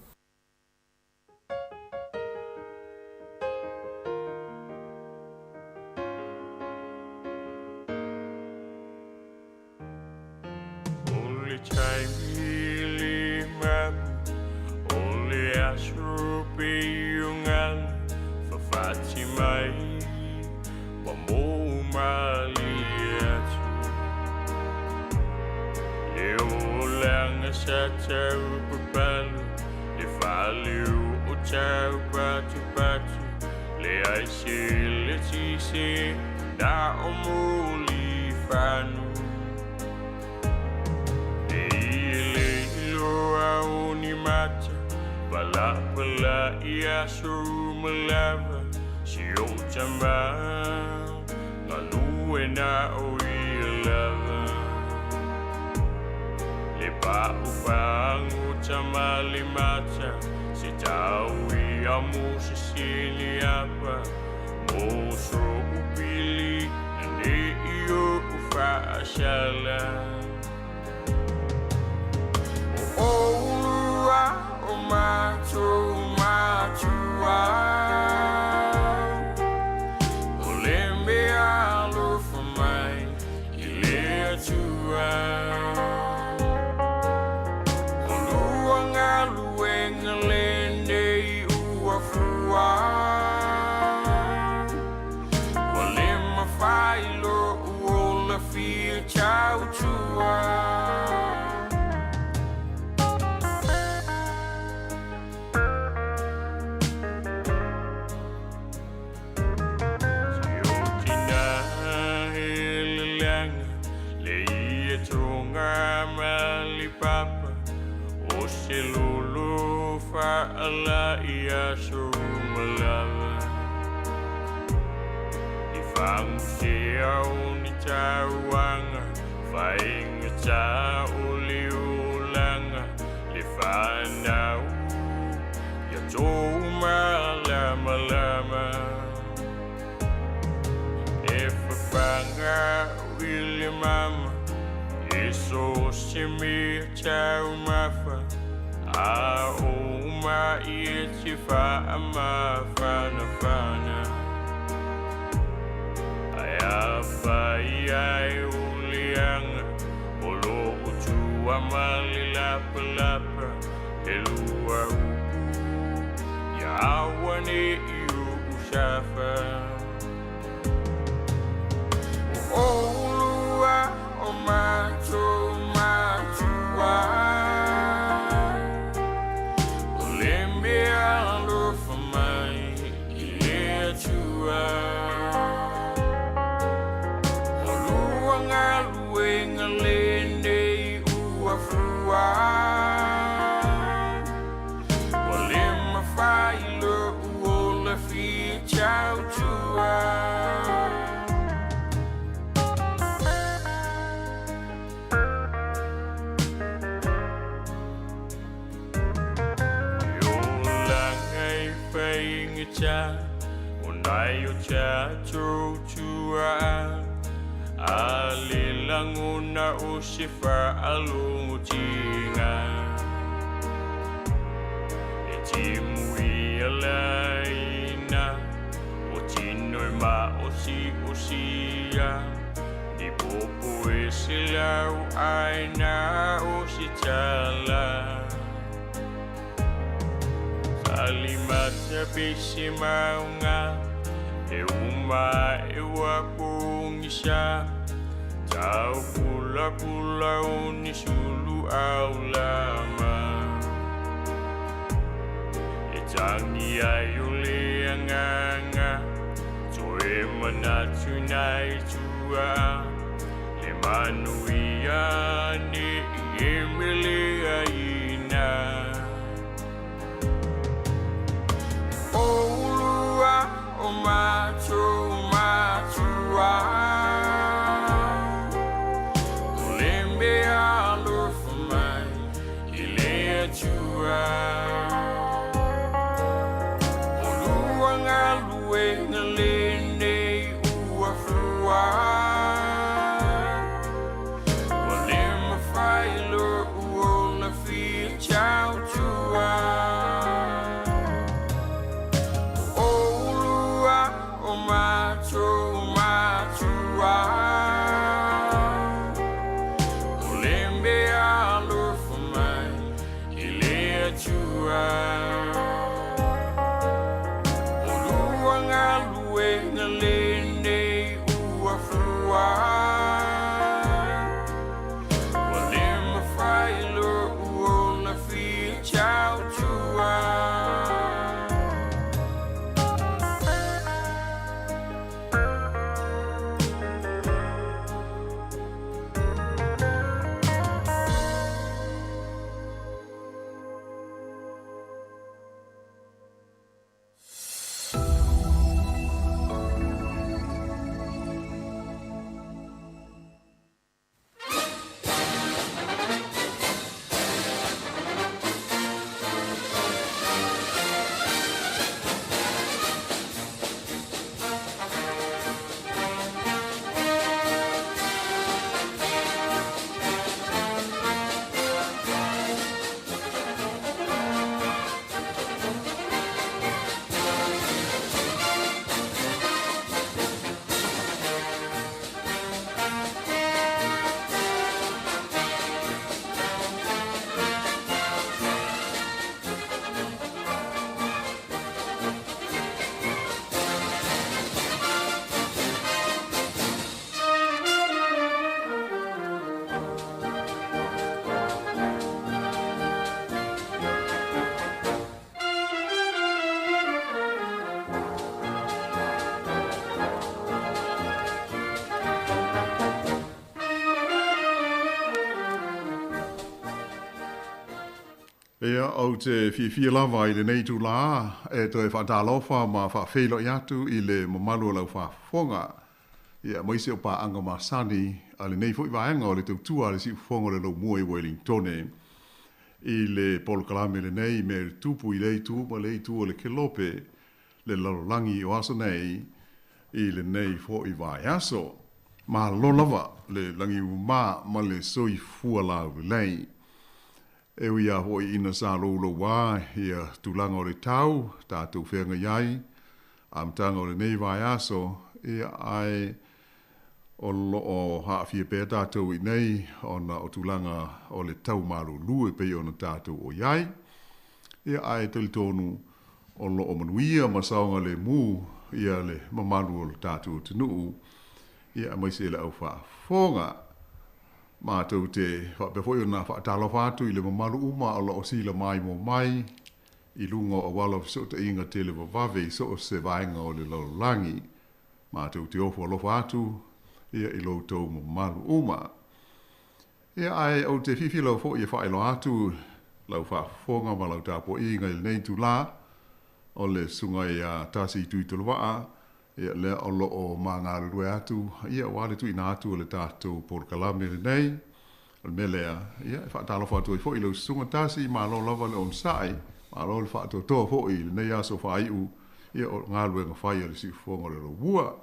O le taimi le malu, o le aso pei o galu Fafati mai, ua mou malie atu Le olaga sa tau papalu, le fale o tau patupatu Le ai se le tise na o muli fanu E i le iloa o ni mata Palapala i aso uma lava Si o tama galue na o ia lava Le pa'u fagota ma le mata Se tau ia mo se sili apa Mo so'u pili na ne'i o'u fa'asala O ʻolua o matou matua O le mea alofa mai i le Atua ʻOlua galuega lenei ua fua Ua le mafai lo'u ola fia tautua. Si o tina heleleaga le ia tonga ma le papa O se lolo faala i aso uma lava I fagusea o ni tauaga Faigata o le olaga le fanau Ia tou malamalama E fafaga i le mama E so se mea taumafa A o mai e te faamafanafana Ae afai ai o leaga o loo tua ma le lapalapa E lua upu ia auane'i o'u safa O ʻolua o matou matua O le mea alofa mai i le Atua ʻOlua galuega lenei ua fua Ua le mafai lo'u ola fia tautua. E olaga e faigata o nai o tatou tuaa A le lagona o se faalogotiga E timu ia laina o tino e maosi'osia Ni popo e se lau aina o se tala Salimata pe se mauga E uma ae ua pogisa Tau pulapula o ni sulu aulama E tagi ai o le agaga Toe manatu nai tua Le Manuia ne i e meleaina. O ulua o matou matua, o le mea alofa mai i le Atua. O lua galuega lenei ua fua, ua le mafai lo'u ola fia tautua. O ulua o matou matua, o le mea alofa mai i le Atua. O lua galuega lenei ua fua, ua le mafai lo'u ola fia tautua. Ia, ou te fiafia lava i lenei itulā e toe faatalofa ma faafeiloai atu i le mamalu o lau faafofoga, ia, aemaise o paaga masani a lenei foi vaega o le tautua a le Siufofoga o le Laumua i Uelintone i le polokalame lenei i mea e tupu i lea itu ma lea itu o le kelope le lalolagi o aso nei i lenei foi vaiaso. Malo lava le lagimama ma le soifua laulelei. E ui lava foi ina sa louloua ia tulaga o le tau tatou feagai ai amataga o lenei vaiaso, ia ae o lo o aafia pea tatou i inei ona o tulaga o le tau malulu e pei ona tatou o i ai. Ia ae talitonu o lo o manuia ma saogalemu ia le mamalu o le tatou atunuu, ia aemaise le au faafofoga. Matou te faapea foi ona faatalofa atu i le mamalu uma o lo o silamaimoa mai i luga o auala o fesootaiga televavave i so o se vaega o le lalolagi. Matou te ofo alofa atu ia i lo outou mamalu uma. Ia, ae ou te fiafia lava foi e faailoa atu lau faafofoga ma lau tapuaiga i lenei itulā, o le Susuga ia Tasi Tuitolovaa, ia lea o lo o ma galulue atu, ia aua le tuuina atu o le tatou polokalame lenei. O le mea lea, ia e faatalofa atu ai foi i lau Susuga Tasi, malo lava le onosai, malo le faatoatoa foi i lenei aso faaiu, ia o galuega fai a le Siufofoga o le Lomua.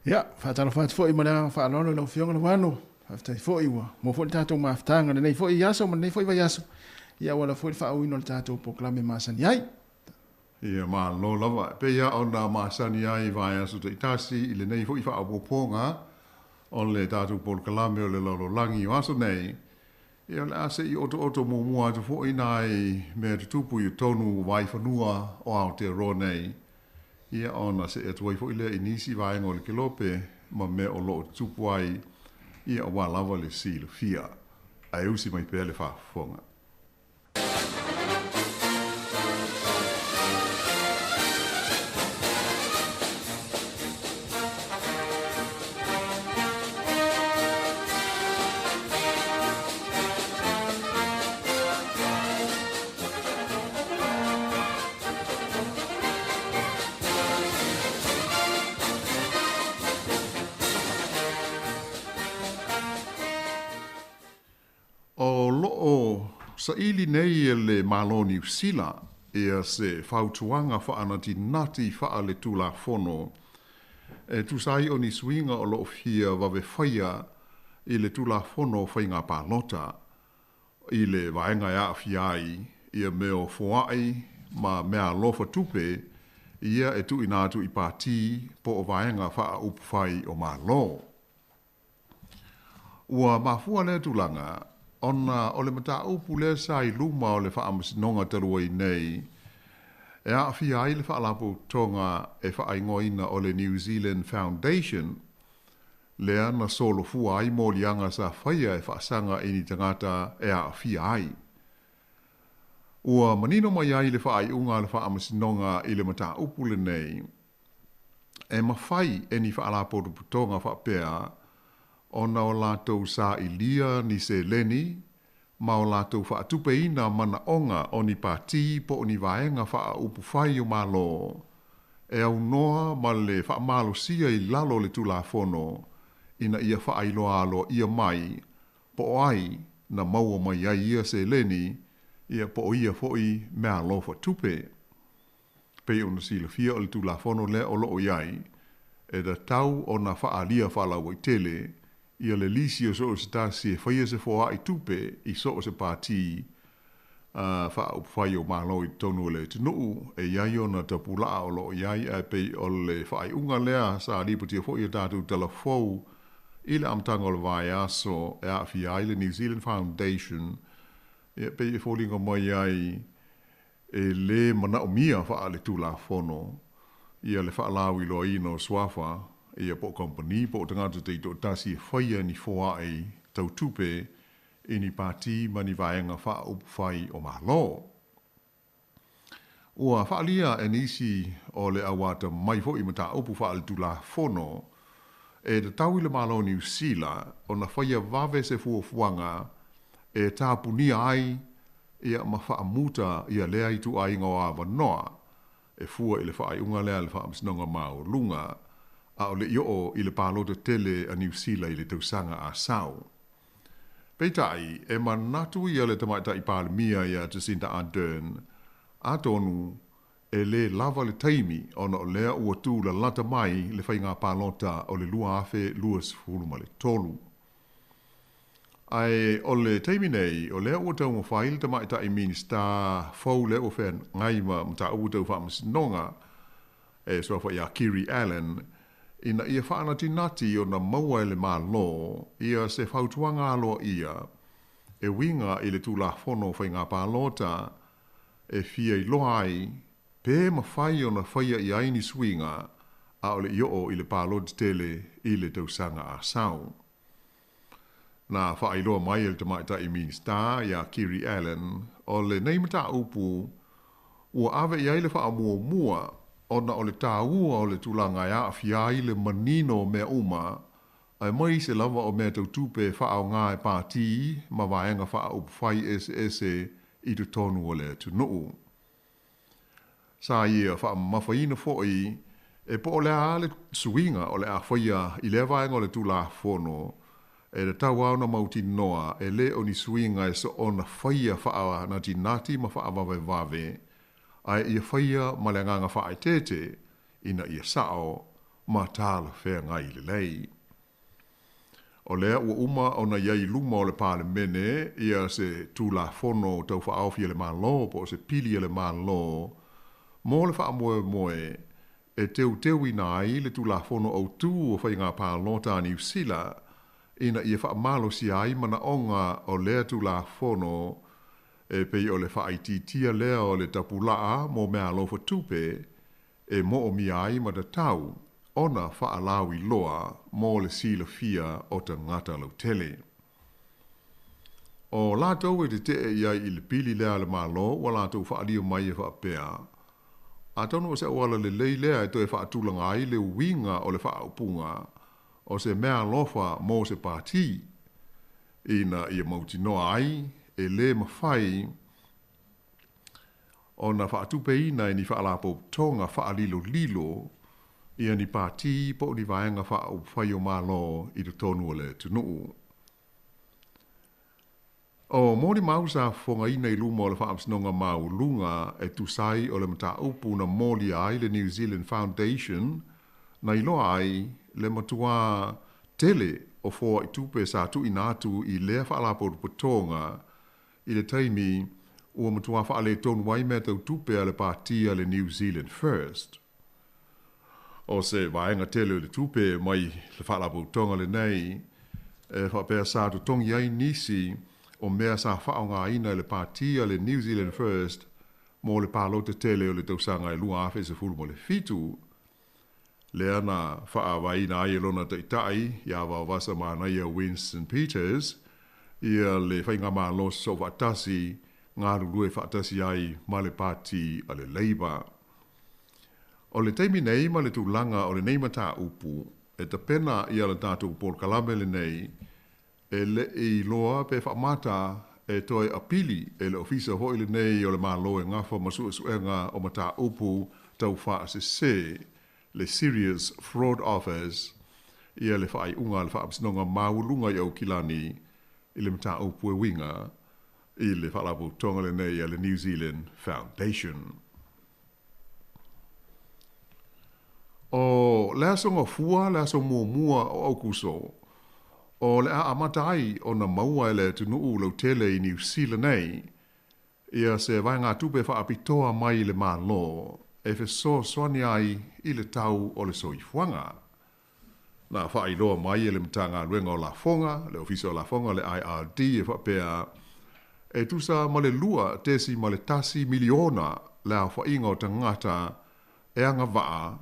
Ia, faatalofa atu foi ma le agaga faaaloalo i lau Afioga Leuano. Faafetai foi ua maua foi le tatou mafutaga i lenei foi aso ma lenei foi vaiaso, ia auala foi le faaauauina o le tatou polokalame masani ai. Ia, malo lava. E pei lava ona masani ai i vaiaso taitasi i lenei foi faaopoopoga o le tatou polokalame o le lalolagi o aso nei, ia o le a se i otooto muamua atu foi nai mea tutupu i totonu o vaifanua o Aotearoa nei, ia ona see atu ai foi lea i nisi vaega o le kelope ma mea o lo o tutupu ai, ia aua lava le silafia. Ae usi mai pea le faafofoga. Saili nei e le Malo o Niu Sila ia se fautuaga faanatinati faaletulafono e tusa ai o ni suiga o lo o fia vave faia i le Tulafono o Faiga Palota i le vaega e aafia ai ia mea o foai ma meaalofa tupe ia e tuuina atu i pati po o vaega faaupufai o Malo. Ua mafua lea tulaga ona o le mataupu lea sa i luma o le Faamasinoga talu ai nei e aafia ai le Faalapotopotoga e faaigoaina o le New Zealand Foundation lea na solofua ai moliaga sa faia e faasaga i ni tagata e aafia ai. Ua manino mai ai le faaiuga a le Faamasinoga i le mataupu lenei, e mafai e ni faalapotopotoga faapea ona o latou sailia ni seleni ma o latou faatupeina manaoga o ni pati po o ni vaega faaupufai o Malo e aunoa ma le faamalosia i lalo o le Tulafono ina ia faailoa aloaia mai po o ai na maua mai ai ia seleni ia po o ia foi meaalofa tupe. Pei ona silafia o le Tulafono lea o lo o i ai, e tatau ona faaalia faalauaitele ia le lisi o so o se tasi e faia se foai tupe i so o se pati faaupufai o Malo i totonu o le atunuu e i ai ona tapulaa o lo o i ai, ae pei o le faaiuga lea sa lipotia foi e tatou tala fou i le amataga o le vaiaso e aafia ai le New Zealand Foundation, ia pei e foliga mai ai e lē manaomia faaletulafono ia le faalauiloaina o suafa ia po o kamupani po o tagata taitoatasi e faia ni foai tau tupe i ni pati ma ni vaega faaupufai o Malo. Ua faaalia e nisi o le au atamai foi i mataupu faaletulafono e tatau i le Malo o Niu Sila ona faia vave se fuafuaga e tapunia ai ia ma faamuta ia lea ituaiga o avanoa e fua i le faaiuga lea a le Faamasinoga Maualuga a o le i oo i le palota tele a Niu Sila i le tausaga a sau. Peitai, e manatu ia le Tamaitai Palemia ia Jacinda Ardern, atonu e lē lava le taimi ona o lea ua tūlalata mai le faiga palota o le 2023. Ae o le taimi nei, o lea ua taumafai le Tamaitai Minisita fou lea ua feagai ma mataupu tau faamasinoga, e suafa ia Kiri Allan, ina ia faanatinati ona maua e le Malo ia se fautuaga aloaia e uiga i le Tulafono o Faiga Palota e fia iloa ai pe mafai ona faia i ai ni suiga a o le i oo i le palota tele i le tausaga a sau. Na faailoa mai e le Tamaitai Minisita ia Kiri Allan o lenei mataupu ua ave i ai le faamuamua ona o le taua o le tulaga e aafia ai le manino o mea uma, aemaise lava o mea tau tupe e faaaoga e pati ma vaega faaupufai eseese i totonu o le atunuu. Sa ia faamamafaina foi e po o le a le suiga o le a faia i lea vaega o le Tulafono e tatau lava ona mautinoa e le o ni suiga e soona faia faanatinati ma faavavevave, ae ia faia ma le agaga faaeteete ina ia sao ma talafeagai lelei. O lea ua uma ona i ai i luma o le Palemene ia se Tulafono Tau Faaofi a le Malo po o se Pili a le Malo mo le faamoemoe e teuteuina ai le Tulafono Autu o Faiga Palota a Niu Sila ina ia faamalosia ai manaoga o lea Tulafono e pei o le faaitiitia lea o le tapulaa mo meaalofa tupe e moomia ai ma tatau ona faalauiloa mo le silafia o tagata lautele. O latou e tetee i ai i le pili lea a le Malo ua latou faaalia mai e faapea, Atonu o se auala lelei lea e toe faatulaga ai le uiga o le faaupuga o se meaalofa mo se pati, ina ia mautinoa ai e lē mafai ona faatupeina e ni faalapotopotoga faalilolilo ia ni pati po o ni vaega faaupufai o Malo i totonu o le atunuu. O molimau sa fofogaina i luma o le Faamasinoga Maualuga e tusa ai o le mataupu na molia ai le New Zealand Foundation na iloa ai le matuā tele o foaitupe sa tuuina atu i lea faalapotopotoga i le taimi ua matuā faaletonu ai mea tau tupe a le pati a le New Zealand First. O se vaega tele o le tupe mai le faalapotopotoga lenei e faapea sa totogi ai nisi o mea sa faaaogaina e le pati a le New Zealand First mo le palota tele o le tausaga e 2017, lea na faaavaina ai e lona taitai ia Vaovasa Manaia Winston Peters ia le faigamalo sosoofaatasi galulue faatasi ai ma le pati a le Labour. O le taimi nei ma le tulaga o lenei mataupu e tapena ia le tatou polokalame lenei, e le i iloa pe faamata e toe apili e le Ofisa foi lenei o le Malo e gafa ma suesuega o mataupu tau faasese, le Serious Fraud Office, ia le faaiuga a le Faamasinoga Maualuga i Aukilani i le mataupu e uiga i le Faalapotopotoga lenei a le New Zealand Foundation. O le aso Gafua le aso muamua o Aukuso, o le a amata ai ona maua e le atunuu lautele i Niu Sila nei ia se vaegatupe faapitoa mai i le Malo e fesoasoani ai i le tau o le soifuaga. Na faailoa mai e le Matagaluega o Lafoga, le Ofisa o Lafoga, le IRD, e faapea, e tusa ma le 2.1 miliona le aofaiga o tagata e agavaa,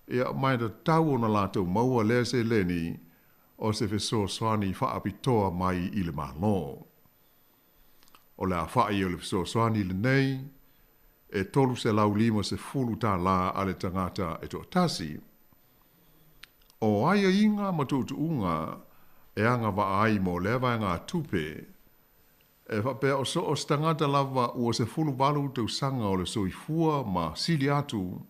ia, ma e tatau ona latou maua lea seleni o se fesoasoani faapitoa mai i le Malo. O le aofai o le fesoasoani lenei e $350 a le tagata e toatasi. O aiaiga ma tuutuuga e agavaa ai mo lea vaegatupe, e faapea o so o se tagata lava ua 18 tausaga o le soifua ma sili atu,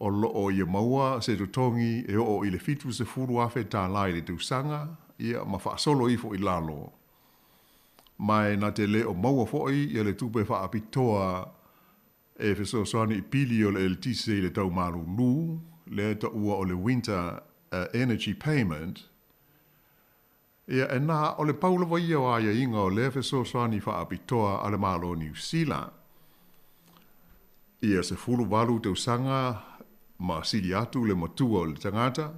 o lo o ia maua se totogi e oo i le $70,000 i le tausaga, ia ma faasolo ifo i lalo. Ma e na te le o maua foi ia le tupe faapitoa e fesoasoani i pili o le eletise i le tau malūlū, lea e taua o le Winter Energy Payment. Ia, e na o le pau lava ia o aiaiga o lea fesoasoani faapitoa a le Malo o Niu Sila. Ia 18 tausaga ma sili atu le matua o le tagata,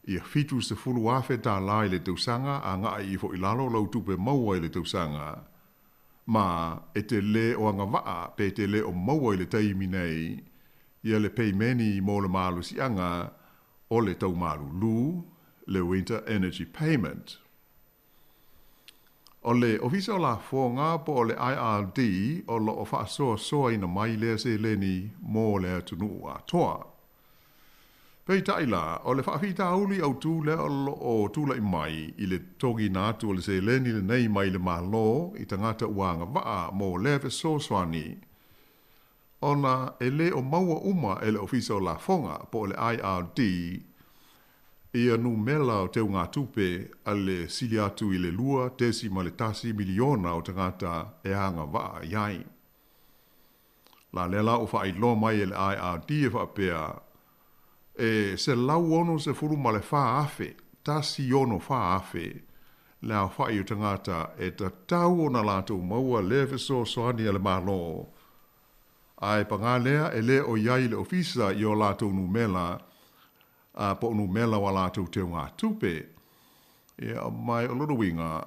ia $70,000 i le tausaga agai ifo i lalo lau tupe maua i le tausaga, ma e te lē o agavaa pe te lē o maua i le taimi nei ia le peimeni mo le malosiaga o le tau malūlū, le Winter Energy Payment. O le Ofisa o Lafoga po o le IRD o lo o faasoasoaina mai lea seleni mo le atunuu atoa. Peitai la, o le faafitauli autu lea o lo o tulai mai i le totogiina atu o le seleni lenei mai le Malo i tagata ua agavaa mo lea fesoasoani, ona e le o maua uma e le Ofisa o Lafoga po o le IRD ia numera o teugatupe a le sili atu i le 2.1 miliona o tagata e agavaa i ai. La lea la ua faailoa mai e le IRD e faapea, e 164 afe, 164 afe, le aofai o tagata e tatau ona latou maua lea fesoasoani a le Malo, ae pagā lea e le o i ai i le ofisa i o latou numera po o numera o a latou teugatupe. Ia, ma o lona uiga,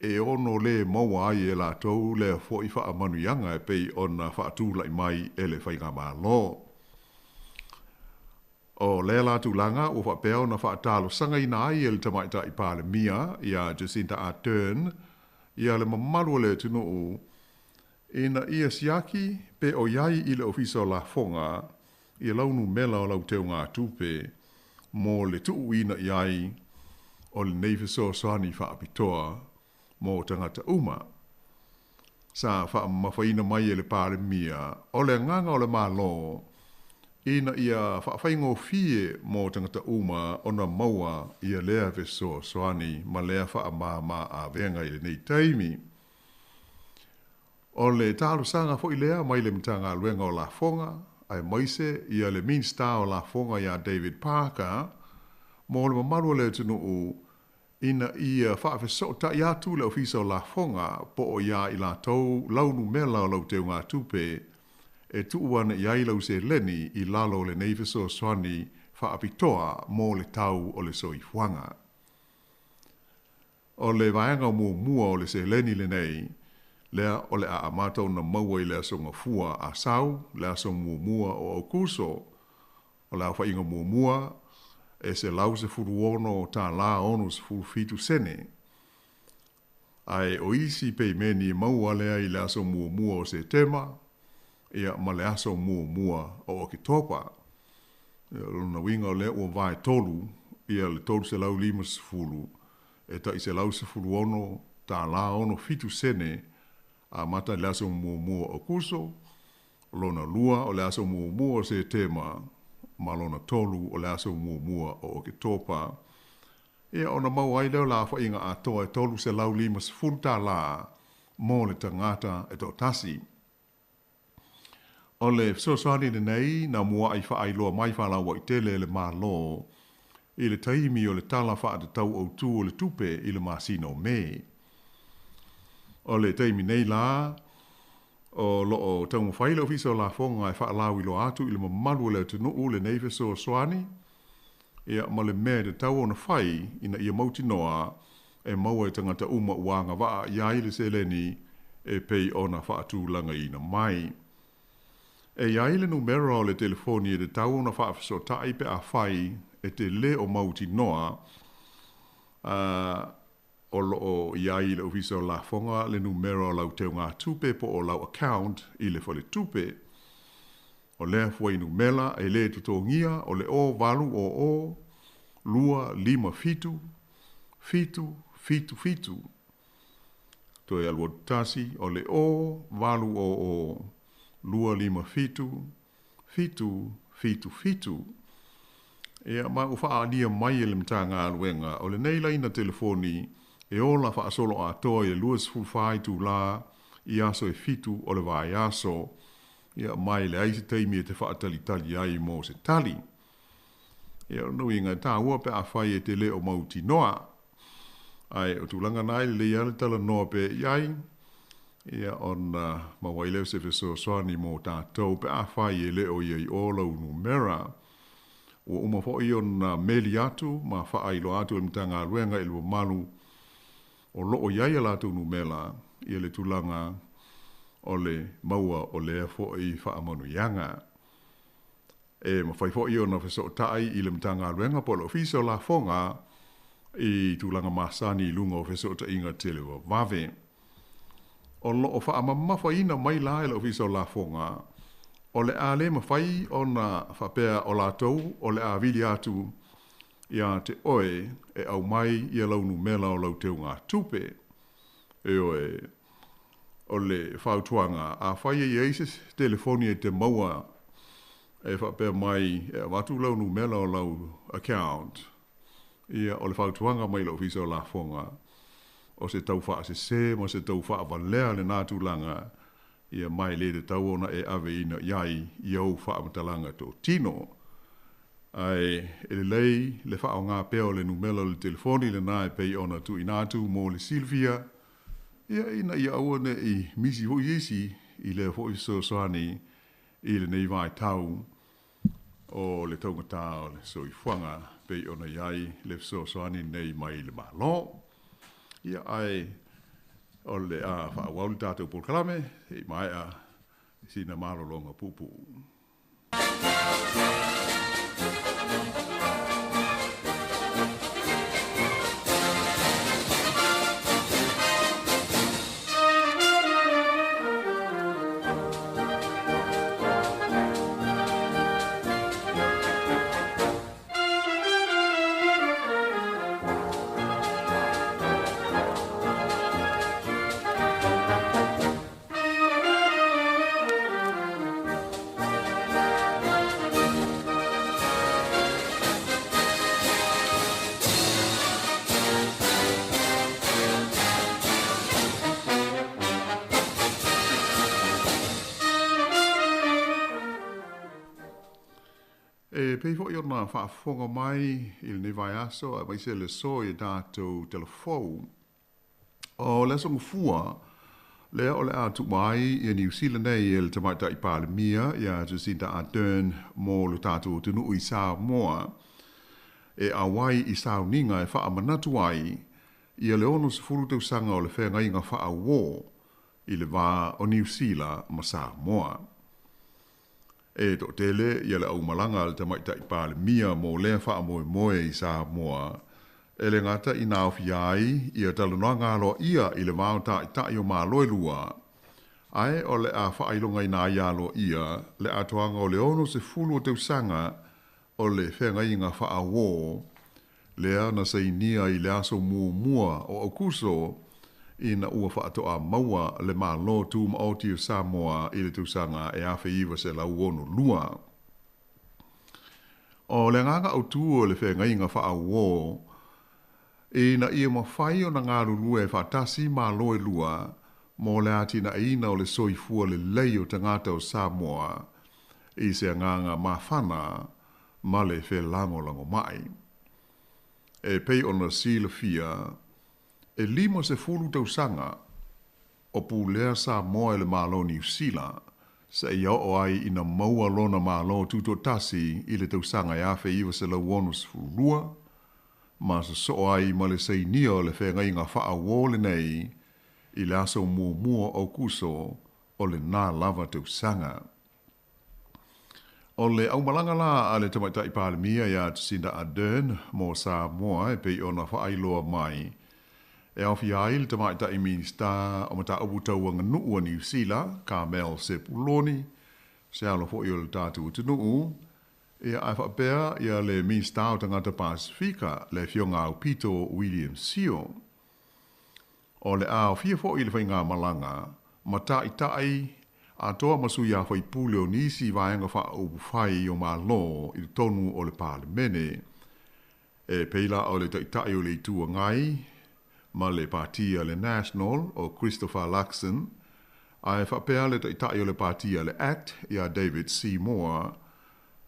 e ono lē maua ai e latou lea foʻi faamanuiaga e pei ona faatulaʻi mai e le faigamalo. O lea la tulaga ua faapea ona faatalosagaina ai e le Tamaitai Palemia ia Jacinda Ardern ia le mamalu o le atunuu ina ia siaki pe o i ai i le Ofisa o Lafoga ia lau numera o lau teugatupe mo le tuuina i ai o lenei fesoasoani faapitoa mo tagata uma. Sa faamamafaina mai e le Palemia, o le agaga o le Malo ina ia faafaigofie mo tagata uma ona maua ia lea fesoasoani ma lea faamāmā avega i lenei taimi. O le talosaga foi lea mai le Matagaluega o Lafoga, aemaise ia le Minisita o Lafoga ia David Parker, mo le mamalu o le atunuu ina ia faafesootai atu le Ofisa o Lafoga po o iā i latou lau numela o lau teugatupe e tuu ana i ai lau seleni i lalo o lenei fesoasoani faapitoa mo le tau o le soifuaga. O le vaega muamua o le seleni lenei, lea o le a amata ona maua i le Aso Gafua a sau, le aso muamua o Aokuso. O le aofaiga muamua, e $116 67 sene. Ae o isi peimeni e maua lea i le aso muamua o Setema, ia, ma le aso muamua o Oketopa. O lona uiga o lea ua vae tolu ia le $350 e tai $116 67 sene amata i le aso muamua o Aokuso, lona lua o le aso muamua o Setema, ma lona tolu o le aso muamua o Oketopa. Ia ona maua ai lea o le aofaiga atoa e $350 mo le tagata e toatasi. O le fesoasoani lenei na mua'i faailoa mai faalauaitele e le Malo i le taimi o le Tala Faatatau Autu o le Tupe i le masina o Me. O le taimi nei la, o lo o taumafai le Ofisa o Lafoga e faalauiloa atu i le mamalu o le atunuu lenei fesoasoani, ia, ma le mea e tatau ona fai ina ia mautinoa e maua e tagata uma ua agavaa i ai le seleni e pei ona faatulagaina mai. E i ai le numera o le telefoni e tatau ona faafesootai pe afai e te le o mautinoa a o lo o i ai i le Ofisa o Lafoga le numera o lau teugatupe po o lau account i le faletupe. O lea fuainumela e lē totogia o le 0 8 0 0 2 5 7 7 7 7. Toe alu atu tasi, o le 0 8 0 0 2 5 7 7 7 7. Ia, ma ua faaalia mai e le Matagaluega, o lenei laina telefoni e ola faasoloatoa i le 24 itulā i aso e fitu o le vaiaso, ia, ma e leai se taimi e te faatalitali ai mo se tali. Ia, o lona uiga, e taua pe afai e te le o mautinoa. Ae o tulaga na e lelei lava le talanoa pea i ai, ia, ona maua ai lea o se fesoasoani mo tatou pe afai e le o i ai o lau numera. Ua uma foi ona meli atu ma faailoa atu e le Matagaluega i le mamalu o lo o i ai a latou numela ia le tulaga o le maua o lea foi faamanuiaga. E mafai foi ona fesootai i le Matagaluega po o le Ofisa o Lafoga i tulaga masani i luga o fesootaiga televavave. O lo o faamamafaina mai la e le Ofisa o Lafoga, o le a le mafai ona faapea o latou o le a vili atu ia te oe e aumai ia lau numela o lau teugatupe. Ioe, o le fautuaga, afai e i ai se telefoni e te maua e faapea mai e avatu lau numela o lau account, ia, o le fautuaga mai le Ofisa o Lafoga, o se tau faasese ma se tau faavalea lena tulaga, ia, ma e le tatau ona e aveina i ai i ou faamatalaga totino. Ae e lelei le faaaoga pea o le numela o le telefoni lena e pei ona tuuina atu mo le silafia, ia, ina ia aua ne i misi foi se isi i lea foi fesoasoani i lenei vaitau o le taugata o le soifuaga pei ona i ai le fesoasoani nei mai le Malo. Ia, ae o le a faaauau le tatou polokalame se i maea sina malologa puupuu. E pei foi ona faafofoga mai i lenei vaiaso aemaise le aso i a tatou talafou. O le aso Gafua lea o le a tuua ai ia Niu Sila nei e le Tamaitai Palemia ia Jacinda Ardern mo lo tatou atunuu i Samoa e auai i sauniga e faamanatu ai ia le 60 tausaga o le feagaiga faauō i le va o Niu Sila ma Samoa. E toatele ia le aumalaga a le Tamaitai Palemia mo lea faamoemoe i Samoa, e le gata ina aofia ai ia talanoaga aloaia i le va o taitai o Malo e lua, ae o le a faailogaina ai aloaia le atoaga o le 60 o tausaga o le feagaiga faauō lea na sainia i le aso muamua o Aokuso ina ua faatoa maua le Malo Tumaoti o Samoa i le tausaga e 1962. O le agaga autu o le feagaiga faauō, ina ia mafai ona galulue faatasi Malo e lua mo le atinaeina o le soifua lelei o tagata o Samoa i se agaga mafana ma le felagolagomai. E pei ona silafia, e 50 tausaga o pulea Samoa e le Malo o Niu Sila, seia oo ai ina maua lona Malo tutoatasi i le tausaga e 1962, ma sosoo ai ma le sainia o le feagaiga faauō lenei i le aso muamua o Aokuso o lena lava tausaga. O le aumalaga la a le Tamaitai Palemia ia Jacinda Ardern mo Samoa e pei ona faailoa mai, e aofia ai le Tamaitai Minisita o Mataupu Tau Aganuu a Niu Sila, Carmel Sepuloni, se alo foi o le tatou atunuu, ia ae faapea ia le Minisita o Tagata Pasefika, le Afioga Aupito William Sio. O le a aofia foi le faigamalaga ma taitai atoa ma sui usufono o nisi vaega faaupufai o Malo i totonu o le Palemene, e pei la o le Taitai o le Itu Agai ma le Pati a le National o Christopher Luxon, ae faapea le Taitai o le Pati a le act ia David Seymour,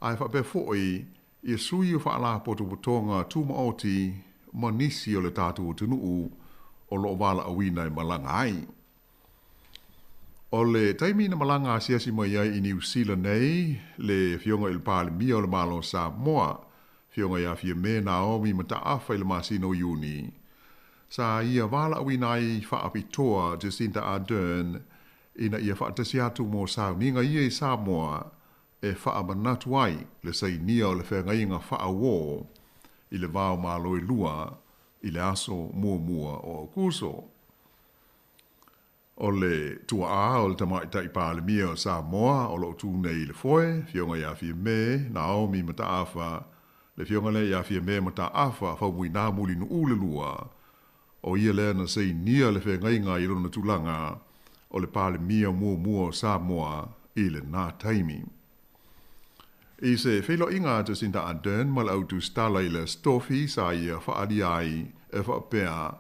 ae faapea foi ia sui o faalapotopotoga tumaoti ma nisi o le tatou atunuu o lo o valaauina e malaga ai. O le taimi na malaga asiasi mai ai i Niu Sila nei le Afioga i le Palemia o le Malo o Samoa, Afioga ia Fiame Naomi Mataafa i le masina o Iuni, sa ia valaauina ai faapitoa Jacinda Ardern ina ia faatasi atu mo sauniga ia i Samoa e faamanatu ai le sainia o le feagaiga faauō i le va o Malo e lua i le aso muamua o Aokuso. O le tuaa o le Tamaitai Palemia o Samoa o lo o tu nei i le foe, Afioga ia Fiame Naomi Mataafa, le Afioga lea ia Fiame Mataafa Faumuina Mulinuu le lua, o ia lea na sainia le feagaiga i lona tulaga o le Palemia muamua o Samoa i lena taimi. I se feiloaiga a Jacinda Ardern ma le au tusitala i le Aso Tofi sa ia faaalia ai e faapea,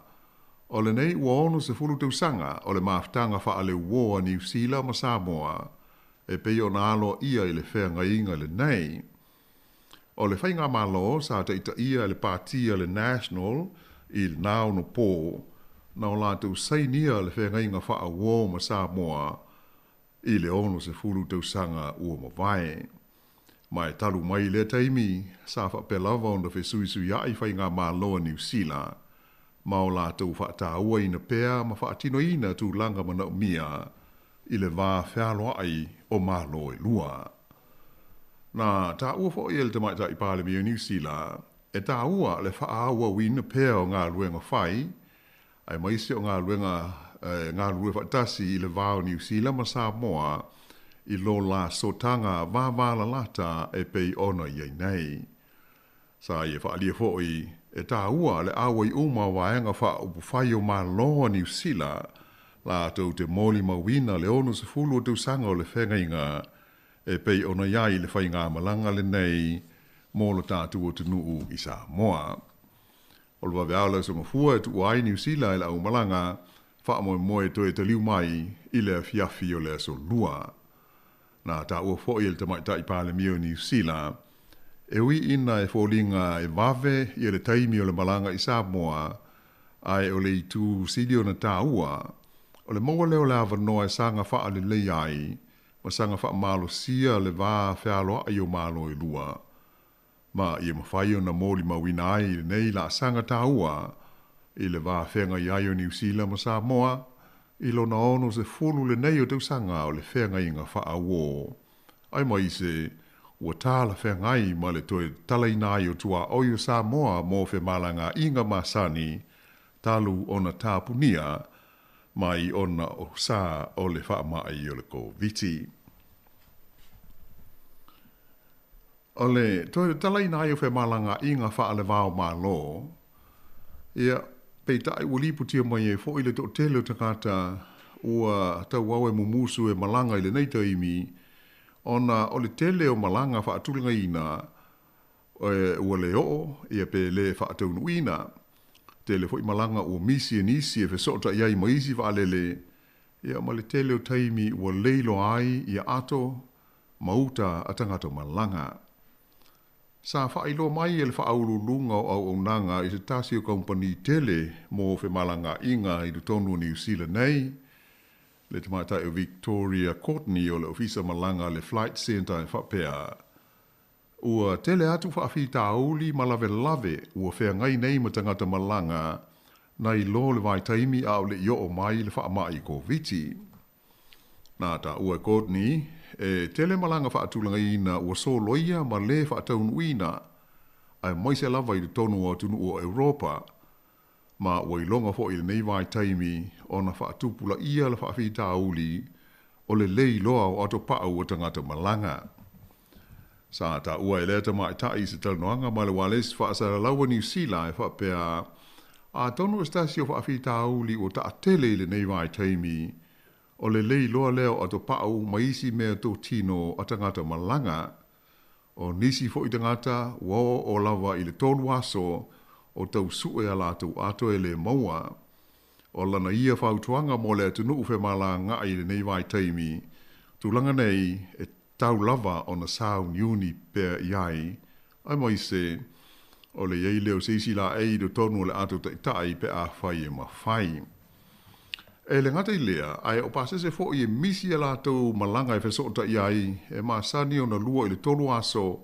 O lenei ua 60 tausaga o le mafutaga faaleuō a Niu Sila ma Samoa e pei ona aloaia i le feagaiga lenei. O le faigamalo sa taitaia e le Pati a le National i lena onopō, na o latou sainia le feagaiga faauō ma Samoa i le 60 tausaga ua mavae. Ma e talu mai lea taimi, sa faapea lava ona fesuisuiaʻi faigamalo a Niu Sila ma o latou faatauaina pea ma faatinoina tulaga manaomia i le va fealoaʻi o Malo e lua. Na taua foi e le Tamaitai Palemia o Niu Sila, e taua le faaauauina pea o galuega fai, aemaise o galuega e galulue faatasi i le va o Niu Sila ma Samoa i lo la sootaga vavalalata e pei ona i ai nei. Sa ia faaalia foi e taua le auai uma o vaega faaupufai o Malo a Niu Sila latou te molimauina le 60 o tausaga o le feagaiga e pei ona i ai le faigamalaga lenei mo lo tatou atunuu i Samoa. O le vaveao le aso Gafua e tuua ai Niu Sila i le aumalaga faamoemoe toe taliu mai i le afiafi o le aso Lua. Na taua foi e le Tamaitai Palemia o Niu Sila E ui ina e foliga e vave ia le taimi o le malaga i Samoa, ae o le itu sili ona taua, o le maua lea o le avanoa e saga faalelei ai ma saga faamalosia le va fealoai o Malo e lua, ma ia mafai ona molimauina ai lenei laasaga taua i le va feagai ai o Niu Sila ma Samoa i lona 60 lenei o tausaga o le feagaiga faauō, aemaise ua talafeagai ma le toe talaina ai o tuaoi o Samoa mo femalagaaiga masani talu ona tapunia mai ona o sa o le faamai o le Koviti. O le toe talaina ai o femalagaaiga faale-va-o-Malo, ia, peitai ua lipotia mai ai foi le toatele o tagata ua tauau e mumusu e malaga i lenei taimi, ona o le tele o malaga faatulagaina ua le oo ia pe le faataunuuina. Tele foi malaga ua misi e nisi e fesootai ai ma isi vaalele, ia ma le tele o taimi ua leiloa ai ia ato ma uta a tagata malaga. Sa faailoa mai e le Faauluuluga o Auaunaga i se tasi o kamupani tele mo femalagaaiga i totonu o Niu Sila nei, le tamaitai o Victoria Courtney o le Ofisa Malaga a le Flight Centre e faapea, Ua tele atu faafitauli ma lavelave ua feagai nei ma tagata malaga nai lo le vaitaimi a o le i oo mai le faamai Koviti. Na taua e Courtney, e tele malaga faatulagaina ua soloia ma lē faataunuuina, aemaise lava i totonu o atunuu o Europa, ma ua iloga foi i lenei vaitaimi ona faatupulaia le faafitauli o le le iloa o atopau o tagata malaga. Sa taua e lea tamaitai i se talanoaga ma le ualesi faasalalau a Niu Sila e faapea, Atonu o se tasi o faafitauli ua taatele i lenei vaitaimi, o le le iloa lea o atopau ma isi mea totino a tagata malaga. O nisi foi tagata ua oo lava i le tolu aso o tau sue a latou ato e le maua. O lana ia fautuaga mo le atunuu femalagaai i lenei vaitaimi, tulaga nei e tatau lava ona sauniuni pea i ai, aemaise o le i ai lea o se isi laei i totonu o le ato taitai pe afai e mafai. E le gata i lea, ae o pasese foi e misi a latou malaga e fesootai ai, e masani ona 2 i le 3 aso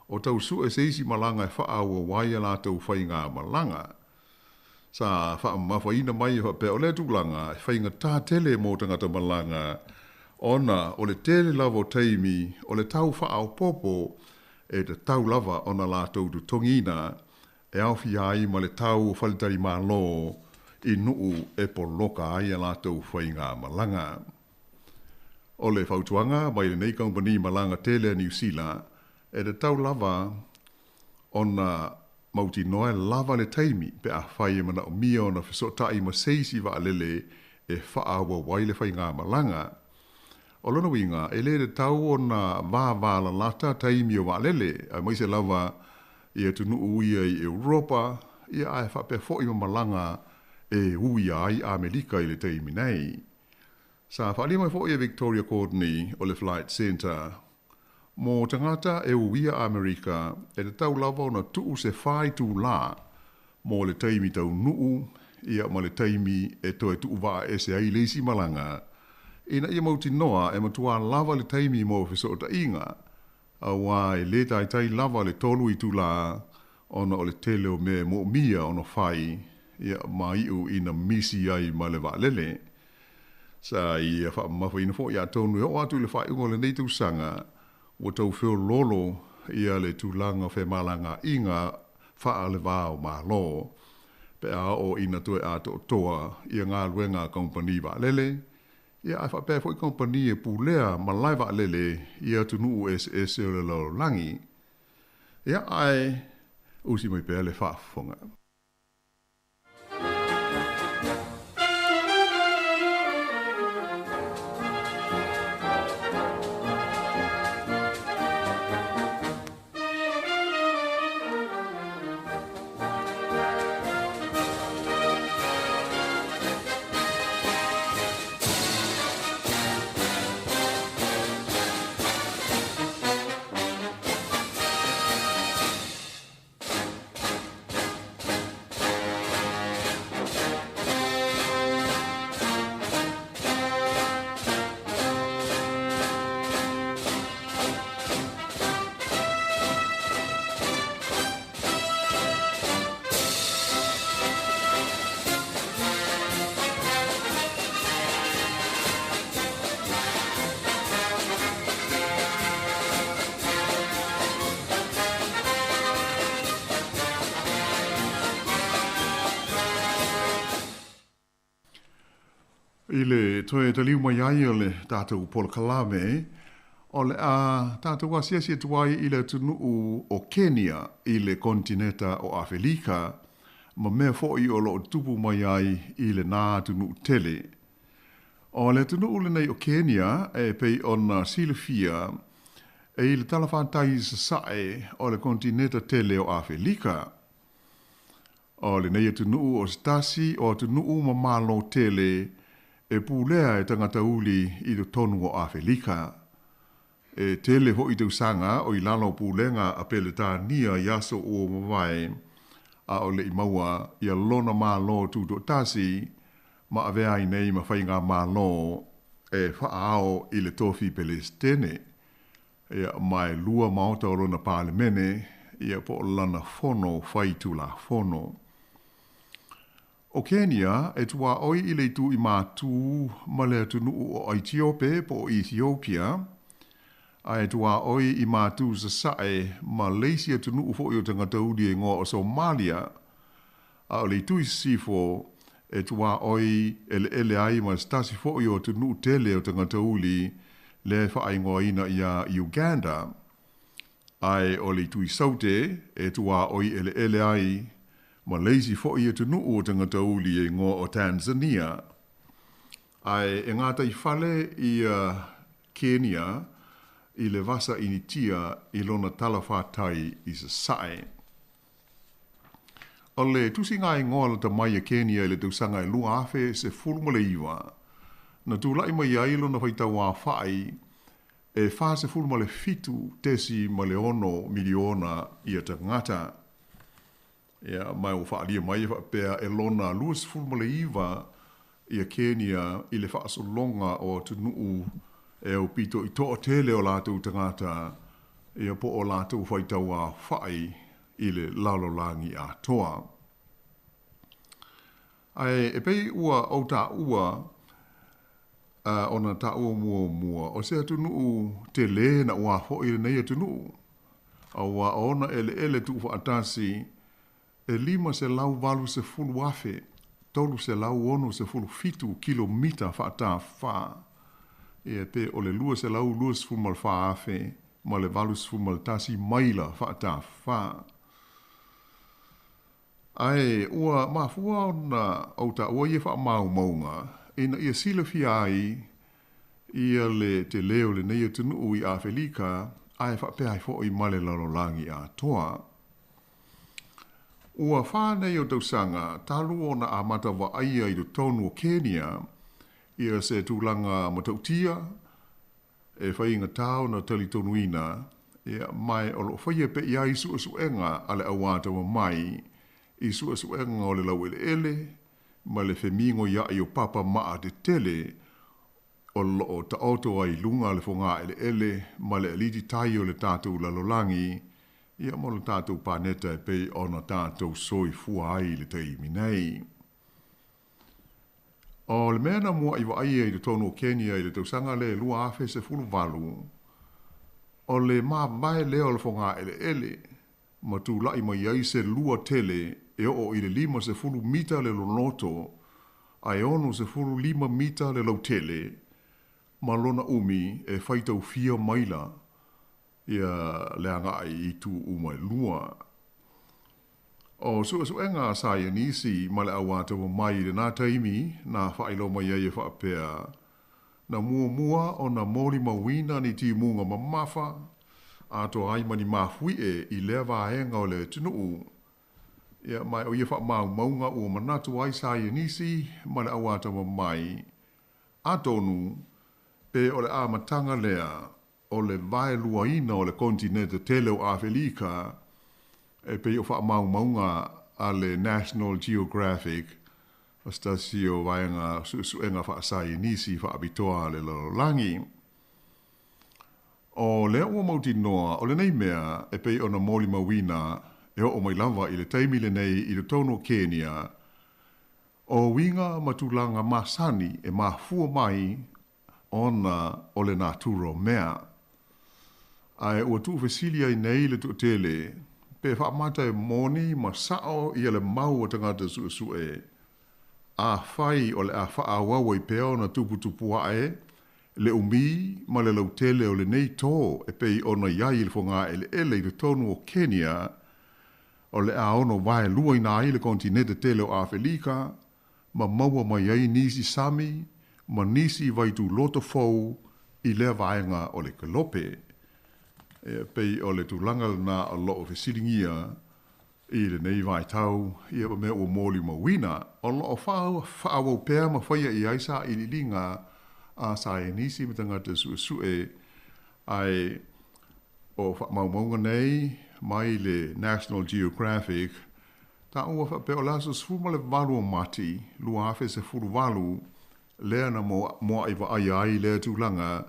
o tau sue se isi malaga e faaauau ai a latou faiga malaga. Sa faamamafaina mai e faapea o lea tulaga e faigata tele mo tagata malaga ona o le tele lava o taimi o le tau faaopoopo e tatau lava ona latou totogiina e aofia ai ma le tau o faletalimalo i nuu e poloka ai a latou faigamalaga. O le fautuaga mai lenei kamupani malaga tele a Niu Sila, e tatau lava ona mautinoa e lava le taimi pe afai e manaomia ona fesootai ma se isi vaalele e faaauau ai le faigamalaga. O lona uiga, e le tatau ona vavalalata taimi o vaalele, aemaise lava i atunuu ia i Europa, ia ae faapea foi ma malaga e uia ai Amerika i le taimi nei. Sa faaalia mai foi e Victoria Courtney o le Flight Centre, mo tagata e uia Amerika, e tatau lava ona tuu se 4 itulā mo le taimi taunuu ia ma le taimi e toe tuuvaa ese ai le isi malaga, ina ia mautinoa e matua lava le taimi mo fesootaiga, auā e lē taitai lava le 3 itulā ona o le tele o mea e moomia ona fai ia ma iu ina misi ai ma le vaalele. Sa ia faamamafaina foi atonu e oo atu i le faaiuga o lenei tausaga ua tau feoloolo ia le tulaga o femalagaaiga faale-va-o-Malo pe a oo ina toe atoatoa ia galuega a kamupani vaalele, ia ae faapea foi kamupani e pulea malae vaalele i atunuu eseese o le lalolagi. Ia ae usi mai pea le faafofoga. I le toe taliu mai ai o le tatou polokalame, o le a tatou asiasi atu ai i le atunuu o Kenya i le konetineta o Afelika, ma mea foi o lo o tutupu mai ai i lena atunuu tele. O le atunuu lenei o Kenya e pei ona silafia e i le talafatai i sasae o le konetineta tele o Afelika. O lenei atunuu o se tasi o atunuu ma malo tele e pulea e tagata uli i totonu o Afelika. E tele foi tausaga o i lalo o pulega a Peretania i aso ua mavae, a o le i maua ia lona Malo Tutoatasi ma avea ai nei ma faigamalo e faaao i le tofi Pelesitene. Ia, ma e lua maota o lona Palemene, ia po o lana Fono Faitulafono. ʻO Kenia e tuaoi i le itu i matū ma le atunuu o ʻAitiope po o Ethiopia, a e tuaoi i matū sasae ma le isi atunuu foi o tagata uli e igoa o Somalia, a o le itu i sisifo e tuaoi eleele ai ma se tasi foi o atunuu tele o tagata uli lea e faaigoaina iā Uganda. Ae o le itu i Saute e tuaoi eleele ai ma le isi foi atunuu o tagata uli e igoa o Tanzania. Ae e gataifale ia Kenia i le Vasa Initia i lona talafatai i sasae. O le tusiga-igoa lata mai a Kenia i le tausaga e 2019, na tulai mai ai lona faitauaofai e 47.6 miliona ia tagata. Ia, ma ua faaalia mai e faapea e lona 29 ia Kenia i le faasologa o atunuu e aupito i toatele o latou tagata, ia po o latou faitauaofai i le lalolagi atoa. Ae e pei ua ou taua ona taua muamua, o se atunuu tele naua foi lenei atunuu, aua o ona eleele tuufaatasi e 580,367 kilomita faatafa, ia pe o le 224,000 ma le 81 maila faatafa. Ae ua mafua ona ou taua ia faamaumauga ina ia silafia ai ia le tele o lenei atunuu i Afelika ae faapea ai foi ma le lalolagi atoa. Ua fa nei o tausaga talu ona amata vaaia i totonu o Kenia ia se tulaga matautia e faigata ona talitonuina, ia, ma o lo o faia pea i ai suesuega a le auatamamai i suesuega o le laueleele ma le femigoiai o papa maa tetele o lo o taoto ai i luga le fogaeleele ma le aliti tai o le tatou lalolagi, ia mo le tatou paneta e pei ona tatou soifua ai i le taimi nei. O le mea na mua'i vaaia i totonu o Kenya i le tausaga lea e 2018, o le mavae lea o le fogaeleele ma tula'i mai ai se lua tele e oo i le 50 mita le loloto ae 65 mita le lautele ma lona umi e faitau fia maila ia le agai i itu uma e lua. O suesuega a saienisi ma le auatamamai i lena taimi na faailoa mai ai e faapea, na muamua ona molimauina ni timuga mamafa atoa ai ma ni mafuie i lea vaega o le atunuu. Ia, ma o ia faamaumauga ua manatu ai saienisi ma le auatamamai, atonu pe o le amataga lea o le vaeluaina o le konetinete tele o Afelika, e pei o faamaumauga a le National Geographic, o se tasi o vaega suesuega faasaienisi faapitoa a le lalolagi. O lea ua mautinoa o lenei mea e pei ona molimauina e oo mai lava i le taimi lenei i totonu o Kenia, o uiga ma tulaga masani e mafua mai ona o le natura o mea. Ae ua tuufesili ai nei le toatele pe faamata e moni ma sao ia le mau a tagata suesue. Afai o le a faaauau ai pea ona tuputupu aʻe le umi ma le lautele o lenei tō e pei ona i ai i le fogaeleele i totonu o Kenya, o le a ono vaeluaina ai le konetinete tele o Afelika ma maua mai ai nisi sami ma nisi vaituloto fou i lea vaega o le kelope. E pei o le tulaga lena o lo o fesiligia I lenei vaitau, ia ma mea ua molimauina, o lo o faaauau pea ma faia i ai sailiiliga a saienisi ma tagata suesue, ae o faamaumauga nei mai le National Geographic, taua faapea o le aso 18 o Mati 2018 lea na moa'i vaaia ai lea tulaga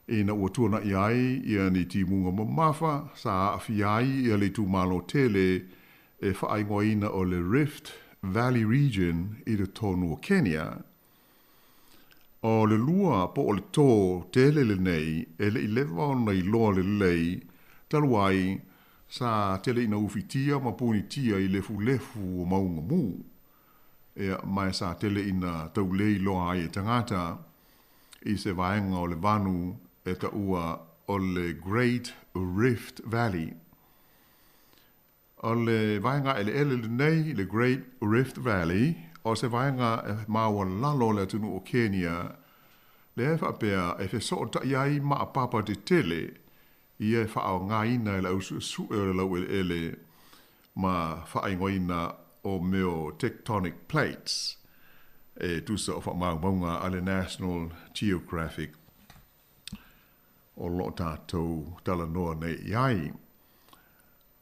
ina ua tuana'i ai ia ni timuga mamafa sa aafia ai ia le itumalo tele e faaigoaina o le Rift Valley Region i totonu o Kenya. O le lua po o le tō tele lenei e le i leva ona iloa lelei talu ai sa tele ina ufitia ma punitia i lefulefu o mauga mū. Ia, ma sa tele ina taulē iloa ai e tagata i se vaega o le vanu e taua o le Great Rift Valley. O le vaega eleele lenei, le Great Rift Valley, o se vaega e maualalo o le atunuu o Kenya, lea e faapea e fesootai ai ma apapa tetele ia e faaaogaina e le ausuesue o le laueleele ma faaigoaina o mea o tectonic plates e tusa o faamaumauga a le National Geographic o lo o tatou talanoa nei i ai.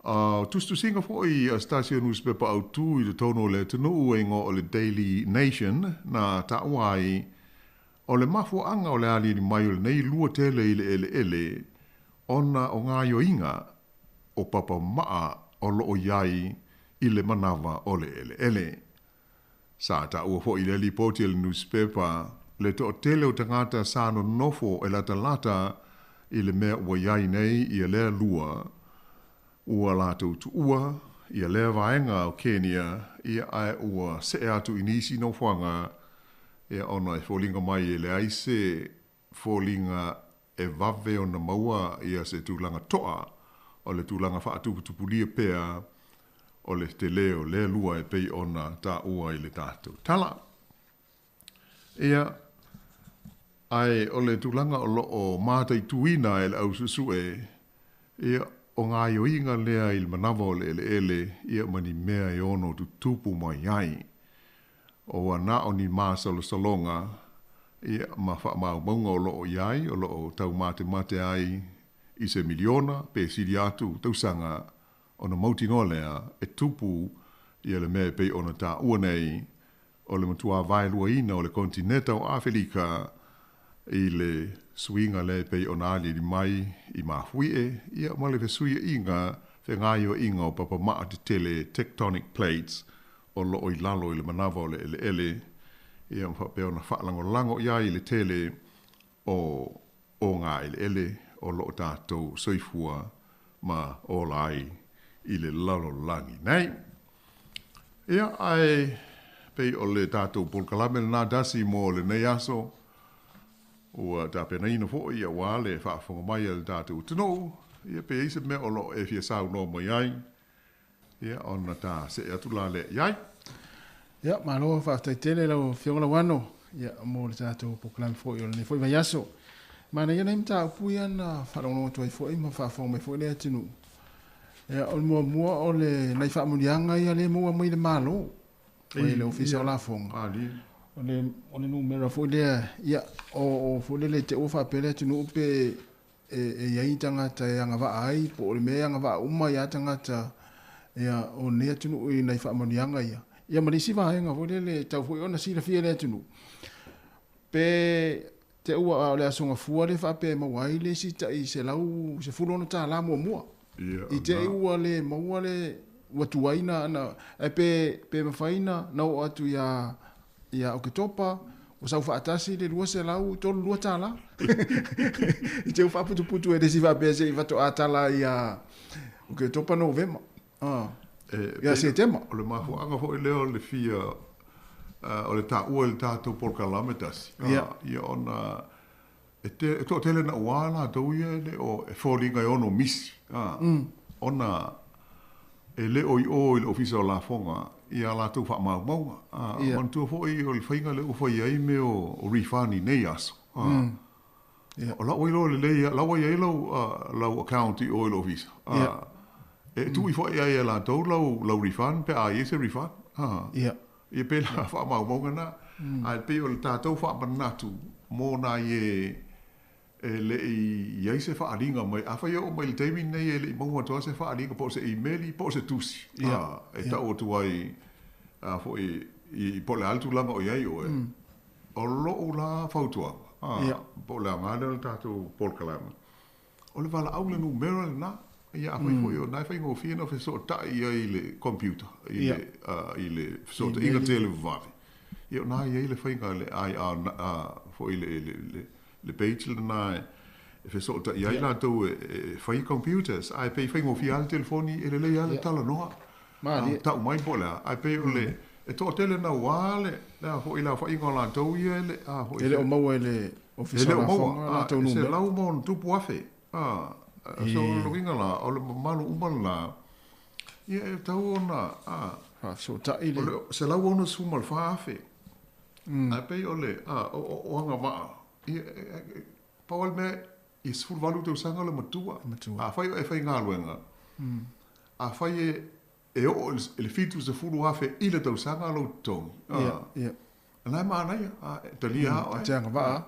A tusitusiga foi a se tasi o nusipepa autū i totonu o le atunuu e igoa o le Daily Nation na taua ai o le mafuaaga o le aliali mai o lenei lua tele i le eleele ona o gaoioiga o papa maa o lo o i ai i le manawa o le eleele. Sa taua foi i lea lipoti a le nusipepa le toatele o tagata sa nonofo e latalata i le mea ua i ai nei ia lea lua ua latou tuua ia lea vaega o Kenya ia ae ua see atu i nisi nofoaga ia ona e foliga mai e leai se foliga e vave ona maua ia se tulaga toa o le tulaga faatuputupulia pea o le tele o lea lua e pei ona taua i le tatou tala. Ia, ae o le tulaga o lo o mataituina e le ausuesue, ia, o gaoioiga lea i le manawa o le eleele, ia ma ni mea e ono tutupu mai ai. Ua na o ni masalosaloga, ia, ma faamaumauga o lo o i ai, o lo o taumatemate ai i se miliona pe sili atu tausaga ona mautinoa lea e tupu ia le mea e pei ona taua nei o le matua vaeluaina o le konetineta o Afelika i le suiga lea e pei ona aliali mai i mafuie, ia ma le fesuiaiga fegaoioiga o papa maa tetele, tectonic plates, o lo o i lalo i le manawa o le eleele, ia ma faapea ona faalagolago i ai le tele o o ngā eleele o lo o tatou soifua ma ola ai i le lalolagi nei. Ia, ae pei o le tatou polokalame lena tasi mo lenei aso, ua tapenaina foi aua le faafofoga mai a le tatou atunuu, ia pe i ai se mea o lo o e fia saunoa mai ai, ia ona ta see atu la lea i ai. Ia, malo faafetai tele lau Afioga Lauano, ia, mo le tatou polokalame foi o lenei foi vaiaso. Manaia nai mataupu ia na faalogologo atu ai foi ma faafofoga mai foi le atunuu. Ia, o le muamua o le nai faamanuiaga ia lea e maua mai le Malo, mai le Ofisa o Lafoga. O le, o le numera foi lea, ia, o, o foi lele te ua faapea le atunuu pe e i ai tagata e agavaa ai, po o le mea e agavaa uma ai lava tagata ia, o lenei atunuu i nai faamanuiaga ia. Ia ma le isi vaega foi lele e tatau foi ona silafia e le atunuu, pe te ua a o le Aso Gafua lea faapea e maua ai le isi tai $116 muamua. I te i ua le maua le, ua tuai na, na, ae pe, pe mafai na, na oo atu ia, ia Oketopa, ua sau faatasi le $232. I te i ua faaputuputu e le isi faapea se i faatoa tala ia Oketopa, Novema, ia Setema. O le mafuaaga foi lea o le fia o le taua i le tatou polokalame tasi, ia ona e te, e toatele nauā latou ia e le o, e foliga e ono misi, ona e le o i o i le Ofisa o Lafoga i a latou faamaumauga. Manatua foi o le faiga lea ua fai ai mea o refund i nei aso. O lau iloa lelei, la ua i ai lau, lau account i o i le ofisa. E tuu ifo i ai e latou lau, lau refund pe a i ai se refund. Ia pei la faamaumauga na. Ae pei o le tatou faamanatu mo nai e e le i i ai se faaaliga mai. Afai e oo mai i le taimi lenei e le i maua atu lava se faaaliga po o se imeli po o se tusi, e tau atu ai a foi i po o le a le tulaga o i ai oe, o lou la fautuaga, po o le aoga lea o le tatou polokalame, o le valaau le numera lena. Ia afai foi o lena e faigofie ona fesootai i ai i le computer, i le, i le fesootaiga televavave, ia o lena e i ai le faiga le IR foi le, le, le page lena e fesootai ai latou e fai computers, ae pei e faigofie lava le telefoni, e lelei lava le talanoa, tau mai po o le a, ae pei o le e toatele naua le le a foi le aofaiga o latou ia e le a foi e le o maua e le Ofisa o Lafoga latou numera. E 100,000+. So o le uiga la, o le mamalu uma lena, ia e tatau ona faafesootai le. O le 164,000. Ae pei o le o agavaa, ia, pau lava le mea, ia 18 tausaga le matua. Afai o e faigaluega, afai e oo i le 70,000 i le tausaga lou totogi, o lena e manaia, e talia lava oe. E te agavaa.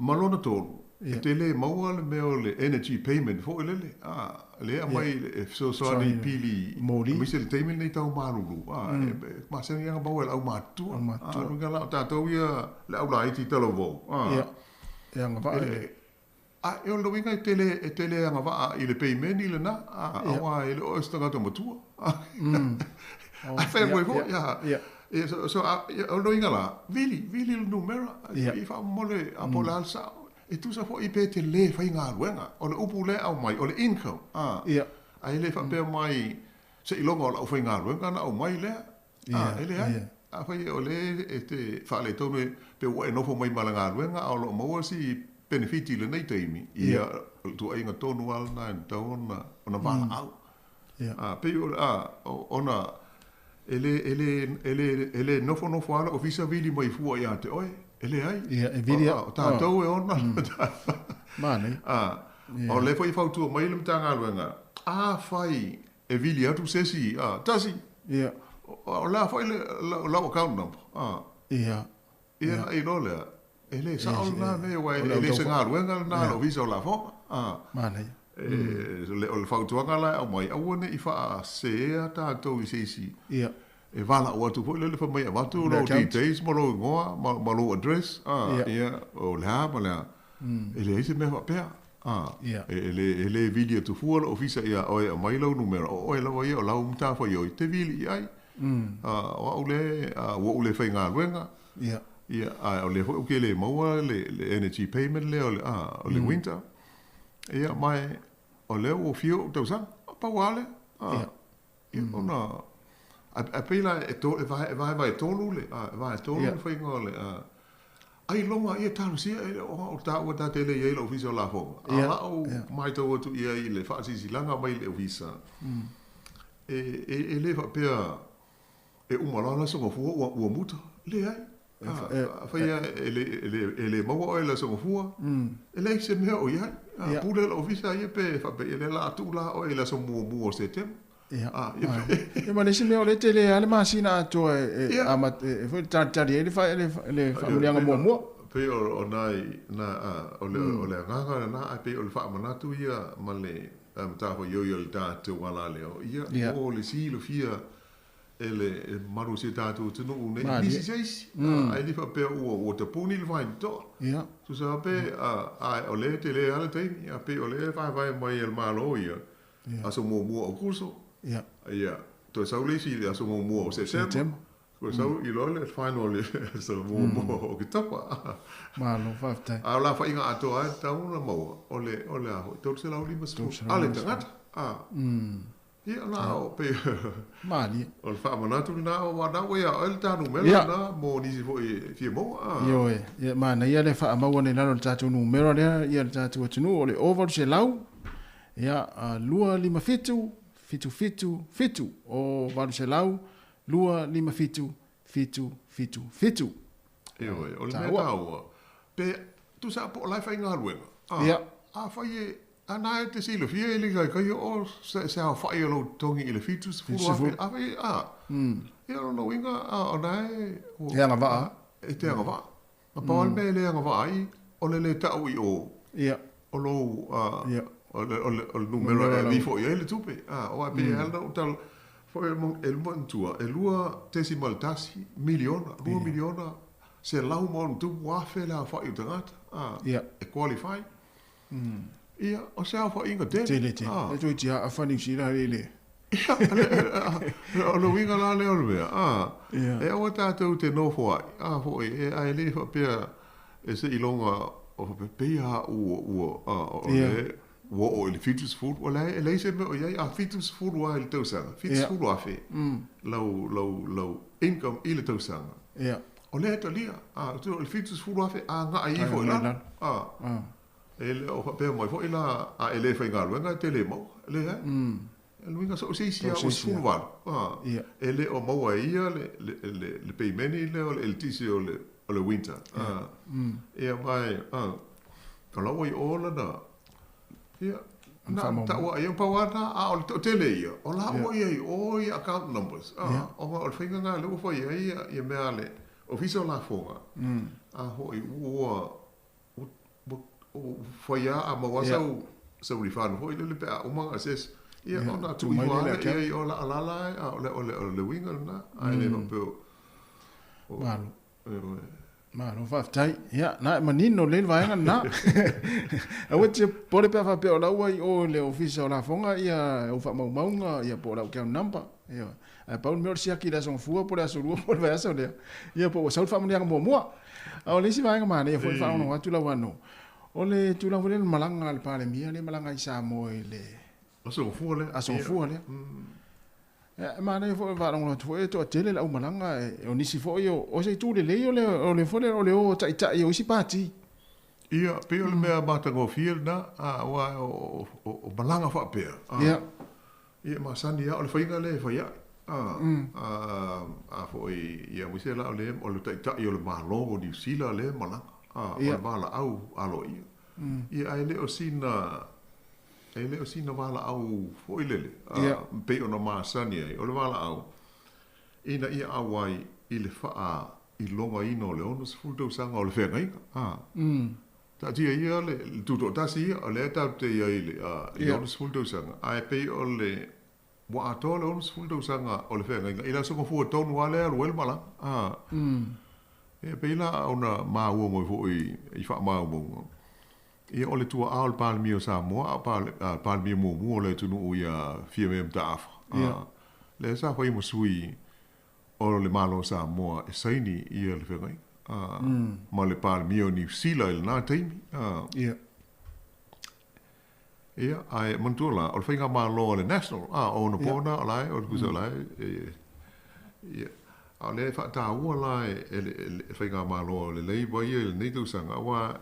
Ma lona tolu, e te le maua le mea o le energy payment foi lele, a, lea e aumai e fesoasoani i pili, aemaise le taimi lenei tau malulu, a, e masani lava ona maua e le aumatutua. A, o lona uiga la o tatou ia le au laiti talavou, a, e agavaa i le... A, o lona uiga e te le, e te le agavaa i le payment lena, a, aua e le o oe o se tagata matua. Ae fai atu ai foi, a, Ia, so, so, a, ia, o lona uiga la, vili, vili le numera, yeah. i faamolemole, a po o le a le sao. E tusa foi pe te lē faigaluega. O le upu lea e aumai, o le income, a. Yeah. Ae le faapea mai, seiloga o lau faigaluega ona aumai lea. A, e leai. Yeah. Afai o lea e te faaletonu pe ua e nofo mai ma le galuega a o lo o maua si penefiti i lenei taimi, ia, o le tuuaiga tonu lava lena e tatau ona, ona valaau. Yeah. A, pei o, a, ona e le, e le, e le, e le nofonofo lava le ofisa vili mai fua ia te oe. E leai. Ia, e vili a. O tatou e ona. Manaia. A, o lea foi e fautua mai le Matagaluega, afai e vili atu se isi, a, tasi. Ia. O le a foi le, lau account number? A. Ia. Ia, ona e iloa lea, e le sao lena mea, aua e le se galuega lena a le Ofisa o Lafoga. Manaia. O le fautuaga la e aumai, aua ne i faasea tatou i se isi e valaau atu foi lele fai mai e avatu lou details ma lou igoa ma lou address, ia, o le a ma le a. E leai se mea faapea. E le vili atu fua le Ofisa ia oe e aumai lau numera, o oe lava ia o lau matafaioi, te vili i ai. O au lea, ua ou le faigaluega, Ia. Ia, a o lea foi ou te le maua le, le energy payment lea o le, a, o le winter. Ia, ma e, o lea ua fia ou tausaga. Pau lava lea. A, Ia. Ia, ona, a, a pei la e, to, e, vae, e vaevae tolu le, a, e vae tolu le faiga o le, a, ailoga ia talosia e le o o taua ta te le i ai le ofisa o lafoga. A lau matau atu i ai i le faasilasilaga mai le ofisa, e, e, e le faapea, E uma loa le aso gafua ua, ua muta. Leai. Afai e le, e le, e le maua oe i le aso gafua, e leai se mea o i ai. Ia. Pule le ofisa ia pe faapea, ia lea o le a tuu la oe i le aso muamua o Setema. Ia. A, ia pe... Ia ma le isi mea o lea e tele lava le masina atoa e, e, Ia. amata, e, foi talitali ai le, fa, le, le faamuliaga muamua. Pei o, o nai, na, a, o le, o le agaga lena, ae pei o le faamanatu ia ma le matafaioi o le tatou alaleo, ia, Ia. mo le silafia e le mamalu o si o tatou atunuu nei, Malie. nisi se isi, ae le faapea ua, ua tapuni le faitotoa. Ia. Tusa lava pe, a, o lea e tele lava le taimi, a pei o lea e vaevae mai e le Malo ia, aso muamua o Aokuso, Ia. ia, toe sau le isi i le aso muamua o Setema, Setema. toe sau i loa le final i le aso muamua o Oketopa. Malo, faafetai. A o le aofaiga atoa lava e tatau ona maua, o le, o le a foi, 350 a le tagata. Ia, na o pe Malie. O le faamanatu lena o aua na ua ia oe le ta numera lena mo nisi foi e fia maua. A. Ioe. Ia, manaia le faamau ane i lalo o le tatou numera lea ia le tatou atunuu o le 0800, ia, 257 777. 0800 257 777. Ioe, o le mea taua, pe tusa po o la e faigaluega, a, afai e, a na e te silafia e le kaikai o se, se aofai o lou totogi i le 70,000, afai, a, ia o lona uiga, a, o na e, ua, E agavaa. E te agavaa. Na pau lava le mea e le agavaa ai, o le le tau i o, o lou, a, o le, o le, o le numera e avi foi ai le tupe, a, aua e pei e ala ona ou tala, foi e manatua, e 2.1 miliona, 2 miliona 160,000 le aofai o tagata, a, e qualify. Ia, o se aofaiga tele. Tele tele. E toeitiiti aafa Niu Sila le le. Ia, o le uiga la lea o le mea, a, e aua tatou te nofo ai, a foi, e, ae le faapea e seiloga o faapea, pei lava ua, ua, a, o le, ua oo i le 70, ua leai, e leai se mea o i ai, a 70 lava i le tausaga, 70,000 lau, lau, lau income i le tausaga. O lea e talia, a, o le 70,000 agai ifo i lalo, a, e le o faapea mai foi la, a e le faigaluega e te le maua, e leai. O le uiga so o se isi lava ua 18, a, e le o maua e ia le, le, le, le peimeni lea o le eletise o le, o le winter, a. Ia ma e, a, o la ua i o lana, ia, na tau ai, pau lava lena, a o le toatele ia, o la ua i ai i o ia account numbers, a, ona o le faiga lena lea ua fai ai ia, ia mea a le Ofisa o Lafoga, a foi ua, ua, ua fai lava a maua sau, sau refund foi lele pe a uma ona assess, ia ona tuu ifo lava lea i ai i o la alala ai, a o le, o le, o le uiga lena, ae le faapea o, Malo. Ioe. Malo faafetai. Ia, na e manino lelei le vaega lena. Aua e te popole pe a faapea o la ua i o i le Ofisa o Lafoga ia au faamaumauga ia po o lau account number. Ioe. Ae pau le mea o le siaki i le aso Gafua po o le aso Lua po o le vaiaso lea. Ia po ua sau le faamanuiaga muamua. A o le isi vaega manaia foi le faalogologo atu lau ano, o le tulaga foi lea o le malaga a le Palemia lea e malaga ai i Samoa i le Aso Gafua lea. Aso Gafua lea. E manaia foi le faalogologo atu foi e toatele le aumalaga, o nisi foi o se itu lelei o le o le foi lea o le o taitai o isi pati. Ia, pei o le mea matagofie lena, aua o malaga faapea. Ia. Ia, e masani lava, o le faiga lea e fai ai. A foi, ia, aemaise la o le o le taitai o le Malo o Niu Sila lea e malaga, o le valaau aloaia. Ia, ae le o sina E le o sina valaau foi lele, a, pei ona masani ai, o le valaau, ina ia auai i le faailogaina o le 60 tausaga o le feagaiga, a. Taatia ia le tutoatasi ia, o lea tatou te i ai i le, a, i le 60 tausaga, ae pei o le, ua atoa le 60 tausaga o le feagaiga i le Aso Gafua tonu lava lea e alu ai le malaga, a. E pei la ona maua mai foi i faamaumauga, Ia, o le tua'a o le Palemia o Samoa, a o le Palemia muamua o le atunuu ia Fiamē Mataafa, a, lea sa fai ma sui o le Malo o Samoa e saini ia le feagaiga, a, ma le Palemia o Niu Sila i lena taimi, a. Ia, ae manatua la, o le faigamalo a le National, a, o ona po na, o la e, o le tusa o la e, ia, a o lea e faataua la e le faigamalo a le Labour ia i lenei tausaga, aua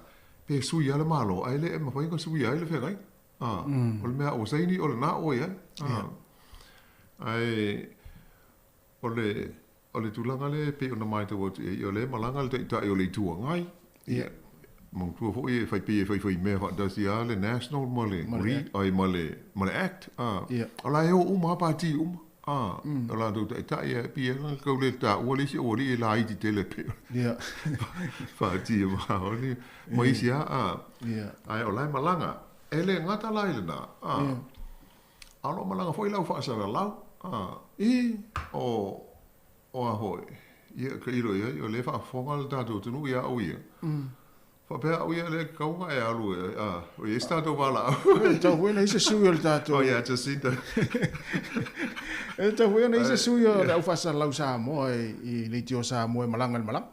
pe sui lava le Malo, ae le mafai ona suia ai le feagaiga. A, o le mea ua saini, o lena ua i ai. A, ae o le, o le tulaga lea e pei ona matau atu i ai, o lea e malaga le Taitai o le Itu Agai. Ia, manatua foi e fai pei e faifaimea faatasi lava le National ma le Green, ai ma le, ma le Act. A, o la e o uma lava pati uma. A, o latou taitai e pei e tau le taua le isi aualii e laiti tele pei o le pati e maoni ma isi lava. A, ae o la e malaga. E le gata la i lena, a, a o lo o malaga foi le au faasalalau, a, o, o a foi, ia, tailo i ai, o lea e faafofoga le tatou atunuu ia au ia. Faapea au ia lea tatau ona e alu e, a, o i ai se tatou valaau. E tatau foi ona i ai se sui o le tatou. Oh ia, Jacinta. E tatau foi ona i ai se sui o le au faasalalau Samoa i Leitio Samoa e malaga i le malaga.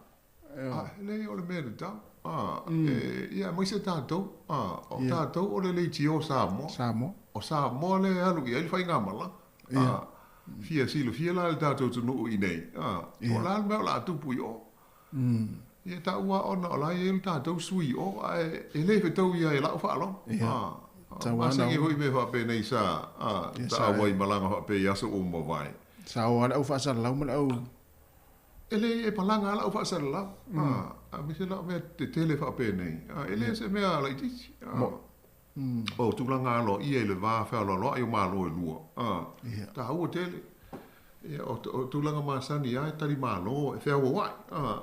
A, leai o le mea tatau. A, e, ia, aemaise tatou. A, o tatou o le Leitio Samoa. Samoa. O Samoa lea e alu i ai le faigamalaga. A, fia silafia la le tatou atunuu i inei, a, po o le a le mea o le a tupu i o. Ia taua ona o la e i ai lo tatou sui i o, ae e le fetaui ai i lau faalogo. A, masani foi mea faapenei sa, a, sa auai malaga faapea i aso ua mavae. Sa o lava le au faasalalau ma le au. E leai, e malaga lava le au faasalalau, a, aemaise la o mea tetele faapenei, a, e le o se mea laitiiti. A, o tulaga aloaia i le va fealoaloai o Malo e lua, a, taua tele. Ia, o tulaga masani lava e tali malo, e feauauai, a,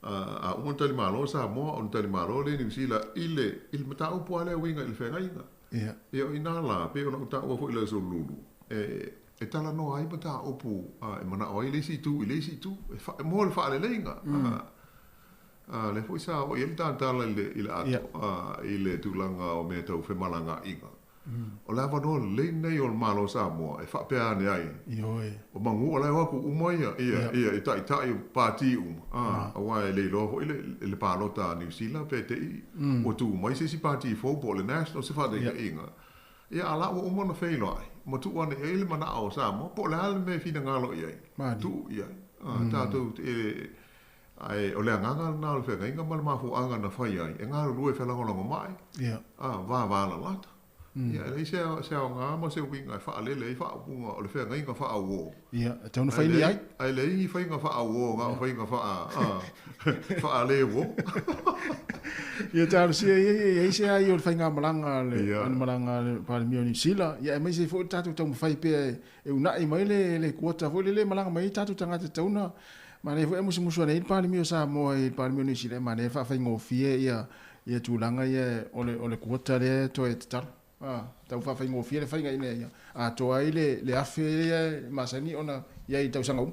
a uma ona tali malo Samoa, ona tali malo lea i Niu Sila i le, i le mataupu lava lea e uiga i le feagaiga. Ia, o i ina la, pei ona ou taua foi i le Aso Lulu, e talanoa ai mataupu e manao ai le isi itu i le isi itu, e fa, mo le faaleleiga. A, lea foi sa oo i ai le tatala i le, i le ato, a, i le tulaga o mea tau femalagaaiga. O le avanoa lelei lenei o le Malo o Samoa e faapea ane ai. Ioe. O manu o la e o atu uma ia, ia, ia, i taitai o pati uma, a, aua e le iloa foi le, le palota a Niu Sila pe te i ua tu mai se isi pati fou po o le National se faataitaiga. Ia, a la ua uma ona feiloai ma tuu ane i ai le manao o Samoa po o le a le mea e finagalo i ai, tuu i ai. A, tatou te, Ae o le agaga lena o le feagaiga ma le mafuaaga na fai ai, e galulue felagolagomai, a, vavalalata. Ia, e leai se, se aoga ma se uiga e faalele ai faaupuga o le feagaiga faaauō. Ia, e tatau ona fai ni ai. Ae leai ni faiga faaauō, na o faiga faa, a, faaleuō. Ia, talosia ia, ia i ai se ai o le faigamalaga a le, a le malaga a le Palemia o Niu Sila, ia aemaise ai foi le tatou taumafai pea e, e uunai mai le, le kuota foi lele e malaga mai ai tatou tagata e tatau ona Manaia foi ae musumusu ane ai le Palemia o Samoa i le Palemia o Niu Sila, e manaia le faafaigofie ia ia tulaga ia o le o le quota lea e toe tatalo. A, tau faafaigofie le faiga ina ia atoa ai le le $1,000 ia e masani ona i ai i tausaga uma.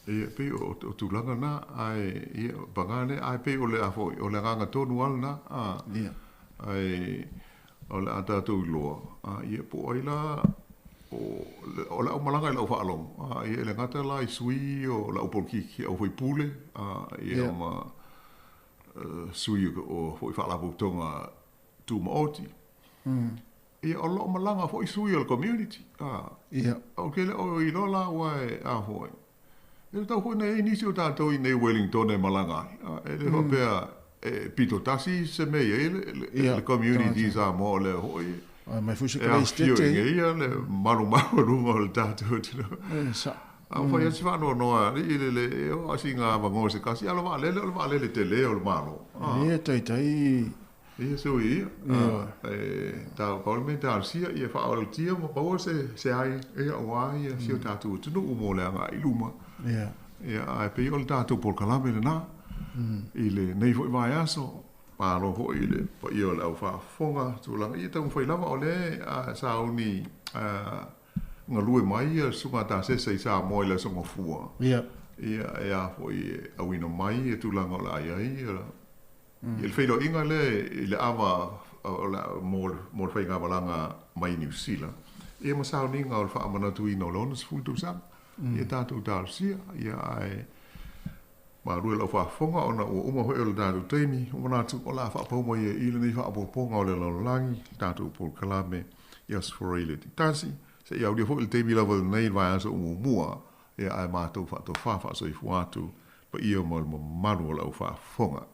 Ia, pei o o tulaga na, ae ia, paga lea, ae pei o le a foi, o le agaga tonu lava lena, a, Ia. ae O le a tatou iloa, a, ia, po o ai la, o, o le aumalaga i lau faalogo, a, ia, e le gata la i sui o le au polokiki, au faipule, a, ia, ma sui o foi faalapotopotoga tumaoti. Ia, o lo o malaga foi sui o le community, a, ou te le o iloa la aua e, a foi, E tatau foi ona i ai nisi o tatou i inei i Wellington e malaga ai. E le faapea e pito tasi se mea i ai le community i Samoa o lea foi e afifio i inei le malu maualuga o le tatou atunuu. A ua fai atu se faanoanoa alii i le e oo lava sina avanoa se tasi, a o le vaalele o le vaalele tele o le Malo. E taitai Ia sui ia, e tau pau le mea talosia ia faaolatia ma maua se se ai ia aua ia si o tatou atunuu mo le agai i luma. Ia. Ia ae pei o le tatou polokalame lena i lenei foi vaiaso, malo foi i le paia o le au faafofoga tulaga ia taumafai lava o lea sauni galue mai ia le Susuga Tasese i Samoa i le Aso Gafua. Ia. Ia e a foi e auina mai ia tulaga o le a i ai ia Ia le feiloaiga lea i le ava mo le faigamalaga mai Niu Sila, ia ma sauniga o le faamanatuina o le 60 tausaga, ia tatou talosia, ia ae malu e lau faafofoga ona ua uma foi o le tatou taimi, ua manatu o le a faapau mai ai i lenei faaopoopoga o le lalolagi le tatou polokalame i Aso Faraile taitasi, seia aulia foi le taimi lava lenei i le vaiaso o muamua, ia ae matou faatofa faasoifua atu paia ma le mamalu o le au faafofoga.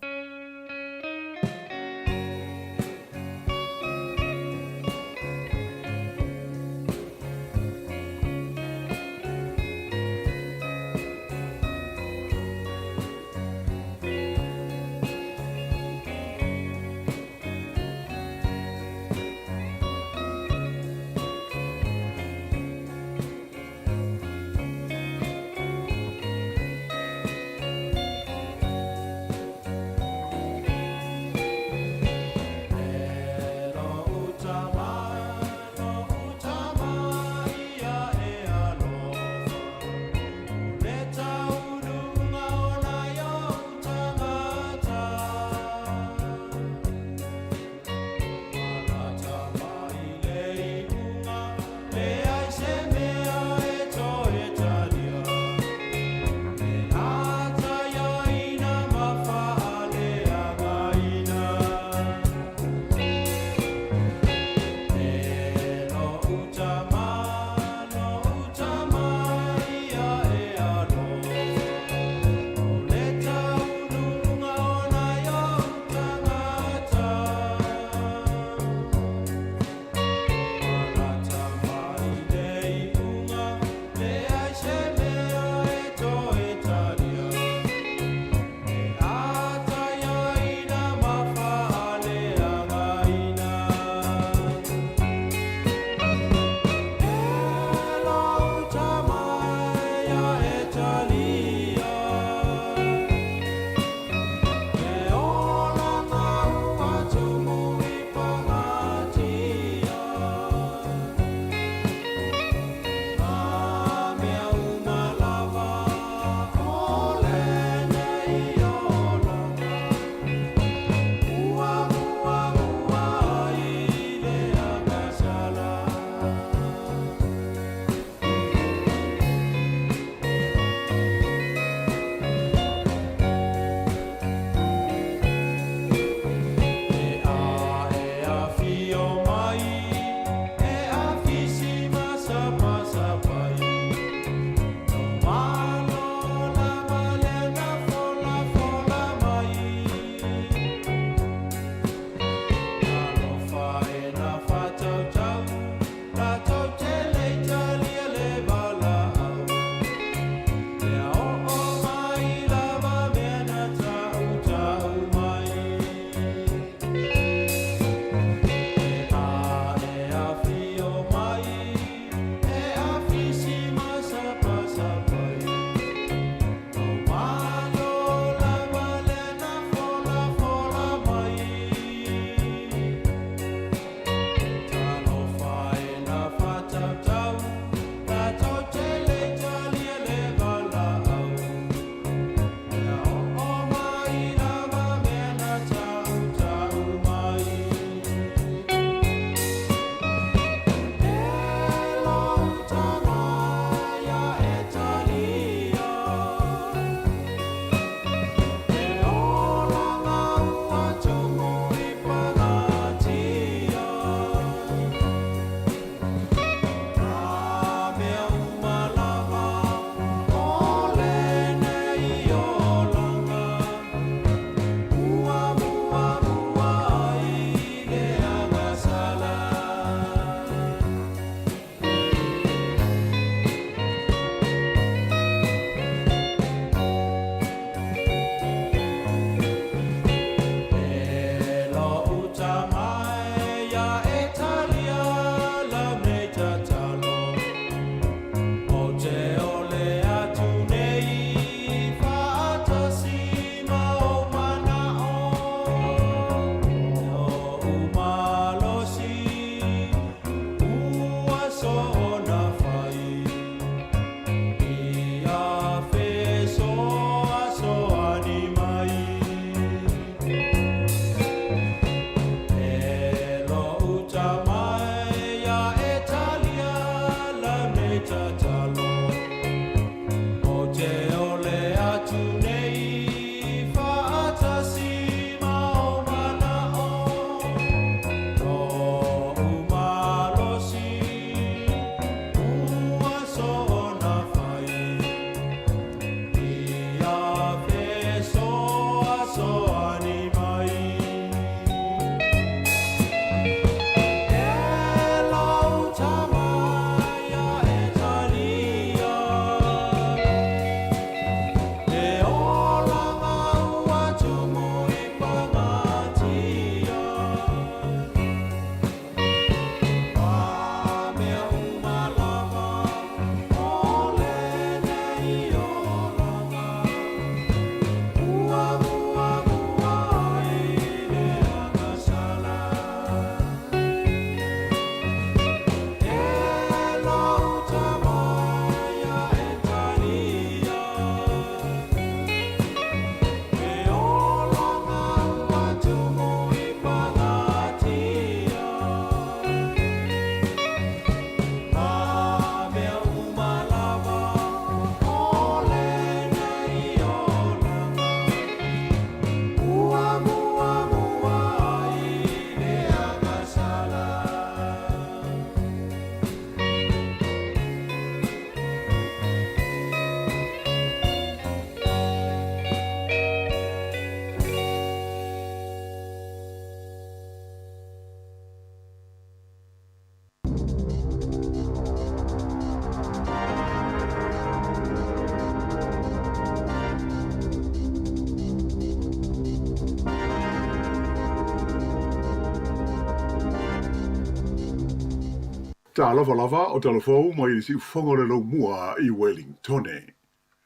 Talofa lava o Talafou mai le siufofoga o le Laumua i Wellingtone.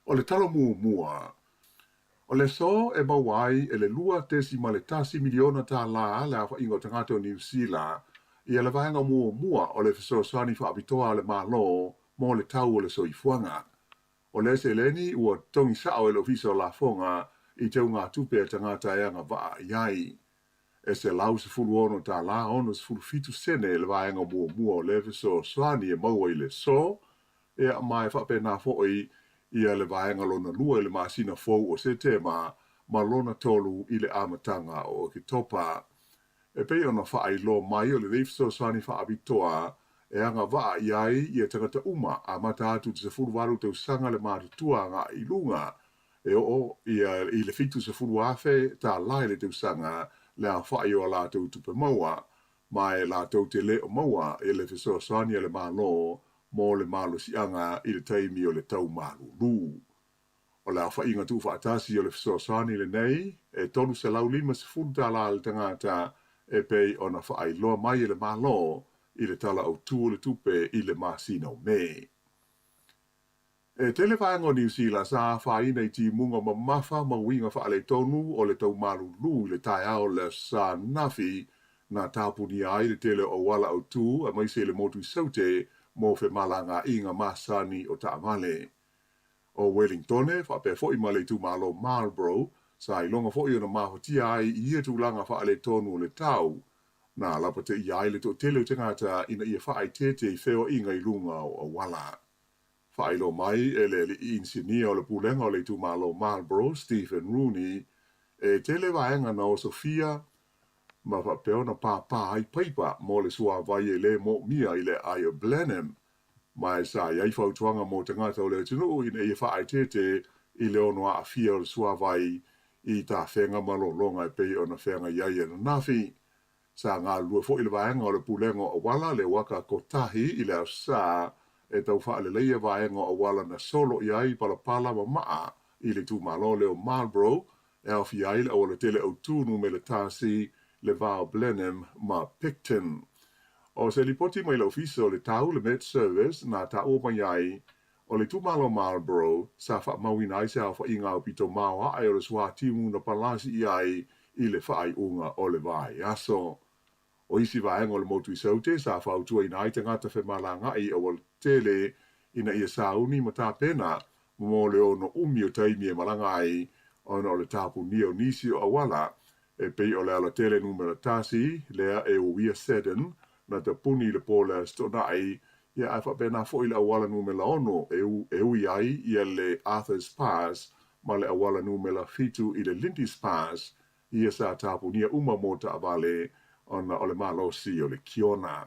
O le tala muamua, o le aso e maua ai e le $2.1 miliona tālā le aofaiga o tagata o Niu Sila ia le vaega muamua o le fesoasoani faapitoa a le Malo mo le tau o le soifuaga. O lea seleni ua totogi sao e le Ofisa o Lafoga i teugatupe a tagata e agavaa i ai. E $116 67 sene le vaega muamua o lea fesoasoani e maua i le aso, ia ma e faapena foi ia le vaega lona lua i le masina fou o Setema ma lona tolu i le amataga o Oketopa. E pei ona faailoa mai o lenei fesoasoani faapitoa e agavaa i ai ia tagata uma amata atu i le 18 tausaga le matutua agai i luga e oo ia i le $70,000 i le tausaga le aofai o a latou tupe maua, ma e latou te le o maua i le fesoasoani a le Malo mo le malosiaga i le taimi o le tau malulu. O le aofaiga tuufaatasi o le fesoasoani lenei e $350 le tagata e pei ona faailoa mai e le Malo i le Tala Autu o le Tupe i le masina o Me. E tele vaega o Niu Sila sa afaina i timuga mamafa ma uiga faaletonu o le tau malulu i le taeao o le Aso Sa ananafi na tapunia ai le tele o auala autū aemaise i le motu i Saute mo femalagaaiga masani o taavale. O Wellingtone, faapea foi ma le itumalo Marlborough, sa iloga foi ona mafatia ai i ia tulaga faaletonu o le tau, na lapateia ai le toatele o tagata ina ia faaeteete i feoaiga i luga o auala. Faailoa mai e le alii inisinia o le Pulega o le Itumalo Marlborough, Stephen Rooney, e tele vaega na osofia ma faapea ona pāpā ai paipa mo le suāwai e le moomia i le aai o Blenheim, ma e sa i ai fautuaga mo tagata o le atunuu ina ia faaeteete i le ono aafia o le suāwai i tafega ma lologa e pei ona feagai ai ananafi. Sa galulue foi le vaega o le Pulega o Auala le Uaka Kotahi i le Aso Sa e tau faaleleia vaega o auala na solo i ai palapala ma maa i le itumalo lea o Marlborough e aofia ai le aualatele autū numera tasi, le va o Blenheim ma Picton. O se lipoti mai le Ofisa o le Tau, le Met Service, na taua mai ai, o le itumalo Marlborough sa faamauina ai se aofaiga aupito maoae o le suātimu na palasi i ai i le faaiuga o le vaiaso. O isi vaega o le motu i Saute sa fautuaina ai tagata femalagaai i aualatele ina ia sauni ma tapena mo le ono umi o taimi e malaga ai ona o le tapunia o nisi o auala e pei o le alatele numera tasi lea e uia Seddon na tapuni i le po o le Aso Toonai, ia ae faapena foi le auala numera 6 e ui ai ia le Arthur's Pass ma le auala numera 7 i le Lindis Pass, ia sa tapunia uma mo taavale ona o le malosi o le Kiona.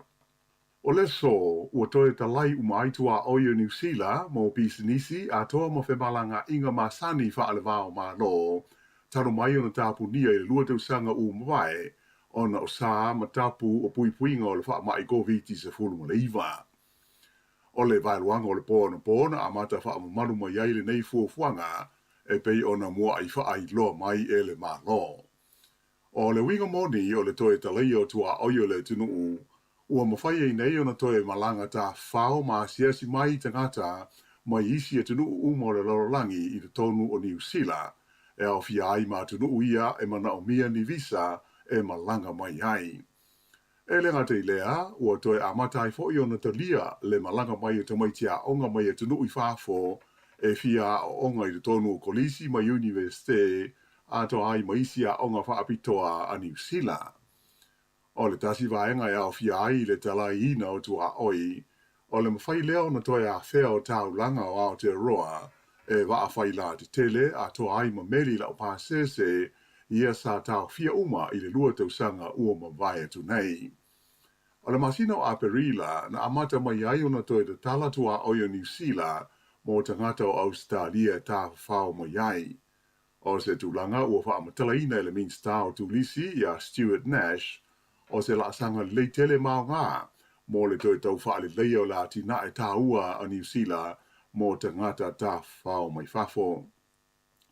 O le aso, ua toe talai uma ai tuaoi o Niu Sila mo pisinisi atoa ma femalagaaiga masani faale-va o Malo, talu mai ona tapunia i le lua tausaga ua mavae ona o sa ma tapu o puipuiga o le faamai Koviti-19. O le vaeluaga o le po anapo na amata faamamalu mai ai lenei fuafuaga e pei ona muaai faailoa mai e le Malo. O le uiga moni o le toe talaia o tuaoi o le atunuu, ua mafai ai nei ona toe malaga tafafao ma asiasi mai tagata mai isi atunuu uma o le lalolagi i totonu o Niu Sila, e aofia ai ma atunuu ia e manaomia ni visa e malaga mai ai. E le gata i lea, ua toe amata ai foi ona talia le malaga mai o tamaiti aoga mai atunuu i fafo e fia aoaoga i totonu o kolisi ma iunivesite atoa ai ma isi aoga faapitoa a Niu Sila. O le tasi vaega e aofia ai i le talaiina o tuaoi, o le mafai lea ona toe afea o taulaga o Aotearoa e vaa failatetele atoa ai ma meli laupasese ia sa taofia uma i le lua tausaga ua mavae atu nei. O le masina o Aperila na amata mai ai ona toe tatala tuaoi o Niu Sila mo tagata o Ausetalia e tafafao mai ai. O se tulaga ua faamatalaina e le Minisita o Turisi ia Stuart Nash, o se laasaga lelei tele ma aoga mo le toe tau faaleleia o le atinae taua a Niu Sila mo tagata tafafao mai fafo.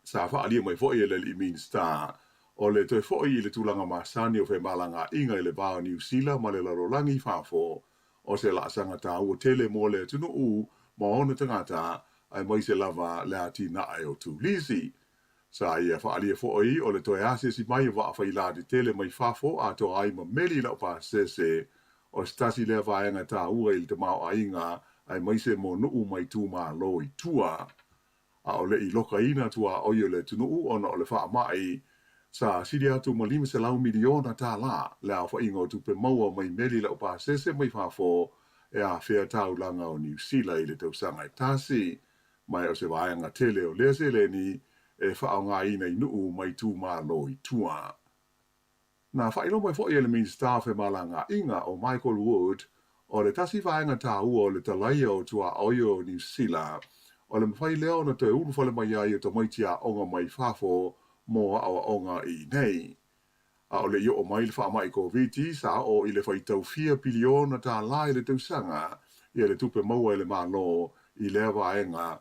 Sa faaalia mai foi e le alii Minisita, o le toe foi i le tulaga masani o femalagaaiga i le va o Niu Sila ma le lalolagi i fafo, o se laasaga taua tele mo le atunuu ma ona tagata aemaise lava le atinae o turisi. Sa ia faaalia foi o le toe asiasi mai o vaa faila tetele mai fafo atoa ai ma meli laupasese o se tasi lea vaega taua i le tamaoaiga aemaise mo nuu ma itumalo i tua. A o le i lokaina tuaoi o le atunuu ona o le faamai, sa sili atu ma $500 miliona tālā le aofaiga o tupe maua mai meli laupasese mai fafo e afea taulaga o Niu Sila i le tausaga e tasi. Ma o se vaega tele o lea seleni e faaaogaina i nuu ma itumalo i tua. Na faailoa mai foi e le Minisita o Femalagaaiga o Michael Wood, o le tasi vaega taua o le talaia o tuaoi o Niu Sila, o le mafai lea ona toe ulufale mai ai o tamaiti aoga mai fafo mo aoaoga i inei. A o le i oo mai le faamai Koviti, sa oo i le faitau fia piliona tālā i le tausaga ia le tupe maua e le Malo i lea vaega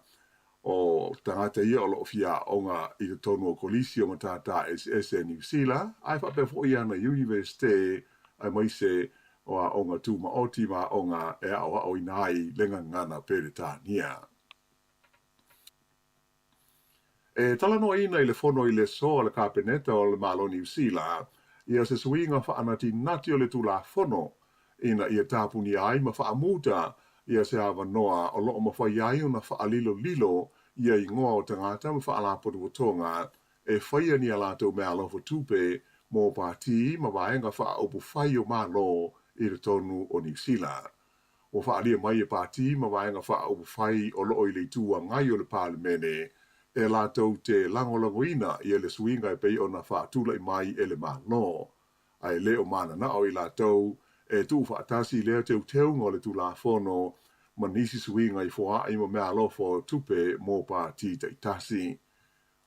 o tagata ia o lo o fia aoga i totonu o Kolisi o Matata Eseese a Niu Sila, ae faapea foi ana Iunivesite aemaise o aoga tūmaoti ma aoga e aoaoina ai le gagana Peretania. E talanoaina i le fono i le aso a le Kapeneta o le Malo Niu Sila ia se suiga faanatinati o le Tulafono ina ia tapunia ai ma faamuta ia se avanoa o lo o mafai ai ona faalilolilo ia igoa o tagata ma faalapotopotoga e faia ni a latou meaalofa tupe mo pātī ma vaega faaupufai o Malo i totonu o Niu Sila. Ua faaalia mai e pātī ma vaega faaupufai o lo o i le Itu Agai o le Palemene e latou te lagolagoina ia le suiga e pei ona faatulai mai e le Malo ae le o mananao i latou e tuufaatasi lea teuteuga o le Tulafono ma nisi suiga i foaai ma meaalofa o tupe mo pātī taitasi.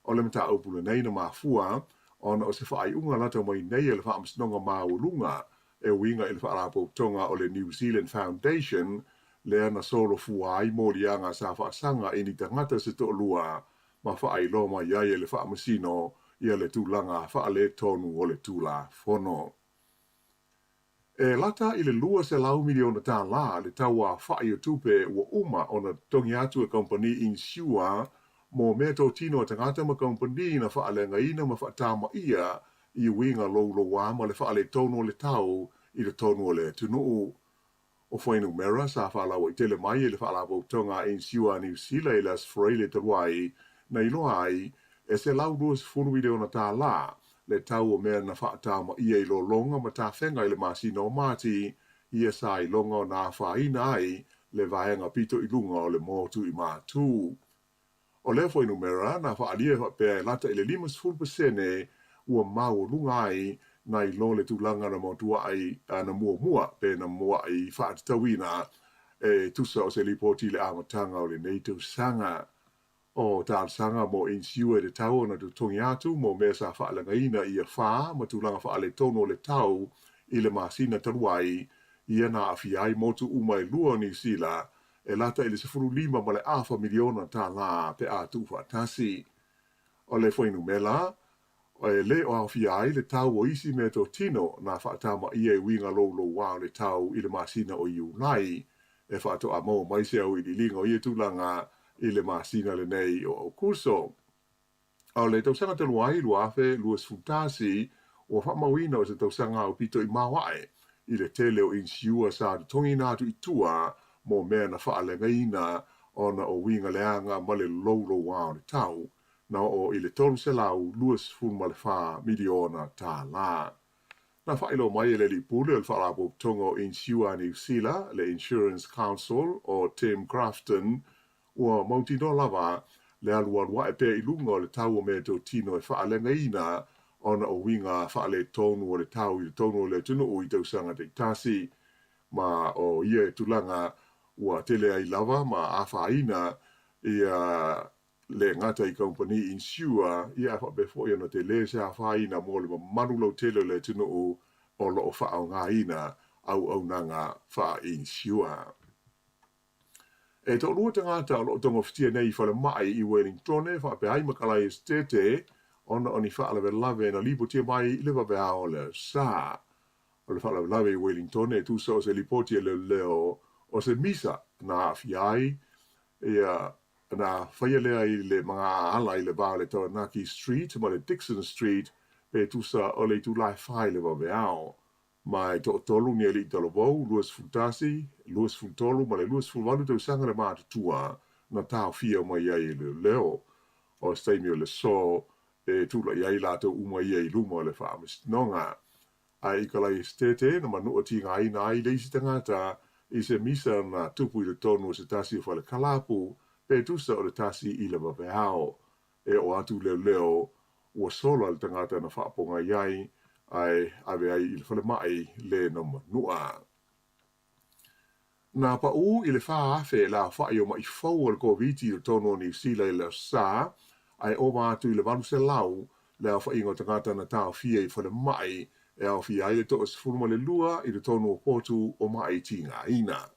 O le mataupu lenei na mafua ona o se faaiuga lata mai nei a le Faamasinoga Maualuga e uiga i le Faalapotopotoga o le New Zealand Foundation lea na solofua ai moliaga sa faasaga i ni tagata se toalua ma faailoa mai ai e le Faamasino ia le tulaga faaletonu o le Tulafono. E lata i le $200 miliona tālā le tau aofai o tupe ua uma ona totogi atu e kamupani inisiua mo meatotino a tagata ma kamupani na faaleagaina ma faatamaia i uiga louloua ma le faaletonu o le tau i totonu o le atunuu. O fuainumera sa faalauaitele mai e le Faalapotopotoga a Inisiua a Niu Sila i le Aso Faraile talu ai, na iloa ai, e $120 miliona tālā le tau o mea na faatamaia i lologa ma tafega i le masina o Mati, ia sa iloga ona afaina ai le vaega pito i luga o le motu i Matū. O lea fuainumera na faaalia e faapea e lata i le 50% ua maualuga ai nai lo le tulaga na matuai na muamua pe na mua'i faatatauina e tusa o se lipoti i le amataga o lenei tausaga. O talosaga mo inisiua e tatau ona totogi atu mo mea sa faaleagaina i afa ma tulaga faaletonu o le tau i le masina talu ai, ia na aafia ai motu uma e lua o Niu Sila e lata i le $15.5 miliona tālā pe a tuufaatasi. O le fuainumera, e le o aofia ai le tau o isi meatotino na faatamaia i uiga loulouā o le tau i le masina o Iulai, e faatoa maua mai se auiliiliga o ia tulaga i le masina lenei o Aokuso. A o le tausaga talu ai, 2021, ua faamauina o se tausaga aupito i maoae i le tele o inisiua sa totogiina atu i tua mo mea na faaleagaina ona o uiga leaga ma le loulouā o le tau, na oo i le $324 miliona tālā. Na faailoa mai e le Alii Pule o le Faalapotopotoga o Inisiua a Niu Sila, le Insurance Council, o Tim Grafton, Ua mautinoa lava le alualu ae pea i luga o le tau o meatotino e faaleagaina ona o uiga faaletonu o le tau i totonu o le atunuu i tausaga taitasi. Ma o ia tulaga ua tele ai lava ma afaina ia le gata i kamupani inisiua, ia ae faapea foi ona tele se afaina mo le mamalu lautele o le atunuu o lo o faaaogaina auaunaga faa-inisiua. E toalua tagata o lo o togafitia nei i falemai i Wellingtone faapea ai ma Kalai Esetete ona o ni faalavelave na lipotia mai i le vaveao o le Aso Sa. O le faalavelave i Wellington e tusa o se lipoti a leoleo o se misa na aafia ai ia na faia lea i le magaala i le va o le Taranaki Street ma le Dixon Street pe tusa o le itula e fa i le vaveao. Ma e toatolu ni alii talavou, 21, 23 ma le 28 tausaga le matutua na taofia mai ai e leoleo. O se taimi o le aso e tulai ai latou uma ia i luma o le faamasinoga. Ae i Kalaesetete na manua tigaina ai le isi tagata i se misa na tupu i totonu o se tasi o fale kalapu pe tusa o le tasi i le vaveao. E oo atu leoleo ua sola le tagata na faapogai ai ae ave ai i le falemai le na manua. Na paʻū i le 4,000 le aofaʻi o maʻi fou o le Koviti i totonu o Niu Sila i le Aso Sa, ae ova atu i le 800 le aofaʻiga o tagata na taofia i falemai e aofia ai le 12 i totonu o potu o maʻi tigaina.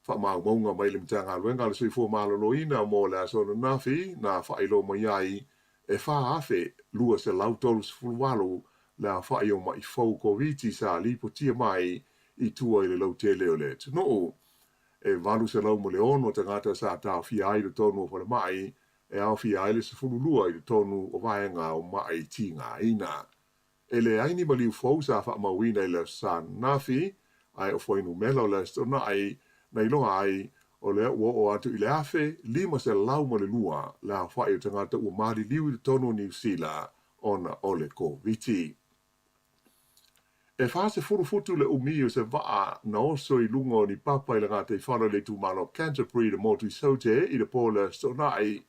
Faamaumauga mai le Matagaluega a le Soifua Maloloina mo le aso ananafi na faailoa mai ai e 4,238 le aofaʻi o maʻi fou Koviti sa lipotia mai i tua i le lautele o le atunuu. E 806 tagata sa taofia ai i totonu o falemai e aofia ai le 12 i totonu o vaega o maʻi tigaina. E leai ni maliu fou sa faamauina i le Aso Sa ananafi, ae o fuainumela o le Aso Toonai na iloa ai o lea ua oo atu i le 1,502 le aofaʻi o tagata ua maliliu i totonu o Niu Sila ona o le Koviti. E 40 futu le umi o se vaa na oso i luga o ni papa i le gataifale o le itumalo o Canterbury i le motu i Saute i le po o le Aso Toonai.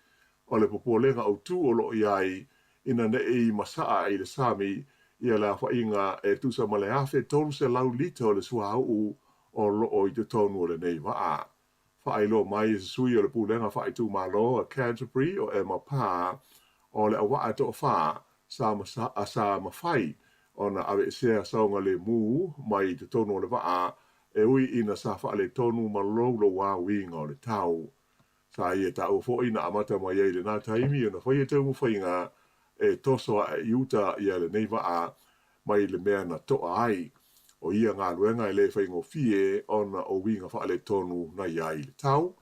O le popolega autū o lo o i ai ina ne i masaa i le sami ia le aofaʻiga e tusa ma le 1,300 lita o le suauu o lo o i totonu o lenei vaa. Faailoa mai e se sui o le Pulega Faaitumalo a Canterbury o Emma Parr, o le auvaa e toafa sa sa mafai ona aveesea saogalemu mai i totonu o le vaa e ui ina sa faaletonu ma louloua uiga o le tau. Sa ia taua foi na amata mai ai i lena taimi ona faia taumafaiga e toso ae i uta ia lenei vaa mai le mea na toa ai. O ia galuega e le faigofie ona o uiga faaletonu na i ai i le tau,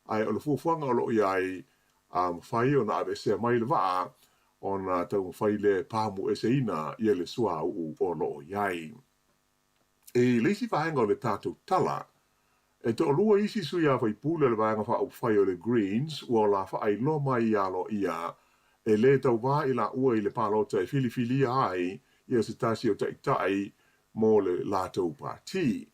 ae o le fuafuaga o lo o i ai, a mafai ona aveesea mai le vaa ona taumafai lea e pamueseina ia le suauu o lo o i ai. I le isi vaega o le tatou tala, e toalua isi sui a faipule o le Vaega Faaupufai o le Greens ua ola faailoa mai aloaia e lē tauvā i laua i le palota e filifilia ai ia se tasi o taʻitaʻi mo le latou pātī.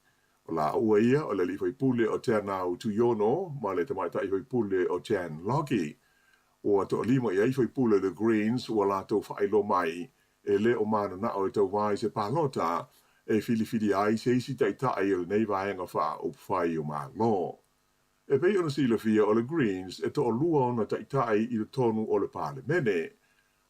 O laua ia o le alii faipule o Teanau Tuiono ma le tamaitai faipule o Jan Logie. Ua toalima i ai faipule o le Greens ua latou faailoa mai e le o mananao e tauvā i se palota e filifilia ai se isi taʻitaʻi o lenei vaega faaupufai o Malo. E pei ona silafia o le Greens e toalua ona taʻitaʻi i totonu o le Palemene,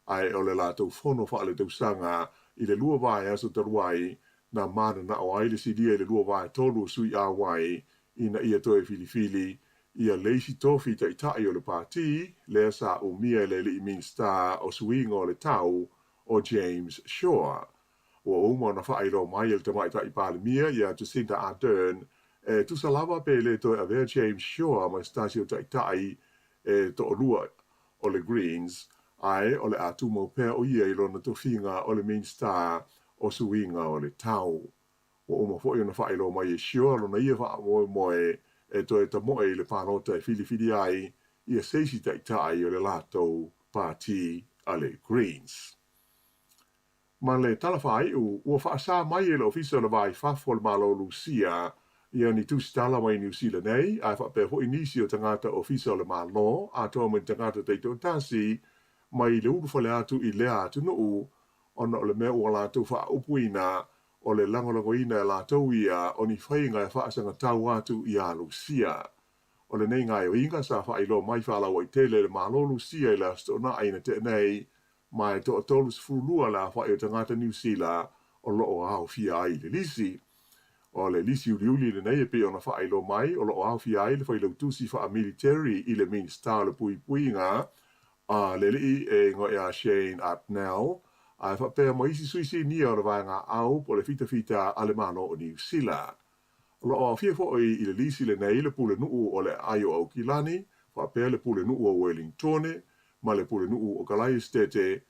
ae o le latou fono faaletausaga i le lua vaiaso talu ai na mananao ai le silia i le lua vaetolu o sui auai ina ia toe filifili ia le isi tofi taʻitaʻi o le pātī lea sa umia e le alii Minisita o Suiga o le Tau o James Shaw. Ua uma ona faailoa mai e le Tamaitai Palemia ia Jacinda Ardern e tusa lava pe le toe avea James Shaw ma se tasi o taʻitaʻi e toalua o le Greens, ae o le a tumau pea o ia i lona tofiga o le Minisita o Suiga o le Tau. Ua uma foi ona faailoa mai e Shaw lona ia faamoemoe e toe tamoe i le palota e filifili ai ia se isi taʻitaʻi o le latou pātī a le Greens. Ma le tala faaiʻu, ua faasā mai e le Ofisa o le Va i Fafo o le Malo o Lusia ia ni tusitala mai Niu Sila nei, ae faapea foi nisi o tagata ofisa o le Malo atoa ma ni tagata taitoatasi mai le ulufale atu i lea atunuu ona o le mea ua latou faaupuina o le lagolagoina e latou ia o ni faiga e faasagatau atu iā Lusia. O lenei gaoioiga sa faailoa mai faalauaitele e le Malo Lusia i le Aso Toonai na tea nei, ma e toa-32 le aofaʻi o tagata Niu Sila o lo o aofia ai i le lisi. O le lisi uliuli lenei e pei ona faailoa mai o lo o aofia ai le failautusi faa-military i le Minisita o le Puipuiga a le alii e igoa ia Shane Artnell. ae faapea ma isi sui sinia o le Vaega Au po o le Fitafita a le Malo o Niu Sila. O lo o aofia foi i le lisi lenei le Pulenuu o le Aai o Aukilani, faapea le Pulenuu o Welingtone ma le Pulenuu o Kalaesetete,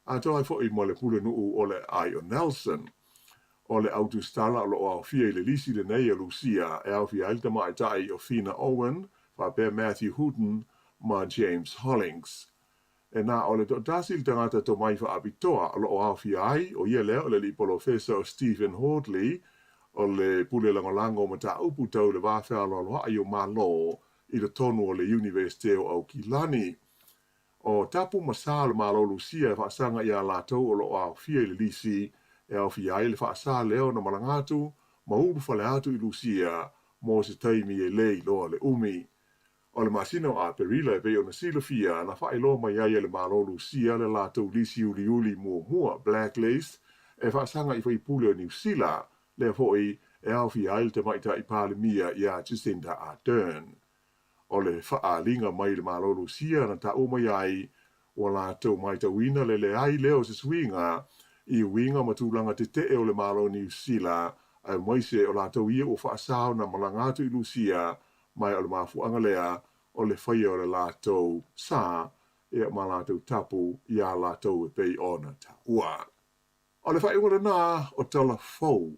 atoa ai foi ma le Pulenuu o le Aai o Nelson. O le au tusitala o lo o aofia i le lisi lenei a Lusia e aofia ai le tamaitai o Fina Owen faapea Matthew Hooton ma James Hollings. E na o le toatasi le tagata tomai faapitoa o lo o aofia ai, o ia lea o le alii polofesa o Stephen Hordley o le Pule Lagolago o Mataupu Tau le Va Fealoaloa'i o Malo i totonu o le Iunivesite o Aukilani. O tapu ma sa o le Malo Lusia e faasaga iā latou o lo o aofia i le lisi e aofia ai le faasa lea ona malaga atu ma ulufale atu i Lusia mo se taimi e le iloa le umi. O le masina o Aperila e pei ona silafia na faailoa mai ai e le Malo Lusia le latou lisi uliuli muamua, blacklist, e faasaga i faipule o Niu Sila, lea foi e aofia ai le tamaitai Palemia iā Jacinda Ardern. O le faaaliga mai le Malo Lusia na taua mai ai, ua latou matauina le leai lea o se suiga i uiga ma tulaga tetee o le Malo Niu Sila, aemaise o latou ia ua faasa ona malaga atu i Lusia, ma o le mafuaaga lea o le faia o le latou sa ma latou tapu iā latou e pei ona taua. O le faaiuga lena o Tala Fou.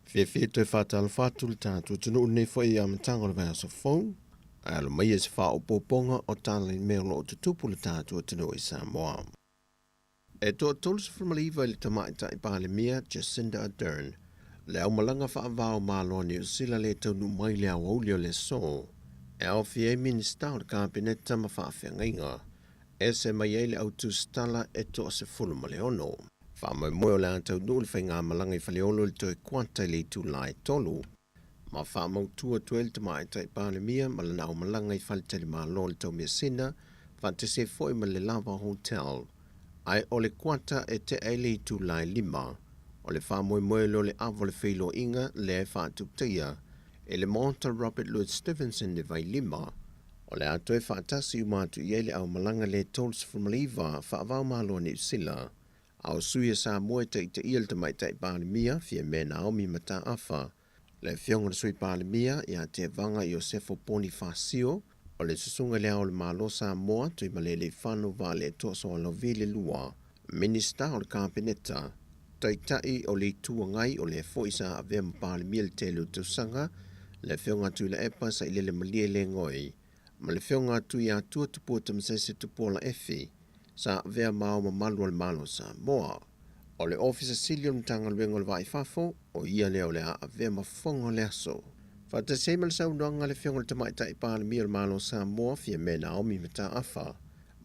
Fiafia e toe faatalofa atu le tatou atunuu i lenei foi amataga o le vaiaso fou, ae alo maia i se faaopoopoga o tala i mea o lo o tutupu i le tatou atunuu i Samoa. E toa 39 i le Tamaitai Palemia Jacinda Ardern le aumalaga faava o Malo a Niu Sila le taunuu mai i le aoauli o le aso, e aofia ai Minisita o le Kapeneta ma faafeagaiga, ese mai ai le au tusitala e toa 16. Faamoemoe o le a taunuu le faigamalaga i Faleolo i le toe kuata i le itula e 3, ma faamautu atu ai le Tamaitai Palemia ma lana aumalaga i faletalimalo o le Taumeasina, faatasi ai foi ma le Lava Hotel. Ae o le kuata e tea ai le itula e 5, o le faamoemoe lea o le ava o le feiloaiga lea e faatuputaia e le Maota Robert Louis Stevenson i Vailima, O le a toe faatasi uma atu i ai le aumalaga le 39 faava-o-Malo a Niu Sila, a o sui a Samoa e taitaia le Tamaitai Palemia, Fiame Naomi Mataafa, le Afioga i le Sui Palemia ia Tevaga Iosefo Ponifasio, o le Susuga i le Ao o le Malo Samoa, Tuimalealiifano Vaaletoa Sualauvi le lua, Minisita o le Kapeneta, Taitai o le Itu Agai o lea foi sa avea ma Palemia i le tele o tausaga, le Afioga a Tuilaepa Sailele Malie Lengoi, ma le Afioga a Tuiatua Tupua Tamasese Tupuola Efi, sa avea ma Ao Mamalu o le Malo o Samoa. O le Ofisa Sili o le Matagaluega o le Vaa i Fafo, o ia lea o le a avea ma fofoga o le aso. Faatasi ai ma le saunoaga a le Afioga i le Tamaitai Palemia o le Malo o Samoa, Fiame Naomi Mataafa,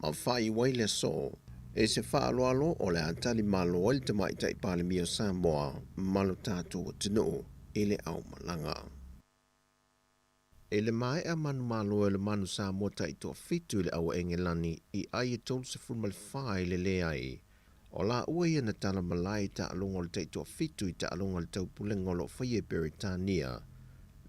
Ma faaiu ai le aso e se faaaloalo o le a tali malo ai le Tamaitai Palemia o Samoa ma lo tatou atunuu i le aumalaga. I le maea manumalo e le manu Samoa taitoafitu i le aua Engelani i ai e 34 i le leai, o laua ia na tala malae i taaloga o le taitoafitu i taaloga a le taupulega o lo o faia i Peretania.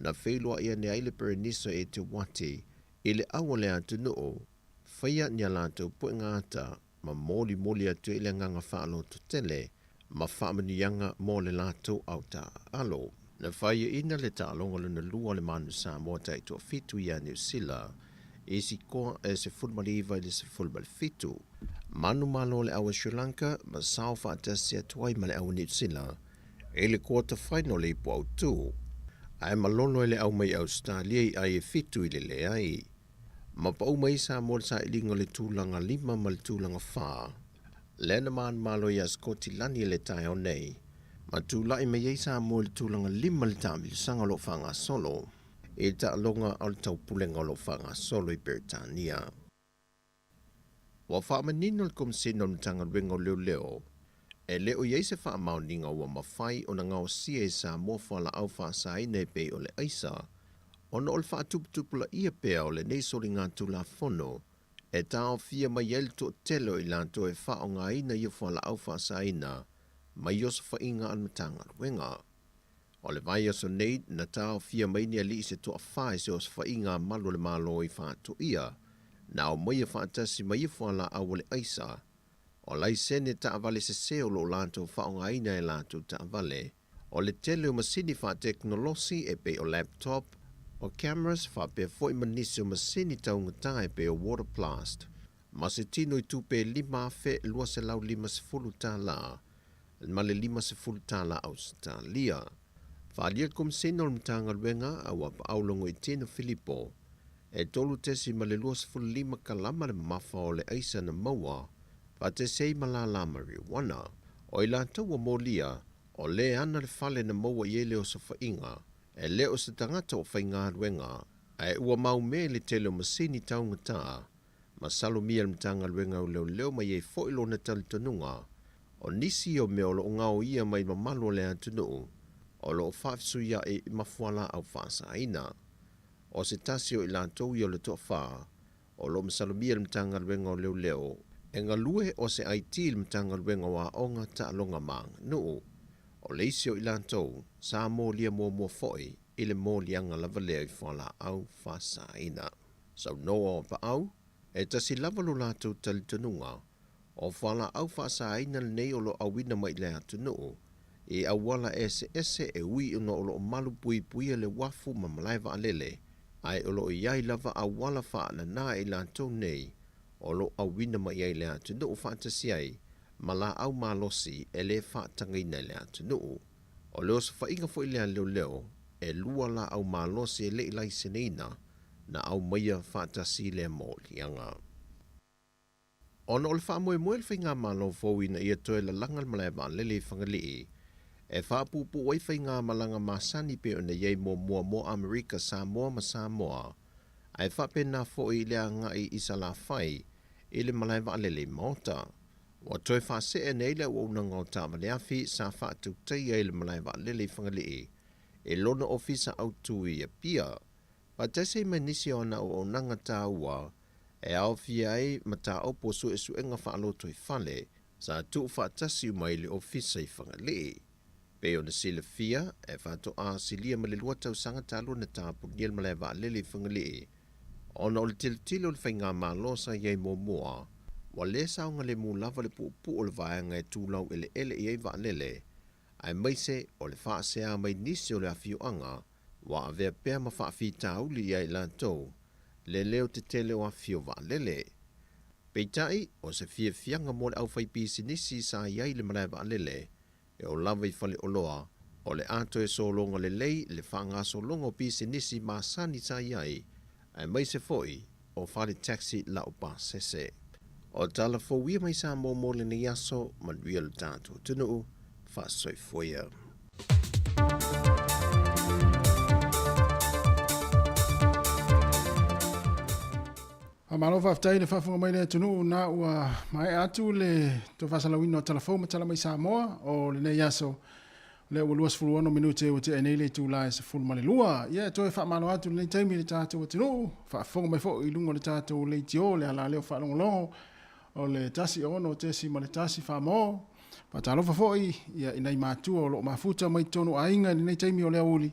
Na feiloai ane ai le Perenisa Eteuati I le au o le atunuu, faia ni a latou puega ata ma molimoli atu ai le agaga faalototele ma faamanuiaga mo le latou au taaalo. Na faiaina le taaloga lona lua o le Manu Samoa taitoafitu ia Niu Sila i sikoa e 19 i le 17. Manumalo le au a Sri Lanka ma sao faatasi atu ai ma le au a Niu Sila i le quarter final i Puautū, ae malolo e le au mai Ausetalia i ai e fitu i le leai. Ma pau mai Samoa le sailiga o le tulaga lima ma le tulaga fa. Lea na manumalo iā Sikotilani i le taeao nei, ma tulai mai ai Samoa i le tulaga lima i le taamilosaga o lo o faagasolo i le taaloga o le taupulega o lo o faagasolo i Peretania. Ua faamanino le Komesina o le Matagaluega o Leoleo, e le o i ai se faamaoniga ua mafai ona gaosia e Samoa fualaau faasaina e pei o le aisa. Ona o le faatuputupulaia pea o lenei soligatulafono e taofia mai ai le toatele o i latou e faaaogaina ia fualaau faasaina mai osofaiga a le Matagaluega. O le vaiaso nei na taofia mai ni alii se toafa i se osofaiga a malu o le Malo i Faatoia, na aumaia faatasi ma ia fualaau o le aisa, o laisene taavale sese o lo o latou faaaogaina e latou taavale, o le tele o masini faatekonolosi e pei o laptop, o cameras faapea foi ma nisi o masini taugata e pei o water blast, ma se tino i tupe e $5,250 ma le $50 Ausetalia. Faaalia le Komisena o le Matagaluega a ua Apaau Logoitino Filipo, e 3.25 kalama le mamafa o le aisa na maua, faatasi ai ma lala marijuana. O i latou ua molia, o le ana le fale na maua i ai le osofaiga, e le o se tagata o faigaluega, ae ua maumea i le tele o masini taugata, Masalomia le Matagaluega o Leoleo ma i ai foi lona talitonuga, o nisi o mea o lo o gaoia mai mamalu o le atunuu o lo o faafesuiaʻi ma fualaau faasaina. O se tasi o i latou ia o le toafa o lo o masalomia le Matagaluega o Leoleo e galue o se IT i le Matagaluega o Aoga, Taaloga ma Aganuu. O le isi o i latou, sa molia muamua foi i le moliaga lava lea i fualaau faasaina. Saunoa o Paau, e tasi lava lo latou talitonuga, o fualaau faasaina lenei o lo o auina mai i le atunuu, i auala eseese e ui ona o lo o malu puipuia le uafu ma malae vaalele, ae o lo o i ai lava auala faanana e i latou nei o lo o auina mai ai i le atunuu faatasi ai ma laau malosi e le faatagaina i le atunuu. O le osofaiga foi lea a leoleo, e lua laau malosi e le i laiseneina, na aumaia faatasi lea moliaga. Ona o le faamoemoe o le Faigamalo fou ina ia toe lalaga le malae vaalele i Fagalii, e faapuupuu ai faigamalaga masani pei ona i ai muamua mo Amerika Samoa ma Samoa, ae faapena foi i le agai i Salafai i le malae vaalele i Maota. Ua toe faasee nei le auaunaga o taavaleafi sa faatautaia i le malae vaalele i Fagalii i lona ofisa autu i Apia. Faatasi ai ma nisi o ana auaunaga taua e aofia ai mataupu o suesuega faalotoifale sa tuufaatasi uma i le Ofisa i Fagalii. Pei ona silafia, e faatoa silia ma le lua tausaga talu ona tapunia le malae vaalele i Fagalii ona o le tilotilo o le faigamalo sa i ai muamua, ua le saogalemu lava le puupuu o le vaega e tulau eleele i ai vaalele, aemaise o le faasea mai nisi o le afioaga ua avea pea ma faafitauli ia i latou le leo tetele o afio vaalele. Peitai, o se fiafiaga mo le aufaipisinisi sa i ai le malae vaalele e oo lava i faleoloa, o le a toe sologa lelei le faagasologa o pisinisi masani sa i ai, aemaise foi o fale taxi laupasese. O tala fou ia mai Samoa mo lenei aso, manuia lo tatou atunuu, faasoifua ia. Faamalo faafetai le faafofoga mai le atunuu na ua maea atu le toe faasalauina o tala fou ma tala mai Samoa o lenei aso lea ua 26 minute ua tea nei le itula e 12. Ia e toe faamalo atu lenei taimi i le tatou atunuu, faafofoga mai foi i luga o le tatou leitio le alaleo faalogologo o le 106.1 Samoa. Faatalofa foi ia i nai matua o lo o mafuta mai totonu aiga i lenei taimi o le aoauli.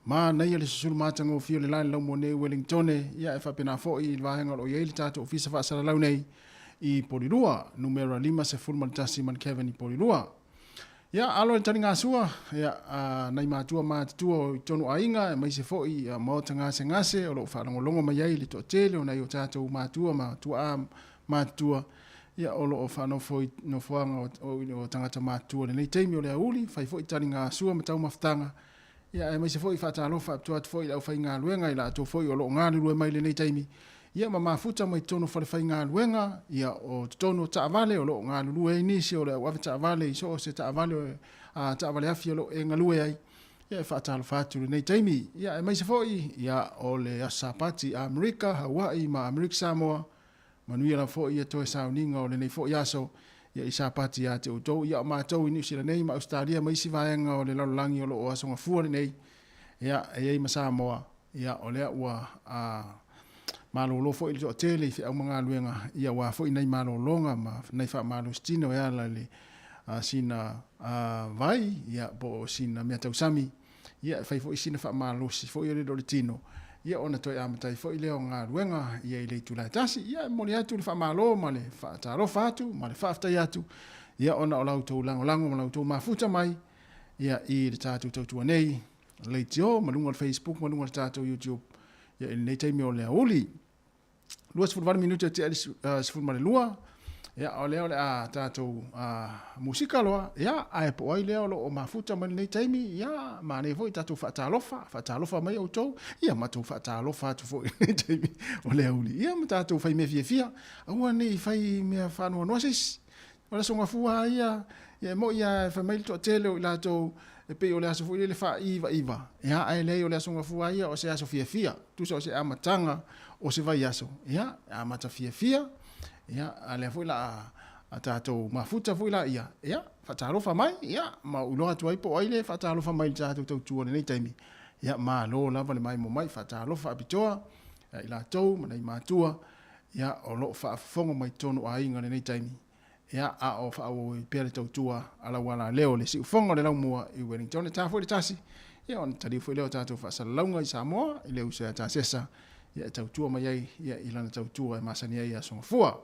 Manaia le susulu matagofie o le la i le laumua nei i Wellingtone, ia e faapena foi i le vaega o lo o i ai le tatou ofisa faasalalau nei i Polilua, numera 51 Mankevin i Polilua. Ia, alo i le taligasua, ia, a nai matua matutua o i totonu aiga, aemaise foi ia maota gasegase o lo o faalogologo mai ai le toatele o nai o tatou matua ma tuaa matutua, ia, o lo o faanofo i nofoaga o tagata matutua i lenei taimi o le aoauli, fai foi taligasua ma taumafataga, Ia, aemaise foi faatalofa faapitoa atu foi i le aufaigaluega i latou foi o lo o galulue mai i lenei taimi, ia ma mafuta mai totonu o falefaigaluega, ia o totonu o taavale o lo o galulue ai nisi o le au ave taavale i so o se taavale, a taavale afi o lo o e galue ai. Ia e faatalofa atu i lenei taimi. Ia aemaise foi ia o le Aso Sapati i Amerika, Hawaii ma Amerika Samoa, Manuia lava foi ia toe sauniga o lenei foi aso ia i Sapati ia te outou, ia o matou i Niu Sila nei ma Ausetalia ma isi vaega o le lalolagi o lo o aso gafua lenei, ia e i ai ma Samoa. Ia, o lea ua malolo foi le toatele i feau ma galuega, ia aua foi nai malologa ma nai faamalositino e ala i le sina vai, ia, po o sina mea tausami, ia, e fai foi sina faamalosi foi o le le tino, ia, ona toe amata ai foi lea o galuega, ia, i le itula e tasi. Ia, e momoli atu le faamalo ma le faatalofa atu ma le faafetai atu, ia, ona o la outou lagolago ma la outou mafuta mai, ia, i le tatou tautua nei, leitio ma luga o le Facebook ma luga o le tatou YouTube, ia, i lenei taimi o le aoauli. 28 minute e tea i le 12, ia, o lea o le a tatou musika loa, ia, ae po o ai lea o lo o mafuta mai lenei taimi, ia, manaia foi tatou faatalofa, faatalofa mai outou, ia, matou faatalofa atu foi i lenei taimi o le aoauli, ia, ma tatou fai mea fiafia, aua ne i fai mea faanoanoa se isi. O le Aso Gafua lava ia, ia e moni lava e fai mai le toatele o i latou e pei o le aso foi lele faaiva-iva, ia ae leai o le Aso Gafua lava ia o se aso fiafia, tusa o se amataga o se vaiaso, ia e amata fiafia, ia a lea foi la a tatou mafuta foi laia, ia faatalofa mai, ia ma ou iloa atu ai po o ai le faatalofa mai i le tatou tautua i lenei taimi, ia malo lava le maimoa mai, faatalofa faapitoa ia i latou ma nai matua, ia o lo o faafofoga mai totonu o aiga i lenei taimi, ia a o faaauau ai pea le tautua a lau alaleo le siufofoga o le laumua i Wellington. E ta foi le tasi, ia ona taliu foi lea o tatou faasalalauga i Samoa i le uso ia Tasesa, ia e tautua mai ai ia i lana tautua e masani ai ia Sogafua.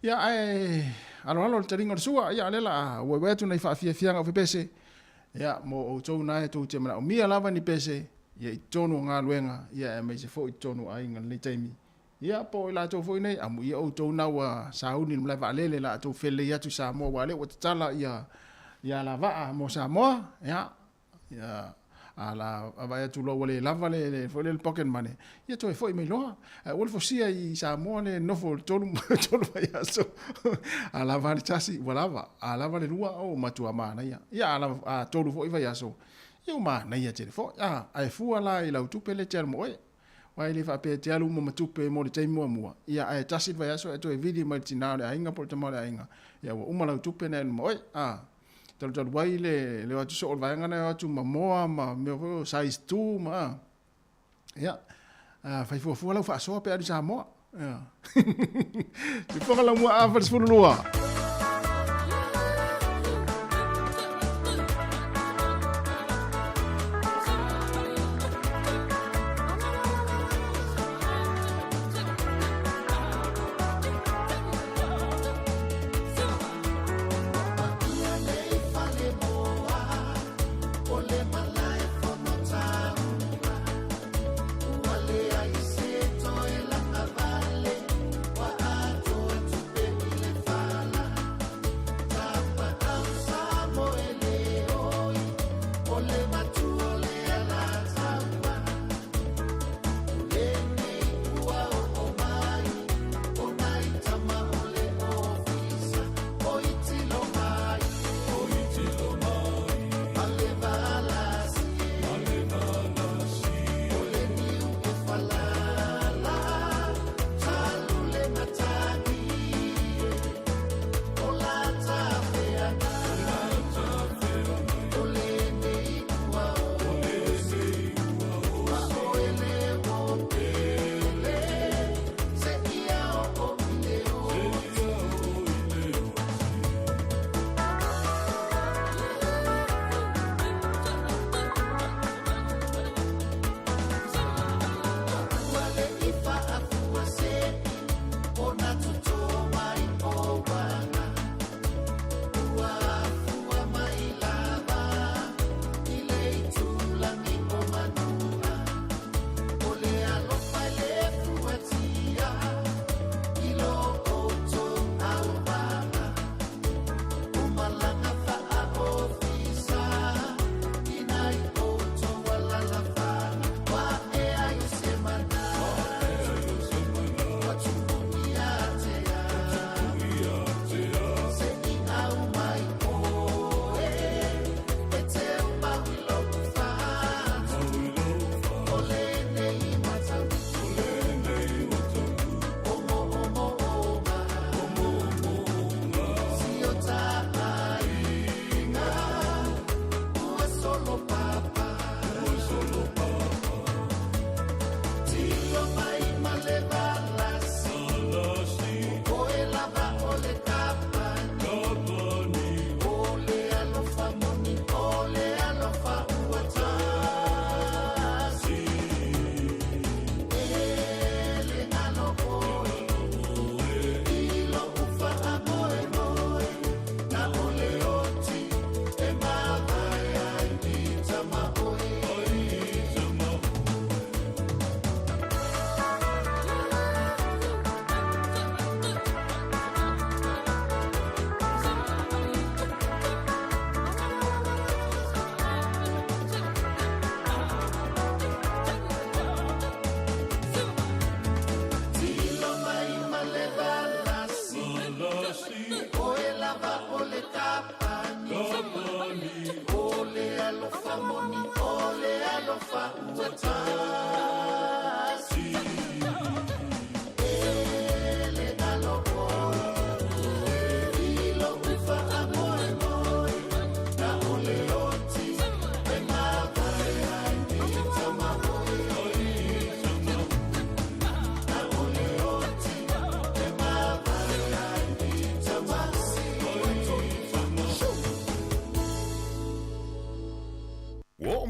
Ia ae aloalo le taliga o le sua, ia o lea la uaewae atu nai faafiafiaga o fepese, ia mo outou na e tou te manaomia lava ni pese, ia i totonu o galuega, ia aemaise foi i totonu o aiga i lenei taimi. Ia po o i latou foi nei, amuia outou na ua sauni i le malae vaalele la outou felelei atu i Samoa aua o lea ua tatala ia ia alavaa mo Samoa, ia ia a la vaai atu loa ua le lava le le foi lele pocket money, ia toe foi mai loa. Ae aua le fosia i Samoa le nofo i le tolu tolu vaiaso. A lava le tasi ua lava, a lava le lua, oh ua matua manaia. Ia a lava a tolu foi vaiaso, ia ua manaia tele foi. A, ae fua la i lau tupe lea e te alu ma oe. Aua e le faapea e te alu uma ma tupe mo le taimi muamua, ia ae tasi le vaiaso e toe vili mai le tina o le aiga po o le tama o le aiga, ia ua uma lau tupe na e alu ma oe. A, talutalu ai le, le o atu soo o le vaega na e o atu ma moa ma mea foi o size 2 ma, a, ia, a, fai fuafua lau faasoa pe alu i Samoa. Ia. Siufofoga laumua a 12.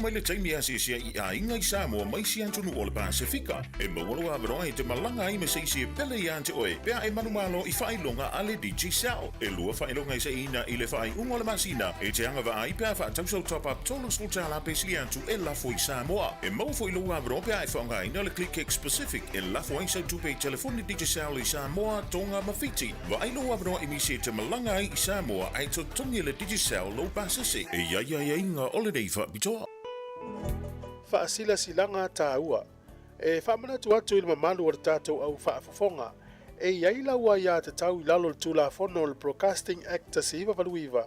mai le taimi e asiasi ai i aiga i Samoa ma isi atunuu o le Pasefika. E maua lou avanoa e te malaga ai me se isi e pele iā te oe pe a e manumalo i faailoga a le Digicel. E lua faailoga e seiina i le faaiuga o le masina e te agavaa ai pe a faatau sau top-up $30 pe sili atu e lafo i Samoa. E maua foi lou avanoa pe a e faaaogaina le ClickX Pacific e lafo ai sau tupe i telefoni Digicel i Samoa, Tonga ma Fiti. Vaai lou avanoa i nisi e te malaga ai i Samoa ae totogi e le Digicel lou pasese. E i ai aiaiga o lenei faapitoa. Faasilasilaga taua. E faamanatu atu i le mamalu o le tatou au faafofoga, e i ai lau aiatatau i lalo o le Tulafono o le Broadcasting Act 1989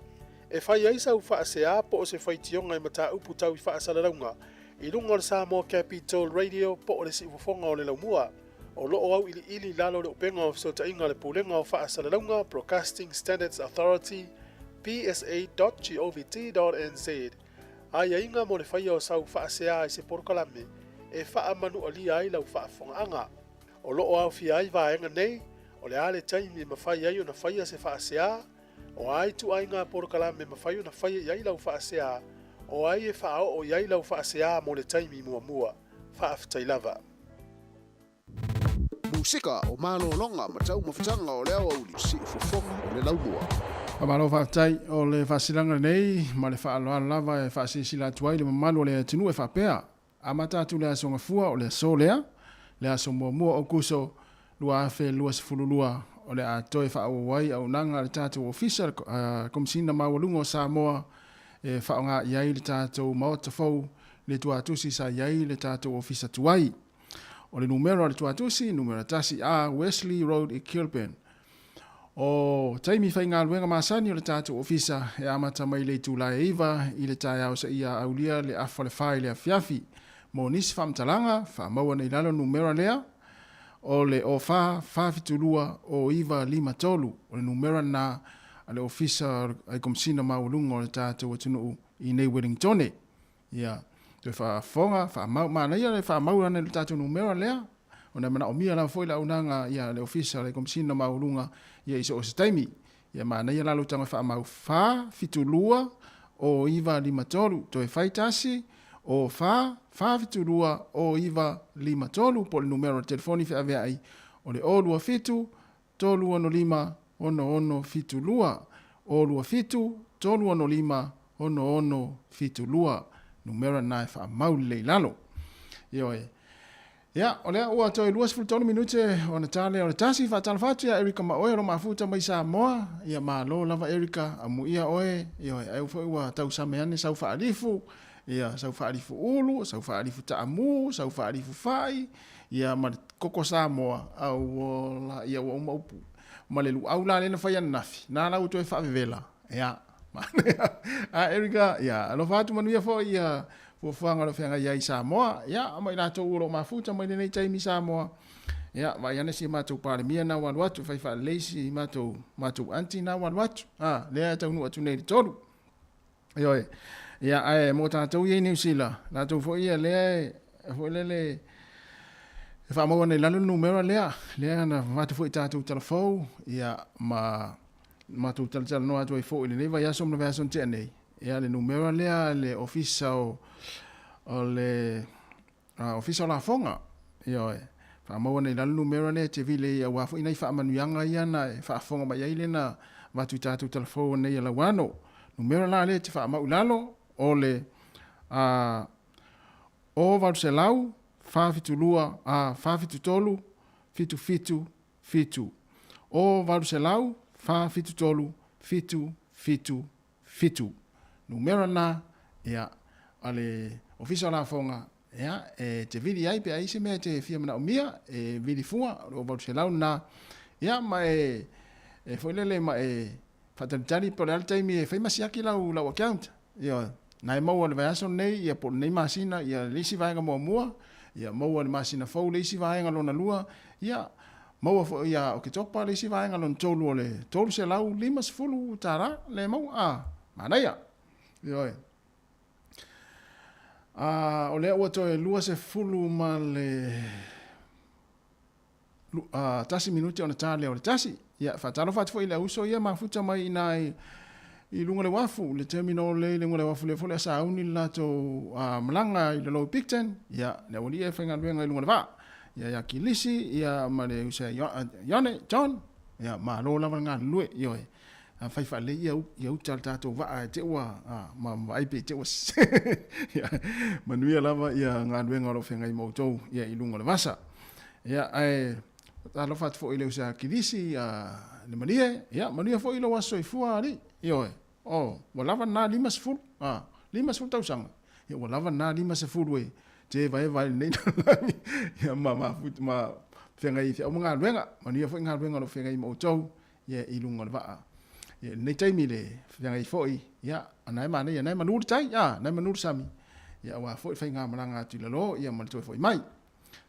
e fai ai sau faasea po o se faitioga i mataupu tau i faasalalauga i luga o le Samoa Capital Radio po o le siufofoga o le laumua. O lo o auiliili i lalo o le upega o fesootaiga a le Pulega o Faasalalauga, Broadcasting Standards Authority, psa.govt.nz, aiaiga mo le faia o sau faasea i se polokalame e faamanualia ai lau faafofogaaga. O lo o aofia ai vaega nei, o le a le taimi e mafai ai ona faia se faasea, o a ituaiga polokalame e mafai ona faia i ai lau faasea, o ai e faaoo i ai lau faasea mo le taimi muamua. Faafetai lava. Musika o malologa ma taumafataga o le aoauli, siufofoga o le laumua. Faamalo faafetai o le faasilaga lenei ma le faaaloalo lava e faasilasila atu ai le mamalu o le atunuu e faapea, Amata atu le Aso Gafua o le aso lea, le aso muamua o Aokuso 2022, o le a toe faaauau ai auaunaga a le tatou Ofisa le Komesina Maualuga o Samoa e faaaoga i ai le tatou Maota fou le tuatusi sa i ai le tatou Ofisa tuai. O le numera o le tuatusi, numera 1A Wesley Road i Kilburn. O taimi faigaluega masani o le tatou ofisa e amata mai le itula e 9 i le taeao seia aulia le afa le 4 i le afiafi. Mo nisi faamatalaga, faamaua nei lalo numera lea, o le 04 472 0953. O le numera lena a le Ofisa o Komesina Maualuga o le tatou atunuu i nei Wellingtone. Ia, toe faafofoga, faamau, manaia le faamau ane le tatou numera lea, ona e manaomia lava foi le auaunaga ia le Ofisa o le Komesina Maualuga ia i so o se taimi. Ia manaia la lou tago e faamau 4, 7, 2, 0, 9, 5, 3, toe fai tasi, 0, 4, 4, 7, 2, 0, 9, 5, 3, po o le numera o le telefoni feaveai o le 0, 2, 7, 3, 6, 5, 6, 6, 7, 2, 0, 2, 7, 3, 6, 5, 6672, numera lena e faamau lelei i lalo. Ioe. Ia, o lea ua toe 23 minute ona ta lea o le tasi, faatalofa atu ia Erika Maoe o lo mafuta mai Samoa. Ia malo lava Erika, amuia oe, ioe, ai foi ua tausame ane sau faalifu, ia sau faalifu ulu, sau faalifu taamu, sau faalifu fai, ia ma le koko Samoa, auola, ia ua uma upu. Ma le luau la lea na fai ananafi, na la ua toe faavevela. Ia, a Erika, ia, alofa atu manuia foi ia fuafuaga o lo o feagai ai i Samoa. Ia, ma i latou o lo o mafuta mai lenei taimi i Samoa. Ia, vaai ane si matou Palemia na ua alu atu, fai faalelei si matou, matou aunty na ua alu atu. A, lea e taunuu atu nei i le tolu. Ioe. Ia, ae mo tatou ia i Niu Sila, latou foi ia lea e, foi lele, e faamau ane i lalo le numera lea, lea na avatu foi i tatou talafou, ia, ma matou talatalanoa atu ai foi i lenei vaiaso ma le vaiaso na tea nei, ia le numera lea le ofisa o, o le uh, ofisa o lafoga. Ioe, faamaua nei lalo numera lea te vile i aua foi nai faamanuiaga ia na e faafofoga mai ai le na avatu i tatou talafou nei a Lauano. Numera la lea te faamau i lalo o le uh, o 800 472 a 473 77 7, o 800 473 7 7 7. Numera na, ia, a le Ofisa o Lafoga, ia, e te vili ai pe a i ai se mea e te fia manaomia, e vili fua, o le 800 na, ia, ma e, e foi lele ma e faatalitali po o le a le taimi e fai ma siaki lau, lau account. Ioe, na e maua i le vaiaso lenei, ia po o lenei masina, ia le isi vaega muamua, ia maua i le masina fou le isi vaega lona lua, ia maua foi ia Oketopa le isi vaega lona tolu o le $350 le maua, a, manaia. Ioe. A, o lea ua toe 20 ma le 1 minute ona ta lea o le tasi. Ia, faatalofa atu foi i le auso ia mafuta mai i ina i, i luga o le uafu, le terminal lea i luga o le uafu lea foi o le a sauni le latou malaga i lalo i Picton, ia, le aualii e faigaluega i luga o le vaa. Ia, ia Kilisi, ia, ma le uso ia Ione, John, ia, malo lava le galulue, ioe. Afai faalelei ia, ia uta le tatou vaa e te ua, ma vaai pe te ua ia, manuia lava ia galuega o lo o feagai ma outou ia i luga o le vasa. Ia, ae talofa atu foi i le uso ia Kilisi, ia, le malie, ia, manuia foi lou aso soifua, alii, ioe. Oh, ua lava lena 50, 50 tausaga. Ia, ua lava lena 50 e te evaeva ai i lenei lalolagi, ia, ma mafuta, ma feagai i feau ma galuega. Manuia foi galuega o lo o feagai ma outou, ia, i luga o le vaa. Ia, i lenei taimi le feagai foi, ia, ana e manaia, na e manu le tai, na e manu le sami, ia, aua foi le faigamalaga atu i lalo, ia, ma le toe foi mai.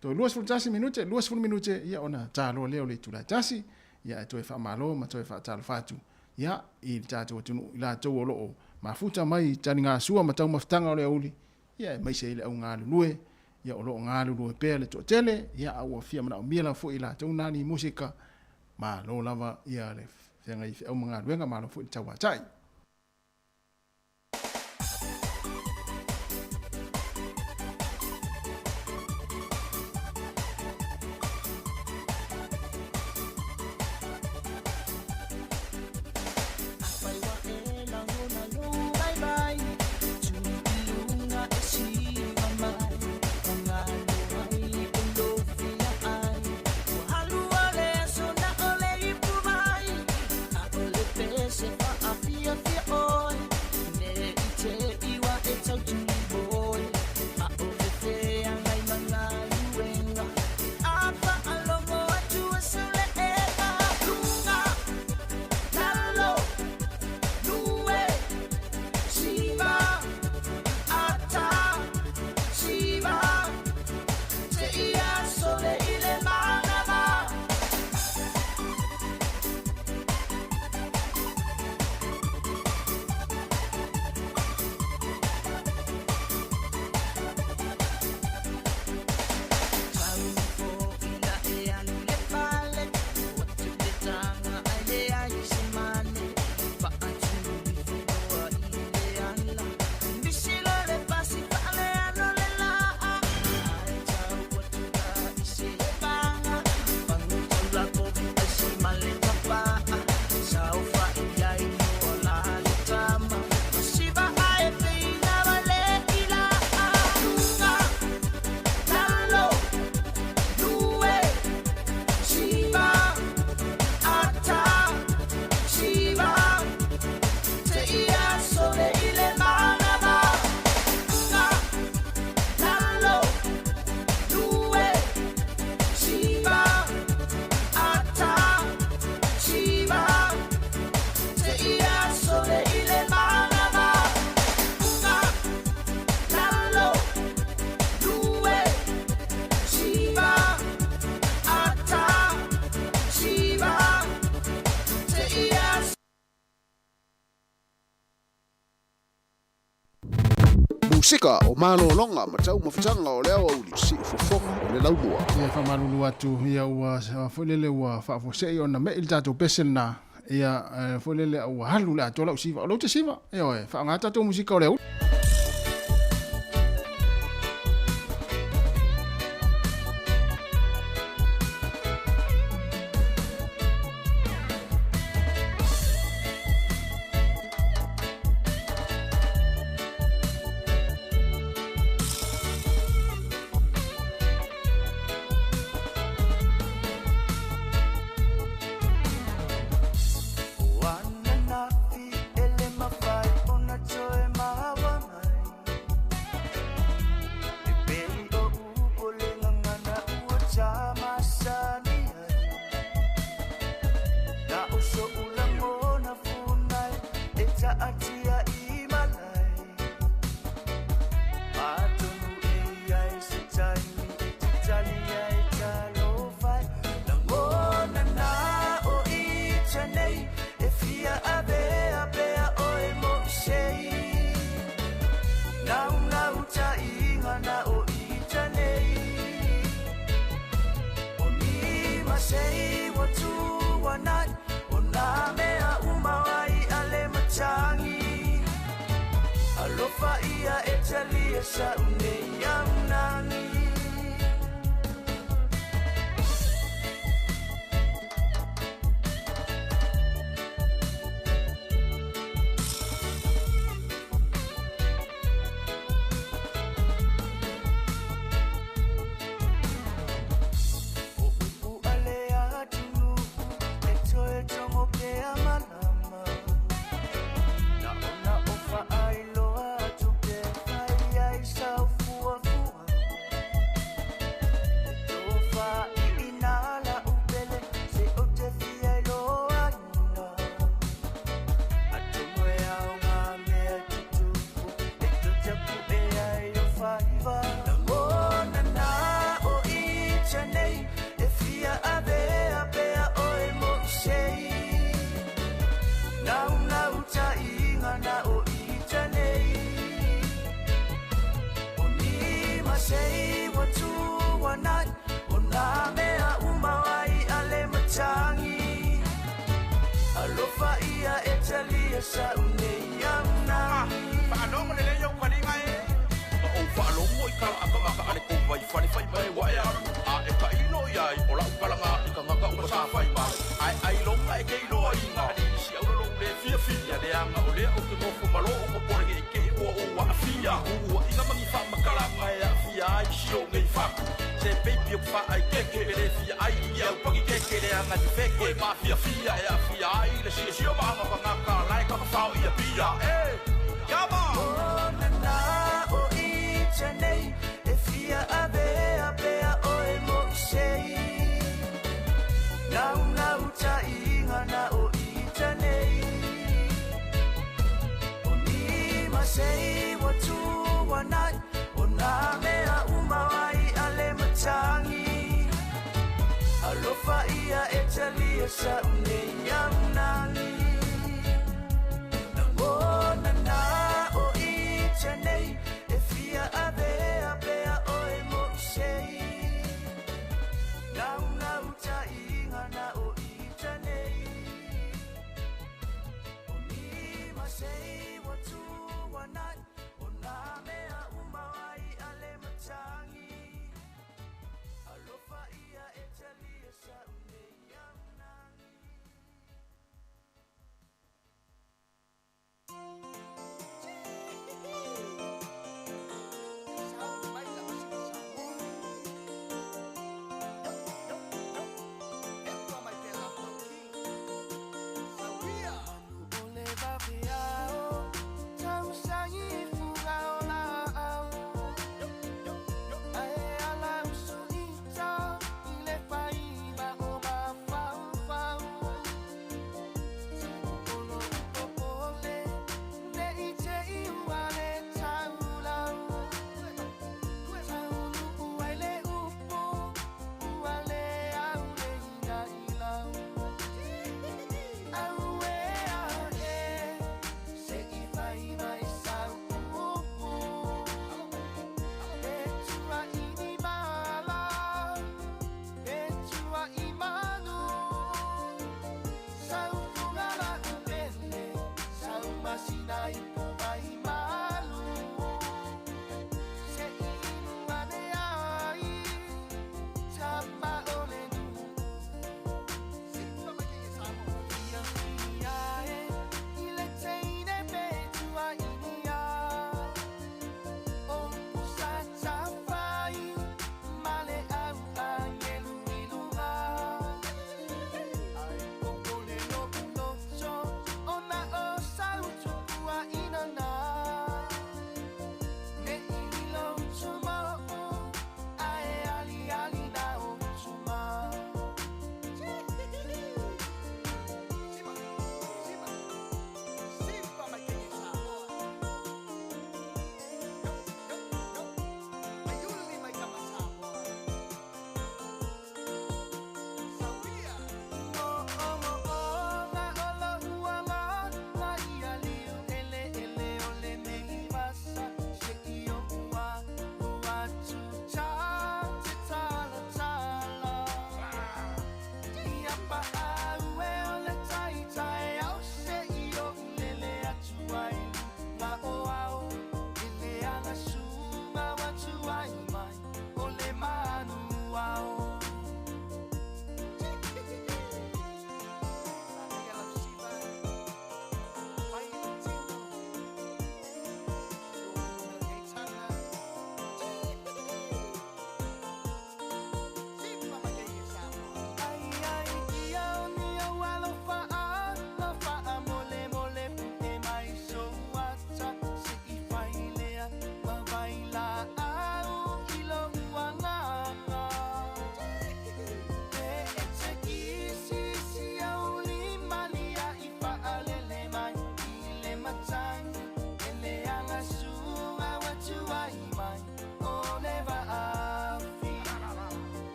Toe 21 minute, 20 minute, ia, ona taloa lea o le itula e tasi, ia, e toe faamalo ma toe faatalofa atu, ia, i le tatou atunuu, i latou o lo o mafuta mai i taligasua ma taumafataga o le aoauli, ia, aemaise ai le au galulue, ia, o lo o galulue pea le toatele, ia, a ua fia manaomia lava foi e latou nani musika, malo lava ia le feagai i feau ma galuega, malo foi le tauatai. Musika o malologa ma taumafataga o le aoauli, siufofoga o le laumua. Ia, e faamalulu atu, ia ua foi lele ua faafuasei ona me'i le tatou pese lena, ia foi lele ua alu le atoa lau siva. O lou te siva, ioe, faaaoga tatou musika o le aoauli. talia sa unei aunagi.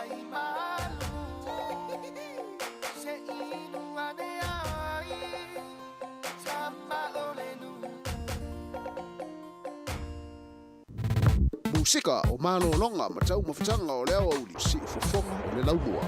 ai malu Se inu ane ai Tama o le nu Musika o malologa ma taumafataga o le aoauli siufofoga o le laumua.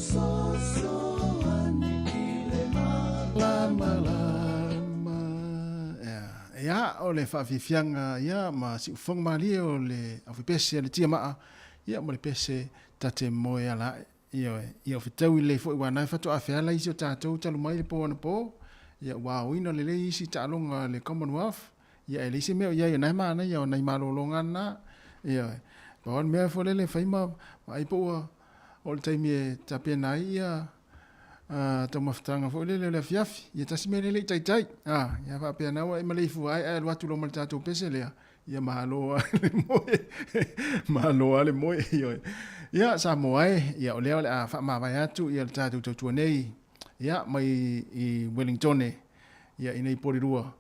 Fesoasoani i le Malamalama. Ia, o le faafiafiaga ia ma siufofoga malie o le aufipese a le tiamaa, ia ma le pese ta te moe ala ae. Ioe, ia o fetaui lelei foi aua na e faatoa feala isi o tatou talu mai le po anapo, ia ua aoina lelei isi taaloga a le Commonwealth, ia e leai se mea o i ai, o na e manaia o nai malologa na. Ioe, pau lava le mea foi lele e fai ma vaai po ua oo le taimi e tapena ai ia taumafataga foi lele o le afiafi, ia tasi mea lea e le i taitai. A, ia faapea na ua e maleifua ae ae alu atu loa ma le tatou pese lea, Ia malo lava le moe. Malo lava le moe. Ioe. Ia Samoa e, ia o lea o le a faamavae atu ia le tatou tautua nei, ia mai i Wellingtone, ia i nei Porirua,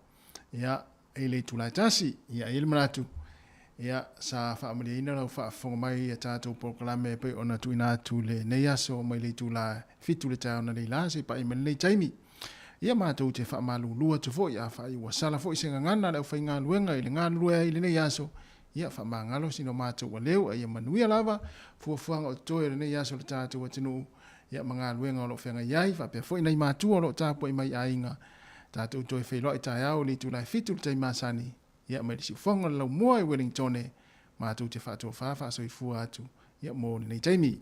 ia i le itula e tasi. Ia e i ai le manatu, ia sa faamalieina lau faafofoga mai i a tatou polokalame e pei ona tuuina atu i lenei aso mai le itula e 7 le taeao analeila seia paia mai lenei taimi. Ia matou te faamalulu atu foi afai ua sala foi se gagana a le aufaigaluega i le galulue ai i lenei aso, ia faamagalo sina o matou aleu a ia manuia lava fuafuaga o totoe o lenei aso i le tatou atunuu, ia ma galuega o lo o feagai ai, faapea foi nai matua o lo o tapuai mai i aiga. Tatou toe feiloai taeao i le itula e 7 i le taimi masani, ia mai le siufofoga o le laumua i Wellingtone, matou te faatofa faasoifua atu ia mo lenei taimi.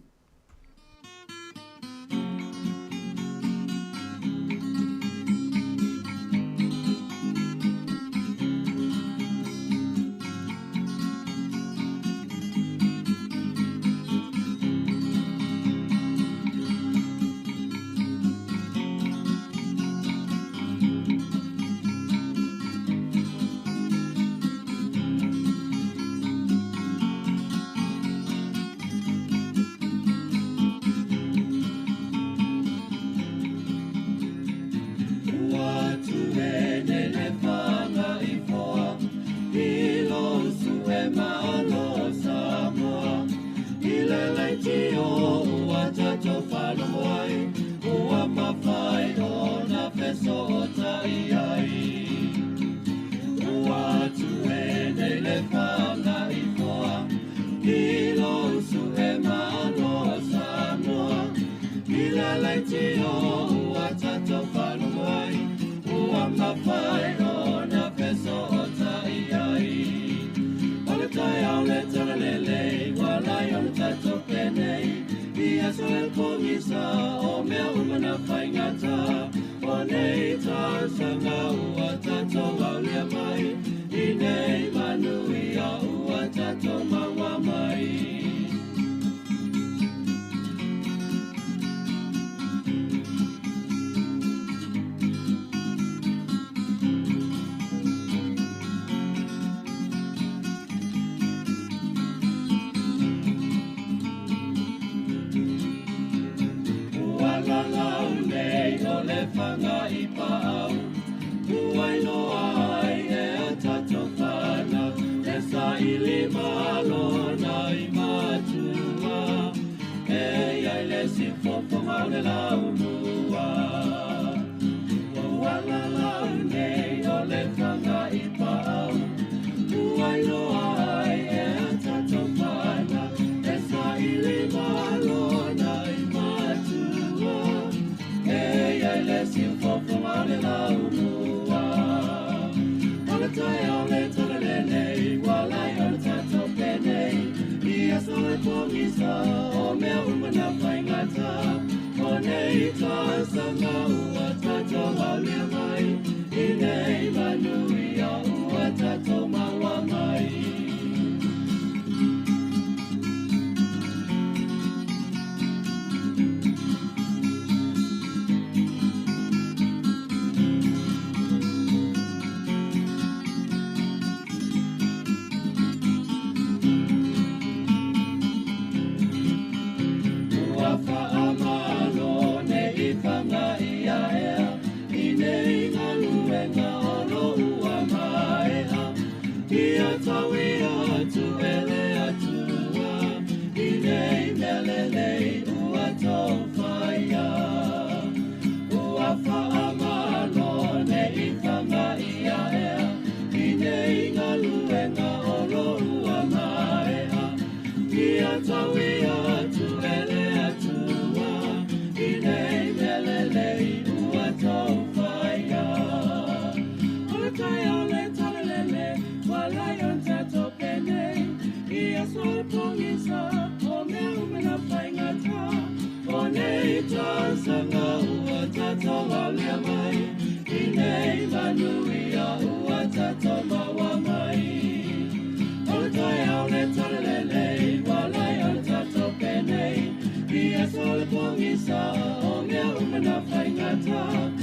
sa o mea uma na faigata.